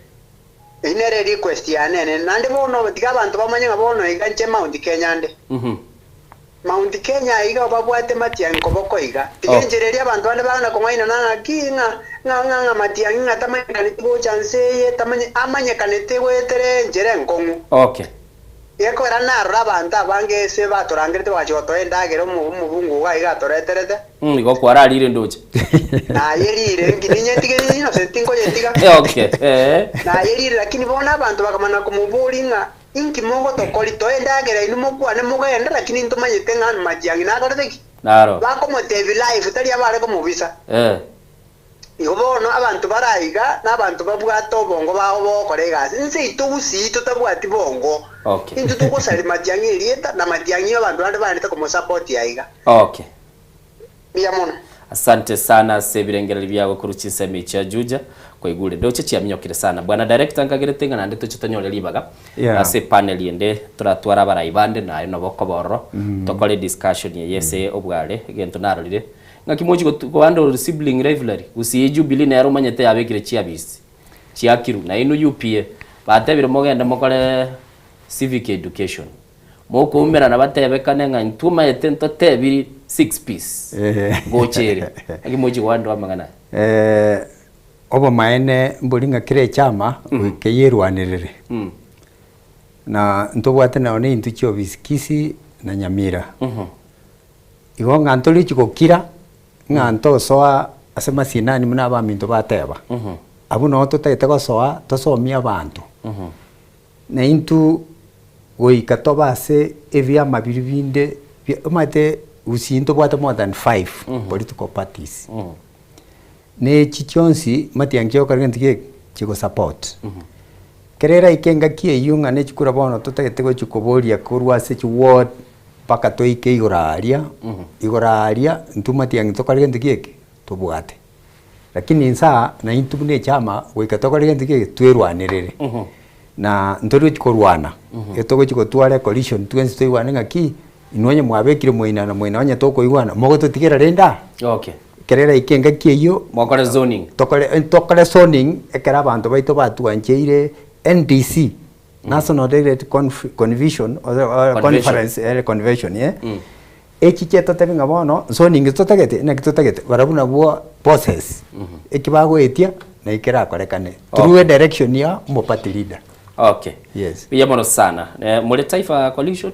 Eyio nere request yane enene. Naende bono tiga abanto bamanye ng'a bono iga inche Mount Kenya nde. Mount Kenya aiga obabwate matiang'i koboko iga. Tiga enchera eria abanto bande bagana kong'ainana ng'aki, ng'a, ng'a, ng'a, ng'a matiang'i ng'a tamanyekaneti gocha nse eye, tamanye, amanyekanete goetera enchera enkong'u. Okay. Gekogera narora abanto abange ase batorangerete bagachia gotoa endagera omo, omobungu iga aiga atoreterete. Mm, igo kwararire ndoche. Nayerire, nki ninyetige innocent tinkoyetiga. Okay, eh. Nayerire, lakini bono abanto bakamana komoboria ng'a Inki mogotokori? Toe endagera inwe mokwane mogende, lakini ntomanyete ng'a matiang'i nakorete ki? Naro. Bakomotebia live, tari abare komobisa. Eh. Igo bono abanto bare aiga nabanto babwate obongo bao bogokora egasi. Inse ito gusii totabwati bongo. Okay. Intwe togosaria matiang'i erieta na matiang'i abanto bande baendete komosapoti aiga. Okay. Mbuya mono. Asante sana ase ebirengererio biago korwa chinsemo echi chia Juja kwaigure ndoche chiaminyokire sana. Bwana Director nkagerete ng'a naende toche tonyore ribaga Yeah. ase epanel ende toratware abarai bande naye nabo okoba ororo tokore ediscussion eye ase obware egento narorire ng'aki mochi gotu kohandle sibling rivalry gusii Jubilee nere omanyete yabekire chiabisi chiakirwe nainwe UPA batebire mogende mokore civic education. Mokoumerana batebekane ng'a intwe omanyete ntotebiri six piece gocha ere. Naki mochie goandoa amang'ana aya? Obomaene mbori ng'a kera echama goika eyerwanerere. Na ntobwate nonye na intwe chiofisi Kisii na Nyamira. Igo ng'a ntorichi gokira, ng'a ntosoa ase masinani buna abaminto bateba. Abwo noo totagete gosoa tosomie abanto. Na intwe goika tobe ase ebiama biria binde bia omanyete gusii ntobwate more than five political parties. Na echi chionsi matiang'i chigokora gento ki chigo support. Ekero eraike engaki eywo ng'a ne chikura bono totagete gochia koboria korwa ase chiward mpaka toike igoro aria, igoro aria intwe matiang'i tokore gento ki eke tobwate. Lakini inse aa naintwe buna echama goika tokore gento ki eke twerwanerere. Na ntori gochia korwana, etogochia gotwara ecoalition twensi toigwane ng'aki, inwe onye mwabekire moina na moina onye tokoigwana, mogototigera rende aa? Okay. Ekero eraike engaki eyio, Mokore zoning. tokore tokore zoning ekero abanto baito batwancheire NDC, National Delegate Conf Convision Convention. Conference ere convention eh, Echi chiatotebi ng'a bono zoning totagete naki totagete barabwo nabwo bosses eki bagoetia naki kerakorekane through a direction ya omo party leader. Okay. Yes. Buya mono sana. Eh, more Taifa Coalition?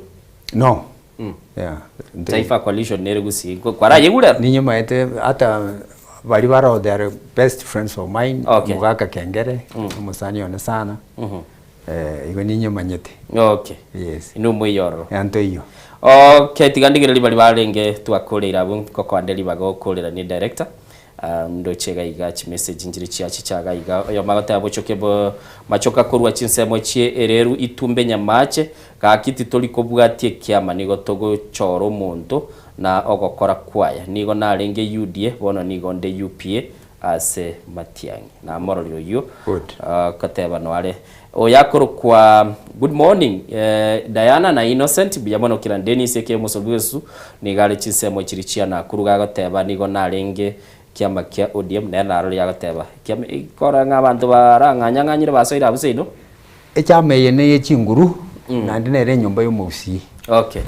No. Yeah. Taifa Coalition nere gusii. Kwarayegure? Ninyomaete hata baria baroo they are best friends of mine Okay. Omogaka Kengere omosani one sana. Eh, igo ninyomanyete. Okay. Yes. Inwe moiyo ororo. Ya ntoiyo. Okay, tiga ndigereri baria barenge twakoreire abwo nkokoande ribaga okorera ni director. Ah, ndoche iga iga chimessage nchire chiachicha iga iga oyomo agoteba bochoke bo machoka korwa chinsemo chie ereru itumbe nyamache gaki titori kobwatia ekiama nigo togochora omonto na ogokora kwaya nigo narenge UDA bono nigo nde UPA Ase Matiang'i. Namororire oyio akoteba noare oyo akorokwa good morning eh, Diana na Innocent mbuya mono kira Dennis eke omosobi bwesu nigo are chinsemo chiri chia Nakuru gagoteba nigo narenge kiama kia ODM nere narorire agoteba kiama kora ng'a abanto barang'anyang'anyire basoire abwo seino. Echama eye neye chinguru naende nere enyomba y'omogusii. Okay.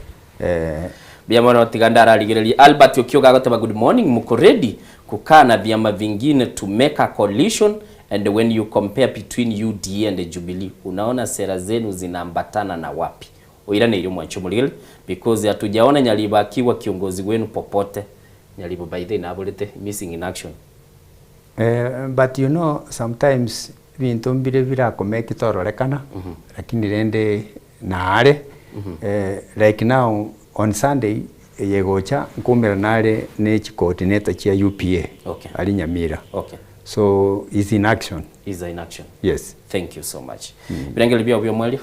Mbuya mono tiga ndararigererie Albert Okioga agoteba good morning mko ready kukaa na vyama vingine to make a coalition and when you compare between UDA and Jubilee unaona sera zenu zinaambatana na wapi? Oiraneirie omwanchi omorigereria because hatujaona Nyaribo akiwa kiongozi wenu popote Nyaribo by the way naborete missing in action. But you know sometimes ebinto mbire birakomeki tororekana lakini rende nare. Like now on Sunday eye egocha nkoumerana are ne chicoordinator chia UPA Okay. aria Nyamira. Okay. So is in action. Is in action. Yes. Thank you so much. Birengererio biao bi'omoerio?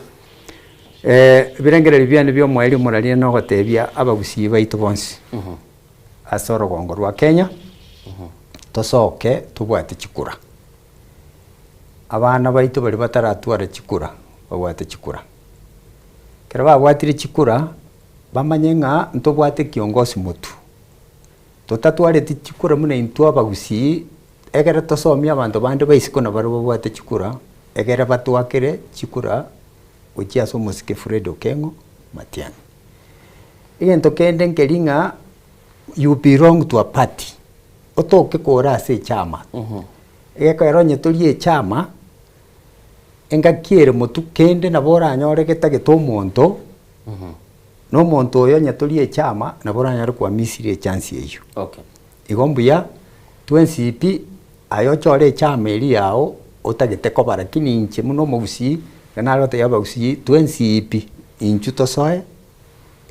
Ebirengererio biane bi'omoerio morarie nogotebia abagusii baito bonsi ase orogongo rwa Kenya, tosoke tobwate chikura. Abana baito baria bataratwara chikura, babwate chikura. Ekero babwatire chikura, bamanye ng'a ntobwate kiongosi motwe. Totatwareti chikura buna intwe abagusii, ekero tosomie abanto bande ba isiko nabarabwo babwate chikura, ekere batwakere chikura gochia ase omosike Fred Okengo Matiang'i. Egento kende nkeri ng'a you belong to a party, otoke kore ase echama, egekogera onye tori echama, engaki ere motwe kende nabo oranyore getagete omonto, na omonto oyo onye tori echama, nabo oranyore kwamisire echance eyio. Okay. Igo mbuya twensi pi aye ochore echama eria yao otagete koba lakini inche buna omogusii ekero nare gotebia abagusii twensi pi inchuo tosoe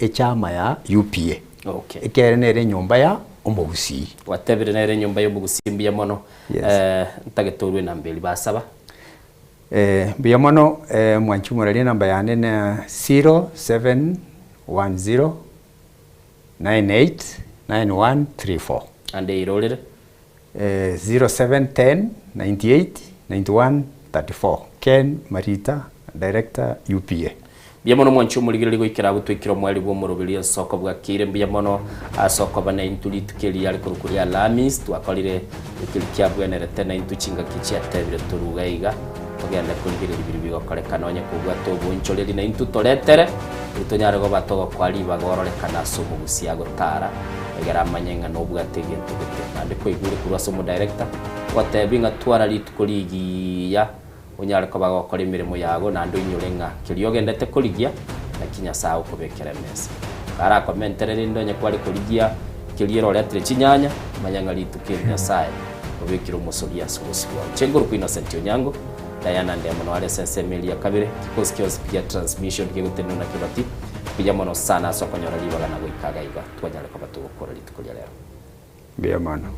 echama ya UPA Okay. ekiagera nere enyomba ya omogusii. Gwatebire nere enyomba ya omogusii mbuya mono. Yes. Eh, ntagete orwe enamba eria basaba. Eh, mbuya mono eh, mwanchi omoraria enamba yane na 0710 989134. Ande eirorere. 0710 98 91 34 Ken Marita, Director, UPA. Mbuya mono mwanche omorigereria goikera abwo twaikire omweri bw'omoroberio ensoko bwakire mbuya mono ase okoba naintwe rituko eri riare korokwa ria Alhamisi twakorire ekeri kiabwenerete naintwe chingaki chiatebire toruga iga togende korigereria biria bigokorekana onye kobwate obonchoreri naintwe toretere Erio tonyare koba togokoa ribaga ororekane ase omogusia agotara, egere amanye ng'a nobwate egento gete. Naende kwaigure korwa ase omodirector, ogotebi ng'a twara rituko rigiya, onyare koba gokora emeremo yago naende oinyore ng'a keria ogendete korigia, naki Nyasae agokobekera emesa. Karakomentere rende onye kware korigia keria ere oretire chinyanya, manya ng'a rituko eri Nyasae obekire omosori ase obosio bwao. Inche nkorokwa Innocent Onyango. Diana Ndemo noare ase ensemo eria ya kabere, kikosi kionsi pi gia transmission kegotenenwa na Kibati, mbuya mono sana ase okonyora ribaga na goika iga iga twanyare koba togokora rituko ria rero. Mbuya mono.